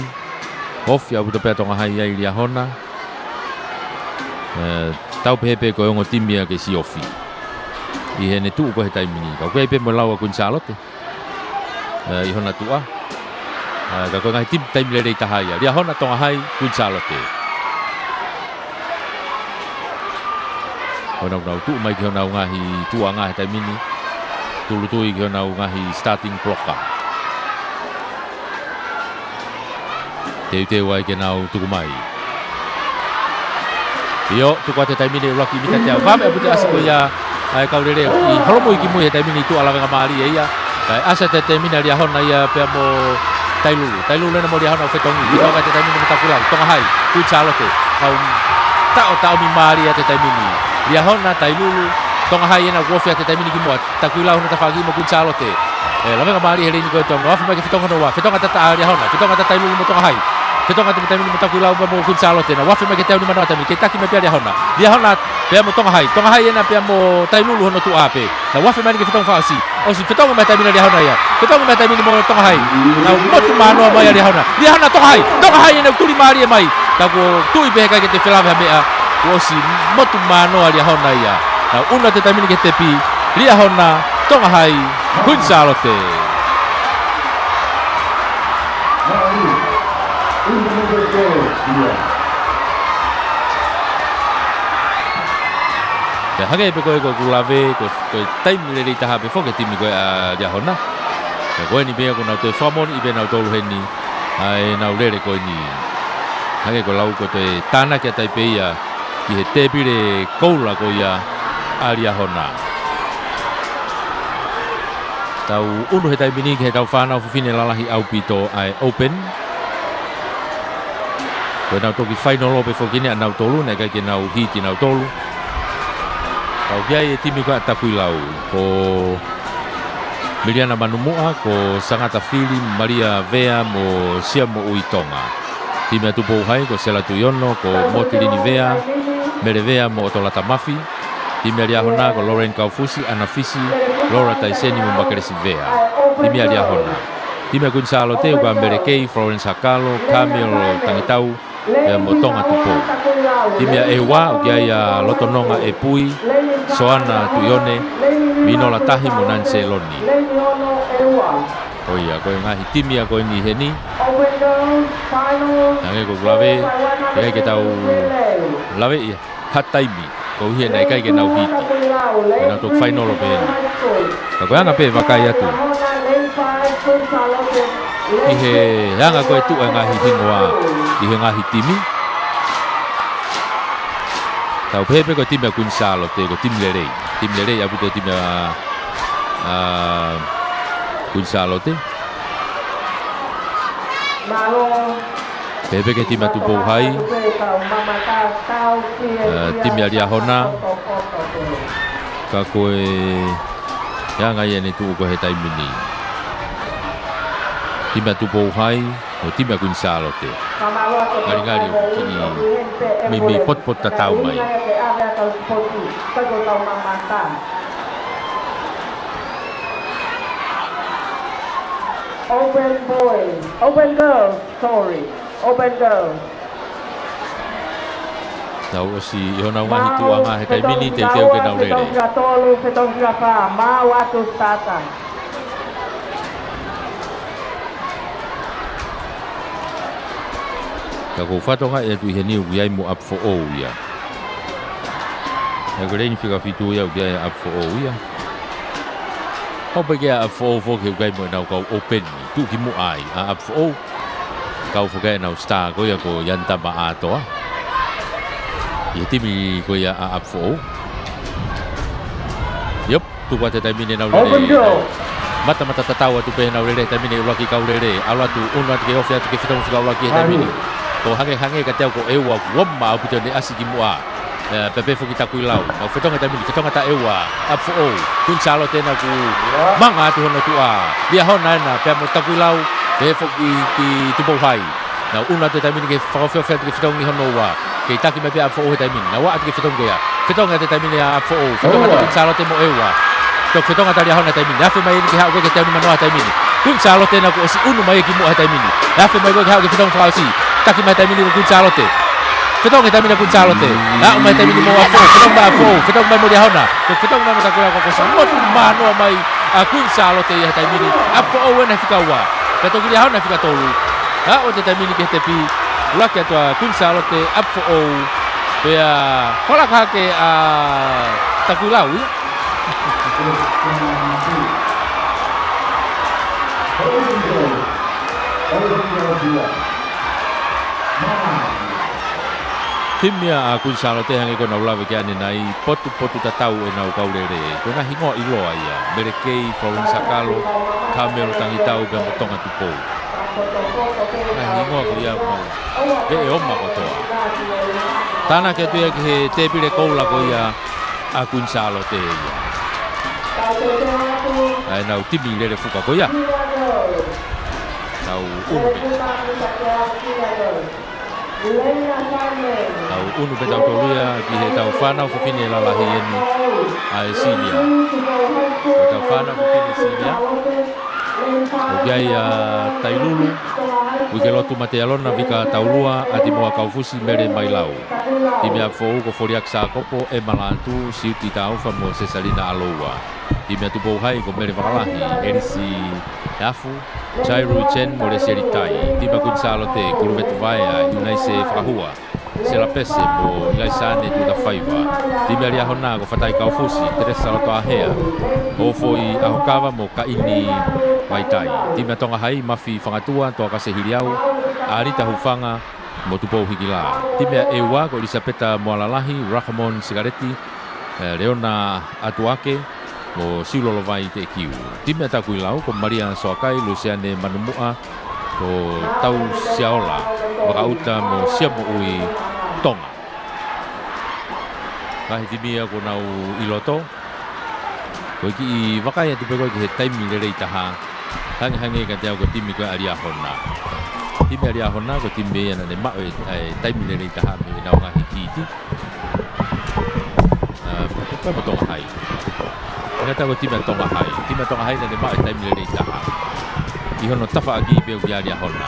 Ofi ʻaupito pē ʻa Tonga Hai ʻia Liahona. ʻE, tau pehē pē ko e ongo timi ia ke siofi. ʻI heʻene tuʻu ko ē he taimi ni. Ka ʻoku ʻi ai pē mo e lau ʻa Kuini Sālote. ʻE, ʻi hona tuʻa. ʻE, ka ko e ngaahi timi taimi lelei taha ia. Liahona, Tonga Hai, Kuini Sālote. Ko ʻenau nau tuʻu mai ki honau ngaahi tuʻuʻanga he taimi ni. Tūʻulutui ki honau ngaahi starting blocker. Teuteu ai ke nau tuku mai. ʻIo, tuku atu he taimi ni ʻuluaki mita teau. Vave ʻaupito ʻasi ko ia ʻa e kau lele ʻi holomui ki mui he taimi ni tuʻa Lavengamālie ia. Kae ʻasi atu he taimi ni ʻa Liahona ia pea mo Tailulu. Tailulu ena mo Liahona ʻo fetongi. Fetongi atu he taimi ni mo Takuilau. Tonga Hai, Kuini Sālote. Kau taʻotaʻomi mālie atu he taimi ni. Liahona, Tailulu, Tonga Hai ena kuo ofi atu he taimi ni ki muʻa. Takuilau hona tafaʻaki mo Kuini Sālote. ʻE, lavengamālie he leini ko ē ʻa Tonga. Afe mai ki he fetongi hono ua. Fetongi ʻa Tata-, ʻa Liahona. Fetongi ʻa Tailulu mo Tonga Hai. Fetongi ʻa Taimitaimi mo Takuilau pea mo Kuini Sālote. Naʻe afe mai ki he teau nimanoa ʻa Taimini. Kei taki mai pē ʻa Liahona. Liahona pea mo Tonga Hai. Tonga Hai ena pea mo Tailulu hono tuʻa pē. Naʻe afe mai eni ki he fetongi fakaʻosi. ʻOsi fetongi mai ʻa Taimini ʻa Liahona ia. Fetongi mai ʻa Taimini mo Tonga Hai. Naʻe motu mānoa mai ʻa Liahona. Liahona Tonga Hai. Tonga Hai ena tulimālie mai. Ka kuo tui pē he ʻikai ke toe felāveʻi ha meʻa. Kuo ʻosi motu mānoa ʻa Liahona ia. Naʻe ʻunu atu ʻa Taimini ki he tepi. Liahona, Tonga Hai, Kuini Sālote. Pea hangē pē ko ē ko ʻeku lave, ko, ko e taimi lelei taha pē foki e timi ko ē ʻa Liahona. Pea ko eni pē ia kuo nau toe fakamoʻoniʻi pē ʻe nautolu heni ʻa ʻenau lele ko eni. Hangē ko e lau ko e toe tānaki atu ai pē ia ki he tēpile koula ko ia ʻa Liahona. Tau ʻunu he taimi ni ki heʻetau fānau fefine lalahi ʻaupito ʻa e Open. Ko ʻenau toki fainolo pē foki eni ʻa nautolu, naʻe ʻikai ke nau hiti nautolu. Kau ki ai e timi ko ē ʻa Takuilau, ko Miliana Manumuʻa, ko Sangata Fili, Malia Vea mo Siamoʻui Tonga. Timi ʻa Tupou Hai, ko Sela Tuiono, ko Motilini Vea, Mele Vea mo ʻOtolata Mafi. Timi ʻa Liahona, ko Lorraine Kaufusi, ʻAna Fisi, Laura Taiseni mo Makelesi Vea. Timi ʻa Liahona. Timi ʻa Kuini Sālote, ko Mele Kei, Florence Hakalo, Camille Tangitau, pea mo Tonga Tupou. Timi ʻa ʻEua, ʻoku ʻi ai ʻa Lotononga ʻEpui, Soana Tuione, Minola Tahi mo Nanse Loni. ʻOia, ko e ngaahi timi ia ko eni heni. Hangē ko ʻeku lave, ʻikai ke tau lave ia ha taimi, koeʻuhi he naʻe ʻikai ke nau hiti. Ko ʻenau toki fainolo pē eni. Ka ko e anga pē vakai atu ki he anga ko ē tuʻu e ngaahi hingoa ʻi he ngaahi timi. Tau pehē pē ko e timi ʻa Kuini Sālote, ko e timi lelei. Timi lelei ʻaupito e timi ʻa, ʻa Kuini Sālote. Pehē pē ki he timi ʻa Tupou Hai. ʻA, timi ʻa Liahona. Ka ko e anga ia ʻene tuʻu ko ē he taimi ni. Timi ʻa Tupou Hai, mo e timi ʻa Kuini Sālote. Ngalingali ʻoku kiʻi meimei potupotutatau mai. Open boys, open girls, sorry, open girls. Tau ʻosi ʻi honau ngaahi tuʻunga he taimi ni, teuteu ke nau lele. Maau, fetongi fika tolu, fetongi fika fā, maau atu Tata. Ka ko e fatongia ʻoku ʻi heni ʻoku ʻi ai mo ʻApifoʻou ia. He ko e leini fika fitu ia ʻoku ʻi ai ʻa ʻApifoʻou ia. Hopo ki ai ʻa ʻApifoʻou foki he ʻoku ʻi ai mo ʻenau kau open ni. Tuʻu ki muʻa ai ʻa ʻApifoʻou. Kau foki ʻenau star ko ia ko Ian Tama Atoa. ʻI he timi ko ia ʻa ʻApifoʻou. Yep. Tuku atu e taimi ni ʻenau lele. Matamata tatau atu pē ʻenau lele he taimi ni ʻuluaki kau lele. ʻAlu atu, ʻunu atu ke ofi atu ki he fetongi fika ʻuluaki he taimi ni. Ko hangē hangē kiate au ko ʻEua ʻoku ʻomai ʻaupito ʻene ʻasi ki muʻa. ʻE, pehē pē foki Takuilau. Nau fetongi he taimi ni, fetongi ʻa ʻEua. ʻApifoʻou. Kuini Sālote ena ʻoku manga atu hono tuʻa. Liahona ena, pea mo Takuilau. Pehē foki ki Tupou Hai. Nau ʻunu atu he taimi ni ke fakaofiofi atu ki he fetongi hono ua. Kei taki mai pē ʻa ʻApifoʻou he taimi ni. Nau ō atu ki he fetongi ko ia. Fetongi atu he taimi ni ʻa ʻApifoʻou. Fetongi atu Kuini Sālote mo ʻEua. Toki fetongi atu ʻa Liahona he taimi ni. Afe mai eni ke haʻu ki he teau nimanoa he taimi ni. Kuini Sālote ena kuo ʻosi ʻunu mai ki muʻa he taimi ni. Afe mai ko ē ke haʻu ki he fetongi fakaʻosi. Taki mai he taimi ni ko Kuini Sālote. Fetongi he taimi ni ʻa Kuini Sālote. Aʻu mai he taimi ni mo ʻApifoʻou. Fetongi mai ʻApifoʻou. Fetongi mai mo Liahona. Toki fetongi mai mo Takuilau ka kuo ʻosi motu mānoa mai ʻa Kuini Sālote ia he taimi ni. ʻApifoʻou ena he fika ua. Pea toki Liahona he fika tolu. Aʻu atu he taimi ni ki he tepi, ʻuluaki atu ʻa Kuini Sālote, ʻApifoʻou, pea fakalaka hake ʻa Takuilau ia. Timi ia ʻa Kuini Sālote hangē ko ʻenau lave ki ai ʻanenai, potupotutatau ʻenau kau lele. Ko e ngaahi hingoa ʻiloa ia, Mele Kei, Florence Hakalo, Kamelo Tangitau, pea mo Tonga Tupou. Ngaahi hingoa ko ia ʻoku nau veʻe ʻoma kotoa. Tānaki atu ia ki he tēpile koula ko ia ʻa Kuini Sālote ia. ʻa ʻenau timi lele fuka ko ia. Tau unu pē. Tau unu pē tautolu ia ki heʻetau fānau fefine lalahi eni ʻa e senior. Ko ʻetau fānau fefine senior. ʻOku ʻi ai ʻa Tailulu, Uikelotu Matealona, Vika Taulua, ʻAtimoa Kaufusi, Mele Mailau. Timi ʻa Foʻou ko Foliaki Sākopo, ʻEma Lātū, Siuti Taufa mo Sesalina ʻAloua. Timi ʻa Tupou Hai ko Mele Vakalahi, ʻElisi Afu, Jairu Chen mo Lesieli Tai. Timi ʻa Kuini Sālote, Kuluveti Vaea, ʻIunaise Fakahua, Sela Pese mo ʻIlaisane Tuʻitafaiva. Timi ʻa Liahona ko Fatai Kaufusi, Telesa Lotoʻahea, Hōfoʻi ʻAhokava mo Kaini Vaitai. Timi ʻa Tonga Hai, Mafi Fangatua, Toakase Hiliau, ʻAlita Hufanga mo Tupou Hikilā. Timi ʻa ʻEua ko ʻIlisapeta Moalalahi, Rakamon Sikaleti, eh, Leona ʻAtuake mo Siulolovai Teʻekiu. Timi ʻa Takuilau ko Malia Soakai, Lusiane Manumuʻa, ko Tau Siaola Vakaʻuta mo Siamoʻui Tonga. Ngaahi timi ia kuo nau ʻi loto. Ko e kiʻi vakai atu pē ko ē ki he taimi lelei taha. Hangehangē kiate au ko e timi ko ē ʻa Liahona. Timi ʻa Liahona ko e timi ia naʻa ne maʻu e, e taimi lelei taha mei heʻenau ngaahi hiti. ʻA, pea mo Tonga Hai. Ngata ko e timi ʻa Tonga Hai. Timi ʻa Tonga Hai naʻa ne maʻu e taimi lelei taha. ʻI hono tafaʻaki pē ʻoku ʻi ai ʻa Liahona.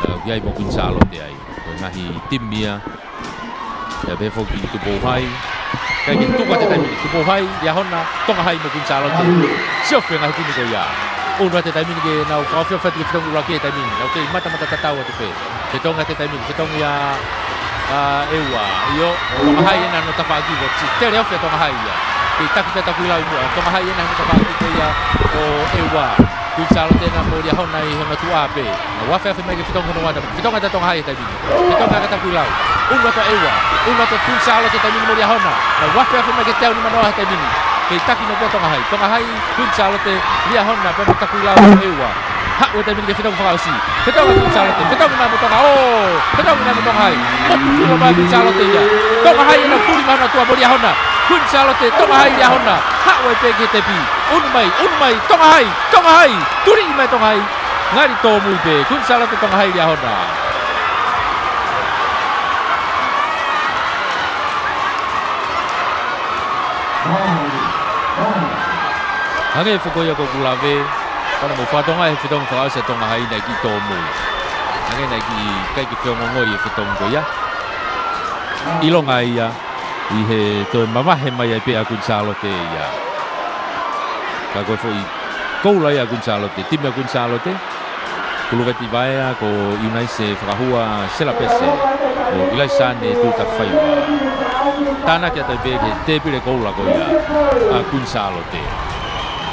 ʻA, ʻoku ʻi ai mo Kuini Sālote ai. Ko e ngaahi timi ia. Pea pehē foki Tupou Hai. Kae kehe, tuku atu e taimi ni. Tupou Hai, Liahona, Tonga Hai mo Kuini Sālote. Siofi e ngaahi timi ko ia. Unu atu e taimi ni ke nau fakaofiofi atu ki he fetongi ʻuluaki he taimi ni. Nau kei matamata tatau atu pē. Fetongi atu e taimi ni, fetongi ʻa, ʻa ʻEua. ʻIo, Tonga Hai ena hono tafaʻaki, ko e tele ofi ʻa Tonga Hai ia. Kei taki pē ʻa Takuilau ʻi muʻa. Tonga Hai ena hono tafaʻaki ko ia ʻo ʻEua. Kuini Sālote ena mo Liahona ʻi hono tuʻa pē. Nau afeafe mai ke fetongi hono ua. Fetongi atu ʻa Tonga Hai he taimi ni. Fetongi atu ʻa Takuilau. Unu atu ʻa ʻEua. Unu atu ʻa Kuini Sālote he taimi ni mo Liahona. Nau afeafe mai ki he teau nimanoa he taimi ni. Kei taki mai pē ʻa Tonga Hai. Tonga Hai, Kuini Sālote, Liahona, pea mo Takuilau, ʻEua. Haʻu e taimi ni ke fetongi fakaʻosi. Fetongi ʻa Kuini Sālote. Fetongi mai mo Tonga. ʻŌ! Fetongi mai mo Tonga Hai. Motu filo mai Kuini Sālote ia. Tonga Hai ena tuli mai hono tuʻa mo Liahona. Kuini Sālote, Tonga Hai, Liahona. Haʻu ai pē ki he tepi. Unu mai, unu mai, Tonga Hai, Tonga Hai. Tuli mai Tonga Hai. Ngali tōmui pē, Kuini Sālote, Tonga Hai, Liahona. Hangē foki ia ko ʻeku lave, pea naʻa mou fakatokangaʻi he fetongi fakaʻosi ʻa Tonga Hai naʻe kiʻi tōmui. Hangē naʻe kiʻi ʻikai ke feongoongoi e fetongi ko ia. ʻIlonga ia, ʻi he toe mavahe mai ai pē ʻa Kuini Sālote ia. Ka ko e foʻi koula ia ʻa Kuini Sālote, timi ʻa Kuini Sālote, Kuluveti Vaea, ko ʻIunaise Fakahua, Sela Pese, mo ʻIlaisane Tuʻitafaiva. Tānaki atu ai pē ki he tēpile koula ko ia ʻa Kuini Sālote.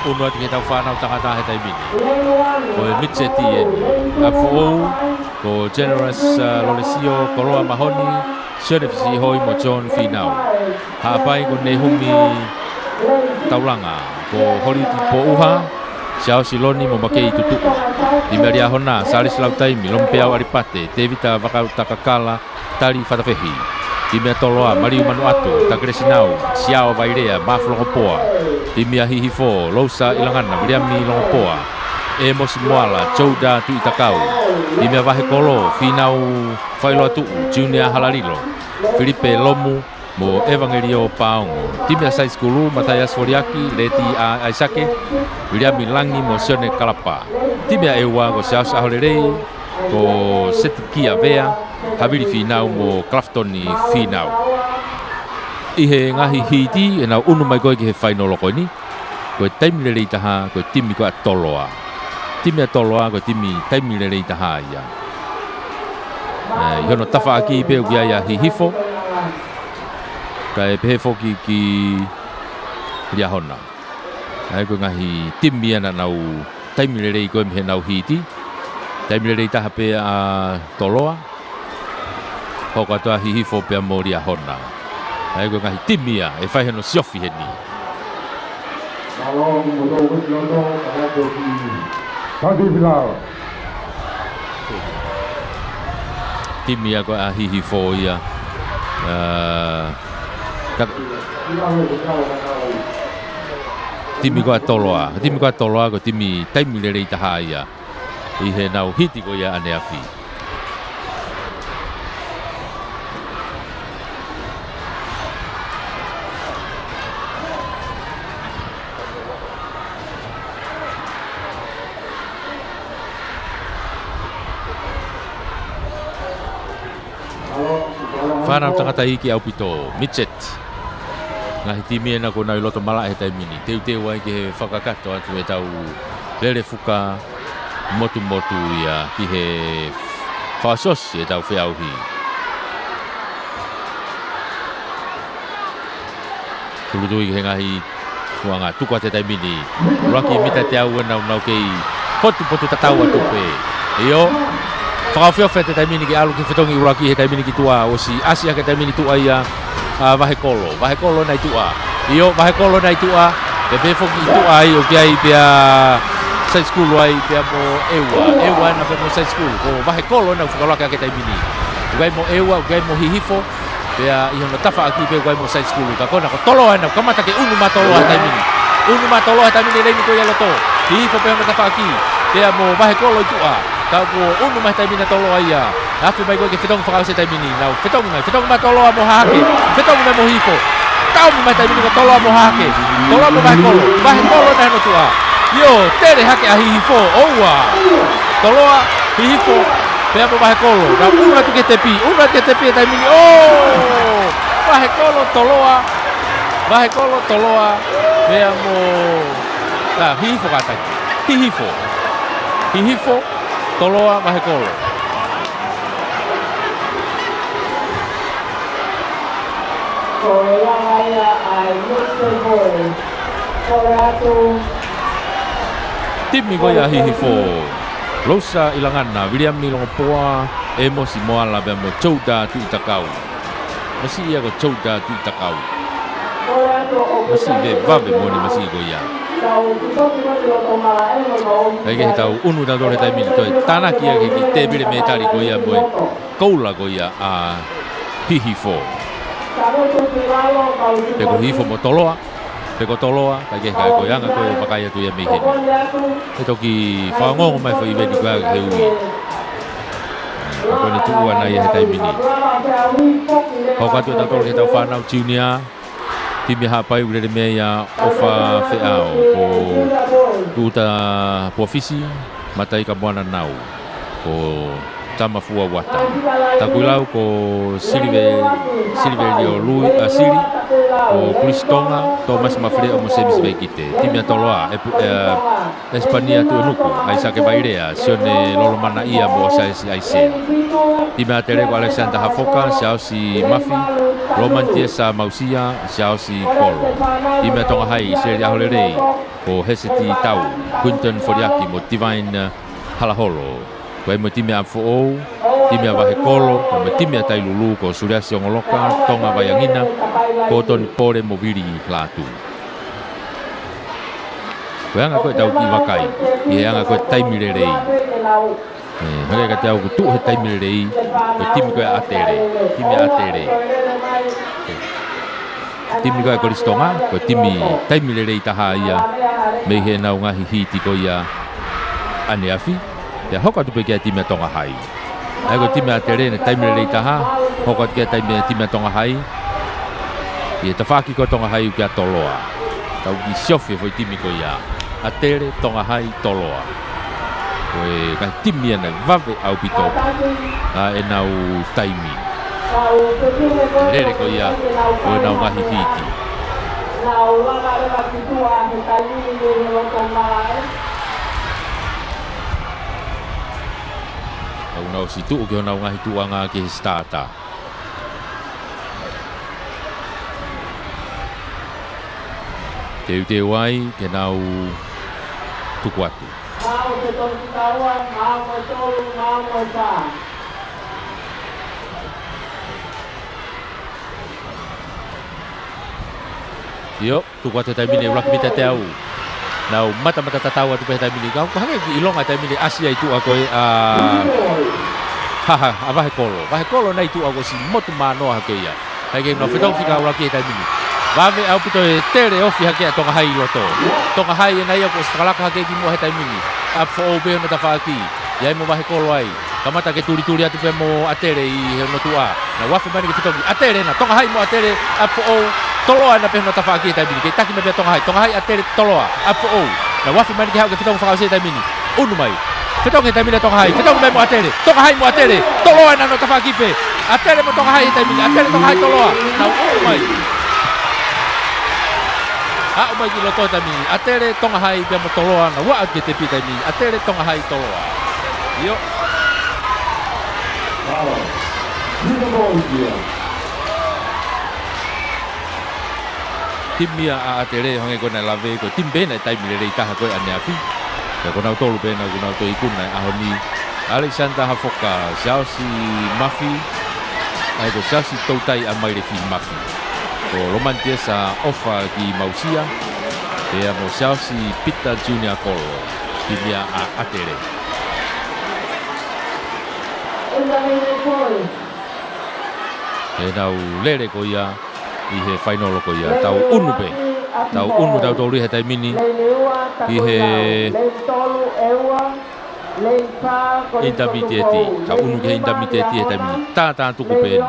Unu atu ki heʻetau fānau tangata he taimi ni. Ko e mixed eni, ʻa Foʻou, ko Generous, uh, Lolesio Koloa Mahoni, Sione Fisihoi mo John Finau. Haʻapai ko Nehumi Taulanga, ko Holiti Pouha, Siaosi Loni mo Makei Tutuʻu. Timi ʻa Liahona, Salesi Lautaimi, Lomipeau ʻAlipate, Tevita Vakautakakala, Tali Fatafehi. Timi ʻa Toloa, Maliu Manuʻatu, Takele Sinau, Siao Vailea, Mafu Longopoa. Timi ʻa Hihifo, Lousa ʻIlangana, Viliami Longopoa, ʻEmosi Moala, Jouda Tuʻitakau. Timi ʻa Vahekolo, Finau Failoatuʻu, Junior Halalilo, Filipe Lomu, mo ʻEvangelio Paongo. Timi ʻa Saisikulu, Mataiasi Foliaki, Leti ʻAisake, Viliami Langi mo Sione Kalapa. Timi ʻa ʻEua ko Siaosi ʻAholelei, ko Setikia Vea, Havili Finau mo Kalafitoni Finau. ʻI he ngaahi hiti, ʻenau unu mai ko ē ki he fainolo ko eni. Ko e taimi lelei taha, ko e timi ko ē ʻa Toloa. Timi ʻa Toloa, ko e timi taimi lelei taha ia. ʻE, ʻi hono tafaʻaki pē ʻoku ʻi ai ʻa Hihifo. Kae pehē foki ki Liahona. ʻA ia ko e ngaahi timi ia naʻa nau taimi lelei ko ē mei heʻenau hiti. Taimi lelei taha pē ʻa Toloa. Hoko atu ʻa Hihifo pea mo Liahona. ʻA ia ko e ngaahi timi ia ʻe fai hono siofi heni. Mālō, mo tō wiki loto, ka atu ki Tati Pilau. Timi ia ko ē ʻa Hihifo ia. ʻA, ka, timi ko ia ʻa Toloa. Timi ko ia ʻa Toloa ko e timi taimi lelei taha ia ʻi heʻenau hiti ko ia ʻaneafi. Fānau tangataʻeiki ʻaupito, midget. Ngaahi timi ena kuo nau ʻi loto malaʻe he taimi ni. Teuteu ai ki he fakakakato atu ʻetau lele fuka motumotu ia ki he fakaʻosiʻosi ʻetau feʻauhi. Tūʻulutui ki he ngaahi kuonga, tuku atu he taimi ni. ʻUluaki mita teau ena ʻoku nau kei potupotutatau atu pē. ʻIo. Fakaofiofi atu he taimi ni ke ʻalu ki he fetongi ʻuluaki he taimi ni ki tuʻa, ʻosi ʻasi hake he taimi ni tuʻa ia ʻa Vahekolo. Vahekolo ena ʻi tuʻa. ʻIo, Vahekolo ena ʻi tuʻa. Pea pehē foki ʻi tuʻa ai, ʻoku ʻi ai pea side screw ai pea mo ʻEua. ʻEua ena pea mo side screw. Ko Vahekolo ena ʻoku fakaʻuluaki hake he taimi ni. ʻOku ʻi ai mo ʻEua, ʻoku ʻi ai mo Hihifo. Pea ʻi hono tafaʻaki pē ʻoku ʻi ai mo side screw. Ka ko ena ko Toloa ena, kamata ke ʻunu mai Toloa he taimi ni. ʻUnu mai Toloa he taimi ni, leini ko ia ʻi loto. Hihifo pē hono tafaʻaki. Pea mo Vahekolo ʻi tuʻa. Ka kuo ʻunu mai he taimi ni ʻa Toloa ia. Afe mai ko ē ki he fetongi fakaʻosi he taimi ni. Nau fetongi mai, fetongi mai Toloa mo Hahake. Fetongi mai mo Hihifo. Taʻomi mai he taimi ni ko Toloa mo Hahake. Toloa mo Vahekolo. Vahekolo ena hono tuʻa. ʻIo, tele hake ʻa Hihifo. ʻOua. Toloa, Hihifo, pea mo Vahekolo. Nau ʻunu atu ki he tepi. ʻUnu atu ki he tepi he taimi ni. ʻO! Vahekolo, Toloa. Vahekolo, Toloa. Pea mo, tā, Hihifo kātaki. Hihifo. Hihifo, Toloa, Vahekolo. Ko e langa ia ʻa e Mister Boy. Ko e atu. Timi ko ia ʻa Hihifo. Losa ʻIlangana, Viliami Longopoa, ʻEmosi Moala pea mo Touta Tuʻitakau. Masiʻi ia ko Touta Tuʻitakau. Masiʻi vevave moʻoni masiʻi ko ia. Kae kehe tau ʻunu tautolu he taimi ni, toe tānaki ia ki he kiʻi tēpile mētali ko ia mo e koula ko ia ʻa Hihifo. Pe ko Hihifo mo Toloa, pe ko Toloa, kae kehe ka ko e anga ko ē ʻoku vakai atu ia mei heni. ʻE toki fakaongoongo mai foʻi ʻiveni ko ia he ui. Ka ko eni tuʻu ʻana ia he taimi ni. Hoko atu tautolu ki heʻetau fānau tiunia. Timi ʻa Haʻapai ʻoku lele mei ai ʻa ʻOfa Feʻao, ko Tuta Puafisi, Mataika Moananau, ko Tama Fua Uata. Takuilau ko Silive-, Silivelio Lui, ʻa Sili, ko Chris Tonga, Thomas Mafileʻo mo Semisi Veikite. Timi ʻa Toloa, ʻe pu-, ʻe, ʻa ʻEsipania Tuʻenuku, ʻAisake Vailea, Sione Lolomanaʻia mo ʻOsaesi ʻAisea. Timi ʻa ʻAtele ko Alexander Hafoka, Siaosi Mafi, Loman Tiesa Mausia, Siaosi Kolo. Timi ʻa Tonga Hai, Seli ʻAholelei, ko Heseti Tau, Quinton Foliaki mo Divine Halaholo. Ko e mo timi ʻa Foʻou, timi ʻa Vahekolo, ko e mo timi ʻa Tailulu, ko Suliasi Ongoloka, Tonga Vaiangina, ko Toni Pole mo Vili Lātū. Ko e anga ko ē ʻetau kiʻi vakai, ʻi he anga ko ē taimi lelei. ʻE, hangē kiate au ʻoku tuʻu he taimi lelei, ko e timi ko ē ʻa ʻAtele, timi ʻa ʻAtele. ʻE, timi ko ē ʻa Kolisi Tonga, ko e timi taimi lelei taha ia, mei heʻenau ngaahi hiti ko ia ʻaneafi. Pea hoko atu pē ki he timi ʻa Tonga Hai. ʻA ia ko e timi ʻa ʻAtele ʻene taimi lelei taha, hoko atu ki he taimi ʻa e timi ʻa Tonga Hai. ʻI he tafaʻaki ko Tonga Hai kia Toloa. Tau kiʻi siofi e foʻi timi ko ia. ʻAtele, Tonga Hai, Toloa. Ko e ngaahi timi ia naʻe vave ʻaupito ʻa ʻenau taimi. Lele ko ia ʻo ʻenau ngaahi hiti. Tau nau situʻu ki honau ngaahi tuʻunga ki he starter. Teuteu ai ke nau tuku atu. Maʻu e tolu ki taua, maʻu e tolu, maʻu e fā. ʻIo. Tuku atu he taimi ni ʻuluaki mita teau. Nau matamata tatau atu pē he taimi ni. Ka ʻoku hangē ʻoku ʻilonga he taimi ni ʻasi ai tuʻa ko ē ʻa, ha, ha, ʻa Vahekolo. Vahekolo ena ʻi tuʻa kuo ʻosi motu manoa hake ia. Kae kehe nau fetongi fika ʻuluaki he taimi ni. Vave ʻaupito e tele ofi hake ʻa Tonga Hai ʻi loto. Tonga Hai ʻena ia kuo ʻosi fakalaka hake ki muʻa he taimi ni. ʻApifoʻou pē hono tafaʻaki. ʻI ai mo Vahekolo ai. Kamata ke tulituli atu pē mo ʻAtele ʻi hono tuʻa. Naʻe uafe mai ʻeni ke fetongi. ʻAtele ʻena, Tonga Hai mo ʻAtele, ʻApifoʻou, Toloa ʻena pē hono tafaʻaki he taimi ni. Kei taki mai pē ʻa Tonga Hai. Tonga Hai, ʻAtele, Toloa, ʻApifoʻou. Naʻe uafe mai ʻeni ke haʻu ke fetongi fakaʻosi he taimi ni. ʻUnu mai. Fetongi he taimi ni ʻa Tonga Hai. Fetongi mai mo ʻAtele. Tonga Hai mo ʻAtele. Toloa ʻena hono tafaʻaki pē. ʻAtele mo Tonga Hai he taimi ni. ʻAtele, Tonga Hai, Toloa. Naʻe ʻunu mai. Aʻu mai ki loto he taimi ni. ʻAtele, Tonga Hai pea mo Toloa. Naʻe ʻalu ki he tepi he taimi ni. ʻAtele, Tonga Hai, Toloa. ʻIo. Timi ia ʻa ʻAtele, hangē ko ʻena lave, ko e timi pē ʻena he taimi lelei taha ko ē ʻaneafi. Pea ko nautolu pē ʻena kuo nau toe ikuna he ʻaho ni. Alexander Hafoka, Siaosi Mafi, ʻa ia ko Siaosi Toutai ʻa Mailefihi Mafi. Ko Lomani Tiesa ʻOfa ki Mausia, pea mo Siaosi Peter Junior Kolo, timi ia ʻa ʻAtele. ʻEnau lele ko ia ʻi he fainolo ko ia. Tau ʻunu pē. Tau ʻunu tautolu ia he taimi ni. ʻI he intermediate. Tau ʻunu ki he intermediate he taimi ni. Tātātuku pē ʻeni.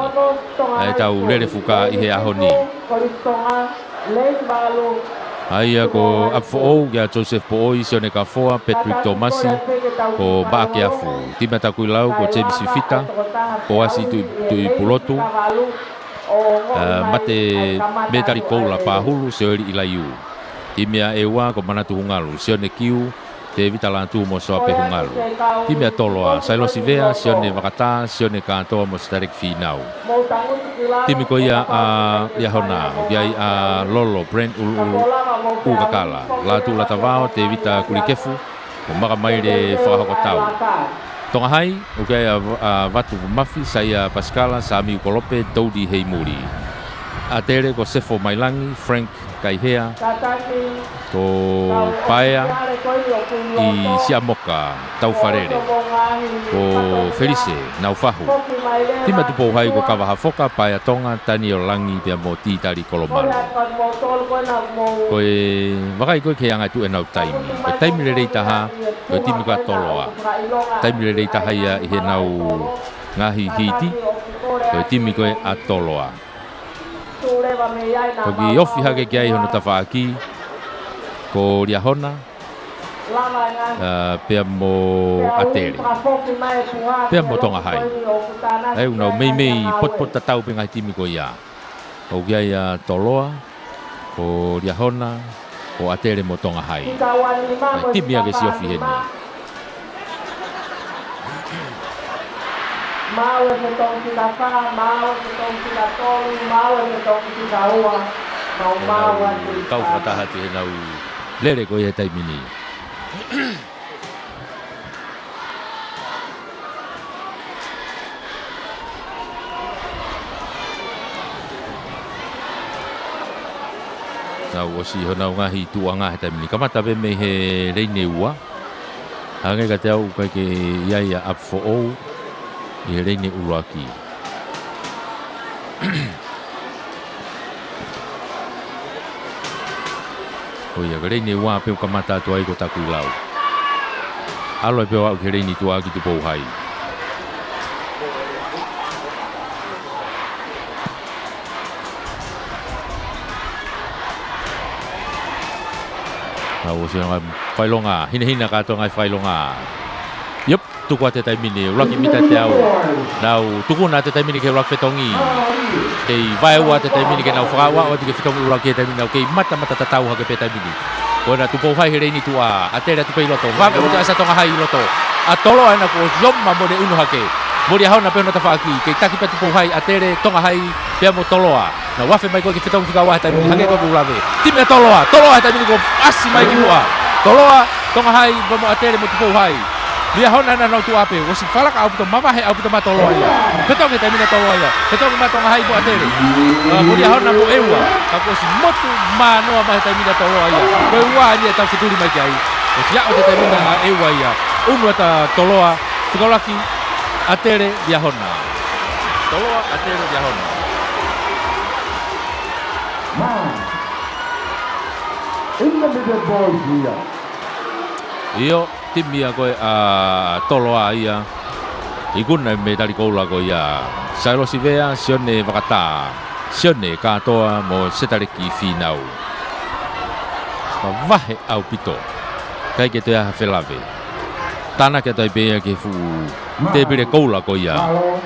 ʻA ʻetau lele fuka ʻi he ʻaho ni. ʻA ia ko ʻApifoʻou, kia Joseph Poʻoi, Sione Kafoa, Patrick Tomasi, ko Maʻake Afu. Timi ʻa Takuilau, ko James Fifita, Poasi Tui, Tuʻipulotu, ʻa, Mate Metali Koula Pahulu, Sioeli ʻIlaiū. Timi ʻa ʻEua, ko Manatu Hungalu, Sione Kiu, Tēvita Lātū mo Soape Hungalu. Timi ʻa Toloa, Sailosi Vea, Sione Vakatā, Sione Kātoa mo Sitaleki Fīnau. Timi ko ia ʻa Liahona, ʻoku ʻi ai ʻa Lolo, Brent ʻUluʻulu, ʻUkakala, Lātū Latavao, Tēvita Kulikefu, mo Makamaile Fakahokotau. Tonga Hai, ʻoku ʻi ai ʻa, ʻa Vatu Mafi, Saia Pasikala, Samiu Kolope, Toudi Heimuli. ʻAtele ko Sefo Mailangi, Frank Kaihea, ko Paea ʻi Siamoka, Taufalele, ko Felise Naufahu. Timi ʻa Tupou Hai ko Kava Hafoka, Paea Tonga, Taniela Langi pea mo Titali Kolomalu. Ko e vakai ko ē ki he anga e tuʻu ʻenau taimi. Ko e taimi lelei taha, ko e timi ko ē ʻa Toloa. Taimi lelei taha ia ʻi heʻenau ngaahi hiti, ko e timi ko ē ʻa Toloa. Toki ofi hake ki ai hono tafaʻaki, ko Liahona, ʻa, pea mo ʻAtele. Pea mo Tonga Hai. ʻA ia ʻoku nau meimei potupotutatau pē ngaahi timi ko ia. ʻOku ʻi ai ʻa Toloa, ko Liahona, ko ʻAtele mo Tonga Hai. ʻA e timi ia ke siʻi ofi heni. Maau e fetongi fika fā, maau e fetongi fika tolu, maau e fetongi fika ua, mau maau atu. Kau fakataha atu heʻenau lele ko ia he taimi ni. Nau ʻosi honau ngaahi tuʻuʻanga he taimi ni. Kamata pē mei he leini ua. Hangē kiate au ʻoku ʻikai ke ʻi ai ʻa ʻApifoʻou ʻi he leini ʻuluaki. Ko ia, ko e leini ua pē ʻoku kamata atu ai ko Takuilau. ʻAlu ai pē ʻo aʻu ki he leini tuʻa ki Tupou Hai. Nau ʻosi ʻenau ngaahi fakaʻilonga, hinehina kātoa ngaahi fakaʻilonga. Yep, tuku atu he taimi ni, ʻuluaki mita teau. Nau tukuna atu he taimi ni ki he ʻuluaki fetongi. Kei vaeua atu he taimi ni ke nau fakaaʻu atu ki he fetongi ʻuluaki he taimi ni, nau kei matamata tatau hake pē he taimi ni. Ko ena Tupou Hai he leini tuʻa, ʻAtele atu pē ʻi loto, vave ʻaupito ʻa e ʻasi ʻa Tonga Hai ʻi loto. ʻA Toloa ena kuo ʻosi ʻomai mo ne ʻunu hake. Mo Liahona pē hono tafaʻaki, kei taki pē Tupou Hai, ʻAtele, Tonga Hai, pea mo Toloa. Nau afe mai ko ē ki he fetongi fika ua he taimi ni, hangē ko ʻeku lave. Timi ʻa Toloa, Toloa he taimi ni kuo ʻasi mai ki muʻa. Toloa, Tonga Hai, pea mo ʻAtele mo Tupou Hai. Liahona ena hono tuʻa pē, ʻosi fakalaka ʻaupito, mavahe ʻaupito maʻa Toloa ia. Fetongi he taimi ni ʻa Toloa ia. Fetongi maʻa Tonga Hai mo ʻAtele. ʻA, mo Liahona mo ʻEua. Ka kuo ʻosi motu manoa mai he taimi ni ʻa Toloa ia. Ko e ua eni ʻe tau fetuli mai ki ai. ʻOsi aʻu he taimi ni ʻa ʻEua ia. ʻUnu atu ʻa Toloa, fika ʻuluaki, ʻAtele, Liahona. Toloa, ʻAtele, Liahona. Intermediate boys ia. ʻIo, timi ia ko ē ʻa Toloa ia. Ikuna e mētali koula ko ia. Sailosi Vea, Sione Vakatā, Sione Kātoa mo Setaleki Fīnau. Mavahe ʻaupito. ʻIkai ke toe ʻi ai ha felave. Tānaki atu ai pē ia ki he fuʻu tēpile koula ko ia. Mālō,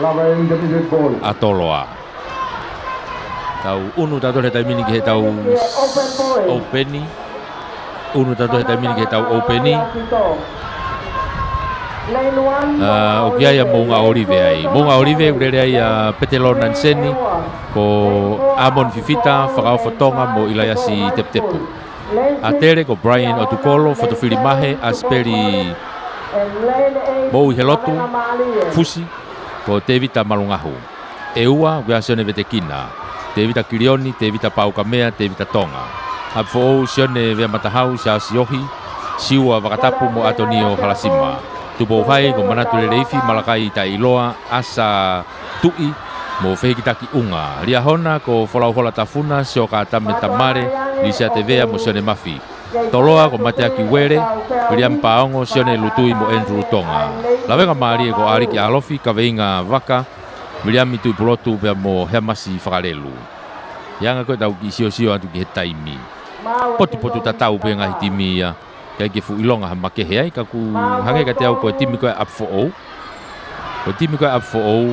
lava e intermediate boys. ʻA Toloa. Tau ʻunu tautolu he taimi ni ki heʻetau ʻōpeni. ʻUnu tautolu he taimi ni ki heʻetau ʻōpeni. ʻA, ʻoku ʻi ai ʻa Moʻunga ʻŌlive ai. Moʻunga ʻŌlive, ʻoku lele ai ʻa Petelō Naniseni, ko ʻĀmoni Fifita, Fakaofo Tonga mo ʻIlaiasi Teputepu. ʻAtele ko Brian ʻOtukolo, Fotofili Mahe, ʻAsipeli Moʻuihelotu Fusi, ko Tēvita Malungahu. ʻEua, ʻoku ʻi ai ʻa Sione Vetekina, Tēvita Kilioni, Tēvita Paukamea, Tēvita Tonga. ʻApifoʻou, Sione Veamatahau, Siaosi Ohi, Siua Vakatapu mo ʻAtonio Halasima. Tupou Hai, ko Manatu Leleifi, Malakai Taʻiloa, ʻAsa Tuʻi mo Fehikitaki ʻUnga. Liahona, ko Folauhola Tafuna, Sioka Tame Tamale, Lisiate Vea mo Sione Mafi. Toloa, ko Mateaki Uele, Viliami Paongo, Sione Lutui mo Andrew Tonga. Lavengamālie, ko ʻAliki ʻAlofi, Kaveinga Vaka, Viliami Tuʻipulotu pea mo Heamasi Fakalelu. ʻI he anga ko ē ʻetau kiʻi siosio atu ki he taimi, potupotu tatau pē ngaahi timi ia. ʻIkai ke fuʻu ʻilonga ha makehe ai, ka ʻoku hangē kiate au ko e timi ko ē ʻa ʻApifoʻou. Ko e timi ko ē ʻa ʻApifoʻou,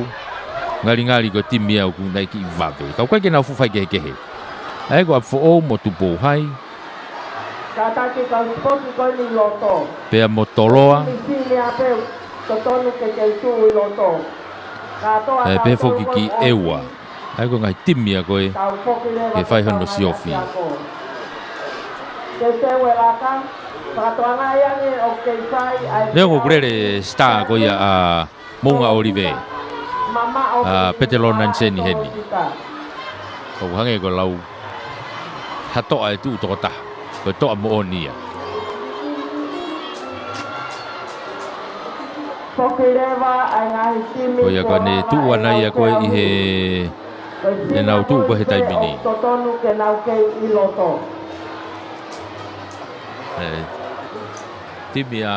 ngalingali ko e timi ia ʻoku nau kiʻi vave. Ka ʻoku ʻikai ke nau fuʻu faikehekehe. ʻA ia ko ʻApifoʻou mo Tupou Hai. Kātaki kau sipoti ko eni ʻi loto. Pea mo Toloa. Misi ni a peu, totonu ke kei tuʻu ʻi loto. Kātoa ʻa e pehē foki ki ʻEua. ʻA ia ko e ngaahi timi ia ko ē ke fai hono siofi. Neongo ʻoku lele star ko ia ʻa Moʻunga ʻŌlive, ʻa Petelō Naniseni heni. ʻOku hangē ko e lau ha toʻa ʻe tuʻu toko taha. Ko e toʻa moʻoni ia. Ko ia ka ne tuʻu ʻana ia ko ē ʻi he, ʻenau tuʻu ko ē he taimi ni. Totonu ke nau kei ʻi loto. ʻE, timi ʻa,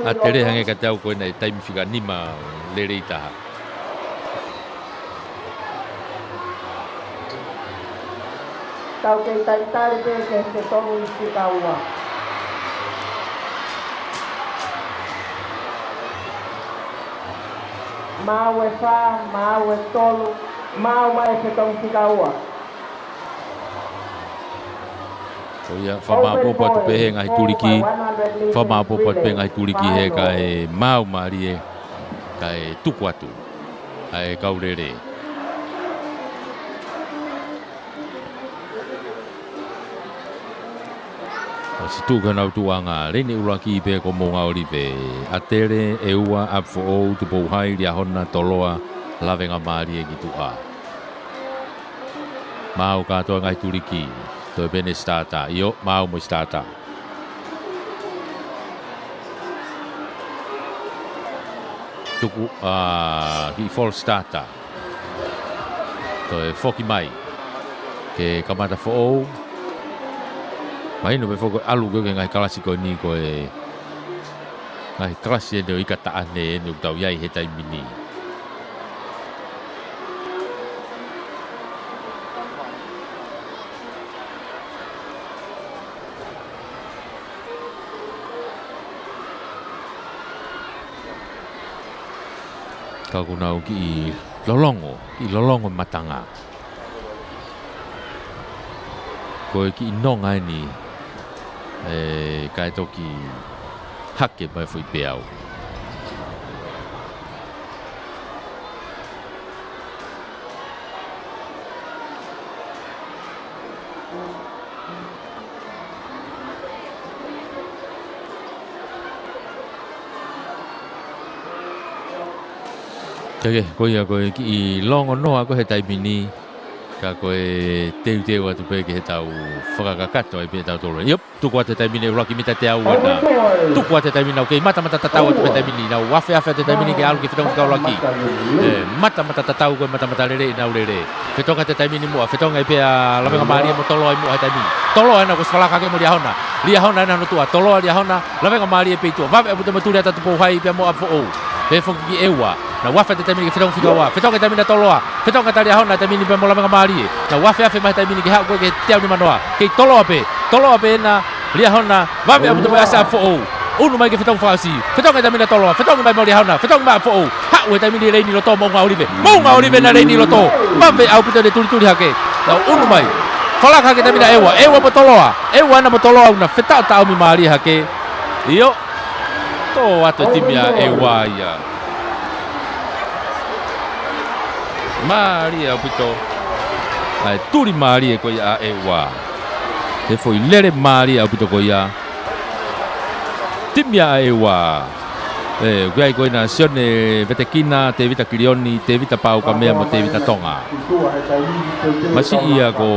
ʻa ʻAtele hangē kiate au ko ē naʻe taimi fika nima lelei taha. Tau kei talitali pē ki he fetongi fika ua. Maau e fā, maau e tolu, maau mai e fetongi fika ua. Ko ia, fakamāʻopoʻopo atu pē he ngaahi tuliki, fakamāʻopoʻopo atu pē ngaahi tuliki he kae maau mālie, kae tuku atu ʻa e kau lele. ʻOsi tuʻu ko ē ʻenau tuʻuʻanga, lele ni ʻuluaki pē ko Moʻunga ʻŌlive, ʻAtele, ʻEua, ʻApifoʻou, Tupou Hai, Liahona, Toloa, Lavengamālie ki tuʻa. Maau kātoa ngaahi tuliki, toe pē ʻene starter, ʻio, maau mo e starter. Tuku, ʻa, kiʻi false starter. Toe foki mai. Ke kamata foʻou. Mahino pē foki ʻalu ko ē ki he ngaahi kalasi ko eni ko e ngaahi kalasi eni ʻo e ika taʻane eni ʻoku tau ʻi ai he taimi ni. Ka ʻoku nau kiʻi lolongo, kiʻi lolongo matanga. Ko e kiʻi nonga eni, ʻe, kae toki hake mai foʻi peau. Ke, ko ia ko e kiʻi longonoa ko ē he taimi ni, ka ko e teuteu atu pē ke tau fakakakato ai pē ʻe tautolu. Iop, tuku atu he taimi ni ʻuluaki mita teau ʻena. Tuku atu he taimi ni ʻoku kei matamata tatau atu pē he taimi ni. Nau afeafe atu he taimi ni ke ʻalu ki he fetongi fika ʻuluaki. ʻE, matamata tatau ko ē, matamata lelei ʻenau lele. Fetongi atu he taimi ni muʻa, fetongi ai pē ʻa Lavengamālie mo Toloa ʻi muʻa he taimi ni. Toloa ena kuo ʻosi falaka hake mo Liahona. Liahona ena hono tuʻa, Toloa, Liahona, Lavengamālie pē ʻi tuʻa. Vave ʻaupito mo Tuliata Tupou Hai pea mo ʻApifoʻou. Pea foki ki ʻEua. Nau afe atu he taimi ni ke fetongi fika ua. Fetongi he taimi ni ʻa Toloa. Fetongi atu ʻa Liahona he taimi ni pea mo Lavengamālie. Nau afeafe mai he taimi ni ki he haʻu ko ē ki he teau nimanoa. Kei Toloa pē. Toloa pē ena. Liahona, vave ʻaupito mo e ʻasi ʻa ʻApifoʻou. ʻUnu mai ke fetongi fakaʻosi. Fetongi he taimi ni ʻa Toloa. Fetongi mai mo Liahona. Fetongi mai ʻApifoʻou. Haʻu he taimi ni leini loto mo Moʻunga ʻOlive. Moʻunga ʻOlive ena leini loto. Vave ʻaupito ʻene tulituli hake. Nau ʻunu mai. Falaka hake he taimi ni ʻa ʻEua. ʻEua mo Toloa. ʻEua ena mo Toloa ʻoku na fetaʻotaʻomi mālie hake. ʻIo. Tō atu e timi ʻa ʻEua ia. Mālie ʻaupito. ʻA e tuli mālie ko ia ʻa ʻEua. He foʻi lele mālie ʻaupito ko ia. Timi ʻa ʻEua. ʻE, ʻoku ʻi ai ko ena Sione Vetekina, Tevita Kilioni, Tevita Paukamea mo Tevita Tonga. Masiʻi ia ko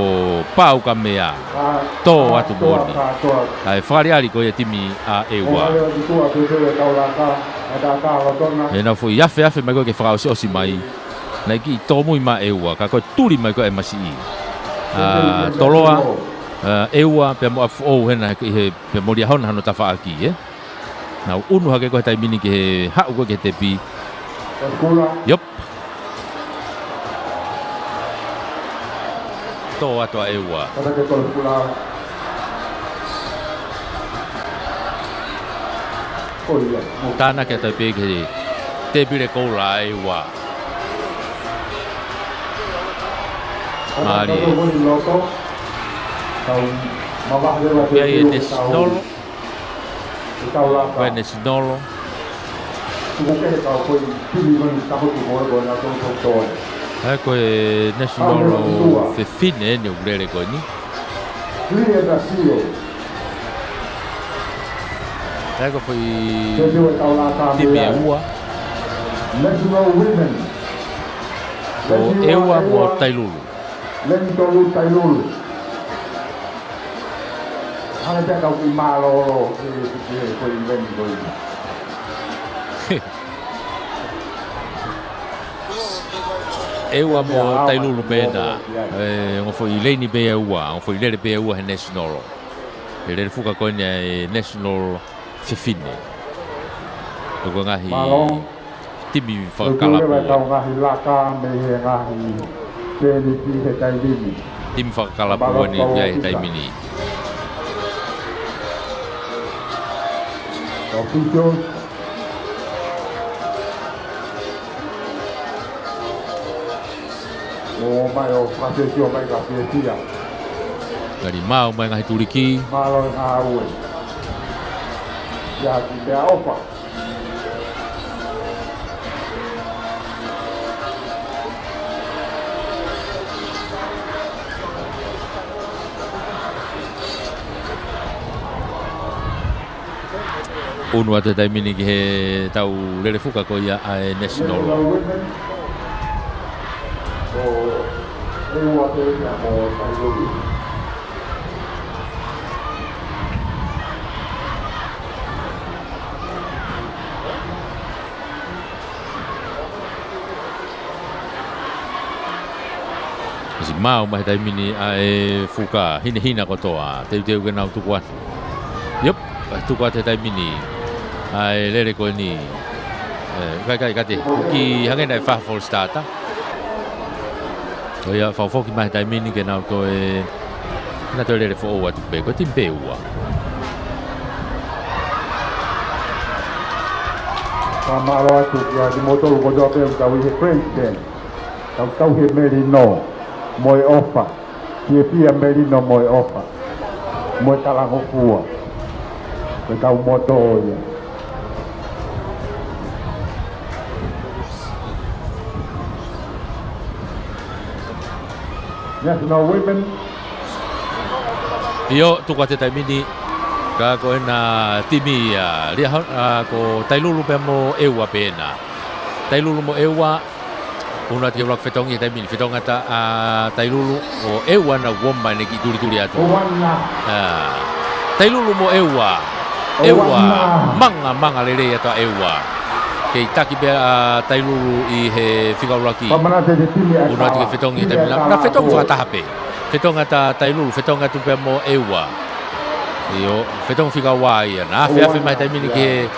Paukamea. Tō atu moʻoni. ʻA e fakaʻaliʻali ko ia timi ʻa ʻEua. ʻE nau foʻi afeafe mai ko ē ke fakaʻosiʻosi mai. Naʻe kiʻi tōmui mai ʻEua, ka ko e tuli mai ko ē ʻa e masiʻi. ʻA, Toloa, ʻa, ʻEua, pea mo ʻApifoʻou hena ki he, pea mo Liahona hano tafaʻaki, ē? Nau ʻunu hake ko ē he taimi ni ki he haʻu ko ē ki he tepi. ʻIo. Tō atu ʻa ʻEua. Tānaki atu ai pē ki he tēpile koula ʻa ʻEua. Mālie. Pea ʻi he National. Ko e National. ʻA e ko e National fefine eni ʻoku lele ko eni. ʻA e ko e foʻi timi ʻe ua. Ko ʻEua mo Tailulu. Leni tolu Tailulu. Hanga pē kau ki mālōlō, e, e, ko e leni ko eni. ʻEua mo Tailulu pē ena. ʻE, ongo foʻi leini pē ʻe ua, ongo foʻi lele pē ʻe ua he National. ʻE lele fuka ko eni ʻa e National fefine. Ko e ngaahi timi fakakalapu. Tau ngaahi laka mei he ngaahi tēniti he taimi ni. Timi fakakalapu eni ʻoku ʻi ai he taimi ni. Officials. ʻO mai ʻo fakasesio mai ka fiefia. Ngali mau mai ngaahi tuliki. Mālō e ngāue. Ia ki pea ʻofa. ʻUnu atu he taimi ni ki he tau lele fuka ko ia ʻa e National. ʻOsi mau mai he taimi ni ʻa e fuka, hinehina kotoa, teuteu ke nau tuku atu. ʻIo, tuku atu he taimi ni ʻa e lele ko eni. ʻE, kai, kai, kate, ki hangē naʻe fā full starter. ʻO ia, fakafoki mai he taimi ni ke nau toe, nau toe lele foʻou atu pē, ko e timi pē ʻe ua. Fakamālō atu kia kimoutolu kotoa pē ʻoku tau ʻi he grandstand. Tau tauhi e melino mo e ʻofa. Fiefia melino mo e ʻofa. Mo e talangofua. Ko e tau moto ia. National Women. ʻIo, tuku atu he taimi ni. Ka ko ena timi ʻa Liahona, ʻa, ko Tailulu pea mo ʻEua pē ena. Tailulu mo ʻEua, ʻunu atu ke ʻuluaki fetongi he taimi ni, fetongi atu ʻa Tailulu, ʻo ʻEua naʻe ʻomai ʻene kiʻi tulituli atu. ʻA, Tailulu mo ʻEua. ʻEua, manga, manga lelei atu ʻa ʻEua. Kei taki pē ʻa Tailulu ʻi he fika ʻuluaki. Pamana te te timi ʻa Unu atu ke Kawa. Fetongi he taimi ni. Naʻa fetongi fakataha pē. Fetongi atu ʻa Tailulu, fetongi atu pē mo ʻEua. ʻIo, fetongi fika ua ia. Naʻe afe afe mai he taimi ni ki he,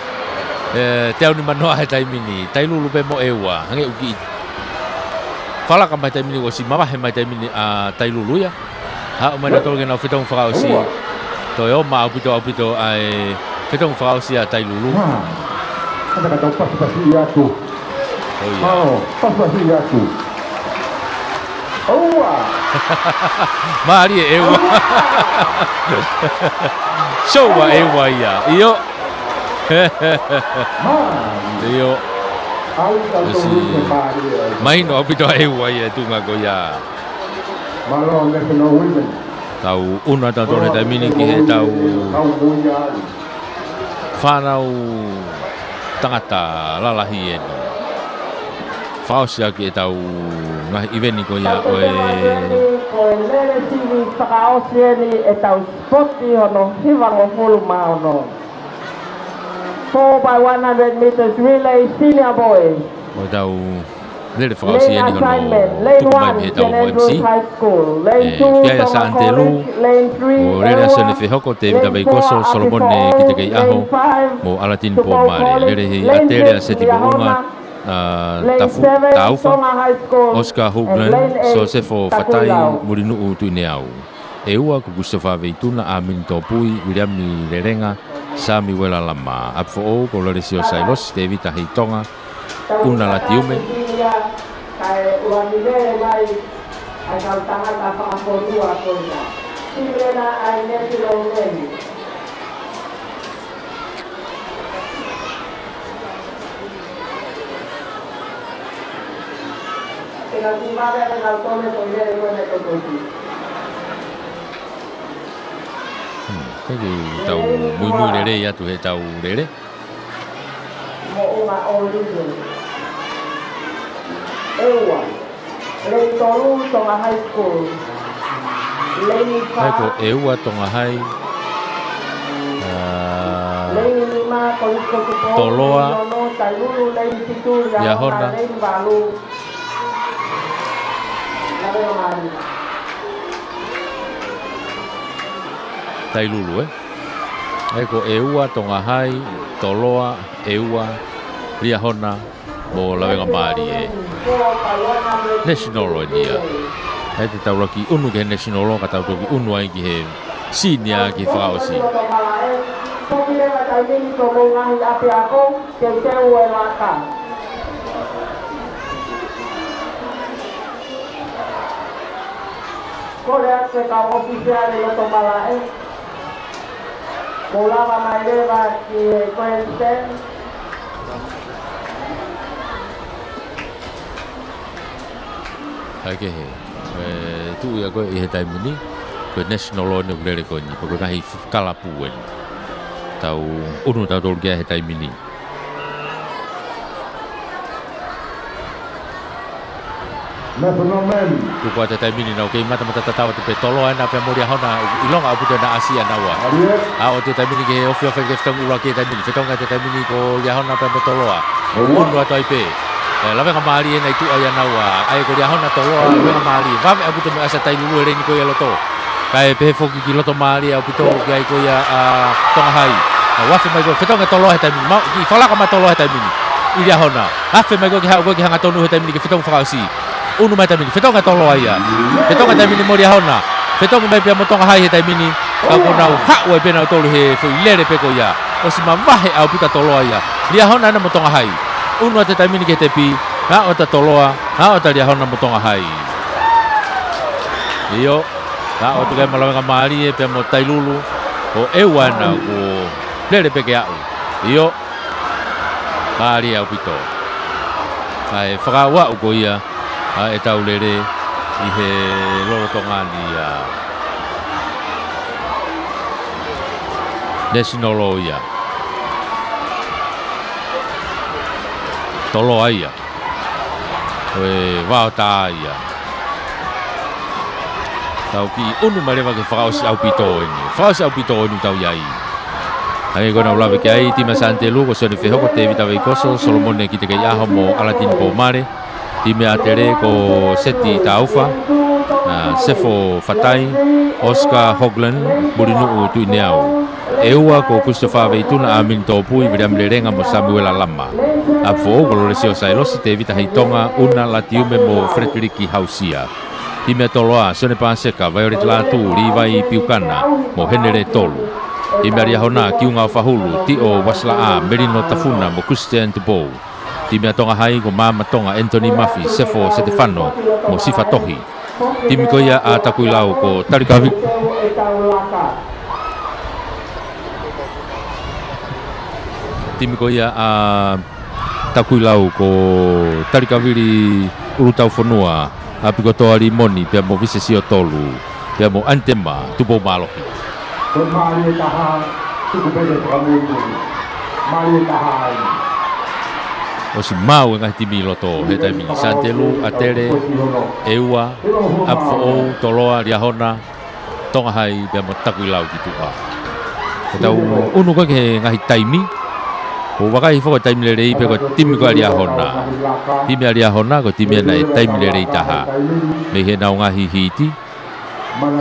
ē, teau nimanoa he taimi ni. Tailulu pē mo ʻEua. Hangē ʻoku kiʻi falaka mai he taimi ni ʻosi mavahe mai he taimi ni ʻa Tailulu ia. Haʻu mai nautolu ke nau fetongi fakaʻosi. Toe ʻomai ʻaupito, ʻaupito ʻa e fetongi fakaʻosi ʻa Tailulu. Mā. Kata kata pasipasi atu. ʻOi. Mā, pasipasi atu. ʻEua. Mālie ʻEua. Show ʻa ʻEua ia. ʻIo. Mā. ʻIo. ʻOsi. Mālie. Mahino ʻaupito ʻa ʻEua ia tuʻunga ko ia. Mālō, National Women. Tau ʻunu atu nautolu he taimi ni ki he tau fānau tangata lalahi eni. Fakaʻosi ʻaki e tau ngaahi ʻiveni ko ia ʻo e. Ko e lele sivi fakaʻosi eni e tau sipoti hono hivangofulu mā ono. Four by one hundred meters relay, senior boys. Mo e tau lele fakaʻosi eni hono tuku mai he tau M C. ʻE, Piaia Saʻanitelū, mo Lele ʻa Sione Fehoko, Tēvita Veikoso, Solomone Kitekeiʻaho, mo ʻAlatini Pōmale, lele hei ʻa Tele ʻa Seti Poʻunga, ʻa Tafu, Taufa, Oscar Hoagland, Sosefo Fatai, Mulinuʻu Tuʻineau. ʻEua ko Kusisofa Veituna, ʻAmini Topui, Viliami Lelenga, Samiuela Lama. ʻApifoʻou ko Lolesio Sailosi, Tēvita Heitonga, ʻUna Latiume. Kae ʻuluaki lele mai ʻa e kau tangata fakafonua ko ia. Timi ena ʻa e National Women. Tena kumare ʻa e kau tone ko ia e kone ko toki. Hmm, thank you, tau muimui lelei atu he tau lele. Moʻunga ʻŌliveni. ʻEua. Lane tolu, Tonga High School. Lane fā. Ko ʻEua, Tonga High. Ā, lane nima, Kolisi ko Tupou, Toloa. Lane ono, Tailulu, lane fitu, Liahona. Liahona, lane valu. Laveʻi mai. Tailulu, ē? ʻA ia ko ʻEua, Tonga High, Toloa, ʻEua, Liahona, mo Lavengamālie. National eni ia. ʻA ia te tau ʻuluaki ʻunu ki he National ka tau toki ʻunu ai ki he senior ki he fakaʻosi. Toki leva taimi ni ko mo ngaahi ʻapiako, teuteu e laka. Kole atu e kau ʻōfisiale loto malaʻe. Mou lava mai leva ki he grandstand. ʻA ia kehe, ē, tuʻu ia ko ē ʻi he taimi ni, ko e National eni ʻoku lele ko eni, ko e ngaahi f-, kalapu eni. Tau ʻunu tautolu ki ai he taimi ni. National men. Tuku atu he taimi ni nau kei matamata tatau atu pē Toloa ena pea mo Liahona, ʻilonga ʻaupito ʻena ʻasi ʻanaua. Mālie. Aʻu atu he taimi ni ki he ofiofi ke fetongi ʻuluaki he taimi ni. Fetongi atu he taimi ni ko Liahona pea mo Toloa. ʻEua. ʻUnu atu ai pē. Ē, Lavengamālie ena ʻi tuʻa ʻia naua. ʻA ia ko Liahona, Toloa, Lavengamālie. Vave ʻaupito mei ʻasa Tailulu he lane ko ia ʻi loto. Kae pehē foki ki loto mālie ʻaupito ki ai ko ia ʻa Tonga High. Naʻe afe mai ko ē, fetongi ʻa Toloa he taimi ni. Mau, kiʻi falaka mai ʻa Toloa he taimi ni. ʻI Liahona. Afe mai ko ē ke haʻu ko ē ki he hangatonu he taimi ni ke fetongi fakaʻosi. ʻUnu mai he taimi ni. Fetongi ʻa Toloa ia. Fetongi he taimi ni mo Liahona. Fetongi mai pea mo Tonga High he taimi ni. Ka kuo nau haʻu ai pē nautolu he foʻi lele pē ko ia. ʻOsi mavahe ʻaupito ʻa Toloa ia. Liahona ena mo Tonga High. ʻUnu atu he taimi ni ki he tepi. Aʻu atu ʻa Toloa. Aʻu atu ʻa Liahona mo Tonga High. ʻIo. Aʻu atu ki ai mo Lavengamālie pea mo Tailulu. Ko ʻEua ena kuo lele pē ke aʻu. ʻIo. Mālie ʻaupito. ʻA e fakaaʻuaʻu ko ia ʻa e tau lele ʻi he lolotonga ni ʻa National ia. Toloa ia. Ko e vaotā ia. Tau kiʻi ʻunu mai leva ki he fakaʻosi ʻaupito eni. Fakaʻosi ʻaupito eni tau ʻi ai. Hangē ko ʻenau lave ki ai, timi ʻa Sānitelū ko Sione Fehoko, Tēvita Veikoso, Solomone Kitekeʻiaho mo ʻAlatini Pōmale. Timi ʻa ʻAtele ko Seti Taufa, ʻa, Sefo Fatai, Oscar Hogland, Mulinuʻu Tuʻineau. ʻEua ko Christopher Veituna, ʻAmini Tōpui, Viliami Lelenga mo Samuela Lama. ʻApifoʻou ko Lolesio Sailosi, Tēvita Heitonga, ʻUna Latiume mo Frederick Hausia. Timi ʻa Toloa, Sione Paseka, Violet Lātū, Līvai Piukana mo Henele Tolu. Timi ʻa Liahona, Kiunga ʻOfahulu, Tiʻo Uasilaʻā, Melino Tafuna mo Christian Tupou. Timi ʻa Tonga Hai ko Maama Tonga, Anthony Mafi, Sefo Setefano mo Sifa Tohi. Timi ko ia ʻa Takuilau ko Talikavi-, timi ko ia ʻa Takuilau ko Talikavili, ʻUlutaufonua, ʻApikotoa Limoni, pea mo Vise Siotolu, pea mo ʻAnitema Tupoumālohi. Ko e mali ʻe taha, tuku pē ke fakamuimui. Mali ʻe taha ai. ʻOsi maʻu e ngaahi timi ʻi loto he taimi ni: Sānitelū, ʻAtele, ʻEua, ʻApifoʻou, Toloa, Liahona, Tonga Hai, pea mo Takuilau ki tuʻa. Ka tau ʻunu ko ē ki he ngaahi taimi, ʻoku vakai hifo ko e taimi lelei pē ko e timi ko ē ʻa Liahona. Timi ʻa Liahona ko e timi ia naʻe taimi lelei taha mei heʻenau ngaahi hiti.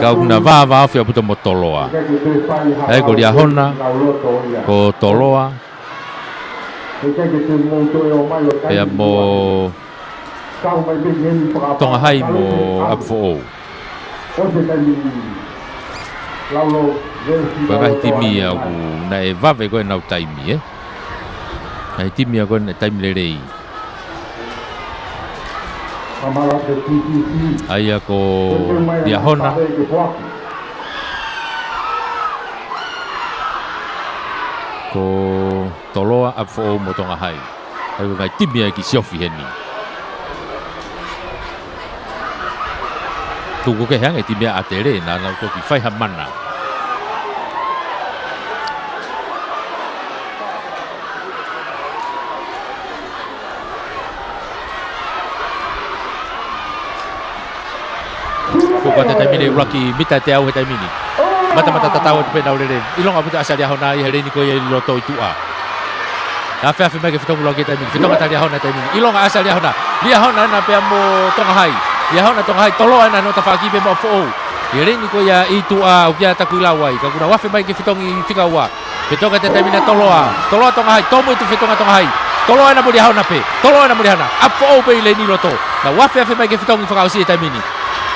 Ka ʻoku na vāvāofi ʻaupito mo Toloa. ʻA ia ko Liahona, ko Toloa, pea mo Tonga Hai mo ʻApifoʻou. Ko e ngaahi timi ia ʻoku naʻe vave ko ē ʻenau taimi, ē? Ngaahi timi ia ko ē naʻe taimi lelei. ʻA ia ko Liahona, ko Toloa, ʻApifoʻou mo Tonga Hai. ʻA ia ko e ngaahi timi ia ʻoku kiʻi siofi heni. Tuku ke hanga e timi ʻa ʻAtele, naʻa nau toki fai ha mana. Ko e kau atu he taimi ni ʻuluaki mita ʻe teau he taimi ni. Matamata tatau atu pē ʻenau lele. ʻIlonga ʻaupito ʻa ʻAsi ʻa Liahona ʻi he leini ko ia ʻi loto ʻi tuʻa. Afeafe mai ke fetongi ʻuluaki he taimi ni. Fetongi atu ʻa Liahona he taimi ni. ʻIlonga ʻa ʻAsi ʻa Liahona. Liahona ena pea mo Tonga Hai. Liahona, Tonga Hai. Toloa ena hono tafaʻaki pea mo ʻApifoʻou. ʻI he leini ko ia ʻi tuʻa ʻoku ʻia Takuilau ai. Ka kuo nau afe mai ke fetongi fika ua. Fetongi atu he taimi ni ʻa Toloa. Toloa, Tonga Hai. Tōmui atu fetongi ʻa Tonga Hai. Toloa ena mo Liahona pē. Toloa ena mo Liahona. ʻApifoʻou pē ʻi leini loto. Nau afeafe mai ke fetongi fakaʻosi he taimi ni.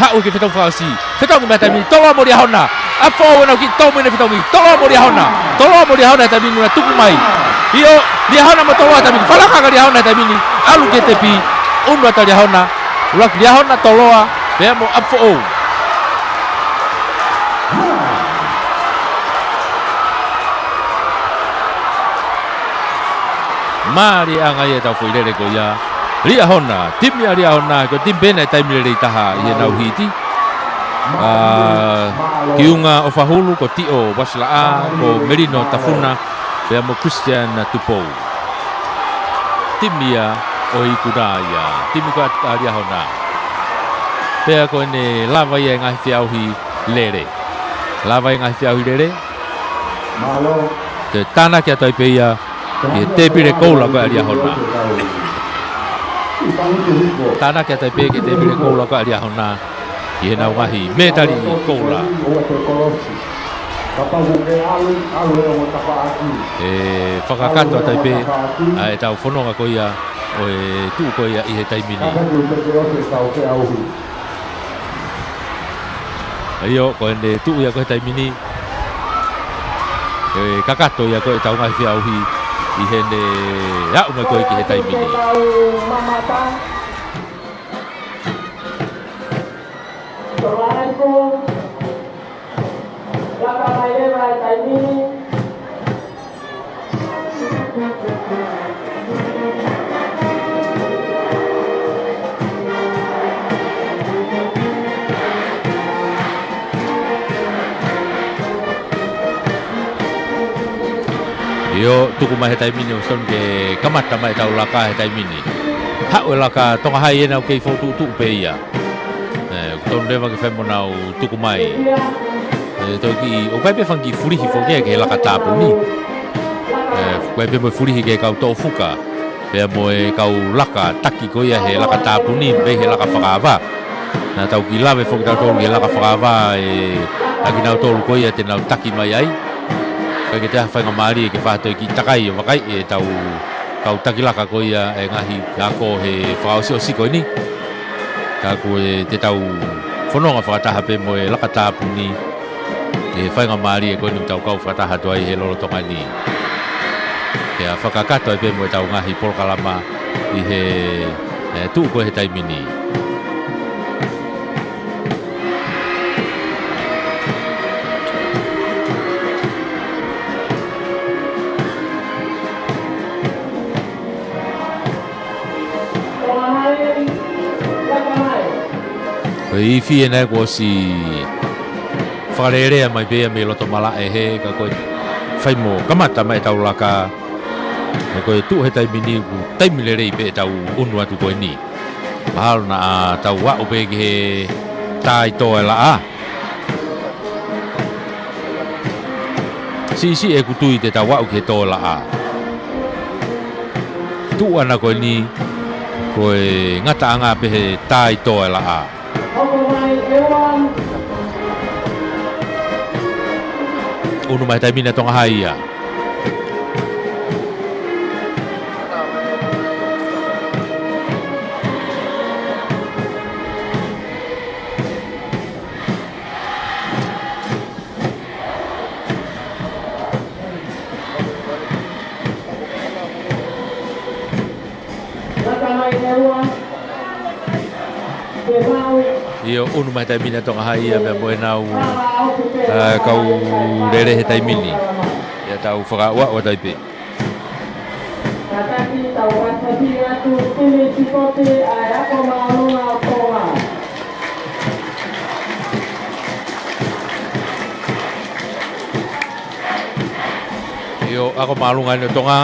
Haʻu ke fetongi fakaʻosi. Fetongi mai he taimi ni. Toloa mo Liahona. ʻApifoʻou ena ʻoku kiʻi tōmui ʻene fetongi. Toloa mo Liahona. Toloa mo Liahona he taimi ni, naʻe tuku mai. ʻIo, Liahona mo Toloa he taimi ni. Falakaka Liahona he taimi ni. ʻAlu ki he tepi. ʻUnu atu ʻa Liahona. ʻUluaki Liahona, Toloa, pea mo ʻApifoʻou. Mālie ʻa e ngaahi ʻetau foʻi lele ko ia. Liahona, timi ʻa Liahona, ko e timi pē naʻe taimi lelei taha ʻi heʻenau hiti. ʻA, Kiunga ʻOfahulu, ko Tiʻo Uasilaʻā, ko Melino Tafuna, pea mo Christian Tupou. Timi ia ʻo e ikuna ia, timi ko ē ʻa Liahona. Pea ko ʻene lava ia e ngaahi feʻauhi lele. Lava e ngaahi feʻauhi lele. Mālō. Ke tānaki atu ai pē ia ki he tēpile koula ko ē ʻa Liahona. Tānaki atu ai pē ki he tēpile koula ko ē ʻa Liahona ʻi heʻenau ngaahi mētali koula. ʻE fakakakato atu ai pē ʻa ʻetau fononga ko ia ʻo e tuʻu ko ia ʻi he taimi ni. ʻIo, ko ʻene tuʻu ia ko ē he taimi ni. ʻE kakato ia ko ē ʻetau ngaahi feʻauhi ʻi heʻene aʻu mai ko ē ki he taimi ni. ʻIo, tuku mai he taimi ni ʻo Stone ke kamata mai ʻetau laka he taimi ni. Haʻu e laka, Tonga Hai ena ʻoku kei fokotuʻutuʻu pē ia. ʻE, tonu leva ke fai mo nau tuku mai. ʻE, toki, ʻoku ʻi ai pē fanga kiʻi fulihi foki ia ki he laka tāpuni. ʻE, ko e pē mo e fulihi ki he kau toʻofuka. Pea mo e kau laka taki ko ia he laka tāpuni, mei he laka fakaava. Naʻa tau kiʻi lave foki tautolu ki he laka fakaava, ʻe, ʻa kinautolu ko ia te nau taki mai ai. Kae ʻikai ke toe ʻi ai ha faingamālie ke faʻa toe kiʻi takai ʻo vakai ʻetau kau taki laka ko ia ʻa e ngaahi ako he fakaʻosiʻosi ko eni. Ka ko e te tau fononga fakataha pē mo e laka tāpuni, ʻi he faingamālie ko eni ʻoku tau kau fakataha atu ai he lolotonga ni. Pea fakakakato ai pē mo ʻetau ngaahi polokalama ʻi he, ʻe, tuʻu ko ē he taimi ni. Ko e ifi ena kuo ʻosi fakalelea mai pē ia mei loto malaʻe he ka ko e fai mo kamata mai ʻetau laka. He ko e tuʻu he taimi ni ʻoku taimi lelei pē ʻetau unu atu ko eni. Mahalo naʻa tau aʻu pē ki he tā ʻi tō e laʻā. Siʻisiʻi ʻeku tui te tau aʻu ki he tō e laʻā. Tuʻu ʻana ko eni, ko e ngataʻanga pē he tā ʻi tō e laʻā. Unu mai he taimi ni ʻa Tonga Hai ia. ʻIo, unu mai he taimi ni ʻa Tonga Hai ia pea mo ʻenau, ʻa, kau lele he taimi ni. ʻIo, tau fakaʻuaʻua atu ai pē. Kātaki tau fakatapu atu timi sikote ʻa e Ako Māʻolunga ʻo Tonga. ʻIo, Ako Māʻolunga eni ʻo Tonga.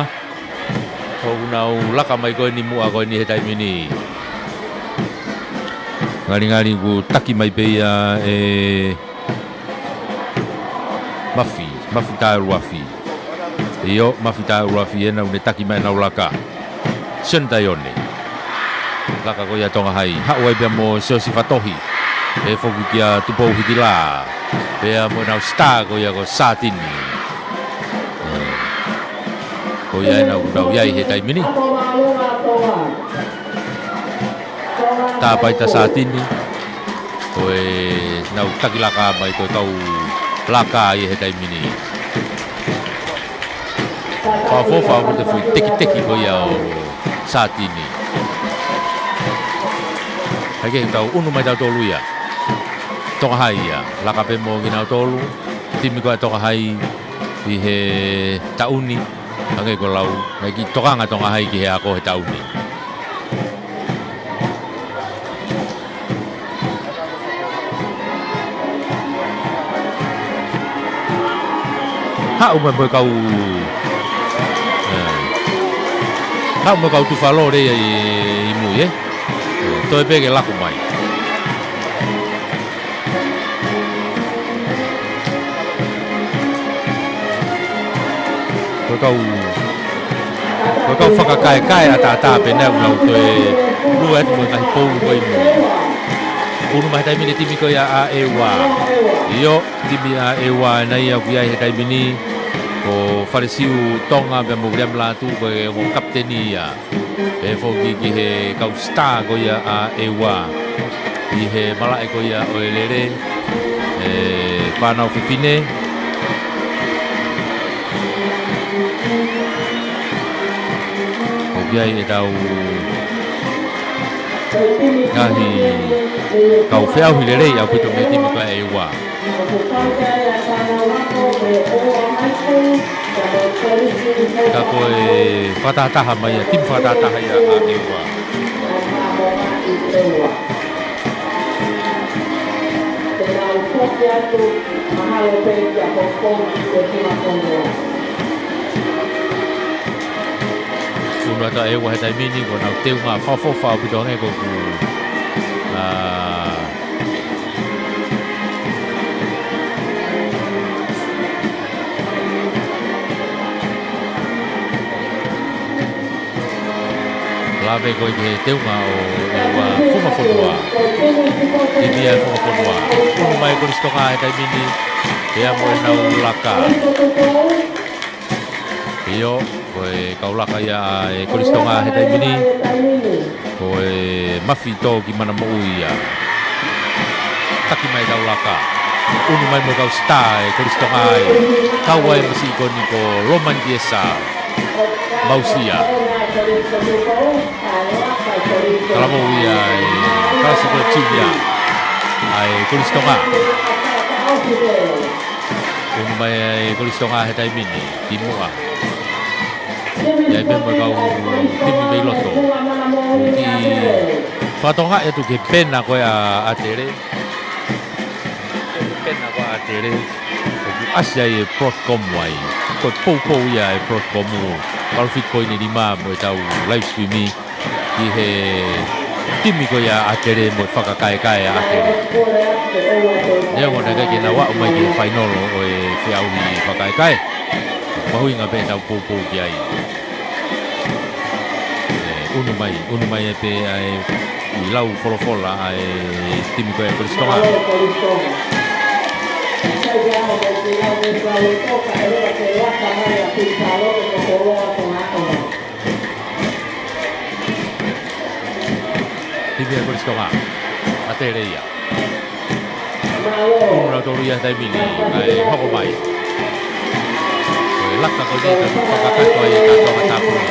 ʻOku nau laka mai ko eni muʻa ko eni he taimi ni. Ngalingali ʻoku taki mai pē ia ʻe Mafi, Mafi Taeluafi. ʻIo, Mafi Taeluafi ena ʻoku ne taki mai ʻenau laka. Sione Taione. Laka ko ia Tonga Hai. Haʻu ai pea mo Siosifa Tohi. ʻE foki kia Tupou Hitila. Pea mo ʻenau star ko ia ko Satini. ʻE. Ko ia ena ʻoku nau ʻi ai he taimi ni. Tāpaita Satini. Ko ʻenau taki laka mai ko e kau laka ia he taimi ni. Fakaʻofoʻofa ʻo te fui tekiteki ko ia ʻo Satini. Hai ke tau unu mai tautolu ia. Tonga Hai ia. Laka pē mo kinautolu. Timi ko ia Tonga Hai ʻi he taʻu ni. Hangē ko e lau. Mai ki tokanga Tonga Hai ki he ako he taʻu ni. Haʻu mai mo e kau, ʻe, haʻu mo e kau tufa lole ia ʻi, ʻi mui, ʻe? ʻE, toe pē ke lako mai. Ko e kau, ko e kau fakakaekae ʻataʻatā pē naʻa nau toe lue atu mo e ngaahi poulu ko ē ʻi mui. Unu mai he taimi ni timi ko ia ʻa ʻEua. ʻIo, timi ʻa ʻEua ena ia ʻoku ʻi ai he taimi ni. Ko Falesiu Tonga pea mo Viliami Lātū ko e ongo kapiteni ia. ʻE foki ki he kau star ko ia ʻa ʻEua. ʻI he malaʻe ko ia ʻo e lele. ʻE fānau fefine. ʻOku ʻi ai ʻetau ngaahi kau feʻauhi lelei ʻaupito mei he timi ko ia ʻEua. Ka ko e fakatahataha mai ia, timi fakatahataha ia ʻa ʻEua. Unu atu ʻa ʻEua he taimi ni, ko ʻenau teunga fakaʻofoʻofa ʻaupito ange ko ʻeku, ʻa, ʻAve ko ē ki he teunga ʻo e ua Funga Fonua. Timi ʻa e Funga Fonua. Unu mai Kolisi Tonga he taimi ni, pea mo ʻenau laka. ʻIo, ko e kau laka ia ʻa e Kolisi Tonga he taimi ni, ko e Mafi Toki Manamoʻui ia. Taki mai kau laka. Unu mai mo e kau star ʻa e Kolisi Tonga ai. Kau ai masiʻi ko eni ko Loman Kiesa. Mausia. Talavou ia ʻa e kalasi ko e junior ʻa e Kolisi Tonga. Unu mai ʻa e Kolisi Tonga he taimi ni, ki muʻa. ʻI ai pē mo e kau timi mei loto. Ki fakatokangaʻi atu ki he pena ko ē ʻa ʻAtele. Pena ko ē ʻa ʻAtele. ʻOku ʻasi ai e Broadcom ai. Ko e poupou ia e Broadcom. Palofit poini lima mo e tau live stream. Ki he timi ko ia ʻa ʻAtele mo e fakakaekae ʻa ʻAtele. Neongo naʻe ʻikai ke nau aʻu mai ki he fainolo ʻo e feʻauhi fakakaekae. Mahuʻinga pē tau poupou ki ai. ʻE, unu mai, unu mai ē pē ʻa e ʻi lau folofola ʻa e timi ko ē Kolisi Tonga. Timi ʻa Kolisi Tonga. ʻAtele ia. Unu nautolu ia he taimi ni, kae hoko mai. Ko e laka ko eni ka fakakakato ai e kātoanga tāpuni.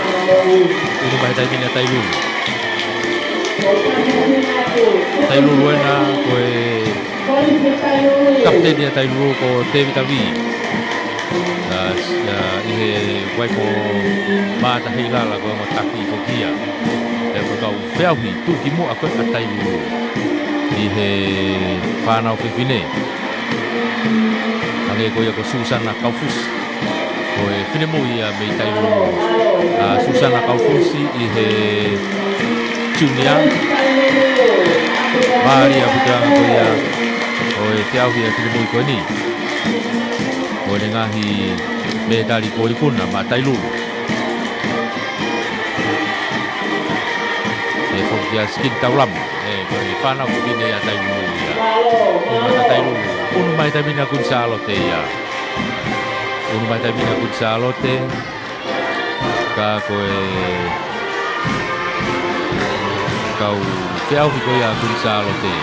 Unu mai he taimi ni ʻa Tailulu. Tailulu ena ko e kapiteni ʻa Tailulu ko Tēvita Vī. ʻA, ʻa, ʻi he waipo mata hei lala ko e ongo taki foki ia. ʻE ko e kau feʻauhi tuʻukimuʻa ko ē ʻa Tailulu ʻi he fānau fefine. Hangē ko ia ko Susana Kaufusi. Ko e finemui ia mei Tailulu. ʻA, Susana Kaufusi ʻi he junior. Mālie ʻaupito ʻa e anga ko ia ʻo e feʻauhi ʻa e finemui ko eni. Ko ʻene ngaahi mētali ko e ikuna maʻa Tailulu. ʻE foki ʻa Sikini Taulamu, ʻe, ko e fānau fefine ʻa Tailulu ia. Unu mai ʻa Tailulu, unu mai taimi ni ʻa Kuini Sālote ia. Unu mai taimi ni ʻa Kuini Sālote, ka ko e kau feʻauhi ko ia ʻa Kuini Sālote.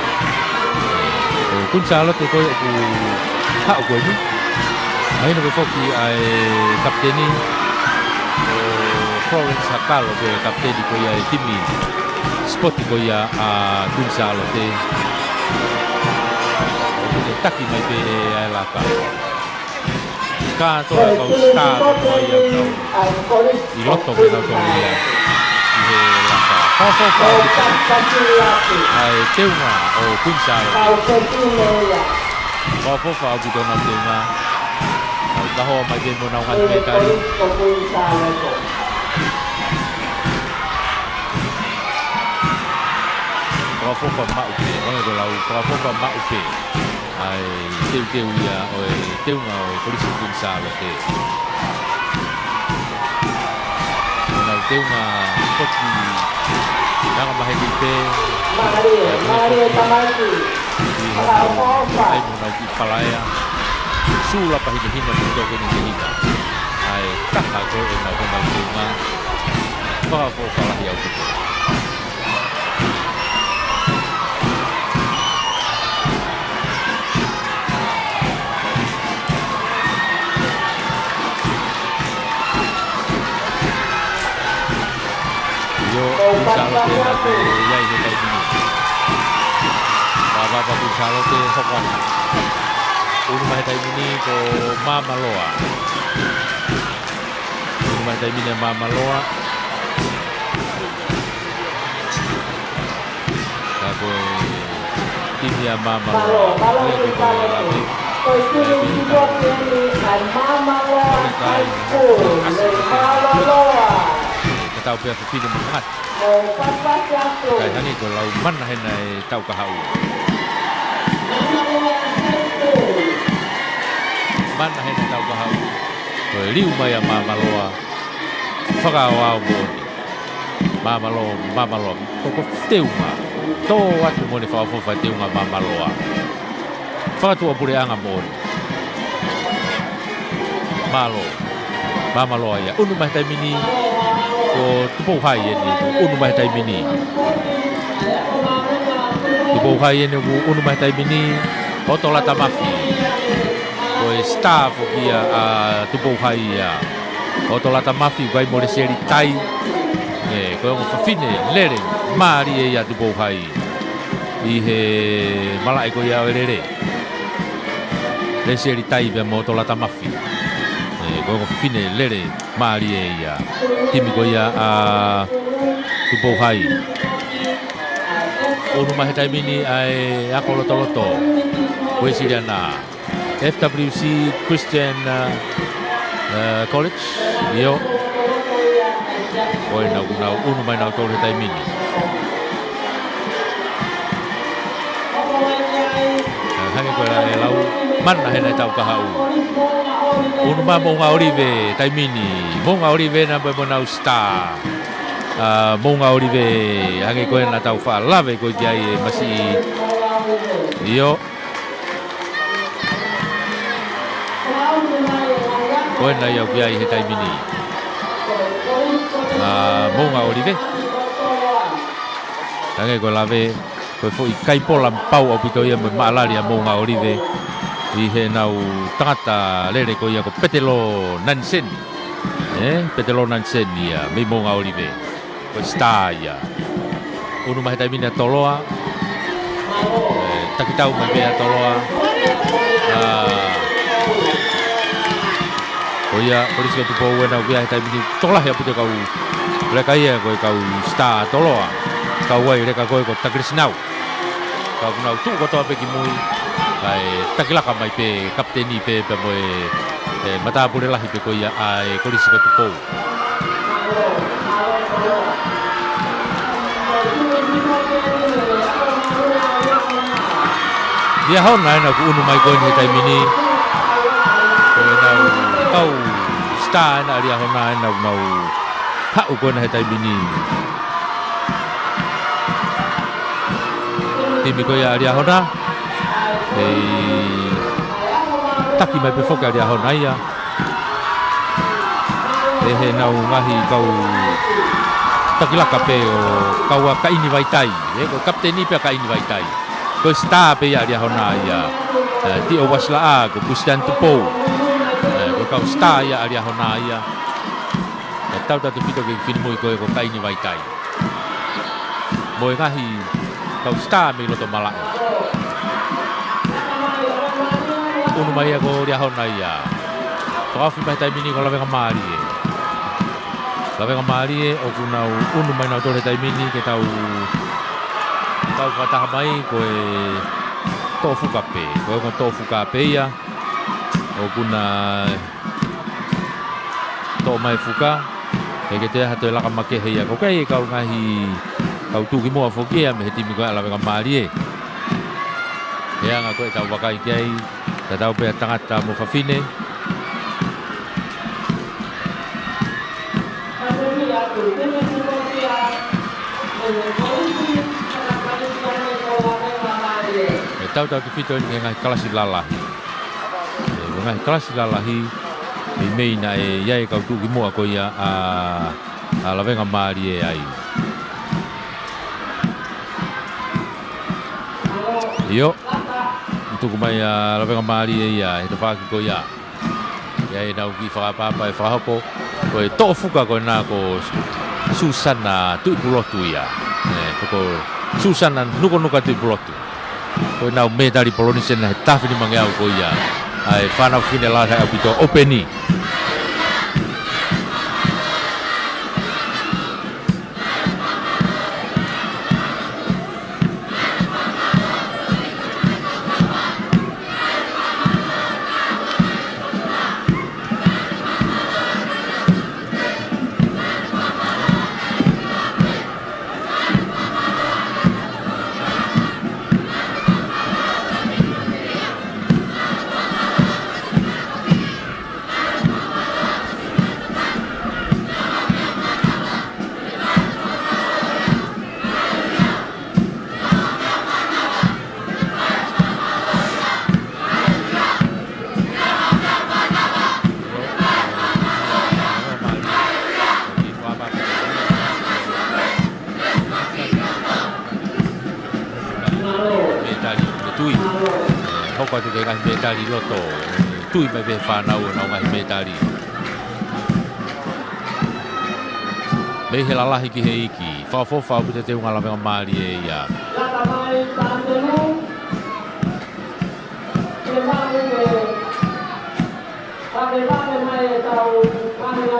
Ko Kuini Sālote ko ē ʻoku haʻu ko eni. Mahino ko e foki ʻa e kapiteni, ko Florence Hakalo ko e kapiteni ko ia ʻa e timi sipoti ko ia ʻa Kuini Sālote. ʻOku ne taki mai pē ʻa e laka. Kātoa e kau star ko ia ʻoku nau ʻi loto pē nautolu ia ʻi he laka. Fakaʻofoʻofa ʻa e teunga ʻo Kuini Sālote. Fakaʻofoʻofa ʻaupito honau teunga. Nau kahoa mai pē mo honau ngaahi mētali. Fakaʻofoʻofa maʻu pē, ʻoku lau fakaʻofoʻofa maʻu pē. ʻA e teuteu ia ʻo e teunga ʻo Kolisi Kuini Sālote. Honau teunga sipoti anga maheni pē. Mālie, mālie tamaki. Fakaʻofoʻofa. ʻAi mo nau ki palaea. Sula pahitahina mo toke ni te hina. ʻA e taha ko ē ʻenau honau teunga. Fakaʻofoʻofa lahi ʻaupito. ʻIo, Kuini Sālote naʻa ne ʻi ai he taimi ni. Pāpapa Kuini Sālote hoko atu. Unu mai he taimi ni ko Māmaloa. Unu mai he taimi ni ʻa Māmaloa. Ka ko e timi ʻa Māmaloa. Māmaloa, Māmaloa. Ko e timi sipoti ʻa Māmaloa High School, Māmaloa. Ka tau pea fefine mo ngati. Kai hangē ko e lau mana hena e tau kahaʻu. Mana hena tau kahaʻu. Ko e liu mai ʻa Māmaloa. Fakaʻaoʻao moʻoni. Māmaloa, Māmaloa. Ko, ko e teunga. Tō atu mo ʻene fakaʻofoʻofa e teunga Māmaloa. Fakatuʻapuleʻanga moʻoni. Mālō. Māmaloa ia. ʻUnu mai he taimi ni. Ko Tupou Hai eni. ʻUnu mai he taimi ni. Tupou Hai eni ʻoku ʻunu mai he taimi ni. Hotolata Mafi. Ko e star foki ia ʻa Tupou Hai ia. Hotolata Mafi, ʻoku ʻi ai mo Lesieli Tai. ʻE, ko e ongo fafine lele mālie ia ʻa Tupou Hai. ʻI he malaʻe ko ia ʻo e lele. Lesieli Tai pea mo Hotolata Mafi. ʻE, ko e ongo fafine lele mālie ia. Timi ko ia ʻa Tupou Hai. ʻUnu mai he taimi ni ʻa e ako lotoloto. Uēsiliana. F W C Christian, uh, uh, College, ʻio. Ko ena ʻoku nau ʻunu mai nautolu he taimi ni. Uh, hangē ko e lau, mana he naʻe tau kahaʻu. ʻUnu mai Moʻunga ʻOlive, taimi ni. Moʻunga ʻOlive na pē mo ʻenau star. Uh, Moʻunga ʻOlive, hangē ko ena tau faʻa lave ko ē ki ai e masiʻi. ʻIo. Ko ena ia ʻoku ʻi ai he taimi ni. ʻA, Moʻunga ʻOlive. Hangē ko e lave, ko e foʻi kai pola pau ʻaupito ia mo e maʻalali ʻa Moʻunga ʻOlive. ʻI heʻenau tangata lele ko ia ko Petelo Naniseni. ʻE, Petelo Naniseni ia, mei Moʻunga ʻOlive. Ko e star ia. ʻUnu mai he taimi ni ʻa Toloa. ʻE, takitau mai pē ʻa Toloa. ʻA, ko ia, Kolisi ko Tupou ena ʻoku ʻi ai he taimi ni. Tokolahi ʻaupito e kau leka ia, ko e kau star ʻa Toloa. Kau ai leka ko ē ko Takilesi Nau. Ka ʻoku nau tuʻu kotoa pē ki mui. Kae takilaka mai pē, kapiteni pē, pea mo e, e matāpule lahi pē ko ia ʻa e Kolisi ko Tupou. Liahona ena ʻoku ʻunu mai ko eni he taimi ni. Ko ʻenau kau star ena ʻa Liahona ena ʻoku nau haʻu ko ena he taimi ni. Timi ko ia ʻa Liahona. ʻE taki mai pē foki ʻa Liahona ia. ʻE heʻenau ngaahi kau takilaka pē ʻo kau ʻa Kaini Vaitai. ʻE, ko e kapiteni pē ʻa Kaini Vaitai. Ko e star pē ia ʻa Liahona ia. ʻE, Tio Uasilaʻā, ko Pusitan Tupou. ʻE, ko e kau star ia ʻa Liahona ia. ʻE tautautefito ki he finemui ko ē ko Kaini Vaitai. Mo e ngaahi kau star mei loto malaʻe. ʻUnu mai ia ko Liahona ia. Fakaofi mai he taimi ni ko Lavengamālie. Lavengamālie ʻoku nau ʻunu mai nautolu he taimi ni ke tau, tau fakataha mai ko e toʻo fuka pē. Ko e ongo toʻo fuka pē ia. ʻOku na toʻo mai fuka, ʻe ʻikai ke toe ʻi ai ha toe laka makehe ia. Ko e kau, kau ngaahi, kau tuʻukimuʻa foki ia mei he timi ko ia ʻa Lavengamālie. He anga ko ē ʻetau vakai ki ai, tatau pē ʻa tangata mo fafine. ʻE tautautefito eni ki he ngaahi kalasi lalahi. ʻE, ko e ngaahi kalasi lalahi, meimei naʻe ʻi ai e kau tuʻukimuʻa ko ia ʻa, ʻa Lavengamālie ai. ʻIo, tuku mai ʻa Lavengamālie ia he tafaʻaki ko ia. ʻI ai ʻenau kiʻi fakaʻapaʻapa ʻe fakahoko, ko e toʻo fuka ko ena ko Susana Tuʻipulotu ia. ʻE, ko, ko Susana Nukanuka Tuʻipulotu. Ko ʻenau mētali Polynesian he taha finimangeau ko ia. ʻA e fānau fefine lalahi ʻaupito ʻo ʻOpeni. tui. Hoko atu ki he ngaahi mētali loto. Tui mai pē fānau ʻenau ngaahi mētali. Mei he lalahi ki he iiki. Fakaʻofoʻofa ʻaupito e teunga lavengamālie ia.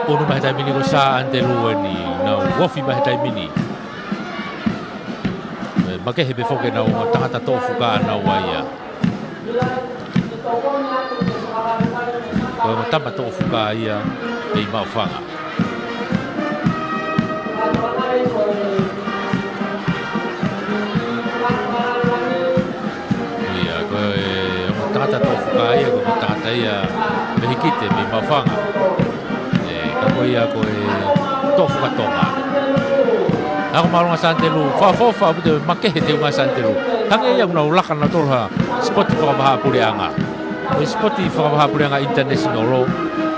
ʻUnu mai he taimi ni ko Sā ʻAnitelū eni, nau ofi mai he taimi ni. ʻE, makehe pē foki ʻenau tangata toʻo fuka naua ia. Ko e ongo tama toʻo fuka ia, ʻe ʻi Maʻufanga. Ia, ko e ongo tangata toʻo fuka ia, ko e ongo tangata ia mei Hikite, mei Maʻufanga. ʻE, ka ko ia ko e toʻo fuka Tonga. Ako mālō ʻa Sā ʻAnitelū, fakaʻofoʻofa ʻaupito e makehe teunga ʻa Sā ʻAnitelū. Hangē ia ʻoku nau laka nautolu ha sipoti fakavahaʻapuleʻanga. Ko e sipoti fakavahaʻapuleʻanga international,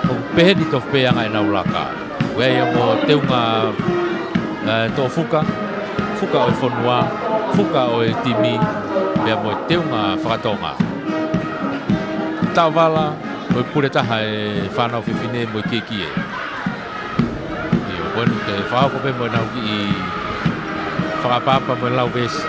ʻoku pehē ni tofu pē anga ʻenau laka. ʻOku ʻi ai e ongo teunga, ʻe, toʻo fuka, fuka ʻo e fonua, fuka ʻo e timi, pea mo e teunga fakatonga. Taʻovala, ʻo e pule taha e fānau fefine mo e kiekie. ʻIo, ko eni ke fakahoko pē mo ʻenau kiʻi fakaʻapaʻapa mo e lau veesi.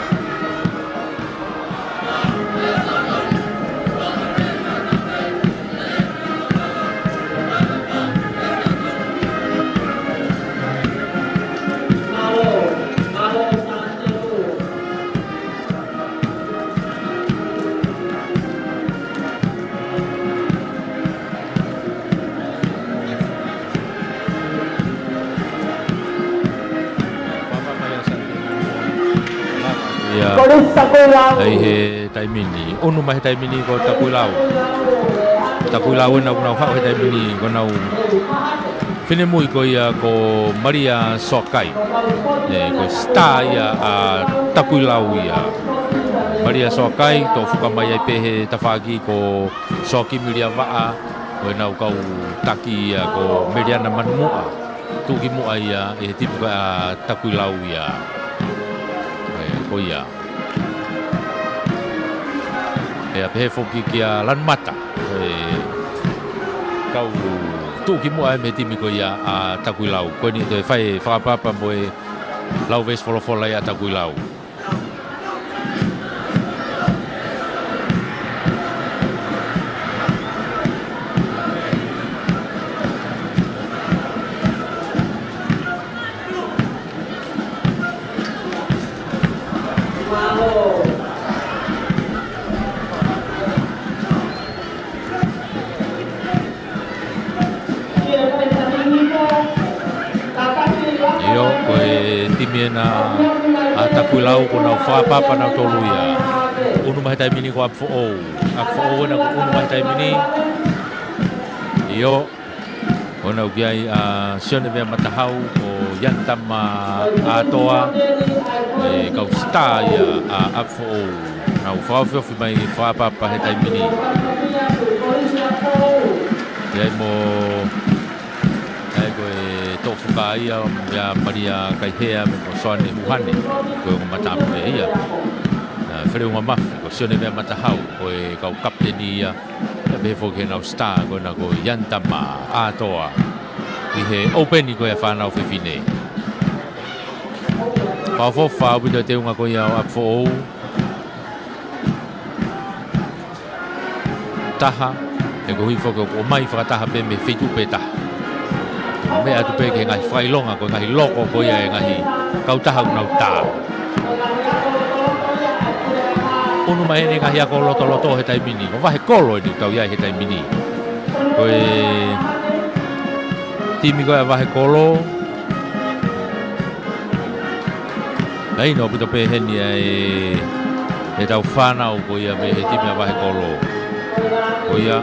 Ia, ʻi he taimi ni, ʻunu mai he taimi ni ko Takuilau. Takuilau ena ʻoku nau haʻu he taimi ni, ko ʻenau finemui ko ia ko Malia Soakai. ʻE, ko e sitā ia ʻa Takuilau ia. Malia Soakai, toʻo fuka mai ai pē he tafaʻaki ko Soakimi Liavaʻa, ko ʻenau kau taki ia ko Meliana Manumuʻa. Tuʻukimuʻa ia ʻe he timi ko ia ʻa Takuilau ia. ʻE, ko ia. ʻE, pehē foki kia Lanumata. ʻE, kau tuʻukimuʻa ia mei he timi ko ia ʻa Takuilau. Ko eni te fai fakaʻapaʻapa mo e lau veesi folofola ia ʻa Takuilau. ʻIo, ko e timi ena ʻa Takuilau ʻoku nau fakaʻapaʻapa nautolu ia. ʻUnu mai he taimi ni ko ʻApifoʻou. ʻApifoʻou ena ʻoku ʻunu mai he taimi ni. ʻIo, ʻoku nau ki ai ʻa Sione Vea Matahau, ko Ian Tama ʻAtoa, ʻe, kau sitā ia ʻa ʻApifoʻou. Nau fakaofiofi mai fakaʻapaʻapa he taimi ni. ʻI ai mo, ʻi ai ko e toʻo fuka ia, ia Malia Kaihea, mo ko Soane Huhane, ko e ongo matāpule ia. ʻA, Feleunga Mafi, ko Sione Vea Matahau, ko e kau kapiteni ia, ʻe pehē foki ʻenau sitā, ko ena ko Ian Tama ʻAtoa. ʻI he ʻoupeni ko ia fānau fefine. Fakaʻofoʻofa ʻaupito e teunga ko ia ʻo ʻApifoʻou. Taha, ʻe koeʻuhi foki ʻoku ʻomai fakataha pē mei he feituʻu pē taha. Meʻa atu pē ki he ngaahi fakaʻilonga, ko e ngaahi loko ko ia e ngaahi kautaha ʻoku nau tā. ʻUnu mai eni e ngaahi ako lotoloto he taimi ni, ko Vahekolo eni ʻoku tau ʻi ai he taimi ni. Ko e timi ko ia ʻa Vahekolo, ʻa ia ʻoku ʻaupito pē heni ʻa e, ʻetau fānau ko ia mei he timi ʻa Vahekolo. Ko ia.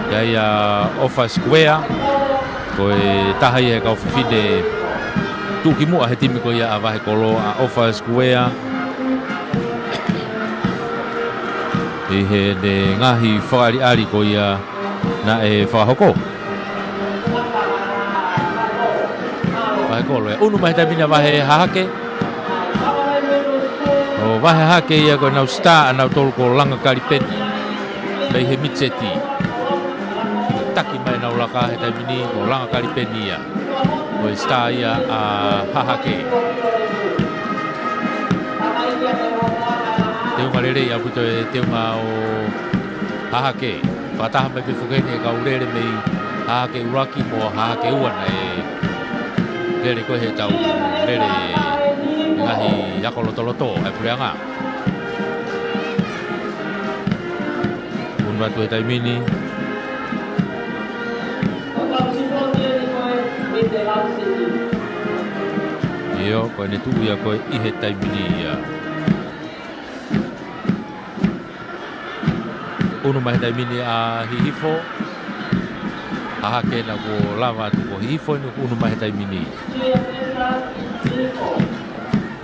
ʻI ai ʻa ʻOfa Sikuea, ko e taha ia he kau fefine tuʻukimuʻa he timi ko ia ʻa Vahekolo, ʻa ʻOfa Sikuea. ʻI heʻene ngaahi fakaʻaliʻali ko ia naʻe fakahoko. Vahe Kolo e unu mai he taimi ni ʻa Vahe Hahake. ʻO Vahe Hahake ia ko ʻenau star ʻanautolu ko Langa Kalipeni. Mei he Midseti. Taki mai ʻenau laka he taimi ni ko Langa Kalipeni ia. Ko e star ia ʻa Hahake. Teunga lelei ʻaupito e teunga ʻo Hahake. Fakataha mai pē foki eni e kau lele mei Hahake ʻuluaki mo Hahake ua naʻe lele ko ē he tau lele ngaahi ako lotoloto ʻa e puleʻanga. Unu atu he taimi ni. ʻIo, ko ʻene tuʻu ia ko ē ʻi he taimi ni ia. Unu mai he taimi ni ʻa Hihifo. Hahake naʻa kuo lava atu ko Hihifo eni ʻoku unu mai he taimi ni.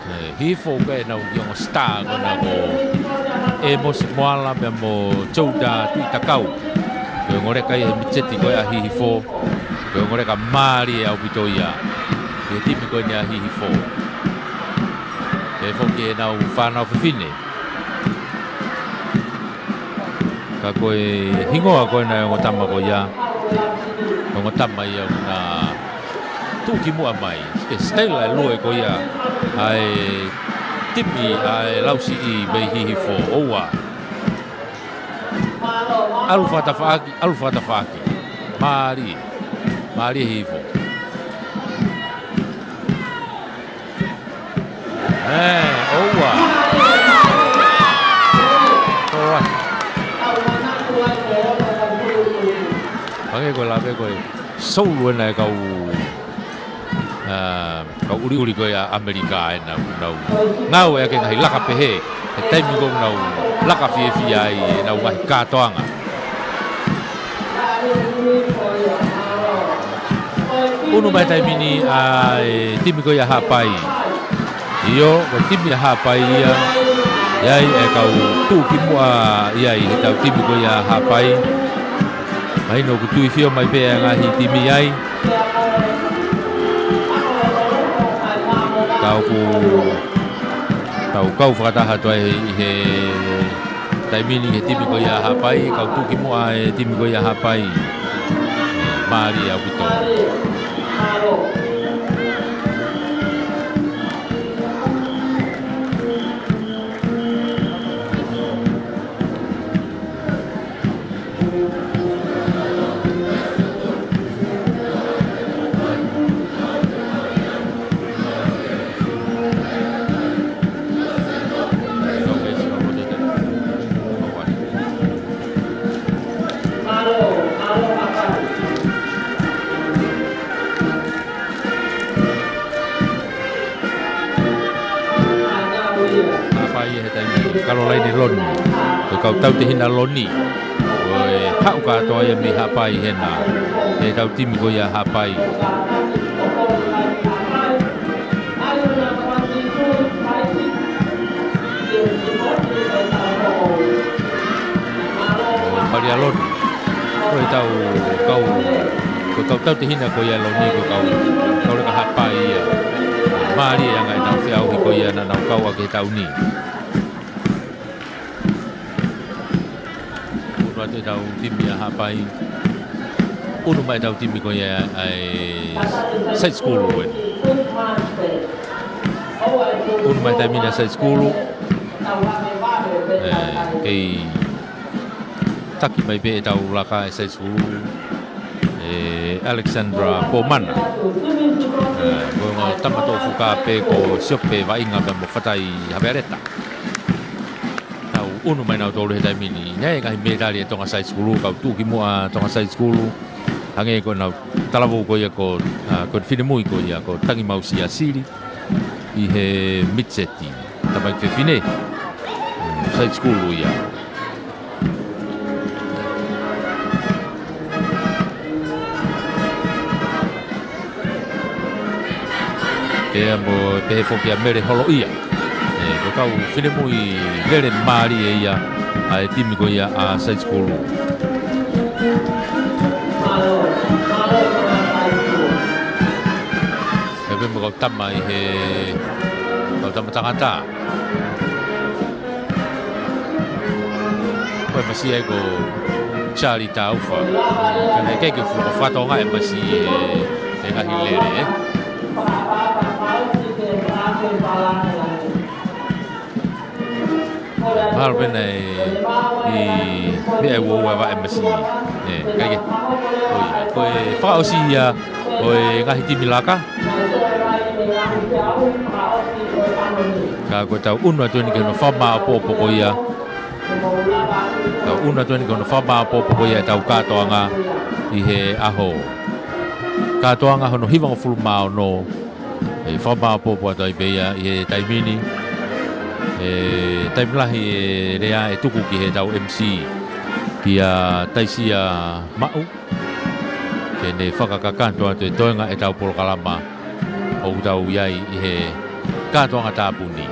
ʻE, Hihifo ʻoku ʻi ai ʻenau ongo star ko ena ko ʻEmosi Moala pea mo Touta Tuʻitakau. Ko e ongo leka ia he Midseti ko ē ʻa Hihifo. Ko e ongo leka mālie ʻaupito ia. He timi ko eni ʻa Hihifo. Pea foki ʻenau fānau fefine. Ka ko e hingoa ko ena e ongo tama ko ia. Ongo tama ia ʻoku na tuʻukimuʻa mai. Ke style ʻa e lue ko ia. ʻA e timi ʻa e Lausiʻi mei Hihifo. ʻOua. ʻAlu fakatafaʻaki, ʻalu fakatafaʻaki. Mālie. Mālie Hihifo. ʻE, ʻoua. ʻOua. Hangē ko e lave ko ē. Soulu ena e kau, ā, kau ʻuliʻuli ko ē ʻa ʻAmelika ena ʻoku nau ngāueʻaki e ngaahi laka pehē. He taimi ko ē ʻoku nau laka fiefia ai ʻenau ngaahi kātoanga. Unu mai he taimi ni ʻa e timi ko ia Haʻapai. ʻIo, ko e timi ʻa Haʻapai ia. ʻI ai e kau tuʻukimuʻa ʻi ai he tau timi ko ia Haʻapai. Mahino ʻoku tuifio mai pē e ngaahi timi ai. Ka ʻoku tau kau fakataha atu ai ʻi he taimi ni he timi ko ia Haʻapai, kau tuʻukimuʻa e timi ko ia Haʻapai. Mālie ʻaupito. Haʻapai ia he taimi ni, Kalolaine Loni. Ko e kau tautehina Loni. Ko e haʻu kātoa ia mei Haʻapai hena. He tau timi ko ia Haʻapai. Ko Malia Loni. Ko e tau kau, ko e kau tautehina ko ia Loni, ko e kau, kau leka Haʻapai ia. Mālie ʻa e ngaahi tau feʻauhi ko ia naʻa nau kau ʻaki he tau ni. Unu atu e tau timi ʻa Haʻapai. Unu mai e tau timi ko ia ʻa e Side School ē. Unu mai e taimi ni ʻa Side School. ʻE, kei taki mai pē e tau laka e Side School. ʻE, Alexandra Pomana. ʻE, ko e ongo tama toʻufuka pē ko Siope Vaʻinga pea mo Fatai Havealeta. Tau unu mai nautolu he taimi ni. Naʻe ngaahi mētali e Tonga Side School, kau tuʻukimuʻa Tonga Side School. Hangē ko ʻenau talavou ko ia ko, ā, ko e finemui ko ia ko Tangimausia Sili. ʻI he Midseti. Tamaiki fefine. Mm, Side School ia. Pea mo pehē foki ʻa Mele Holoʻia. ʻE, ko e kau finemui lele mālie ia ʻa e timi ko ia ʻa Side School. Pea pehē mo Tama ʻi he Tautama Tangata. Ko e M C ia ko Charlie Taufa. Ka naʻe ʻikai ke fuʻu fakatonga e M C ʻi he, he ngaahi lele, ē. Mahalo pē naʻe ʻi meʻa ua ua va M C. ʻE, ʻikai ke. ʻOi, ko e fakaʻosi ia ʻo e ngaahi timi laka. Ka ko e tau ʻunu atu eni ki hono fakamāʻopoʻopo ko ia. Tau ʻunu atu eni ki hono fakamāʻopoʻopo ko ia ʻetau kātoanga ʻi he ʻaho. Kātoanga hono hivangofulu mā ono. ʻE fakamāʻopoʻopo atu ai pē ia ʻi he taimi ni. ʻE taimi lahi e lea ʻe tuku ki heʻetau M C. Kia Taisia Maʻu. Ke ne fakakakato atu e toenga ʻetau polokalama ʻoku tau ʻi ai ʻi he kātoanga tāpuni.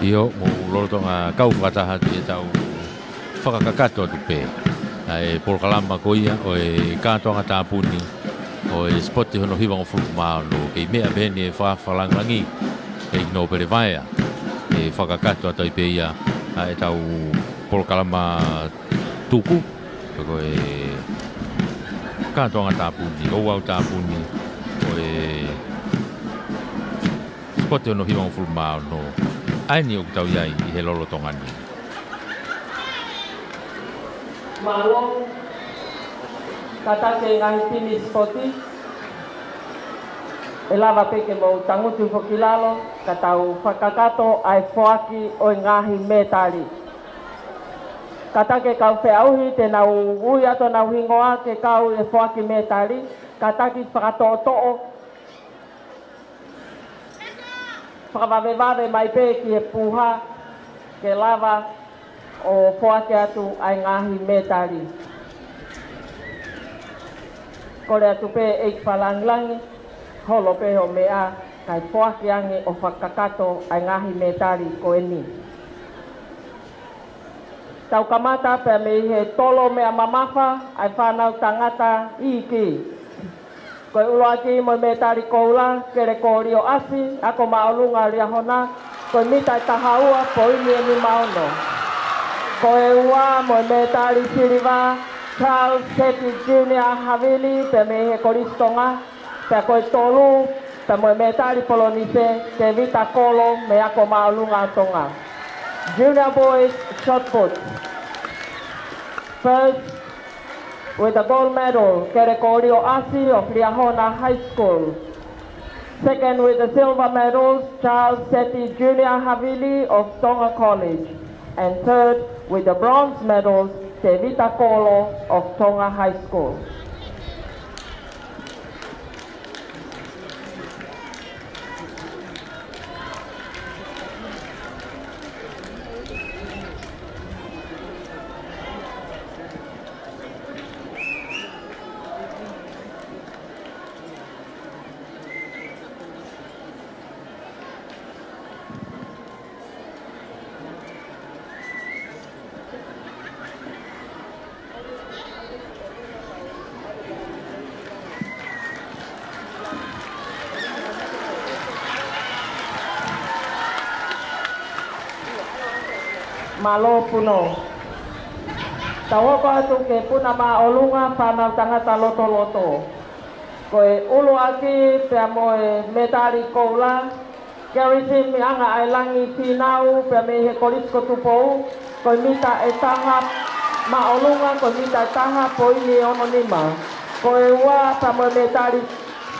ʻIo, mou lolotonga kau fakataha atu ʻetau fakakakato atu pē ʻa e polokalama ko ia ʻo e kātoanga tāpuni ʻo e sipoti hono hivangofulu mā ono. Kei meʻa pē eni e fakafalangilangi ʻe Nōpele Vaea. ʻE fakakakato atu ai pē ia ʻa ʻetau polokalama tuku, pe ko e kātoanga tāpuni, ouau tāpuni ʻo e sipoti hono hivangofulu mā ono. ʻA eni ʻoku tau ʻi ai ʻi he lolotonga ni. Mālō, kātaki e ngaahi timi sipoti, ʻe lava pē ke mou tangutu foki ki lalo, ka tau fakakakato ʻa e foaki ʻo e ngaahi mētali. Kātaki e kau feʻauhi te nau ui atu honau hingoa ke kau ʻi he foaki mētali, kātaki fakatoʻotoʻo, fakavavevave mai pē ki he puha ke lava ʻo foaki atu ʻa e ngaahi mētali. Kole atu pē ʻEiki Fakalāngilangi, holo pē hoʻo meʻa, kae foaki ange ʻo fakakakato ʻa e ngaahi mētali ko eni. Tau kamata pea mei he tolo meʻa mamafa, ʻa e fānau tangata iiki. Ko e ʻuluaki mo e mētali koula, Kelekōlio ʻAsi, Ako Māʻolunga Liahona, ko e mita ʻe taha ua poini ʻe nima ono. Ko e ua mo e mētali siliva, Charles Seti Junior Havili, pea mei he Kolisi Tonga, pea ko e tolu, pea mo e mētali polonise, Tevita Kolo mei he Ako Māʻolunga ʻo Tonga. Junior boys shot put. First, with the gold medal, Kelekōlio ʻAsi of Liahona High School. Second, with the silver medals, Charles Seti Junior Havili of Tonga College. And third, with the bronze medals, Tevita Kolo of Tonga High School. Mālō Puno. Tau hoko atu ki he puna māʻolunga fānau tangata lotoloto. Ko e ʻuluaki pea mo e mētali koula, Gary Sim Anga ʻAi Langi Fīnau pea mei he Kolisi ko Tupou, ko e mita ʻe taha māʻolunga, ko e mita ʻe taha poini ʻe ono nima. Ko e ua pea mo e mētali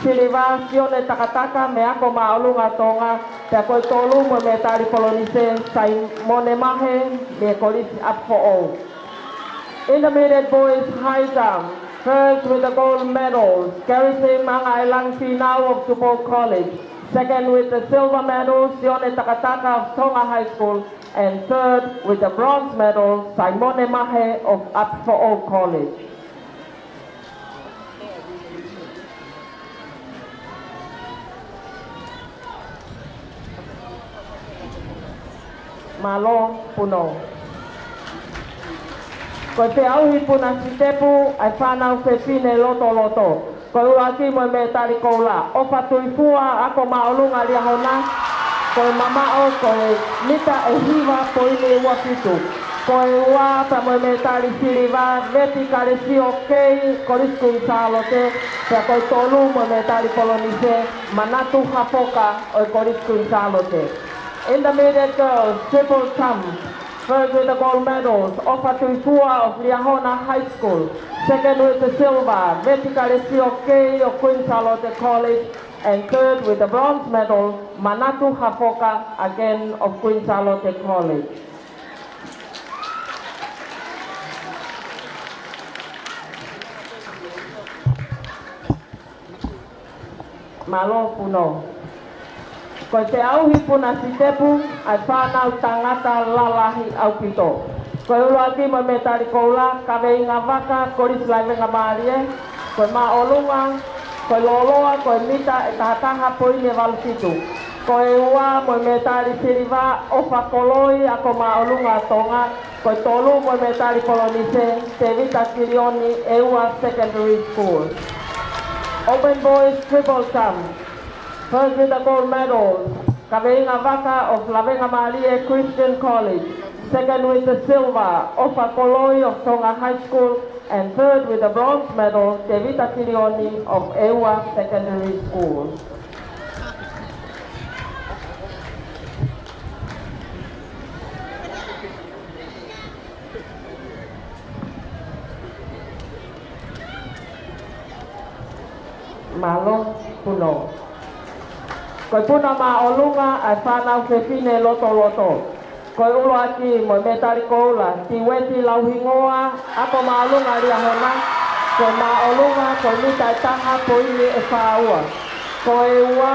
siliva, Sione Takataka mei he Ako Māʻolunga Tonga, pea ko e tolu mo e mētali polonise, Saimone Mahe mei he Kolisi ʻApifoʻou. Intermediate boys high jump, first with the gold medal, Gary Sim Anga ʻAi Langi Fīnau of Tupou College. Second with the silver medal, Sione Takataka of Tonga High School. And third with the bronze medal, Saimone Mahe of ʻApifoʻou College. Mālō Puno. Ko e feʻauhi puna sitepu ʻa e fānau fefine lotoloto. Ko e ʻuluaki mo e mētali koula, ʻOfa Tuifua, Ako Māʻolunga Liahona, ko e mamaʻo, ko e mita ʻe hiva poini ʻe ua fitu. Ko e ua pea mo e mētali siliva, Veti Kalesio Kei, Kolisi Kuini Sālote, pea ko e tolu mo e mētali polonise, Manatu Hafoka ʻo e Kolisi Kuini Sālote. Intermediate girls, triple jump. First with the gold medals, ʻOfa Tuifua of Liahona High School. Second with the silver, Veti Kalesio Kei of Kuini Sālote College. And third with the bronze medal, Manatu Hafoka, again of Kuini Sālote College. Mālō Puno. Ko e feʻauhi puna sitepu ʻa e fānau tangata lalahi ʻaupito. Ko e ʻuluaki mo e mētali koula, Kaveinga Vaka, Kolisi Lavengamālie, ko e māʻolunga, ko e lōloa, ko e mita ʻe taha taha poini ʻe valu fitu. Ko e ua mo e mētali siliva, ʻOfa Koloi, Ako Māʻolunga Tonga, ko e tolu mo e mētali polonise, Tevita Kilioni, ʻEua Secondary School. Open boys triple jump. First with the gold medal, Kaveinga Vaka of Lavengamālie Christian College. Second with the silver, ʻOfa Koloi of Tonga High School. And third with the bronze medal, Tevita Kilioni of ʻEua Secondary School. Mālō Puno. Ko e puna māʻolunga ʻa e fānau fefine lotoloto. Ko e ʻuluaki mo e mētali koula, Tiweti Lauhingoa, Ako Māʻolunga Liahona, ko e māʻolunga, ko e mita ʻe taha poini ʻe fā ua. Ko e ua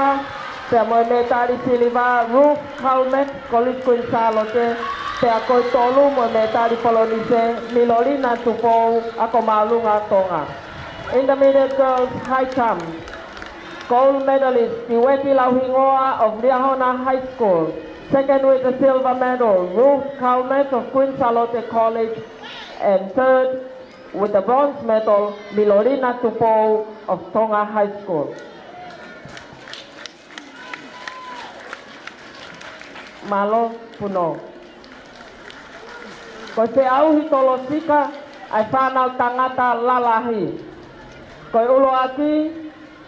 pea mo e mētali siliva, Ruth Calmet, Kolisi Kuini Sālote, pea ko e tolu mo e mētali polonise, Milolina Tupou, Ako Māʻolunga Tonga. Intermediate girls high jump. Gold medalist, Tiweti Lauhingoa of Liahona High School. Second with the silver medal, Ruth Calmet of Kuini Sālote College. And third with the bronze medal, Milolina Tupou of Tonga High School. Mālō Puno. Ko e feʻauhi tolosika ʻa e fānau tangata lalahi. Ko e ʻuluaki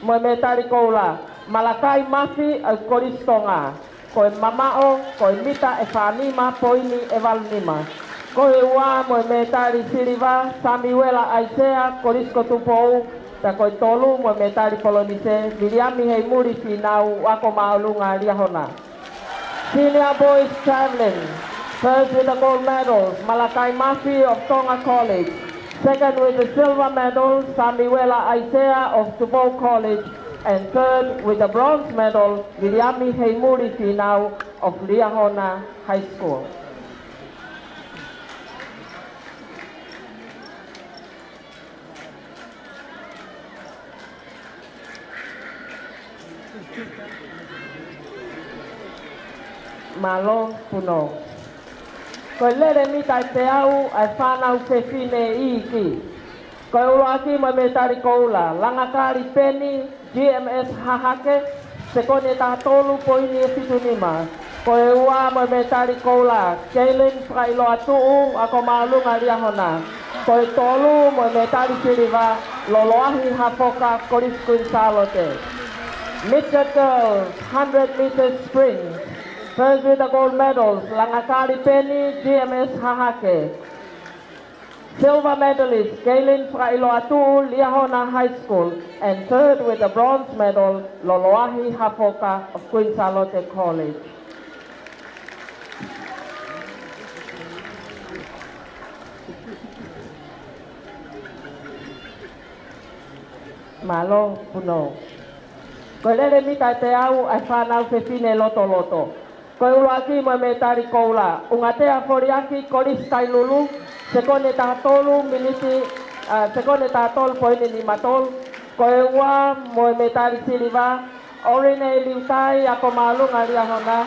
mo e mētali koula, Malakai Mafi ʻo e Kolisi Tonga. Ko e mamaʻo, ko e mita ʻe fā nima poini ʻe valu nima. Ko e ua mo e mētali siliva, Samiuela ʻAisea, Kolisi ko Tupou, pea ko e tolu mo e mētali polonise, Viliami Heimuli Fīnau, Ako Māʻolunga Liahona. Senior boys javelin, first with the gold medal, Malakai Mafi of Tonga College. Second with the silver medal, Samiuela ʻAisea of Tupou College. And third with the bronze medal, Viliami Heimuli Fīnau of Liahona High School. Mālō Puno. Ko e lele mita ʻe teau ʻa e fānau fefine iiki. Ko e ʻuluaki mo e mētali koula, Langakali Peni, G M S Hahake, sekoni ʻe taha tolu poini ʻe fitu nima. Ko e ua mo e mētali koula, Kaylin Fakaʻiloa Tuʻu, ako māʻolunga Liahona. Ko e tolu mo e mētali siliva, Loloahi Hafoka, Kolisi Kuini Sālote. Midget girls, hundred meter sprint. First with the gold medals, Langakali Peni, G M S Hahake. Silver medalist, Kaylin Fakaʻiloa Tuʻu, Liahona High School, and third with the bronze medal, Loloahi Hafoka of Queen Sālote College. Mālō, Punou. Ko e lele mita ʻe teau ʻa e fānau fefine lotoloto. Ko e ʻuluaki mo e mētali koula, ʻUngatea Foliaki, Kolisi Tailulu, sekone taha tolu miniti, ā, sekone taha tolu poini nima tolu. Ko e ua mo e mētali siliva, Orine Liutai, ako māʻolunga Liahona,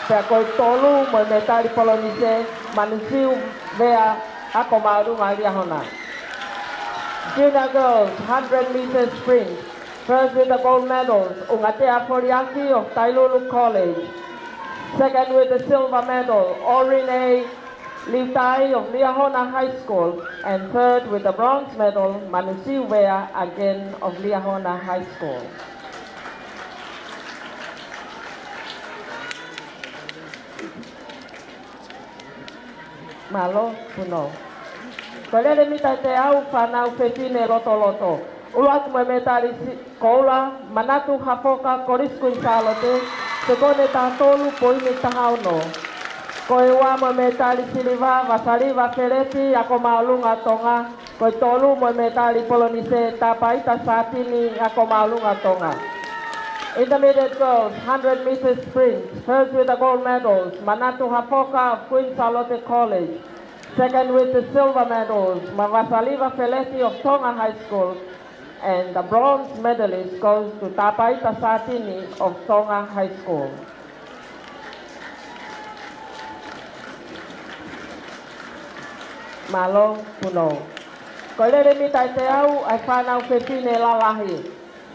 pea ko e tolu mo e mētali polonise, Manusiu Vea, ako māʻolunga Liahona. Junior girls, hundred meter sprint. First with the gold medals, ʻUngatea Foliaki of Tailulu College. Second with the silver medal, Orine Liutai of Liahona High School. And third with the bronze medal, Manusiu Vea, again of Liahona High School. Mālō, Punou. Ko e lele mita ʻe teau fānau fefine lotoloto. ʻUluaki mo e mētali si-, koula, Manatu Hafoka, Kolisi Kuini Sālote, sekone taha tolu poini taha ono. Ko e ua mo e mētali siliva, Vasaliva Feleti, ako māʻolunga Tonga, ko e tolu mo e mētali polonise, Tāpaita Sātini, ako māʻolunga Tonga. Intermediate girls, hundred meter sprint. First with the gold medals, Manatu Hafoka of Queen Sālote College. Second with the silver medals, Mavasaliva Feleti of Tonga High School. And the bronze medalist goes to Tāpaita Sātini of Tonga High School. Mālō, Punou. Ko e lele mita ʻe teau ʻa e fānau fefine lalahi.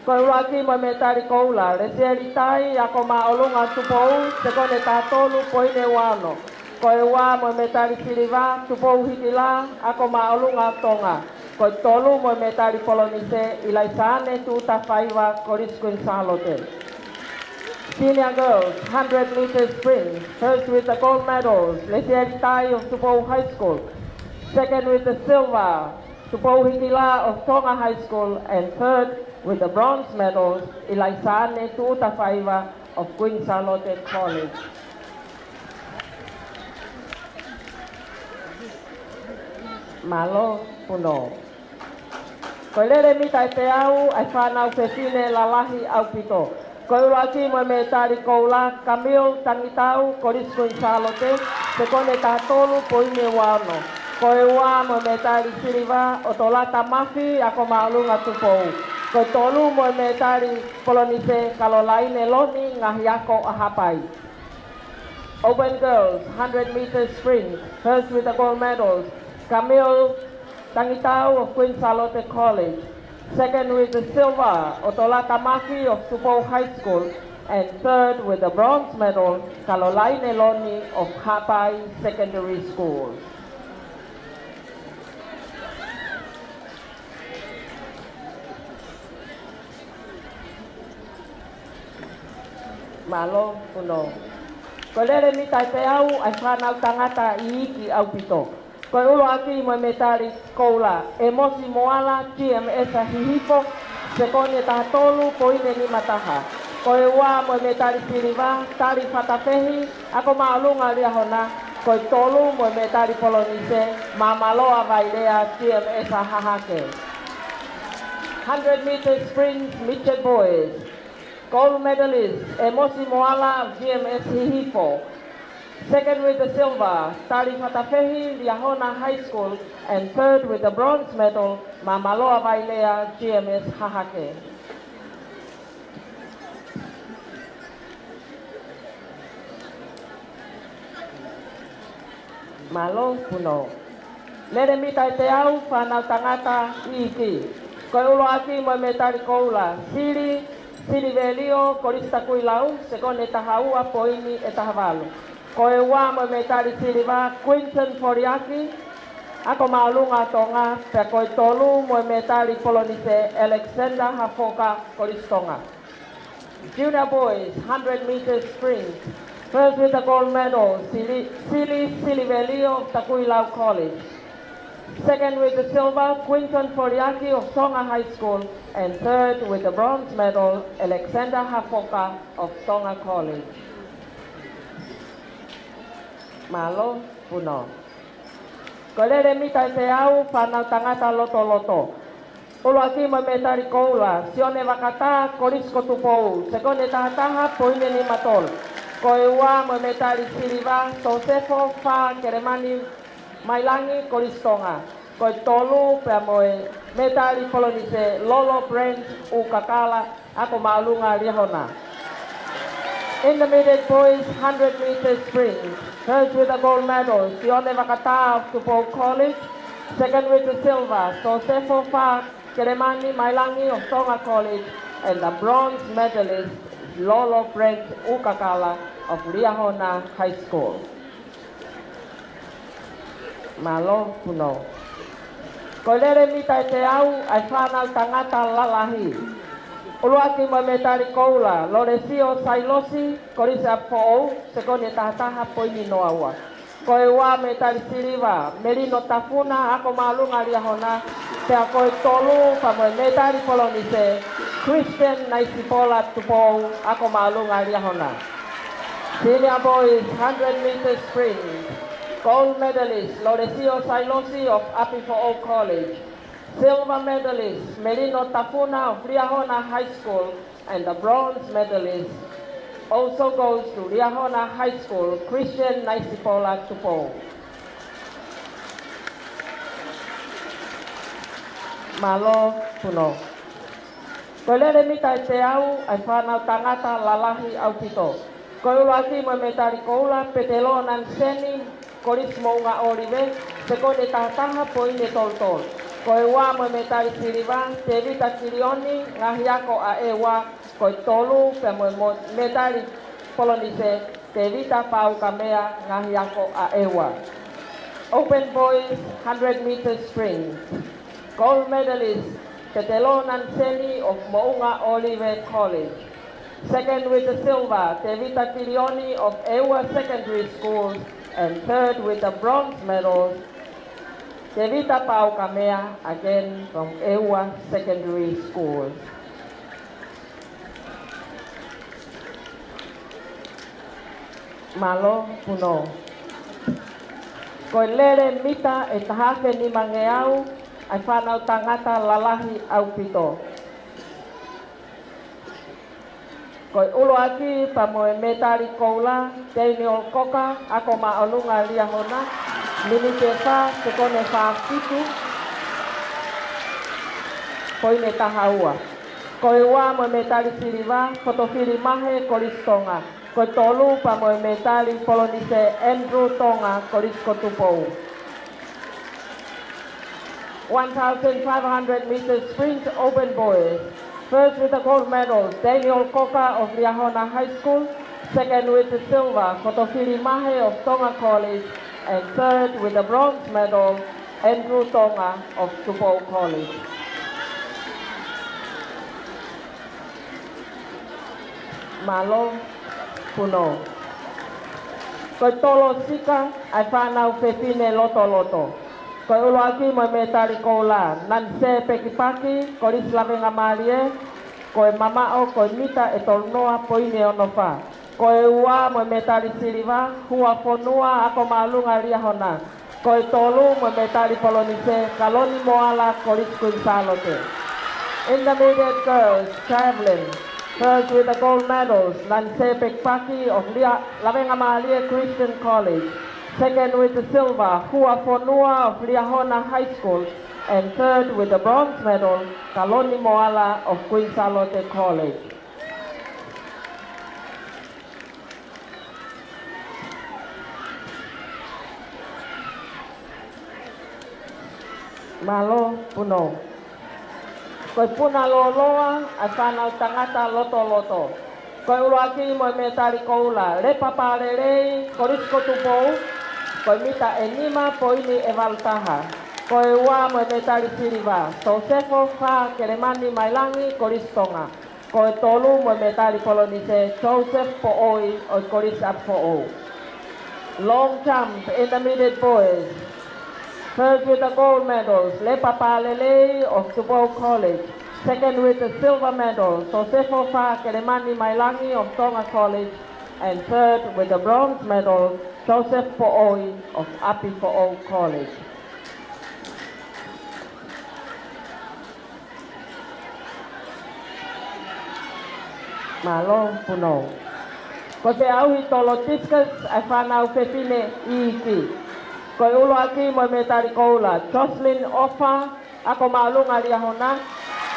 Ko e ʻuluaki mo e mētali koula, Lesieli Tai, ako māʻolunga Tupou, sekone taha tolu poini ua ono. Ko e ua mo e mētali siliva, Tupou Hikila, ako māʻolunga Tonga. Ko e tolu mo e mētali polonise, ʻIlaisaane Tuʻutafaiva, Kolisi Kuini Sālote. Senior girls, hundred meter sprint. First with the gold medals, Lesieli Tai of Tupou High School. Second with the silver, Tupou Hikila of Tonga High School. And third with the bronze medals, ʻIlaisaane Tuʻutafaiva of Queen Sālote College. Mālō, Punou. Ko e lele mita ʻe teau ʻa e fānau fefine lalahi ʻaupito. Ko e ʻuluaki mo e mētali koula, Camille Tangitau, Kolisi Kuini Sālote, sekone taha tolu poini ua ono. Ko e ua mo e mētali siliva, ʻOtolata Mafi, ako māʻolunga Tupou. Ko e tolu mo e mētali polonise, Kalolaine Loni, Ngaahi Ako ʻa Haʻapai. Open girls, hundred meter sprint. First with the gold medals, Camille Tangitau of Queen Sālote College. Second with the silver, ʻOtolata Mafi of Tupou High School. And third with the bronze medal, Kalolaine Loni of Haʻapai Secondary School. Mālō, Punou. Ko e lele mita ʻe teau ʻa e fānau tangata iiki ʻaupito. Ko e ʻuluaki mo e mētali koula, ʻEmosi Moala, G M S Hihifo, sekone taha tolu poini nima taha. Ko e ua mo e mētali siliva, Tali Fatafehi, ako māʻolunga Liahona. Ko e tolu mo e mētali polonise, Māmaloa Vailea, G M S Hahake. Hundred meter sprint, midget boys. Gold medalist, ʻEmosi Moala, G M S Hihifo. Second with the silver, Tali Fatafehi, Liahona High School, and third with the bronze medal, Māmaloa Vailea, G M S Hahake. Mālō, Punou. Lele mita ʻe teau fānau tangata iiki. Ko e ʻuluaki mo e mētali koula, Sili Silivelio Kolisi Takuilau, sekoni ʻe taha ua poini ʻe taha valu. Ko e ua mo e mētali siliva, Quinton Foliaki, ako māʻolunga Tonga, pea ko e tolu mo e mētali polonise, Alexander Hafoka, Kolisi Tonga. Junior boys, hundred meter sprint. First with the gold medal, Sili, Sili Silivelio of Takuilau College. Second with the silver, Quinton Foliaki of Tonga High School. And third with the bronze medal, Alexander Hafoka of Tonga College. Mālō, Puno. Ko e lele mita ʻe teau, fānau tangata lotoloto. ʻUluaki mo e mētali koula, Sione Vakatā, Kolisi ko Tupou, sekoni ʻe taha taha poini ʻe nima tolu. Ko e ua mo e mētali siliva, Sosefo Fā Kelemani Mailangi, Kolisi Tonga. Ko e tolu pea mo e mētali polonise, Lolo Brent Ukakala, ako māʻolunga Liahona. Intermediate boys, hundred meter sprint. First with the gold medal, Sione Vakatā of Tupou College. Second with the silver, Sosefo Fā Kelemani Mailangi of Tonga College. And the bronze medalist, Lolo Brent Ukakala of Liahona High School. Mālō, Puno. Ko e lele mita ʻe teau, ʻa e fānau tangata lalahi. ʻUluaki mo e mētali koula, Lolesio Sailosi, Kolisi ʻApifoʻou, sekoni ʻe taha taha poini noa ua. Ko e ua mētali siliva, Melino Tafuna, ako māʻolunga Liahona, pea ko e tolu pea mo e mētali polonise, Christian Naisipola Tupou, ako māʻolunga Liahona. Senior boys, hundred meter sprint. Gold medalist, Lolesio Sailosi of ʻApifoʻou College. Silver medalist, Melino Tafuna of Liahona High School. And the bronze medalist also goes to Liahona High School, Christian Naisipola Tupou. Mālō, Puno. Ko e lele mita ʻe teau, ʻa e fānau tangata lalahi ʻaupito. Ko e ʻuluaki mo e mētali koula, Petelō Naniseni, Kolisi Moʻunga ʻŌlive, sekoni ʻe taha taha poini ʻe tolu tolu. Ko e ua mo e mētali siliva, Tevita Kilioni, Ngaahi Ako ʻa ʻEua. Ko e tolu pea mo e mo-, mētali polonise, Tevita Paukamea, Ngaahi Ako ʻa ʻEua. Open boys, hundred meter sprint. Gold medalist, Petelō Naniseni of Moʻunga ʻŌlive College. Second with the silver, Tevita Kilioni of ʻEua Secondary School. And third with the bronze medal, Tevita Paukamea, again from ʻEua Secondary School. Mālō, Puno. Ko e lele mita ʻe taha afe nimangeau, ʻa e fānau tangata lalahi ʻaupito. Ko e ʻuluaki pea mo e mētali koula, Daniel Koka, ako māʻolunga Liahona, miniti ʻe fā, sekoni ʻe fā fitu poini ʻe taha ua. Ko e ua mo e mētali siliva, Fotofili Mahe, Kolisi Tonga. Ko e tolu pea mo e mētali polonise, Andrew Tonga, Kolisi ko Tupou. One thousand five hundred meter sprint, open boys. First with the gold medal, Daniel Koka of Liahona High School. Second with the silver, Fotofili Mahe of Tonga College. And third with the bronze medal, Andrew Tonga of Tupou College. Mālō, Puno. Ko e tolosika ʻa e fānau fefine lotoloto. Ko e ʻuluaki mo e mētali koula, Nanisē Pekipaki, Kolisi Lavengamālie, ko e mamaʻo ko e mita ʻe tolunoa poini ʻe onofā. Ko e ua mo e mētali siliva, Huafonua, ako māʻolunga Liahona. Ko e tolu mo e mētali polonise, Kaloni Moala, Kolisi Kuini Sālote. Intermediate girls, javelin. First with the gold medals, Nanisē Pekipaki of Lia-, Lavengamālie Christian College. Second with the silver, Huafonua of Liahona High School. And third with the bronze medal, Kaloni Moala of Kuini Sālote College. Mālō, Puno. Ko e puna lōloa ʻa e fānau tangata lotoloto. Ko e ʻuluaki mo e mētali koula, Lepapa Lelei, Kolisi ko Tupou, ko e mita ʻe nima poini ʻe valu taha. Ko e ua mo e mētali siliva, Sosefo Fā Kelemani Mailangi, Kolisi Tonga. Ko e tolu mo e mētali polonise, Joseph Poʻoi ʻo e Kolisi ʻApifoʻou. Long jump, intermediate boys. First with the gold medals, Lepapa Lelei of Tupou College. Second with the silver medal, Sosefo Fā Kelemani Mailangi of Tonga College. And third with the bronze medal, Joseph Poʻoi of ʻApifoʻou College. Mālō Punou. Ko e feʻauhi tolo discus ʻa e fānau fefine iiki. Ko e ʻuluaki mo e mētali koula, Jocelyn ʻOfa, ako māʻolunga Liahona,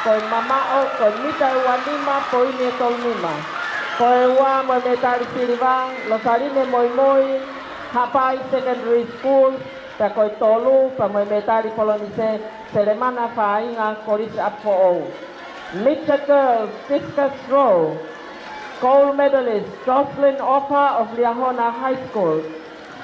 ko e mamaʻo, ko e mita ʻe ua nima poini ʻe tolu nima. Ko e ua mo e mētali siliva, Losaline Moimoi, Haʻapai Secondary School, pea ko e tolu, pea mo e mētali polonise, Selemana Fāinga, Kolisi ʻApifoʻou. Midget girls, discus throw. Gold medalist, Jocelyn ʻOfa of Liahona High School.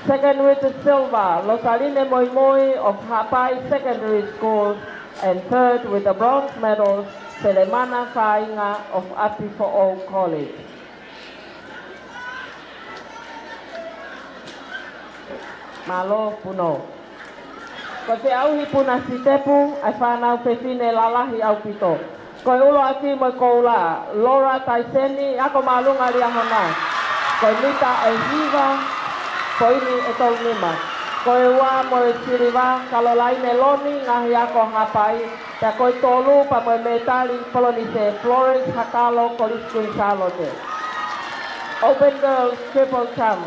Second with the silver, Losaline Moimoi of Haʻapai Secondary School. And third with the bronze medal, Selemana Fāinga of ʻApifoʻou College. Mālō Punou. Ko e feʻauhi puna sitepu ʻa e fānau fefine lalahi ʻaupito. Ko e ʻuluaki mo e koula, Laura Taiseni, ako māʻolunga Liahona. Ko e mita ʻe hiva poini ʻe tolu nima. Ko e ua mo e siliva, Kalolaine Loni, ngaohiako Haʻapai. Pea ko e tolu pea mo e mētali polonise, Florence Hakalo, Kolisi Kuini Sālote. Open girls triple jump.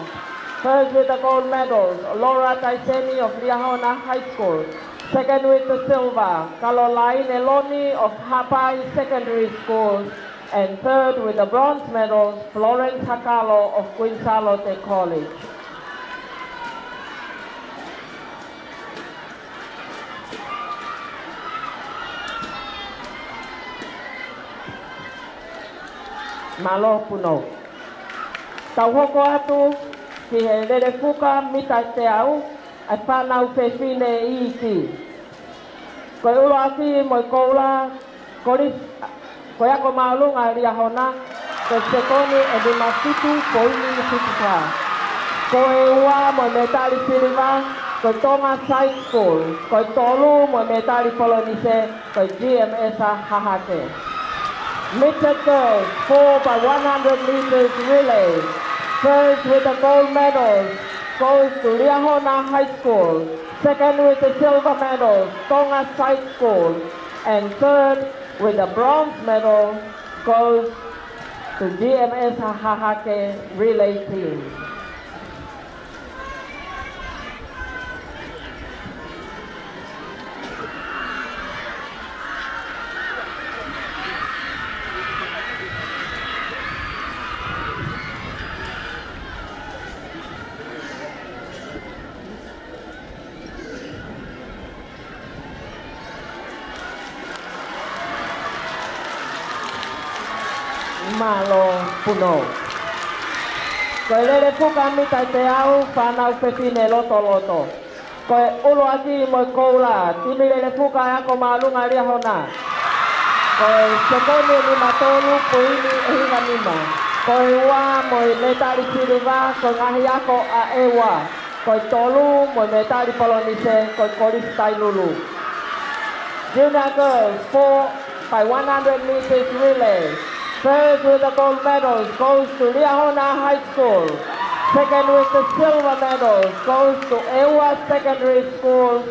First with the gold medals, Laura Taiseni of Liahona High School. Second with the silver, Kalolaine Loni of Haʻapai Secondary School. And third with the bronze medal, Florence Hakalo of Kuini Sālote College. Mālō Punou. Tau hoko atu ki he lele fuka mita ʻe teau ʻa e fānau fefine iiki. Ko e ʻuluaki mo e koula, Kolisi, ko e ako māʻolunga Liahona, ko e sekoni ʻe nima fitu poini fitu fā. Ko e ua mo e mētali siliva, ko e Tonga Side School. Ko e tolu mo e mētali polonise, ko e G M S Hahake. Midget girls, four by one hundred meters relay. First with the gold medal goes to Liahona High School. Second with the silver medal, Tonga Side School. And third with the bronze medal goes to G M S Hahake relay team. Mālō Punou. Ko e lele fuka mita ʻe teau, fānau fefine lotoloto. Ko e ʻuluaki mo e koula, timi lele fuka ʻa e ako māʻolunga Liahona. Ko e sekoni ʻe nima tolu poini ʻe hiva nima. Ko e ua mo e mētali siliva, ko e ngaohiako ʻa ʻEua. Ko e tolu mo e mētali polonise, ko e Kolisi Tailulu. Junior girls, four by one hundred meters relay. First with the gold medals goes to Liahona High School. Second with the silver medals goes to ʻEua Secondary School.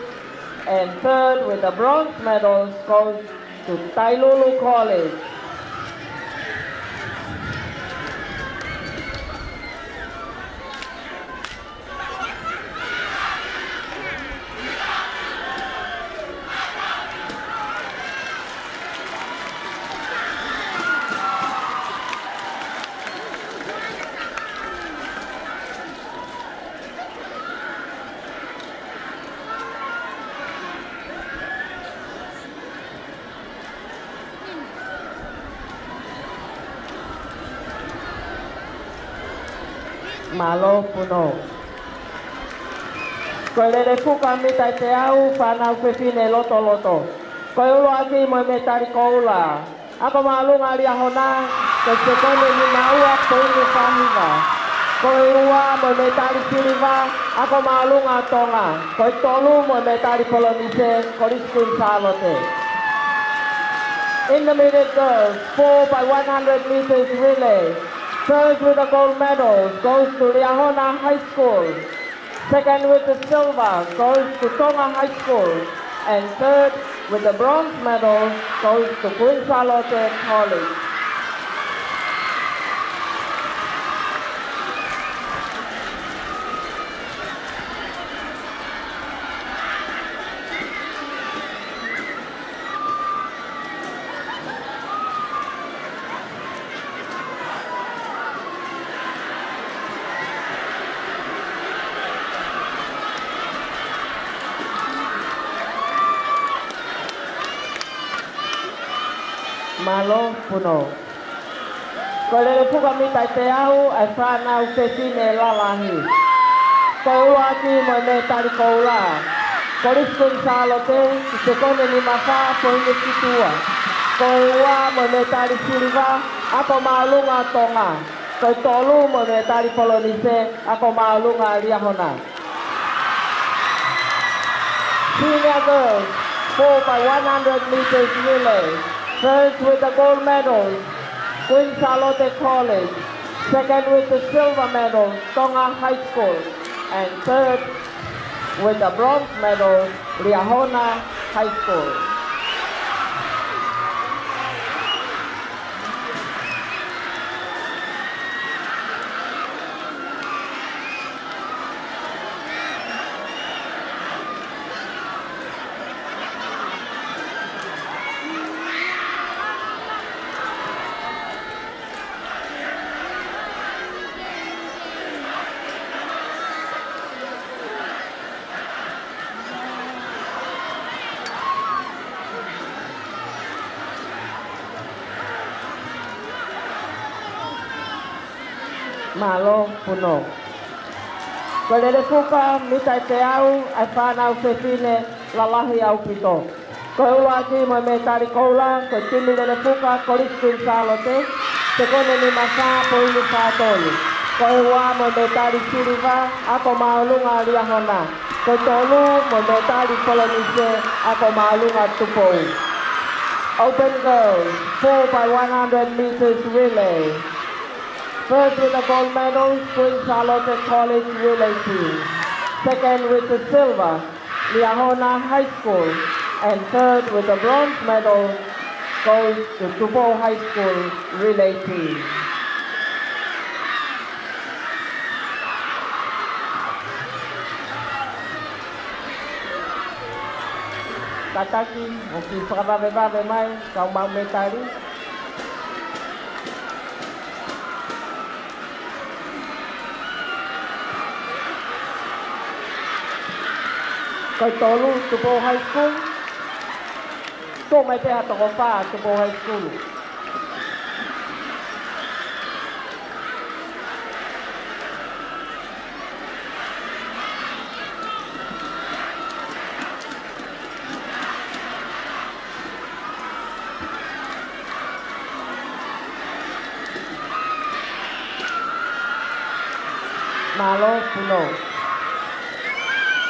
And third with the bronze medals goes to Tailulu College. Mālō Punou. Ko e lele fuka mita ʻe teau, fānau fefine lotoloto. Ko e ʻuluaki mo e mētali koula, ako māʻolunga Liahona, ko e sekoni nima ua poini fā hiva. Ko e ua mo e mētali siliva, ako māʻolunga Tonga, ko e tolu mo e mētali Polonise, Kolisi Kuini Sālote. Intermediate girls, four by one hundred meters relay. First with the gold medal goes to Liahona High School. Second with the silver goes to Tonga High School. And third with the bronze medal goes to Queen Sālote College. Mālō Punou. Ko e lele fuka mita ʻe teau ʻa e fānau fefine lalahi. Ko e ʻuluaki mo e mētali koula, Kolisi Kuini Sālote, sekoni nima fā poini fitu ua. Ko e ua mo e mētali siliva, ako māʻolunga Tonga. Ko e tolu mo e mētali Polonise, ako māʻolunga Liahona. Senior girls, four by one hundred meters relay. First with the gold medals, Queen Sālote College. Second with the silver medal, Tonga High School. And third with the bronze medal, Liahona High School. Mālō Punou. Ko e lele fuka mita ʻe teau ʻa e fānau fefine lalahi ʻaupito. Ko e ʻuluaki mo e mētali koula, ko e timi lele fuka Kolisi Kuini Sālote, sekoni nima fā poini fā tolu. Ko e ua mo e mētali siliva, ako māʻolunga Liahona. Ko e tolu mo e mētali Polonise, ako māʻolunga Tupou. Open girls, four by one hundred meters relay. First with the gold medal, Queen Sālote College relay team. Second with the silver, Liahona High School, and third with the bronze medal goes to Tupou High School relay team. Kātaki, ʻo kiʻi fakavavevave mai, kau maʻu mētali. Ko e tolu, Tupou High School. Tō mai pē ha toko fā, Tupou High School. Mālō Punou.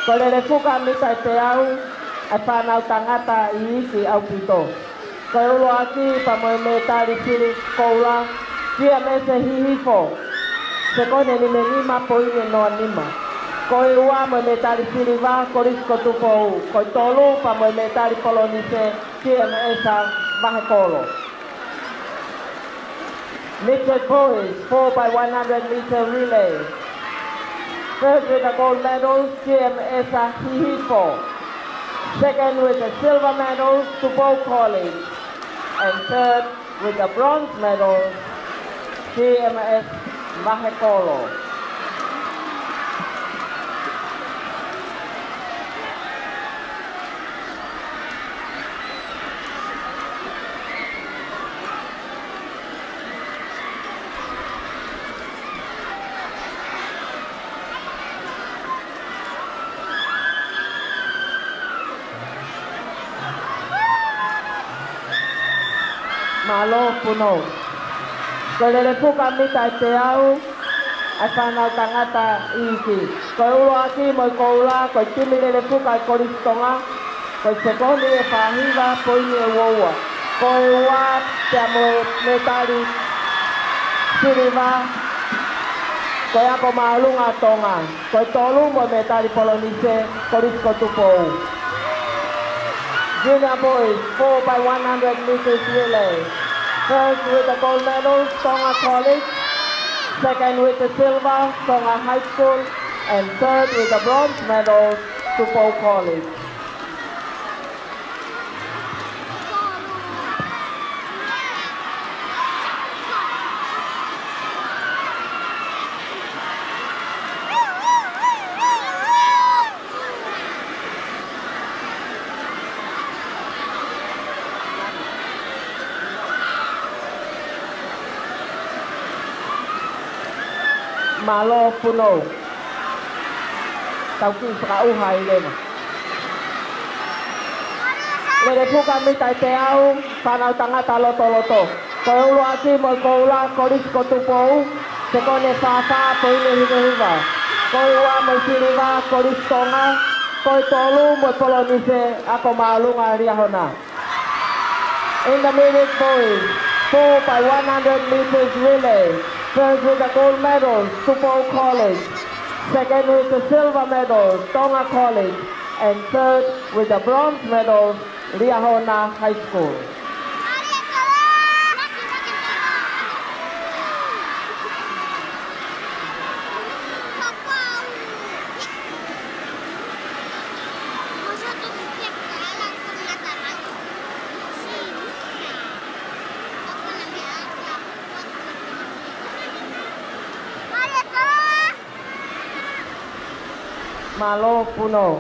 Ko e lele fuka mita ʻe teau ʻa e fānau tangata iiki ʻaupito. Ko e ʻuluaki pea mo e mētali sili koula, Siamese Hihifo, sekoni nima nima poini noa nima. Ko e ua mo e mētali siliva, Kolisi ko Tupou. Ko e tolu pea mo e mētali Polonise, Siamese Vahekolo. Midget boys, four by one hundred meter relay. First with the gold medal, Siamese Hihifo. Second with the silver medal, Tupou College. And third with the bronze medal, Siamese Vahekolo. Mālō Punou. Ko e lele puka mita ʻe teau ʻa e fānau tangata iiki. Ko e ʻuluaki mo e koula, ko e timi lele puka ʻa e Kolisi Tonga. Ko e sekoni ʻe fāhiva, poini ʻe uaua. Ko e ua pea mo e mētali siliva, ko e ako māʻolunga ʻa Tonga. Ko e tolu mo e mētali polonise, Kolisi ko Tupou. Junior boys, four by one hundred meters relay. First with the gold medal, Tonga College. Second with the silver, Tonga High School. And third with the bronze medal, Tupou College. Mālō Punou. Tau kiʻi fakaʻuha ai leva. Lele puka mita ʻe teau, fānau tangata lotoloto. Ko e ʻuluaki mo e koula, Kolisi ko Tupou, sekoni ʻe fāfā, poini ʻe hivahiva. Ko e ua mo e siliva, Kolisi Tonga. Ko e tolu mo e polonise, ako māʻolunga ʻa Liahona. Intermediate boys, four by one hundred meters relay. First with the gold medal, Tupou College. Second with the silver medal, Tonga College. And third with the bronze medal, Liahona High School. Mālō Punou.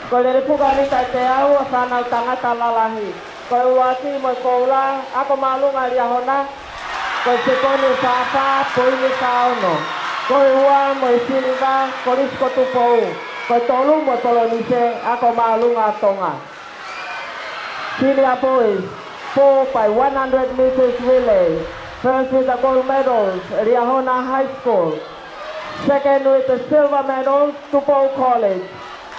Ko e lele puka mita ʻe teau ʻa e fānau tangata lalahi. Ko e ʻuluaki mo e koula, ako māʻolunga ʻa Liahona. Ko e sekoni ʻe fāfā, poini ʻe fāono. Ko e ua mo e siliva, Kolisi ko Tupou. Ko e tolu mo e polonise, ako māʻolunga ʻa Tonga. Senior boys, four by one hundred meters relay. First with the gold medals, Liahona High School. Second with the silver medals, Tupou College.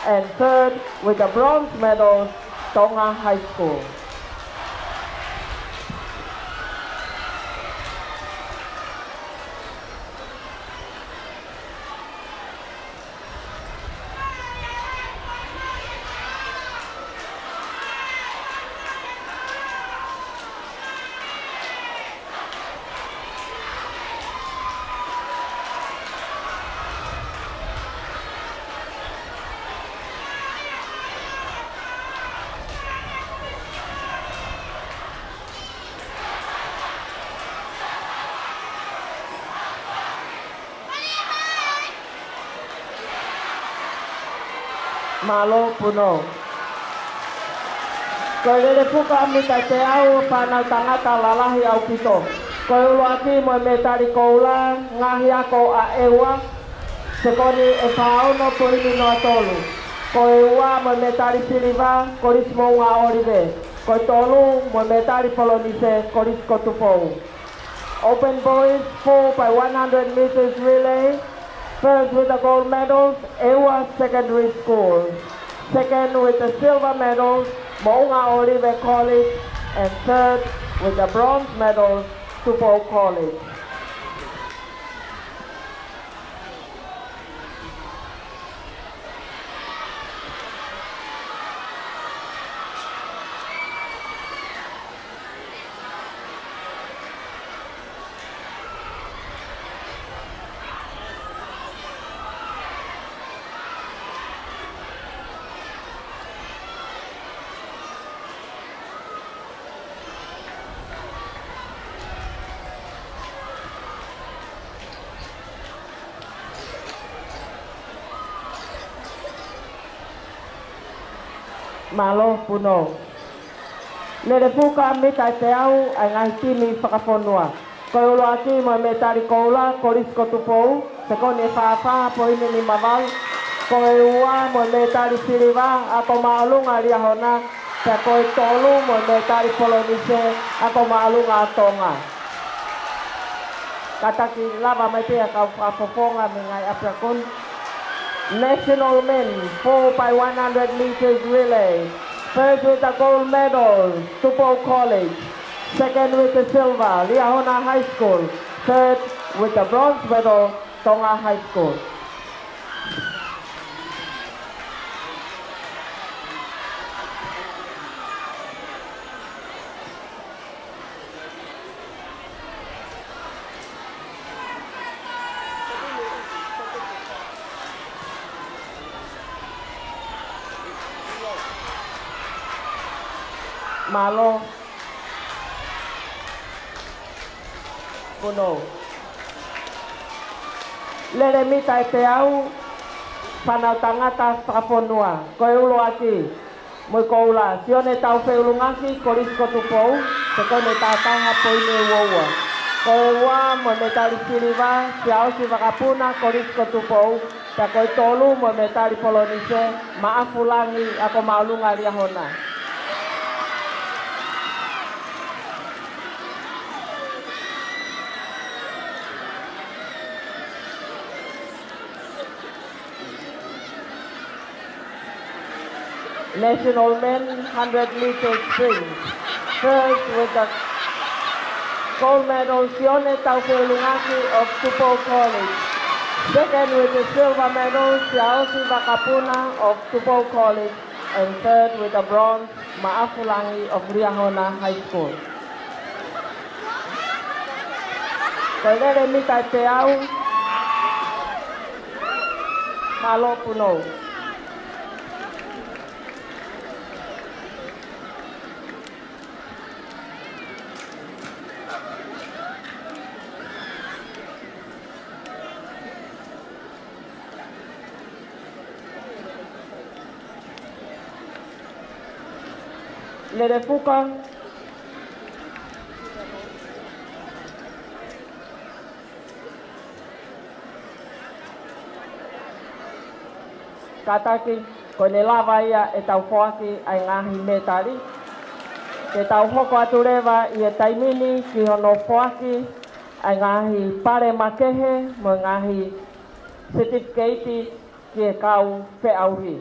And third with the bronze medals, Tonga High School. Mālō Punou. Ko e lele puka mita ʻe teau ʻa e fānau tangata lalahi ʻaupito. Ko e ʻuluaki mo e mētali koula, ngaahi ako ʻa ʻEua, sekoni ʻe fāono, poini noa tolu. Ko e ua mo e mētali siliva, Kolisi Moʻunga ʻŌlive. Ko e tolu mo e mētali polonise, Kolisi ko Tupou. Open boys, four by one hundred meters relay. First with the gold medals, ʻEua Secondary School. Second with the silver medals, Moʻunga ʻŌlive College. And third with the bronze medals, Tupou College. Mālō Punou. Lele puka mita ʻe teau ʻa e ngaahi timi fakafonua. Ko e ʻuluaki mo e mētali koula, Kolisi ko Tupou, sekoni ʻe fāfā, poini ʻe nima valu. Ko e ua mo e mētali siliva, ako māʻolunga ʻa Liahona, Pea ko e tolu mo e mētali polonise, ako māʻolunga ʻa Tonga. Kātaki lava mai pē ʻa e kau fakafofonga mei he ngaahi ʻapiako ni. National Men four by one hundred meters relay. First with the gold medal, Tupou College. Second with the silver, Liahona High School. Third with the bronze medal, Tonga High School. Mālō. Punou. Lele mita ʻe teau, fānau tangata fakafonua. Ko e ʻuluaki, mo e koula, Sione Taufeʻulungaki, Kolisi ko Tupou, pea ko ʻene tātaha poini ʻe uaua. Ko e ua mo e mētali siliva, Siaosi Vakapuna, Kolisi ko Tupou, pea ko e tolu mo e mētali polonise, Maʻafulangi, ako māʻolunga Liahona. National Men hundred meter sprint. First with the gold medal, Sione Taufeʻulungaki of Tupou College. Second with the silver medal, Siaosi Vakapuna of Tupou College. And third with the bronze, Maʻafulangi of Liahona High School. Ko e lele mita ʻe teau. Mālō punou. Lele fuka. Kātaki, ko ʻene lava ia ʻetau foaki ʻa e ngaahi mētali. Ke tau hoko atu leva ʻi he taimi ni ki hono foaki ʻa e ngaahi pale makehe mo e ngaahi certificate ki he kau feʻauhi.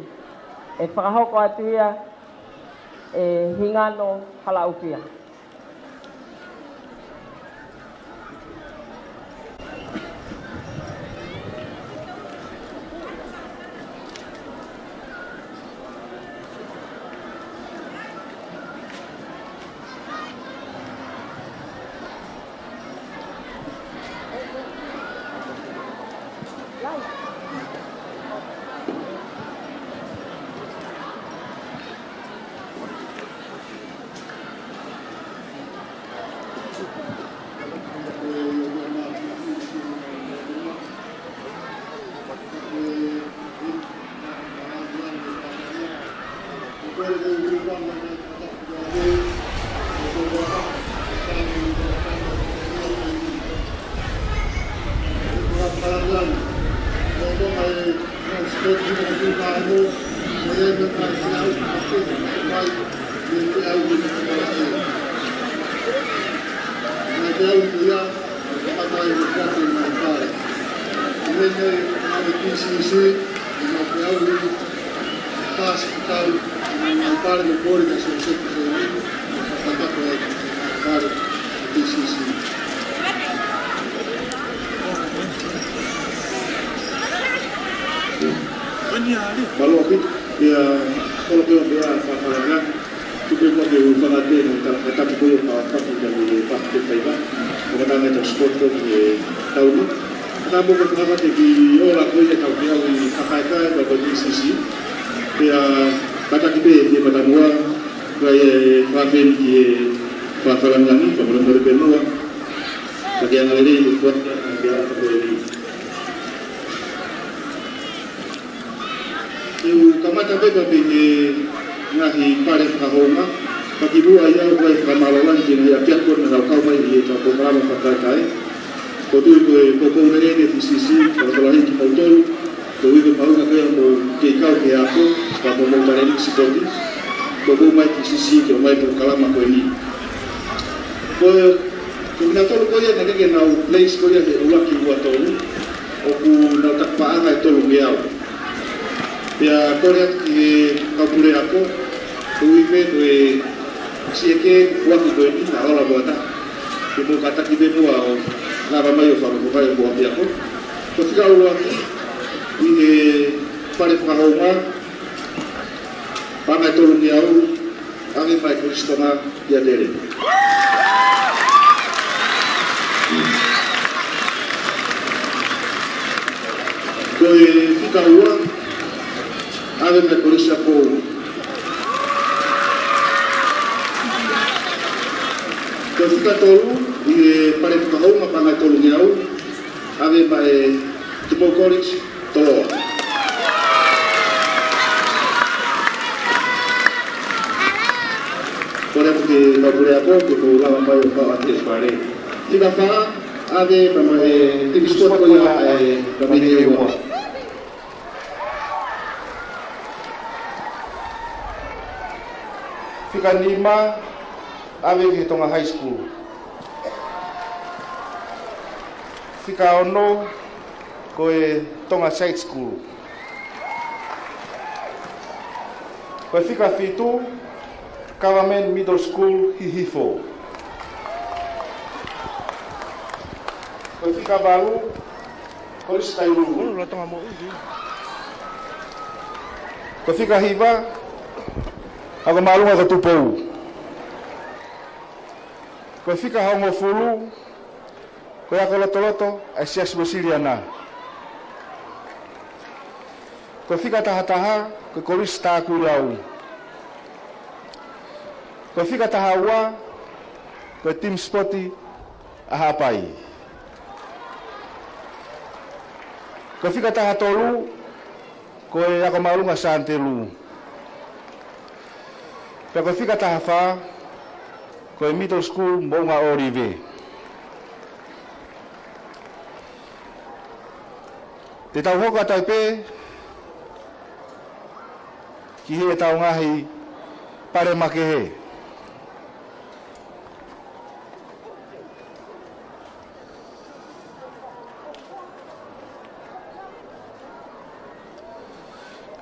ʻE fakahoko atu ia ʻe Hingano Halaʻufia. Mālō ʻaupito, ia, kolo keu pea fakafakalanga. Tuku e kuate u fangate na tala katapu ko ia pa paki ka ni paki te faiva. Ko matanga tau sport ko ki e taunu. Ka mo ko fangate ki ola ko ia tau ki au i fakaekai ka ko T C C. Pea kātaki pē ki e matamua, ka e fafeni ki e fakafakalanga ni, fakamolemole pē muʻa. Ka ke angalelei mo fuata ki a ko e ni. Te u kamata pē ka pē ke ngaahi pale fakahounga, ka kimuʻa ia ʻoku ʻi ai e fakamālō lahi ki he ngaahi ʻapiako naʻa nau kau mai ʻi heʻetau polokalama fakaekai. Ko e tui ko e, ko e poupou lelei ʻa e T C C, ka ko e lahi kimoutolu, ko e ʻuhi ko e mahuʻinga ko ia hoʻomou kei kau ki he ako, pea mo hoʻomou talēniti sipoti. Ko e mou mai ki Sisi ke ʻomai polokalama ko eni. Ko, ko kinautolu ko ia naʻe ʻikai ke nau place ko ia he ʻuluaki, ua, tolu, ʻoku nau taki paʻanga ʻe tolungeau. Pea kole atu ki he kau puleako, ko e ʻuhi pē ko e siʻi ʻeke foaki ko eni, naʻa ola mo ata. Ke mou kātaki pē muʻa ʻo lava mai ʻo fakafofonga mai ʻo ʻapiako. Ko e fika ʻuluaki ʻi he pale fakahounga, paʻanga ʻe tolungeau, ʻave maʻa e Kolisi Tonga ʻi ʻAtele. Ko e fika ua, ʻave maʻa e Kolisi ʻApifoʻou. Ko e fika tolu, ʻi he pale fakahounga, paʻanga ʻe tolungeau, ʻave maʻa e Tupou College, Toloa. Kole atu ki he kau puleako ke mou lava mai ʻo kau ʻi he pale. Fika fā, ʻave maʻa e timi sipoti ko ia ʻa e Pamini ʻe Ua. Fika nima, ʻave ki he Tonga High School. Fika ono, ko e Tonga Side School. Ko e fika fitu, Government Middle School, Hihifo. Ko e fika valu, Kolisi Tailulu. Ko e fika hiva, Ako Māʻolunga ko Tupou. Ko e fika hongofulu, ko e Ako Lotoloto ʻa e Siasi Uēsiliana. Ko e fika tahataha, ko e Kolisi Takuilau. Ko e fika tahaua, ko e timi sipoti ʻa Haʻapai. Ko e fika tahatolu, ko e Ako Māʻolunga Santelu. Pea ko e fika tahafā, ko e Middle School Moʻunga ʻŌlive. Te tau hoko atu ai pē ki heʻetau ngaahi pale makehe.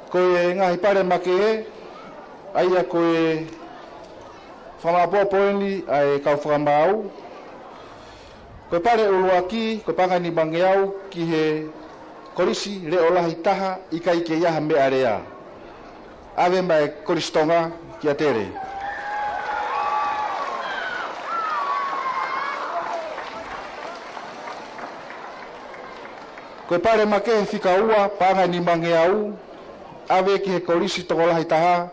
Ko e ngaahi pale makehe, ʻa ia ko e fakamāʻopoʻopo eni ʻa e kau fakamaau. Ko e pale ʻuluaki, ko e paʻanga ʻe nimangeau ki he Kolisi Leʻolahi Taha ʻIkai Kei ʻi ai ha Meʻalea. ʻAve maʻa e Kolisi Tonga ki ʻAtele. Ko e pale makehe fika ua, paʻanga ʻe nimangeau, ʻave ki he Kolisi Tokolahi Taha,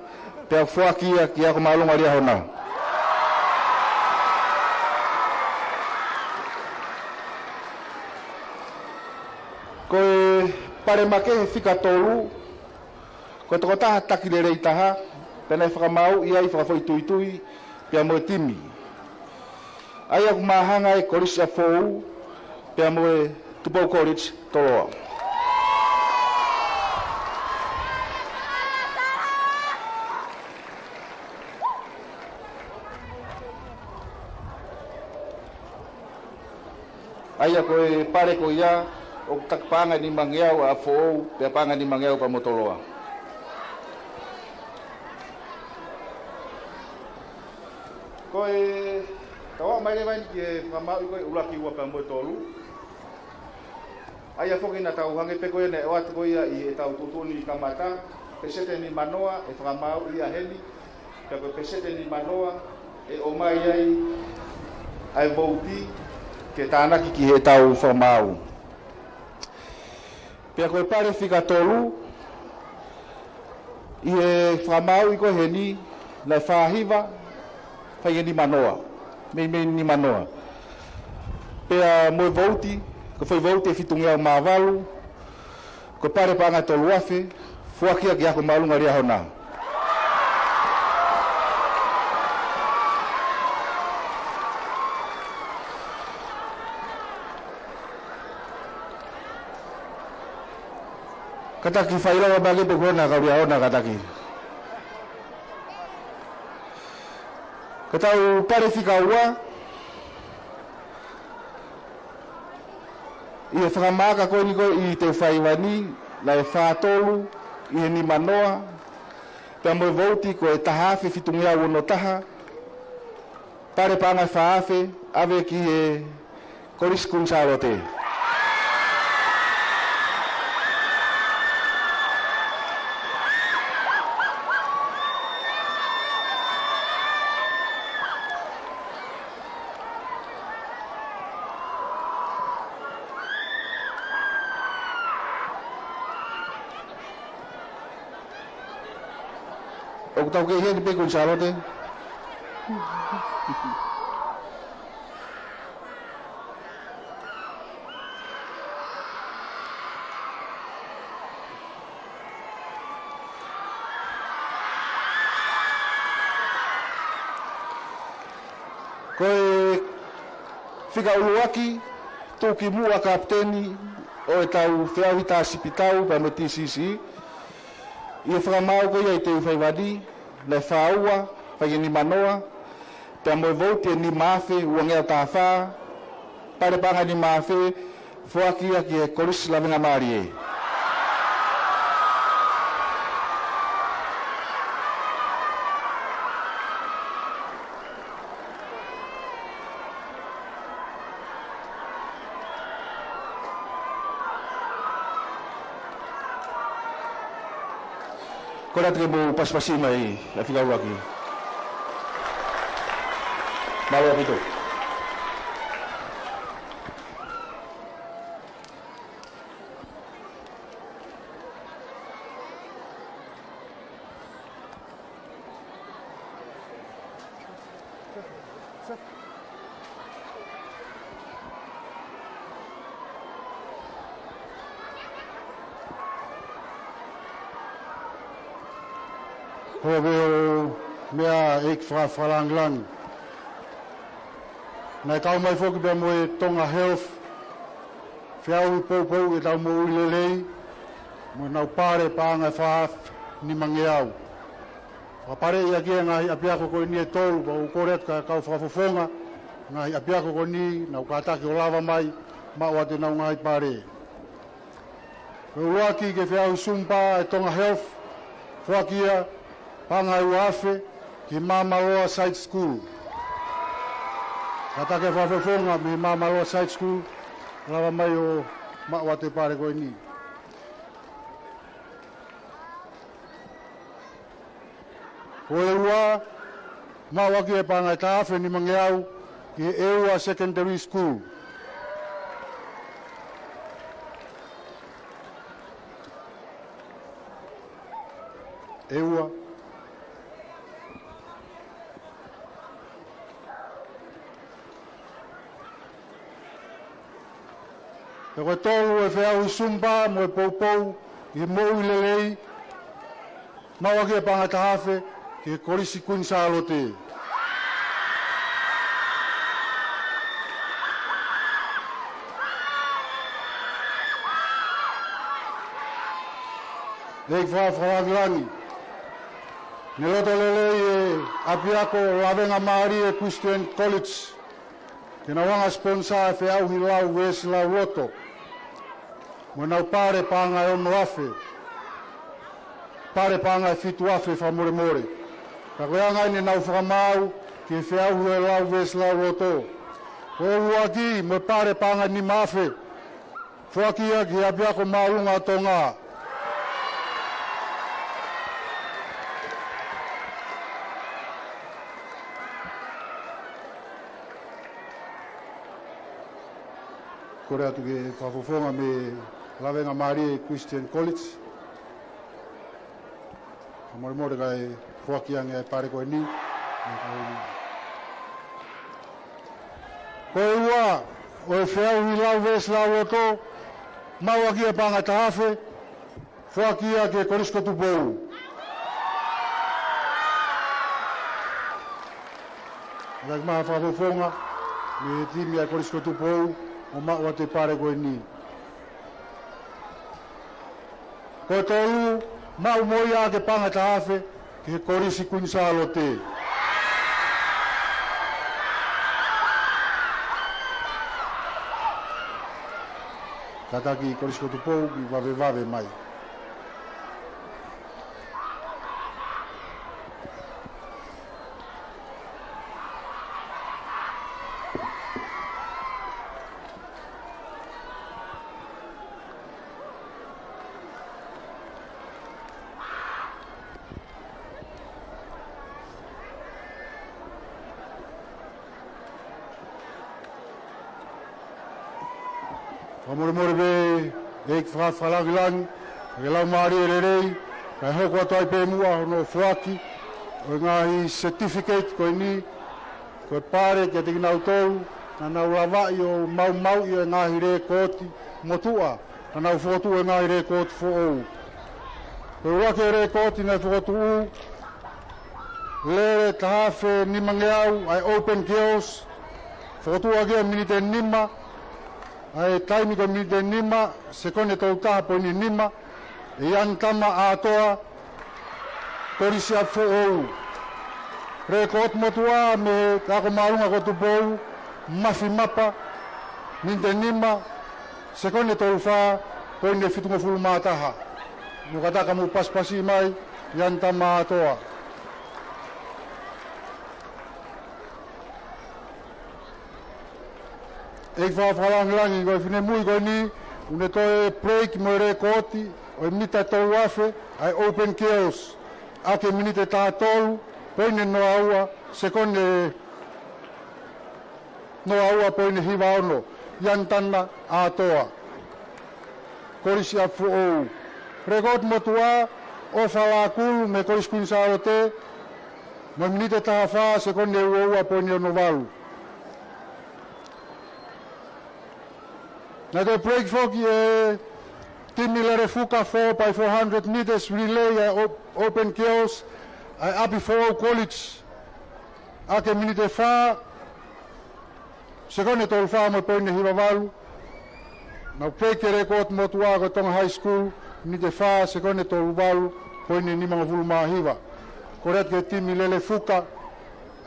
pea foaki ia ki he Ako Māʻolunga Liahona. Ko e pale makehe fika tolu, ko e tokotaha taki lelei taha, pea naʻe fakamaauʻi ai fakafoʻituitui pea mo e timi. ʻA ia ʻoku māhanga ai e Kolisi ʻApifoʻou pea mo e Tupou College Toloa. ʻA ia ko e pale ko ia, ʻoku taki paʻanga ʻe nimangeau ʻa ʻApifoʻou, pea paʻanga ʻe nimangeau pea mo Toloa. Ko e, tau aʻu mai leva eni ki he fakamāuʻi ko e ʻuluaki, ua pea mo e tolu. ʻA ia foki naʻa tau hangē pē ko ia naʻe ʻoatu ko ia ʻi heʻetau tuʻutuʻuni kamata, peseti ʻe nimanoa ʻe fakamāuʻi ia heni, pea ko e peseti ʻe nimanoa ʻe ʻomai ai ʻa e vouti ke tānaki ki heʻetau fakamaau. Pea ko e pale fika tolu, ʻi he fakamāuʻi ko ē heni, naʻe fā hiva, fai ʻe nimanoa, meimei nimanoa. Pea mo e vouti, ko e foʻi vouti ʻe fitungeau mā valu, ko e pale paʻanga ʻe tolu afe, foaki ia ki he Ako Māʻolunga Liahona. Kātaki fai lava mai pē ko ena kau Liahona kātaki. Ko ʻetau pale fika ua, ʻi he fakamaaka ko eni ko ē ʻi Teufaivani, naʻe fā tolu ʻi he nima noa, pea mo e vouti ko e taha afe fitungeau ono taha, pale paʻanga ʻe fā afe, ʻave ki he Kolisi Kuini Sālote. ʻOku tau kei heni pē Kuini Sālote. Ko e fika ʻuluaki, tuʻukimuʻa kapiteni ʻo ʻetau feʻauhi tā sipi tau pea mo e T C C. ʻI he fakamaau ko ia ʻi Teufaivani, naʻe fā ua, fai ki he nima noa, pea mo e vouti ʻe nima afe, uangeau taha fā, pale paʻanga ʻe nima afe, foaki ia ki he Kolisi Lavengamālie. Kole atu ke mou pasipasi mai ʻa e fika ʻuluaki. Mālō ʻaupito. Houʻeiki, meʻa ʻEiki Fakalangilangi. Naʻe kau mai foki pea mo e Tonga Health, feʻauhi poupou ʻetau moʻui lelei, mo ʻenau pale paʻanga ʻe fā afe nimangeau. Fakapaleʻi ʻaki e ngaahi ʻapiako ko eni ʻe tolu, pea ʻoku kole atu ki he kau fakafofonga, ngaahi ʻapiako ko eni, nau kātaki ʻo lava mai, maʻu atu ʻenau ngaahi pale. Ko e ʻuluaki ki he feʻauhi Zumba ʻa e Tonga Health, foaki ia paʻanga ʻe ua afe ki he Māmaloa Side School. Kātaki e fakafofonga mei he Māmaloa Side School, lava mai ʻo maʻu atu e pale ko eni. Ko e ua, maʻu ʻaki e paʻanga ʻe taha afe nimangeau ki he ʻEua Secondary School. ʻEua. Pea ko e tolu e feʻauhi Zumba mo e poupou ʻi he moʻui lelei, maʻu ʻaki e paʻanga ʻe taha afe ki he Kolisi Kuini Sālote. ʻEiki Fakalangilangi, ne loto lelei e ʻapiako Lavengamālie Christian College ke nau hanga sponsor e feʻauhi lau veesi lauloto, mo ʻenau pale paʻanga ʻe ono afe, pale paʻanga ʻe fitu afe fakamolemole. Ka ko e anga eni ʻenau fakamaau ki he feʻauhi ʻo e lau veesi lauloto. Ko e ʻuluaki mo e pale paʻanga ʻe nima afe, foaki ia ki he ʻApiako Māʻolunga ʻo Tonga. Kole atu ki he fakafofonga mei Lavengamālie Christian College. Fakamolemole kae foaki ange e pale ko eni. Ko e ua ʻo e feʻauhi lau veesi lauloto, maʻu ʻaki e paʻanga ʻe taha afe, foaki ia ki he Kolisi ko Tupou. Kae ʻomai ha fakafofonga mei he timi ʻa e Kolisi ko Tupou ʻo maʻu atu e pale ko eni. Ko e tolu, maʻu mo ia ʻaki e paʻanga ʻe taha afe ki he Kolisi Kuini Sālote. Kātaki Kolisi ko Tupou ke vavevave mai. Fakamolemole pē, ʻEiki fakalangilangi, ke lau mālie lelei, kae hoko atu ai pē muʻa hono foaki ʻo e ngaahi certificate ko eni, ko e pale kiate kinautolu naʻa nau lavaʻi ʻo maumauʻi ʻa e ngaahi lēkooti motuʻa, naʻa nau fokotuʻu ʻa e ngaahi lēkooti foʻou. Ko e ʻuluaki ʻo e lēkooti naʻe fokotuʻu, lele taha afe nimangeau ʻa e Open Girls, fokotuʻu ʻaki ʻa e miniti ʻe nima, ʻa e taimi ko e miniti ʻe nima, sekoni ʻe tolu taha poini nima, ʻe Ianitama ʻAtoa, Kolisi ʻApifoʻou. Lēkooti motuʻa mei he ako māʻolunga ko Tupou, Mafi Mapa, miniti ʻe nima, sekoni ʻe tolu fā poini fitungofulu mā taha. Mou kātaki mou pasipasi mai, Ianitama ʻAtoa. ʻEiki fakalangilangi, ko e finemui ko eni, ʻoku ne toe break mo e lēkooti ʻo e mita ʻe tolu afe ʻa e Open Girls, ʻaki e miniti ʻe taha tolu poini noa ua, sekoni ʻe noa ua poini hiva ono, Ianitama ʻAtoa, Kolisi ʻApifoʻou. Lēkooti motuʻa, ʻOfa Lakulu mei he Kolisi Kuini Sālote, mo e miniti ʻe taha fā, sekoni ʻe ua ua poini ono valu. Naʻe toe break foki e timi lele fuka four by four hundred meters relay ʻa e O-, Open Girls ʻa e ʻApifoʻou College, ʻaki e miniti ʻe fā, sekoni ʻe tolu fā mo e poini hiva valu. Naʻe break e lēkooti motuʻa ko e Tonga High School, miniti ʻe fā, sekoni ʻe tolu valu, poini nimangofulu mā hiva. Kole atu ki he timi lele fuka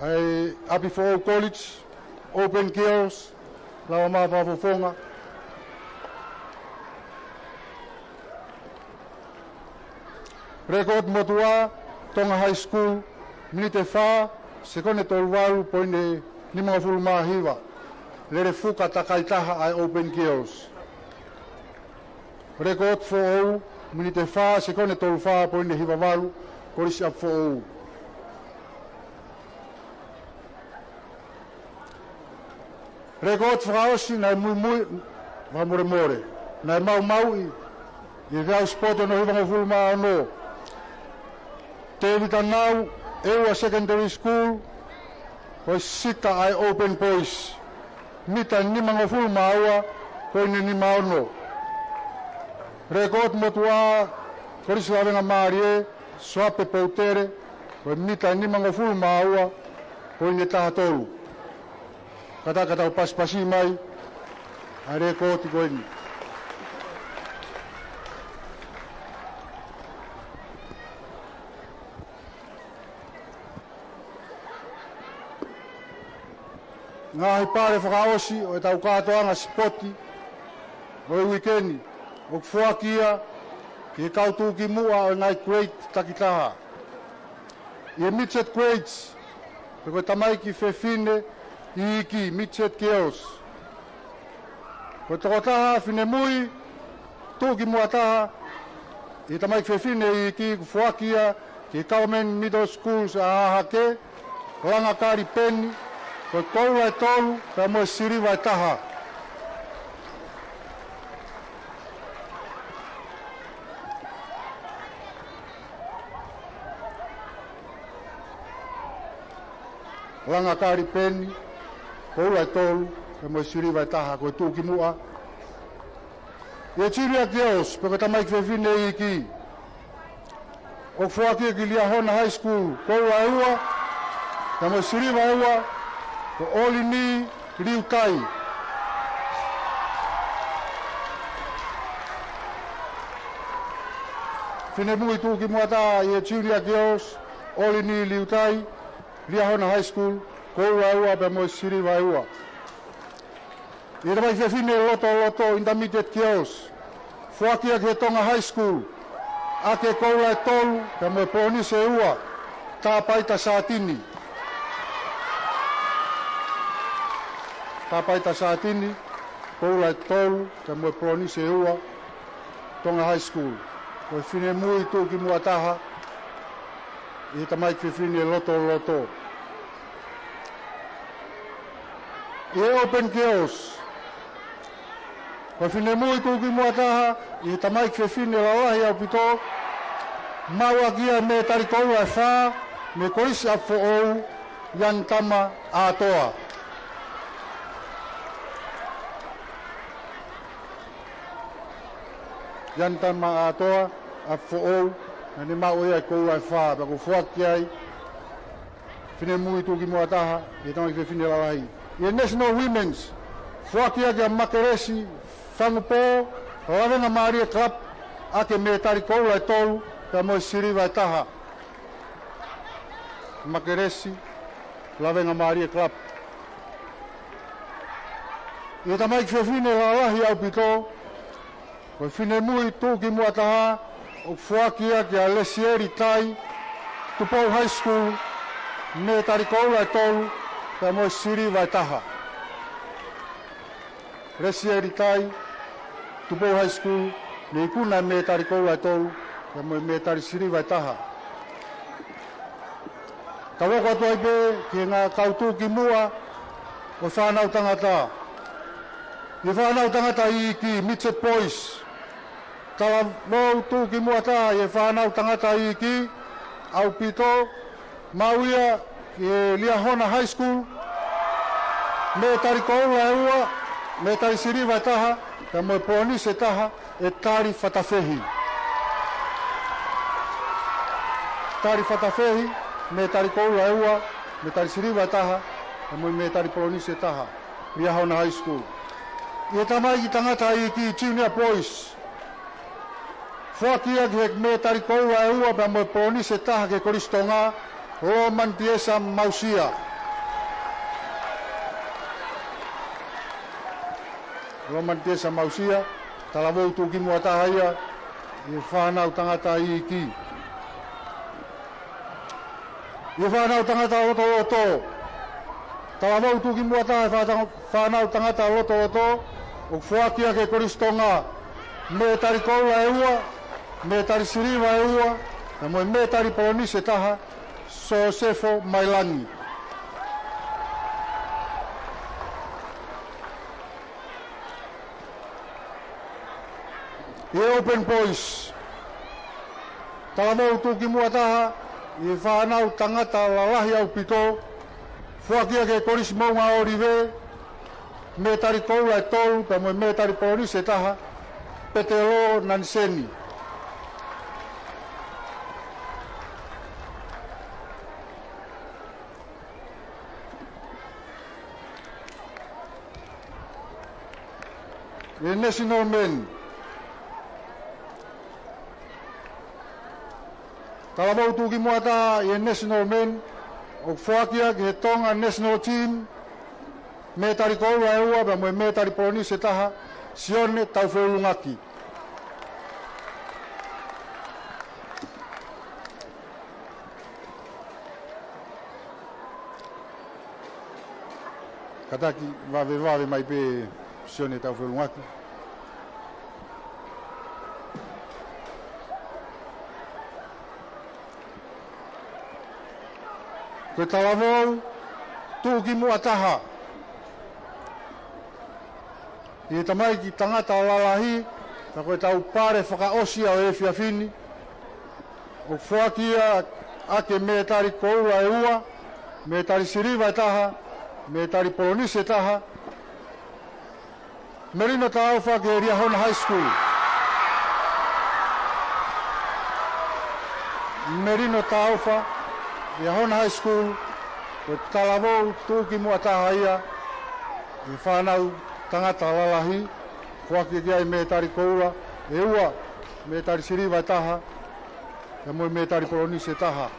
ʻa e ʻApifoʻou College, Open Girls, lau mai fakafofonga. Lēkooti motuʻa, Tonga High School, miniti ʻe fā, sekoni ʻe tolu valu, poini nimangofulu mā hiva. Lele fuka takai taha ʻa e Open Girls. Lēkooti foʻou, miniti ʻe fā, sekoni ʻe tolu fā, poini hiva valu, Kolisi ʻApifoʻou. Lēkooti fakaʻosi naʻe muimui, fakamolemole, naʻe maumauʻi ʻi he Vea Sport ʻo e hivangofulu mā ono. Tēvita Nau, ʻEua Secondary School, ko e sika ʻa e Open Boys, mita nimangofulu mā ua poini nima ono. Lēkooti motuʻa, Kolisi Lavengamālie, Soape Poutele, ko e mita nimangofulu mā ua poini taha tolu. Kātaki tau pasipasi mai ʻa e lēkooti ko eni. Ngaahi pale fakaʻosi ʻo ʻetau kātoanga sipoti ʻo e uike ni, ʻoku foaki ia ki he kau tuʻukimuʻa ʻo e ngaahi grade takitaha. ʻI he midget grades, pe ko e tamaiki fefine iiki, midget girls, ko e tokotaha finemui tuʻukimuʻa taha ʻi he tamaiki fefine iiki, ʻoku foaki ia ki he Government Middle Schools ʻa Hahake, Langakali Peni, ko e koula ʻe tolu pea mo e siliva ʻe taha. Langakali Peni, koula ʻe tolu pea mo e siliva ʻe taha, ko e tuʻukimuʻa. ʻI he Junior Girls, pe ko e tamaiki fefine iiki, ʻoku foaki ia ki Liahona High School, koula ʻe ua pea mo e siliva ʻe ua, ko ʻOlini Liutai. Finemui tuʻukimuʻa taha ʻi he Junior Girls, ʻOlini Liutai, Liahona High School, koula ʻe ua pea mo e siliva ʻe ua. ʻI he tamaiki fefine lotoloto, Intermediate Girls, foaki ia ki he Tonga High School, ʻAke Koula ʻe tolu, pea mo e Polonise ʻe ua, Tāpaita Sātini. Tāpaita Sātini, Koula ʻe tolu, pea mo e Polonise ʻe ua, Tonga High School. Ko e finemui tuʻukimuʻa taha ʻi he tamaiki fefine lotoloto. ʻI he Open Girls, ko e finemui tuʻukimuʻa taha ʻi he tamaiki fefine lalahi ʻaupito, maʻu ʻaki ia e mētali koula ʻe fā mei he Kolisi ʻApifoʻou, Yanitama ʻAtoa. Yanitama ʻAtoa, ʻApifoʻou, naʻa ne maʻu ia e koula ʻe fā, pea kuo foaki ai finemui tuʻukimuʻa taha ʻi he tamaiki fefine lalahi. ʻI he National Women's, foaki ia kia Makelesi Fangupō, Lavengamālie Club, ʻaki e mētali koula ʻe tolu, pea mo e siliva ʻe taha. Makelesi, Lavengamālie Club. ʻI he tamaiki fefine lalahi ʻaupito, ko e finemui tuʻukimuʻa taha, ʻoku foaki ia kia Lesieli Tai, Tupou High School, mētali koula ʻe tolu, pea mo e siliva ʻe taha. Lesieli Tai, Tupou High School, ne ikuna e mētali koula ʻe tolu, pea mo e mētali siliva ʻe taha. Tau hoko atu ai pē ki he ngaahi kau tuʻukimuʻa ʻo e fānau tangata. ʻI he fānau tangata iiki, Midget Boys, talavou tuʻukimuʻa taha ʻi he fānau tangata iiki, ʻaupito, maʻu ia ʻi he Liahona High School, mētali koula ʻe ua, mētali siliva ʻe taha, pea mo e polonise ʻe taha, ʻe Tali Fatafehi. Tali Fatafehi, mētali koula ʻe ua, mētali siliva ʻe taha, pea mo e mētali polonise ʻe taha, Liahona High School. ʻI he tamaiki tangata iiki, Junior Boys, foaki ia ki he mētali koula ʻe ua pea mo e polonise ʻe taha ki he Kolisi Tonga, Lomani Tiesa Mausia. Lomani Tiesa Mausia, talavou tuʻukimuʻa taha ia ʻi he fānau tangata iiki. ʻI he fānau tangata lotoloto, talavou tuʻukimuʻa taha ʻi he fātang-, fānau tangata lotoloto, ʻoku foaki ia ki he Kolisi Tonga, mētali koula ʻe ua, mētali siliva ʻe ua, pea mo e mētali polonise ʻe taha, Sosefo Mailangi. ʻI he Open Boys, talavou tuʻukimuʻa taha ʻi he fānau tangata lalahi ʻaupito, foaki ia ki he Kolisi Moʻunga ʻŌlive, mētali koula ʻe tolu, pea mo e mētali polonise ʻe taha, Petelo Naniseni. ʻI he National Men, talavou tuʻukimuʻa taha ʻi he National Men, ʻoku foaki ia ki he Tonga National Team, mētali koula ʻe ua, pea mo e mētali polonise ʻe taha, Sione Taufeʻulungaki. Kātaki vavevave mai pē Sione Taufeʻulungaki. Ko e talavou tuʻukimuʻa taha ʻi he tamaiki tangata lalahi, ka ko e tau pale fakaʻosi ʻo e efiafi ni, ʻoku foaki ia ʻaki e mētali koula ʻe ua, mētali siliva ʻe taha, mētali polonise ʻe taha, Melino Taufa ki he Liahona High School. Melino Taufa, Liahona High School, ko e talavou tuʻukimuʻa taha ia ʻi he fānau tangata lalahi, foaki ki ai mētali koula ʻe ua, mētali siliva ʻe taha, pea mo e mētali polonise ʻe taha.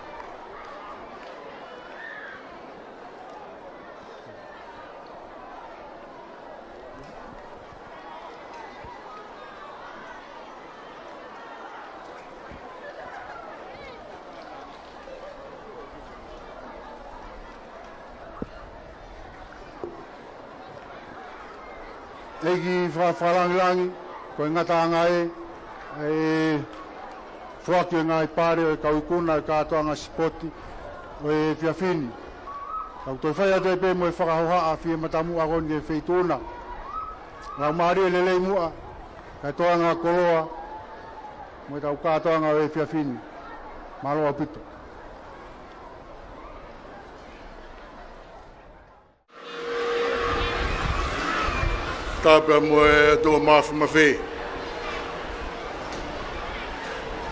ʻEiki fakafakalāngilangi, ko e ngataʻanga ē, ʻa e foaki ʻo e ngaahi pale ʻo e kau ikuna ʻo e kātoanga sipoti ʻo e efiafi ni. Kau toe fai atu ai pē mo e fakahohaʻa fie matamuʻa ko eni ki he feituʻu na. Laumālie lelei muʻa, kae toʻo ange ʻa e koloa, mo ʻetau kātoanga ʻo e efiafi ni. Mālō ʻaupito. Tapu mo e ʻOtua Māfimafi.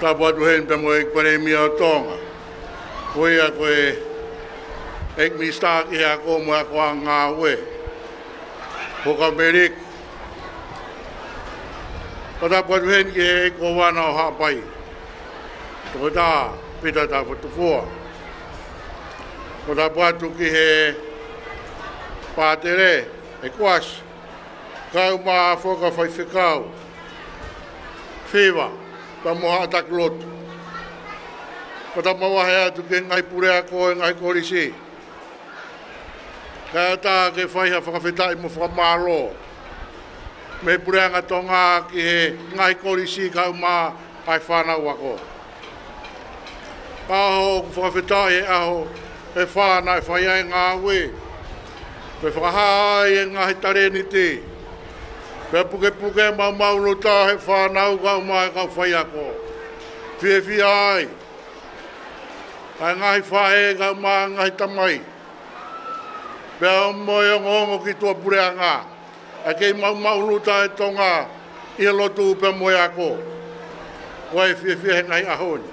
Tapu atu heni pea mo e ʻEiki Palēmia ʻo Tonga. Ko ia ko e ʻEiki Minisitā ki he Ako mo e Akoʻanga Ngāue, Huʻakavameiliki. Pea tapu atu heni ki he ʻEiki Kōvana ʻo Haʻapai, Toketā Pita Taufatufua. Pea tapu atu ki he pātele, ʻEkuasi, kau mo e foha ʻo e faifekau, Fiva, pea mo Haʻa Taki Lotu. Pea tau mavahe atu ki he ngaahi puleako ʻo e ngaahi kolisi. Kae ʻatā ke fai ha fakafetaʻi mo e fakamālō mei he Puleʻanga Tonga ki he ngaahi kolisi kau mo e fānau ako. ʻAho ʻoku fakafetaʻi e ʻaho ʻe fā naʻe fai ai e ngāue, pea fakahā ai e ngaahi talēniti, pea pukepuke e maumau luta ʻa e fānau kau mo e kau faiako. Fiefia ai ʻa e ngaahi faʻē kau mo e ngaahi tamai, pea mo e ongoongo ki tuʻapuleʻanga, ʻa e kei maumau luta ʻa e Tonga ʻi he lotu pea mo e ako. Ko e fiefia he ngaahi ʻaho ni.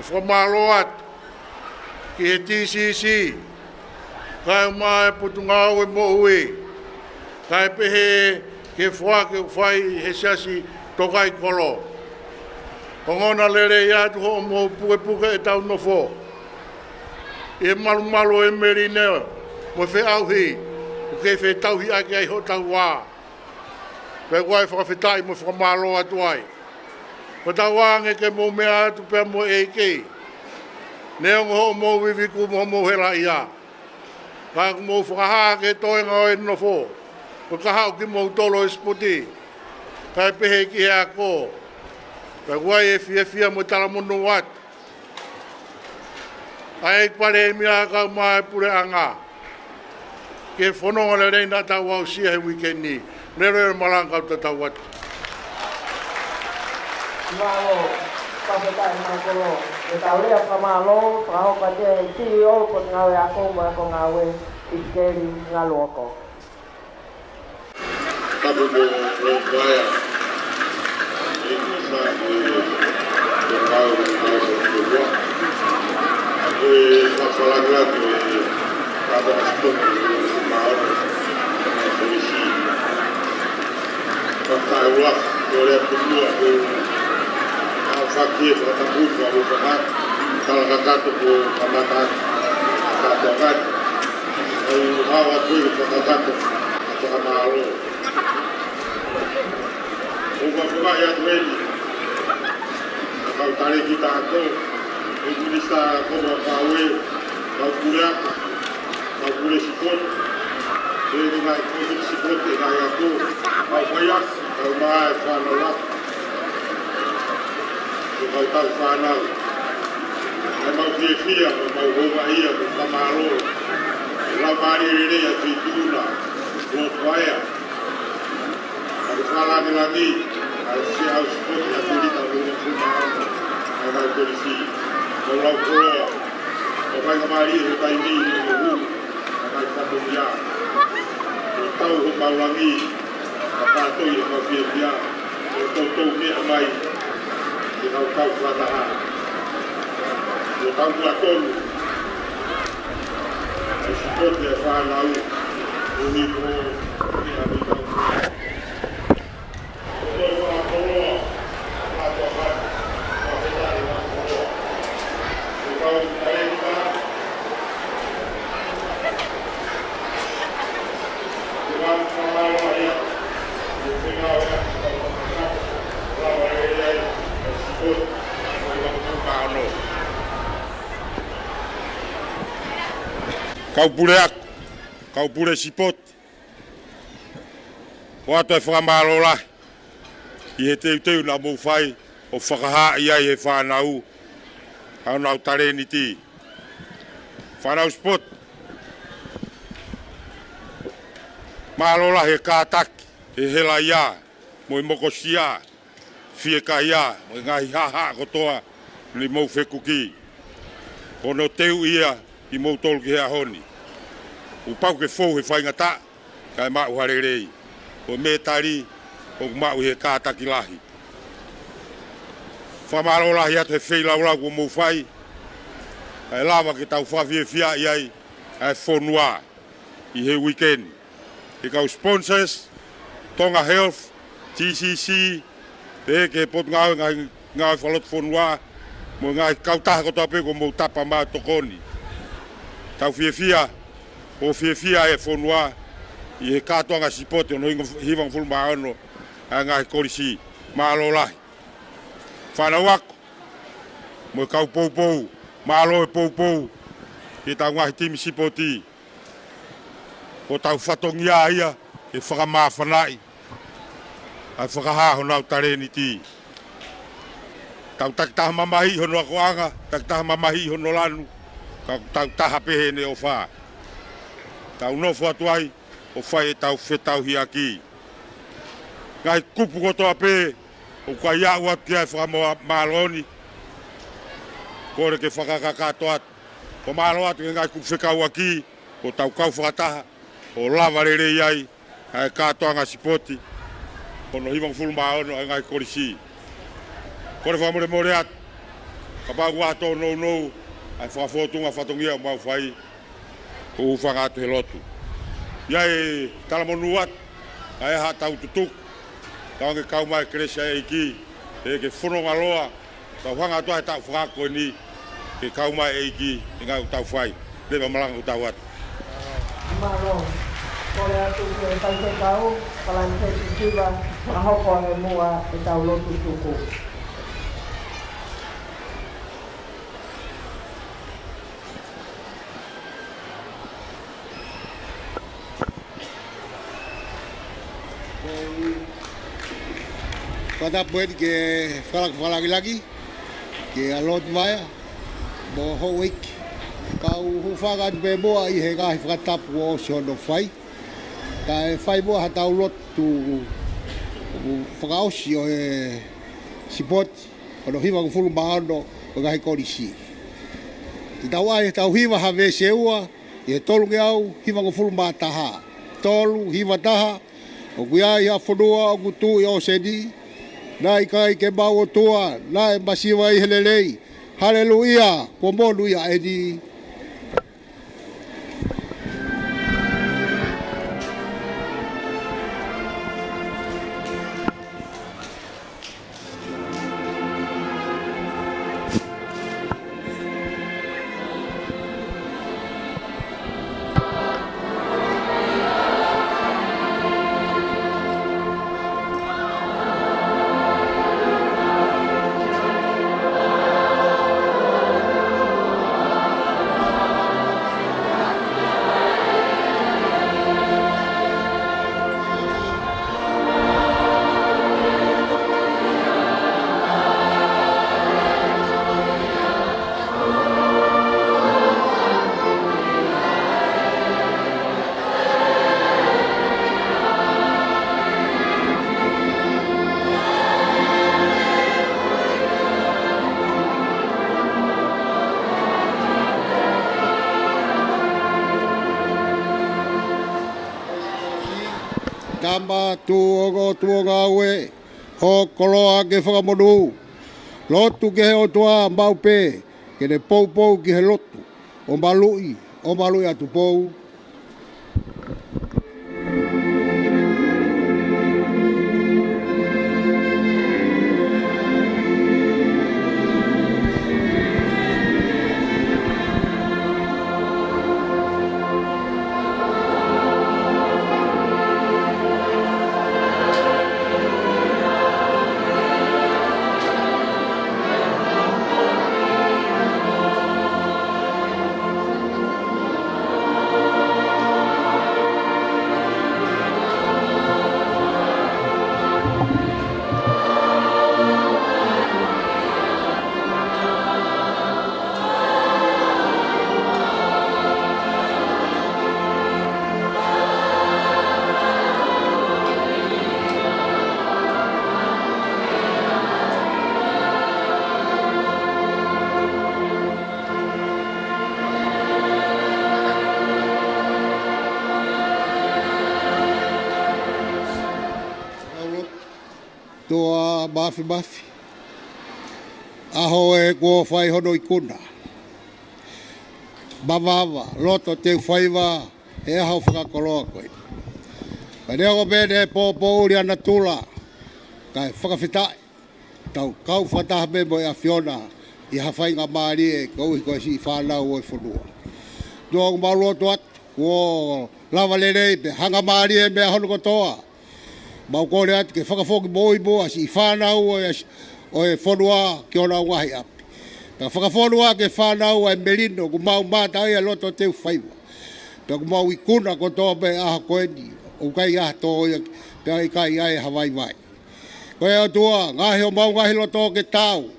ʻE fakamālō atu ki he TCC, kau mo e Potungāue Moʻui, kae pehē ki he foaki ʻoku fai ʻe he Siasi Tokaikoló. Ongona lelei atu hoʻomou pukepuke ʻetau nofo ʻi he malumalu ʻo e melino mo e feʻauhi ʻoku kei fetauhiʻaki ai hotau vā. Pea ʻoku ʻi ai e fakafetaʻi mo e fakamālō atu ai. Pea tau ange ke mou meʻa atu pea mo e ʻEiki, neongo hoʻomou ivi kumi mo hoʻomou helaʻia, ka ʻoku mou fakahā ki he toenga ʻo e nofo, ʻoku ka haʻu kimoutolu ʻo e sipoti, kae pehē ki he ako. Pea ʻoku ʻi ai e fiefia mo e talamonū atu ʻa e ʻEiki Palēmia kau mo e Puleʻanga ki he fononga lelei naʻa tau aʻusia he uike ni. Leveleva e malanga kau tatau atu. Mālō, fakafetaʻi mālō. Ko e tau lea fakamālō, fakahoko atu ʻe he CEO Potungāue Ako mo e Ako Ngāue, ʻIsikeli Ngaluoko. Tapu mo e Paea, ʻEiki Minisitā mo e kau, kau Potungāue. Ko e fakafakalāngilangi e kātoanga sipoti ʻo e Māʻoniʻoni, ʻa e kolisi. Fakataua, ko e lea pumua, ko e fakafetaʻi, fakatapu, fakafetaʻi, tala kakato ko e kamata atu, kātoanga ni. ʻOku ou ʻoatu ʻa e fakakakato, fakamālō. ʻOku ou fakafetaʻi atu eni ʻa e kau talēkita ako, ʻEiki Minisitā Ako mo Ngāue, kau puleako, kau pule sipoti, ʻa e ngaahi kōmiti sipoti ʻa e ngaahi ako, kau faiako, kau mo e fānau ako, ʻa e kau tauhi fānau. ʻOku mau fiefia, ʻoku mau houngaʻia, ʻoku mau fakamālō ʻi he laumālie lelei ʻa e feituʻu na, ʻo Paea, ʻa e fakalāngilangi ʻa e Siasi Sipoti ʻAfilika mo e Māʻoniʻoni, ʻa e ngaahi kolisi, ʻo lau koloa, ʻo faingamālie he taimi ni ʻo e hū, ʻa e ngaahi fatongia, ʻo tau homau langi, ʻa e kātoi ʻa e mau fiefia, ʻo toutou meʻa mai, ʻi he kau kau fakataha. ʻO tau mua tonu, ʻa e sipoti ʻa e fānau, ʻo ni ko, ʻi he ʻapi tau. Kau puleako, kau pule sipoti. ʻOatu e fakamālō lahi ʻi he teuteu naʻa mou fai ʻo fakahaaʻi ai he fānau ʻa honau talēniti. Fānau sipoti, mālō lahi e kātaki, e helaia, mo e mokosia, fiekaia, mo e ngaahi haʻahaʻa kotoa naʻa mou fekuki. Ko hono teu ia kimoutolu ki he ʻaho ni. ʻOku pau ke fou he faingataʻa, kae maʻu ha lelei. Ko e mētali ʻoku maʻu ʻi he kātaki lahi. Fakamālō lahi atu he feilaulau kuo mou fai, kae lava ke tau fakafiefiaʻi ai ʻa e fonua ʻi he uike ni. He kau sponsors, Tonga Health, T C C, pehē ki he Potungāue Ngaahi Ngāue Fakalotofonua, mo e ngaahi kautaha kotoa pē kuo mou tapa maʻu tokoni. Tau fiefia, ʻo fiefia e fonua ʻi he kātoanga sipoti hono hiva-, hivangofulu mā ono ʻa e ngaahi kolisi. Mālō lahi. Fānau ako, mo e kau poupou, mālō e poupou ʻi heʻetau ngaahi timi sipoti. Ko hotau fatongia ia ke fakamāfanaʻi ʻa e fakahā honau talēniti. Tau takitaha mamahiʻi hono akoʻanga, takitaha mamahiʻi hono lanu, ka tau taha pē heʻene ʻofa. Tau nofo atu ai ʻo fai ʻetau fetauhiʻaki. Ngaahi kupu kotoa pē ʻoku ʻikai aʻu atu ki ai e fakamālō ni, kole ke fakakakato atu. Ko e mālō atu ki he ngaahi kupu fekauʻaki, ko hotau kau fakataha ʻo lava lelei ai ʻa e kātoanga sipoti hono hivangofulu mā ono ʻa e ngaahi kolisi. Kole fakamolemole atu kapau ʻoku ʻi ai ha tōnounou ʻa e fakafōtunga fatongia ʻoku mau fai, ʻoku ou hūfanga atu he lotu. ʻI ai e talamonū atu ʻa e haʻa tau tutuku, tau ange kau mai e kelesi ʻa e ʻEiki, ʻe ke fononga loa, tau hanga atu ai he taʻu fakaako ni ke kau mai e ʻEiki he ngāue ʻoku tau fai. Leva malanga ʻoku tau atu. Mālō. Kole atu ki he faifekau, Palani Peti Siva, fakahoko ange muʻa ʻetau lotu tuku. Fakatapu eni ki he fakalāngilangi, ki he ʻaloʻofa mo e houʻeiki. Kau hūfanga atu pē muʻa ʻi he ngaahi fakatapu kuo ʻosi hono fai. Kae fai muʻa haʻatau lotu fakaʻosi ʻo e sipoti hono hivangofulu mā ono ʻo e ngaahi kolisi. Te tau ʻai ʻetau hiva ha veesi ʻe ua ʻi he tolungeau hivangofulu mā taha. Tolu, hiva, taha. ʻOku ʻi ai ha fonua ʻoku tuʻu ʻi ʻōseni, naʻe ʻikai ke maʻu ʻOtua, naʻe masiva ʻi he lelei. Haleluʻia, kuo monūʻia eni. Tama, Tuʻunga, ʻOtua ʻo e ngāue, ho koloa ke fakamonū. Lotu ki he ʻOtua maʻu pē, ke ne poupou ki he lotu, ʻo maluʻi, ʻo maluʻi atu pou. Toa Mafimafi. ʻAho ē kuo fai hono ikuna. Mavava, loto teu faiva, he ʻaho fakakoloa ko ē. Ka neongo pē ʻene pōpoʻuli ʻa natula, kae fakafetaʻi, tau kau fakataha pē mo e ʻAfiona, ʻi ha faingamālie, koeʻuhi ko e siʻi fānau ʻo e fonua. Tuʻa ʻoku mau lotu atu, kuo lava lelei pē, hangamālie mei he ʻaho ni kotoa. Mau kole atu ke fakafoki moʻui muʻa siʻi fānau ʻo e, ʻo e fonua ki honau ngaahi ʻapi. Pea fakafonua ke fānau ʻa e melino ʻoku mau mātā ʻi he loto teu faiva. Pea ʻoku mau ikuna kotoa pē ʻaho ko eni, ʻoku ʻikai ha tō ia, pea ʻikai ʻi ai ha vaivai. Ko e ʻOtua, ngaohi homau ngaahi loto ke tau,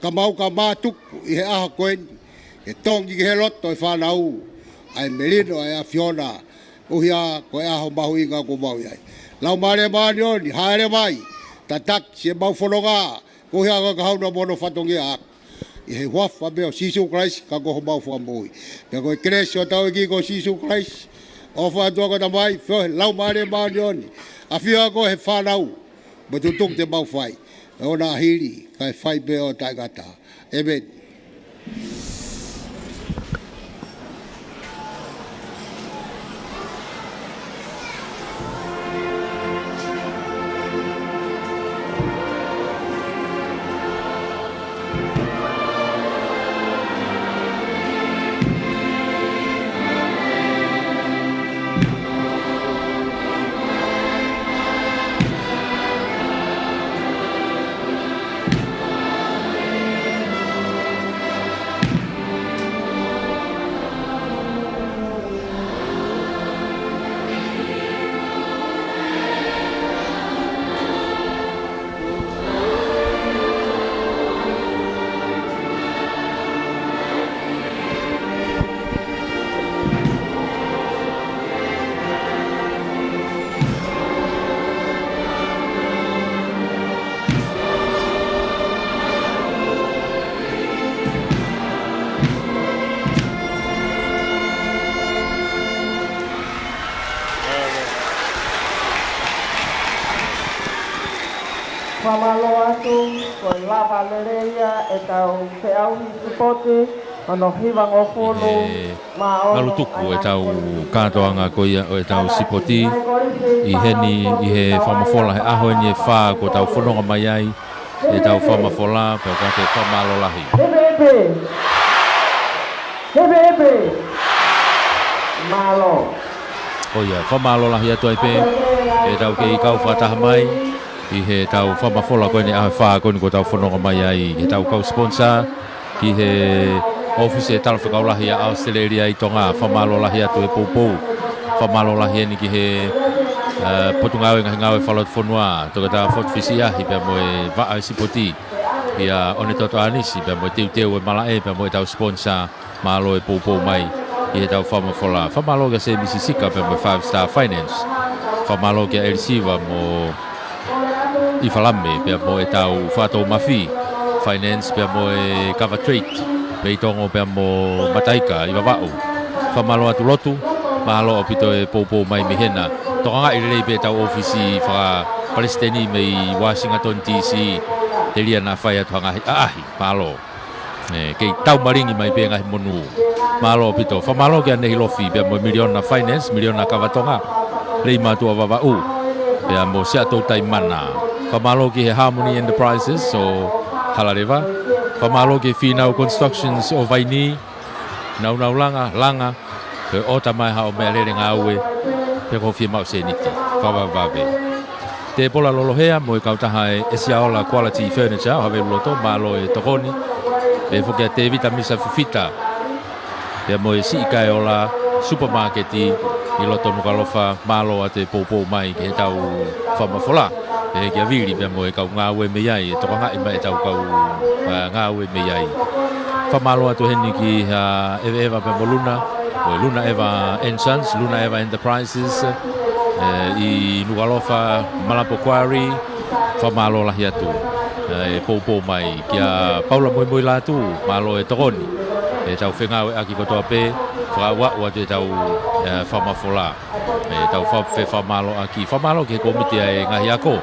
ka mau ka mātuku ʻi he ʻaho ko eni, ke tongi ki he loto e fānau, ʻa e melino ʻa e ʻAfiona, ʻuhi ko e ʻaho mahuʻinga kuo mau ʻi ai. Laumālie Māʻoniʻoni, hāʻele mai, tataki siʻemau fononga, koeʻuhi ko e kahaʻu mo hono fatongia ʻaki. ʻI he huafa pē ʻo Sīsū Kalaisi, ka ko homau Fakamoʻui. Pea ko e kelesi ʻa hotau ʻEiki ko Sīsū Kalaisi, ʻofa ʻa e ʻOtua ko e Tamai, feohi ʻa e Laumālie Māʻoniʻoni, ʻafio ʻa koe he fānau, mo e tuʻutuʻuni te mau fai, ʻo na hili, kae fai pē ʻo taʻengata. ʻĒmeni. Fakamālō atu, ko e lava lelei ia ʻetau feʻauhi sipoti, hono hivangofulu. ʻE, mā ono, ngalutuku ʻetau kātoanga ko ia ʻo ʻetau sipoti. ʻI heni, ʻi he fakamafola he ʻaho eni ʻe fā kuo tau fononga mai ai, ʻetau fakamafola, pea ʻoku ʻoatu e fakamālō lahi. Hepe hepe. Hepe hepe. Mālō. ʻOia, fakamālō lahi atu ai pē, ʻetau kei kau fakataha mai, ʻi heʻetau fakamafola ko eni ʻaho ʻe fā ko eni kuo tau fononga mai ai, ʻetau kau sponsor, ki he ʻōfisi ʻo e Talafekau Lahi ʻa ʻAositelēlia ʻi Tonga, fakamālō lahi atu ʻe poupou, fakamālō lahi eni ki he, ʻa, Potungāue Ngaahi Ngāue Fakalotofonua, Toketā Foti Fisiʻiahi, pea mo e Vaʻa ʻo e Sipoti, ʻia ʻOnetoto ʻAnisi, pea mo e Teuteu ʻo e Malaʻe, pea mo ʻetau sponsor, mālō e poupou mai ʻi heʻetau fakamafola. Fakamālō kia Semisi Sika pea mo e Five Star Finance. Fakamālō kia ʻElisiva mo ʻIfalame pea mo ʻetau Faʻatoʻomafi Finance pea mo e Kava Trade mei Tongo pea mo Mataika ʻi Vavaʻu. Fakamālō atu Lotu, mālō ʻaupito e poupou mai mei hena. Tokangaʻi lelei pē ʻetau ʻōfisi fakapalesiteni mei Washington D C, telia naʻa fai atu ha ngaahi ʻaʻahi. Mālō. ʻE, kei taumalingi mai pē ngaahi monū. Mālō ʻaupito. Fakamālō kia Nehilofi, pea mo Miliona Finance, Miliona Kava Tonga, Leimātuʻa Vavaʻu, pea mo Siaʻatoutai Mana. Fakamālō ki he Harmony Enterprises ʻo Halaleva. Fakamālō ki he Fīnau Constructions ʻo Vainī, Naunau Langa, Langa, ko e ʻota mai haʻo meʻalele ngāue, pea ko e fiemaʻu sēniti. Fakavavevave. Tēpola Lolohea mo e kautaha ʻe Siaola Quality Furniture ʻo Haveluloto, mālō e tokoni. Pehē foki kia Tēvita Misa Fifita, pea mo e Siʻi Kaeola Supermarket ʻi loto Nukuʻalofa, mālō atu e poupou mai ki heʻetau fakamafola. Pehē kia Vili pea mo e kau ngāue mei ai, ʻe tokangaʻi mai ʻetau kau, ʻa, ngāue mei ai. Fakamālō atu heni ki, ʻa, ʻEvaʻeva pea mo Luna, ʻo e Luna ʻEva and Sons, Luna ʻEva Enterprises, ʻe, ʻi Nukuʻalofa, Malapo Quarry, fakamālō lahi atu. ʻE, poupou mai kia Paula Moimoi Lātū, mālō e tokoni. ʻEtau fengāueʻaki kotoa pē, fakaaʻu atu ʻetau, ʻe, fakamafola. ʻEtau fa-, fefakamālōʻaki, fakamālō ki he kōmiti ʻa e ngaahi ako.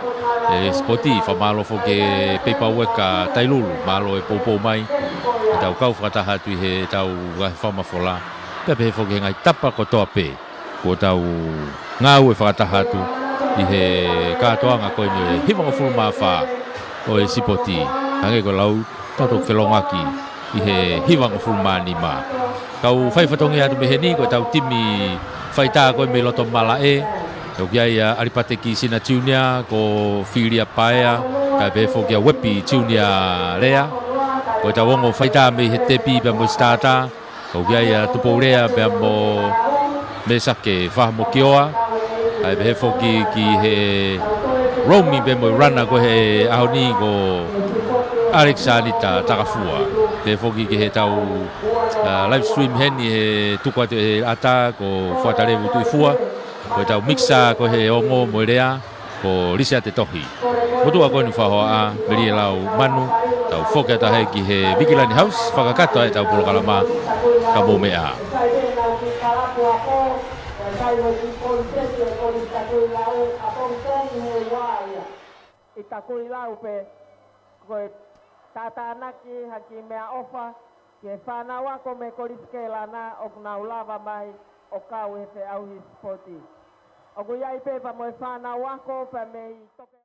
ʻE sipoti, fakamālō foki e Peipa Ueka Tailulu, mālō e poupou mai, ʻetau kau fakataha atu ʻi heʻetau ngaahi fakamafola. Pea pehē foki he ngaahi tapa kotoa pē, kuo tau ngāue fakataha atu ʻi he kātoanga ko eni ʻo e hivangofulu mā fā ʻo e sipoti. Hangē ko e lau, tau toki felongaki ʻi he hivangofulu mā nima. Kau fai fatongia atu mei heni, ko ʻetau timi faitā ko ē mei loto Malaʻe. ʻOku ʻi ai ʻa ʻAlipateki Sina Junior, ko Filia Paea, kae pehē foki ʻa Uepi Junior Lea. Ko ʻetau ongo faitā mei he tepi pea mo e sitata, ʻoku ʻi ai ʻa Tupou Lea pea mo Mesake Fahamokioa. Kae pehē foki ki he roaming pea mo e runner ko ē he ʻaho ni ko Alexanita Takafua. Pehē foki ki heʻetau, ʻa, live stream heni he tuku atu ʻe he ʻata ko Fuatalevu Tuʻifua. Ko ʻetau mixer ko ē he ongo mo e lea ko Lisiate Tohi. Motuʻa ko eni fakahoa, Melie Lau Manu, tau foki atu heni ki he Vikilani House, fakakakato ʻetau polokalama. Ka mou meʻa ā. ʻI Takuilau pē, ko e tātānaki ha kiʻi meʻaʻofa ki he fānau ako mei Kolisi Kelana ʻoku nau lava mai ʻo kau he feʻauhi sipoti. ʻOku ʻi ai pē pea mo e fānau ako pea mei Toke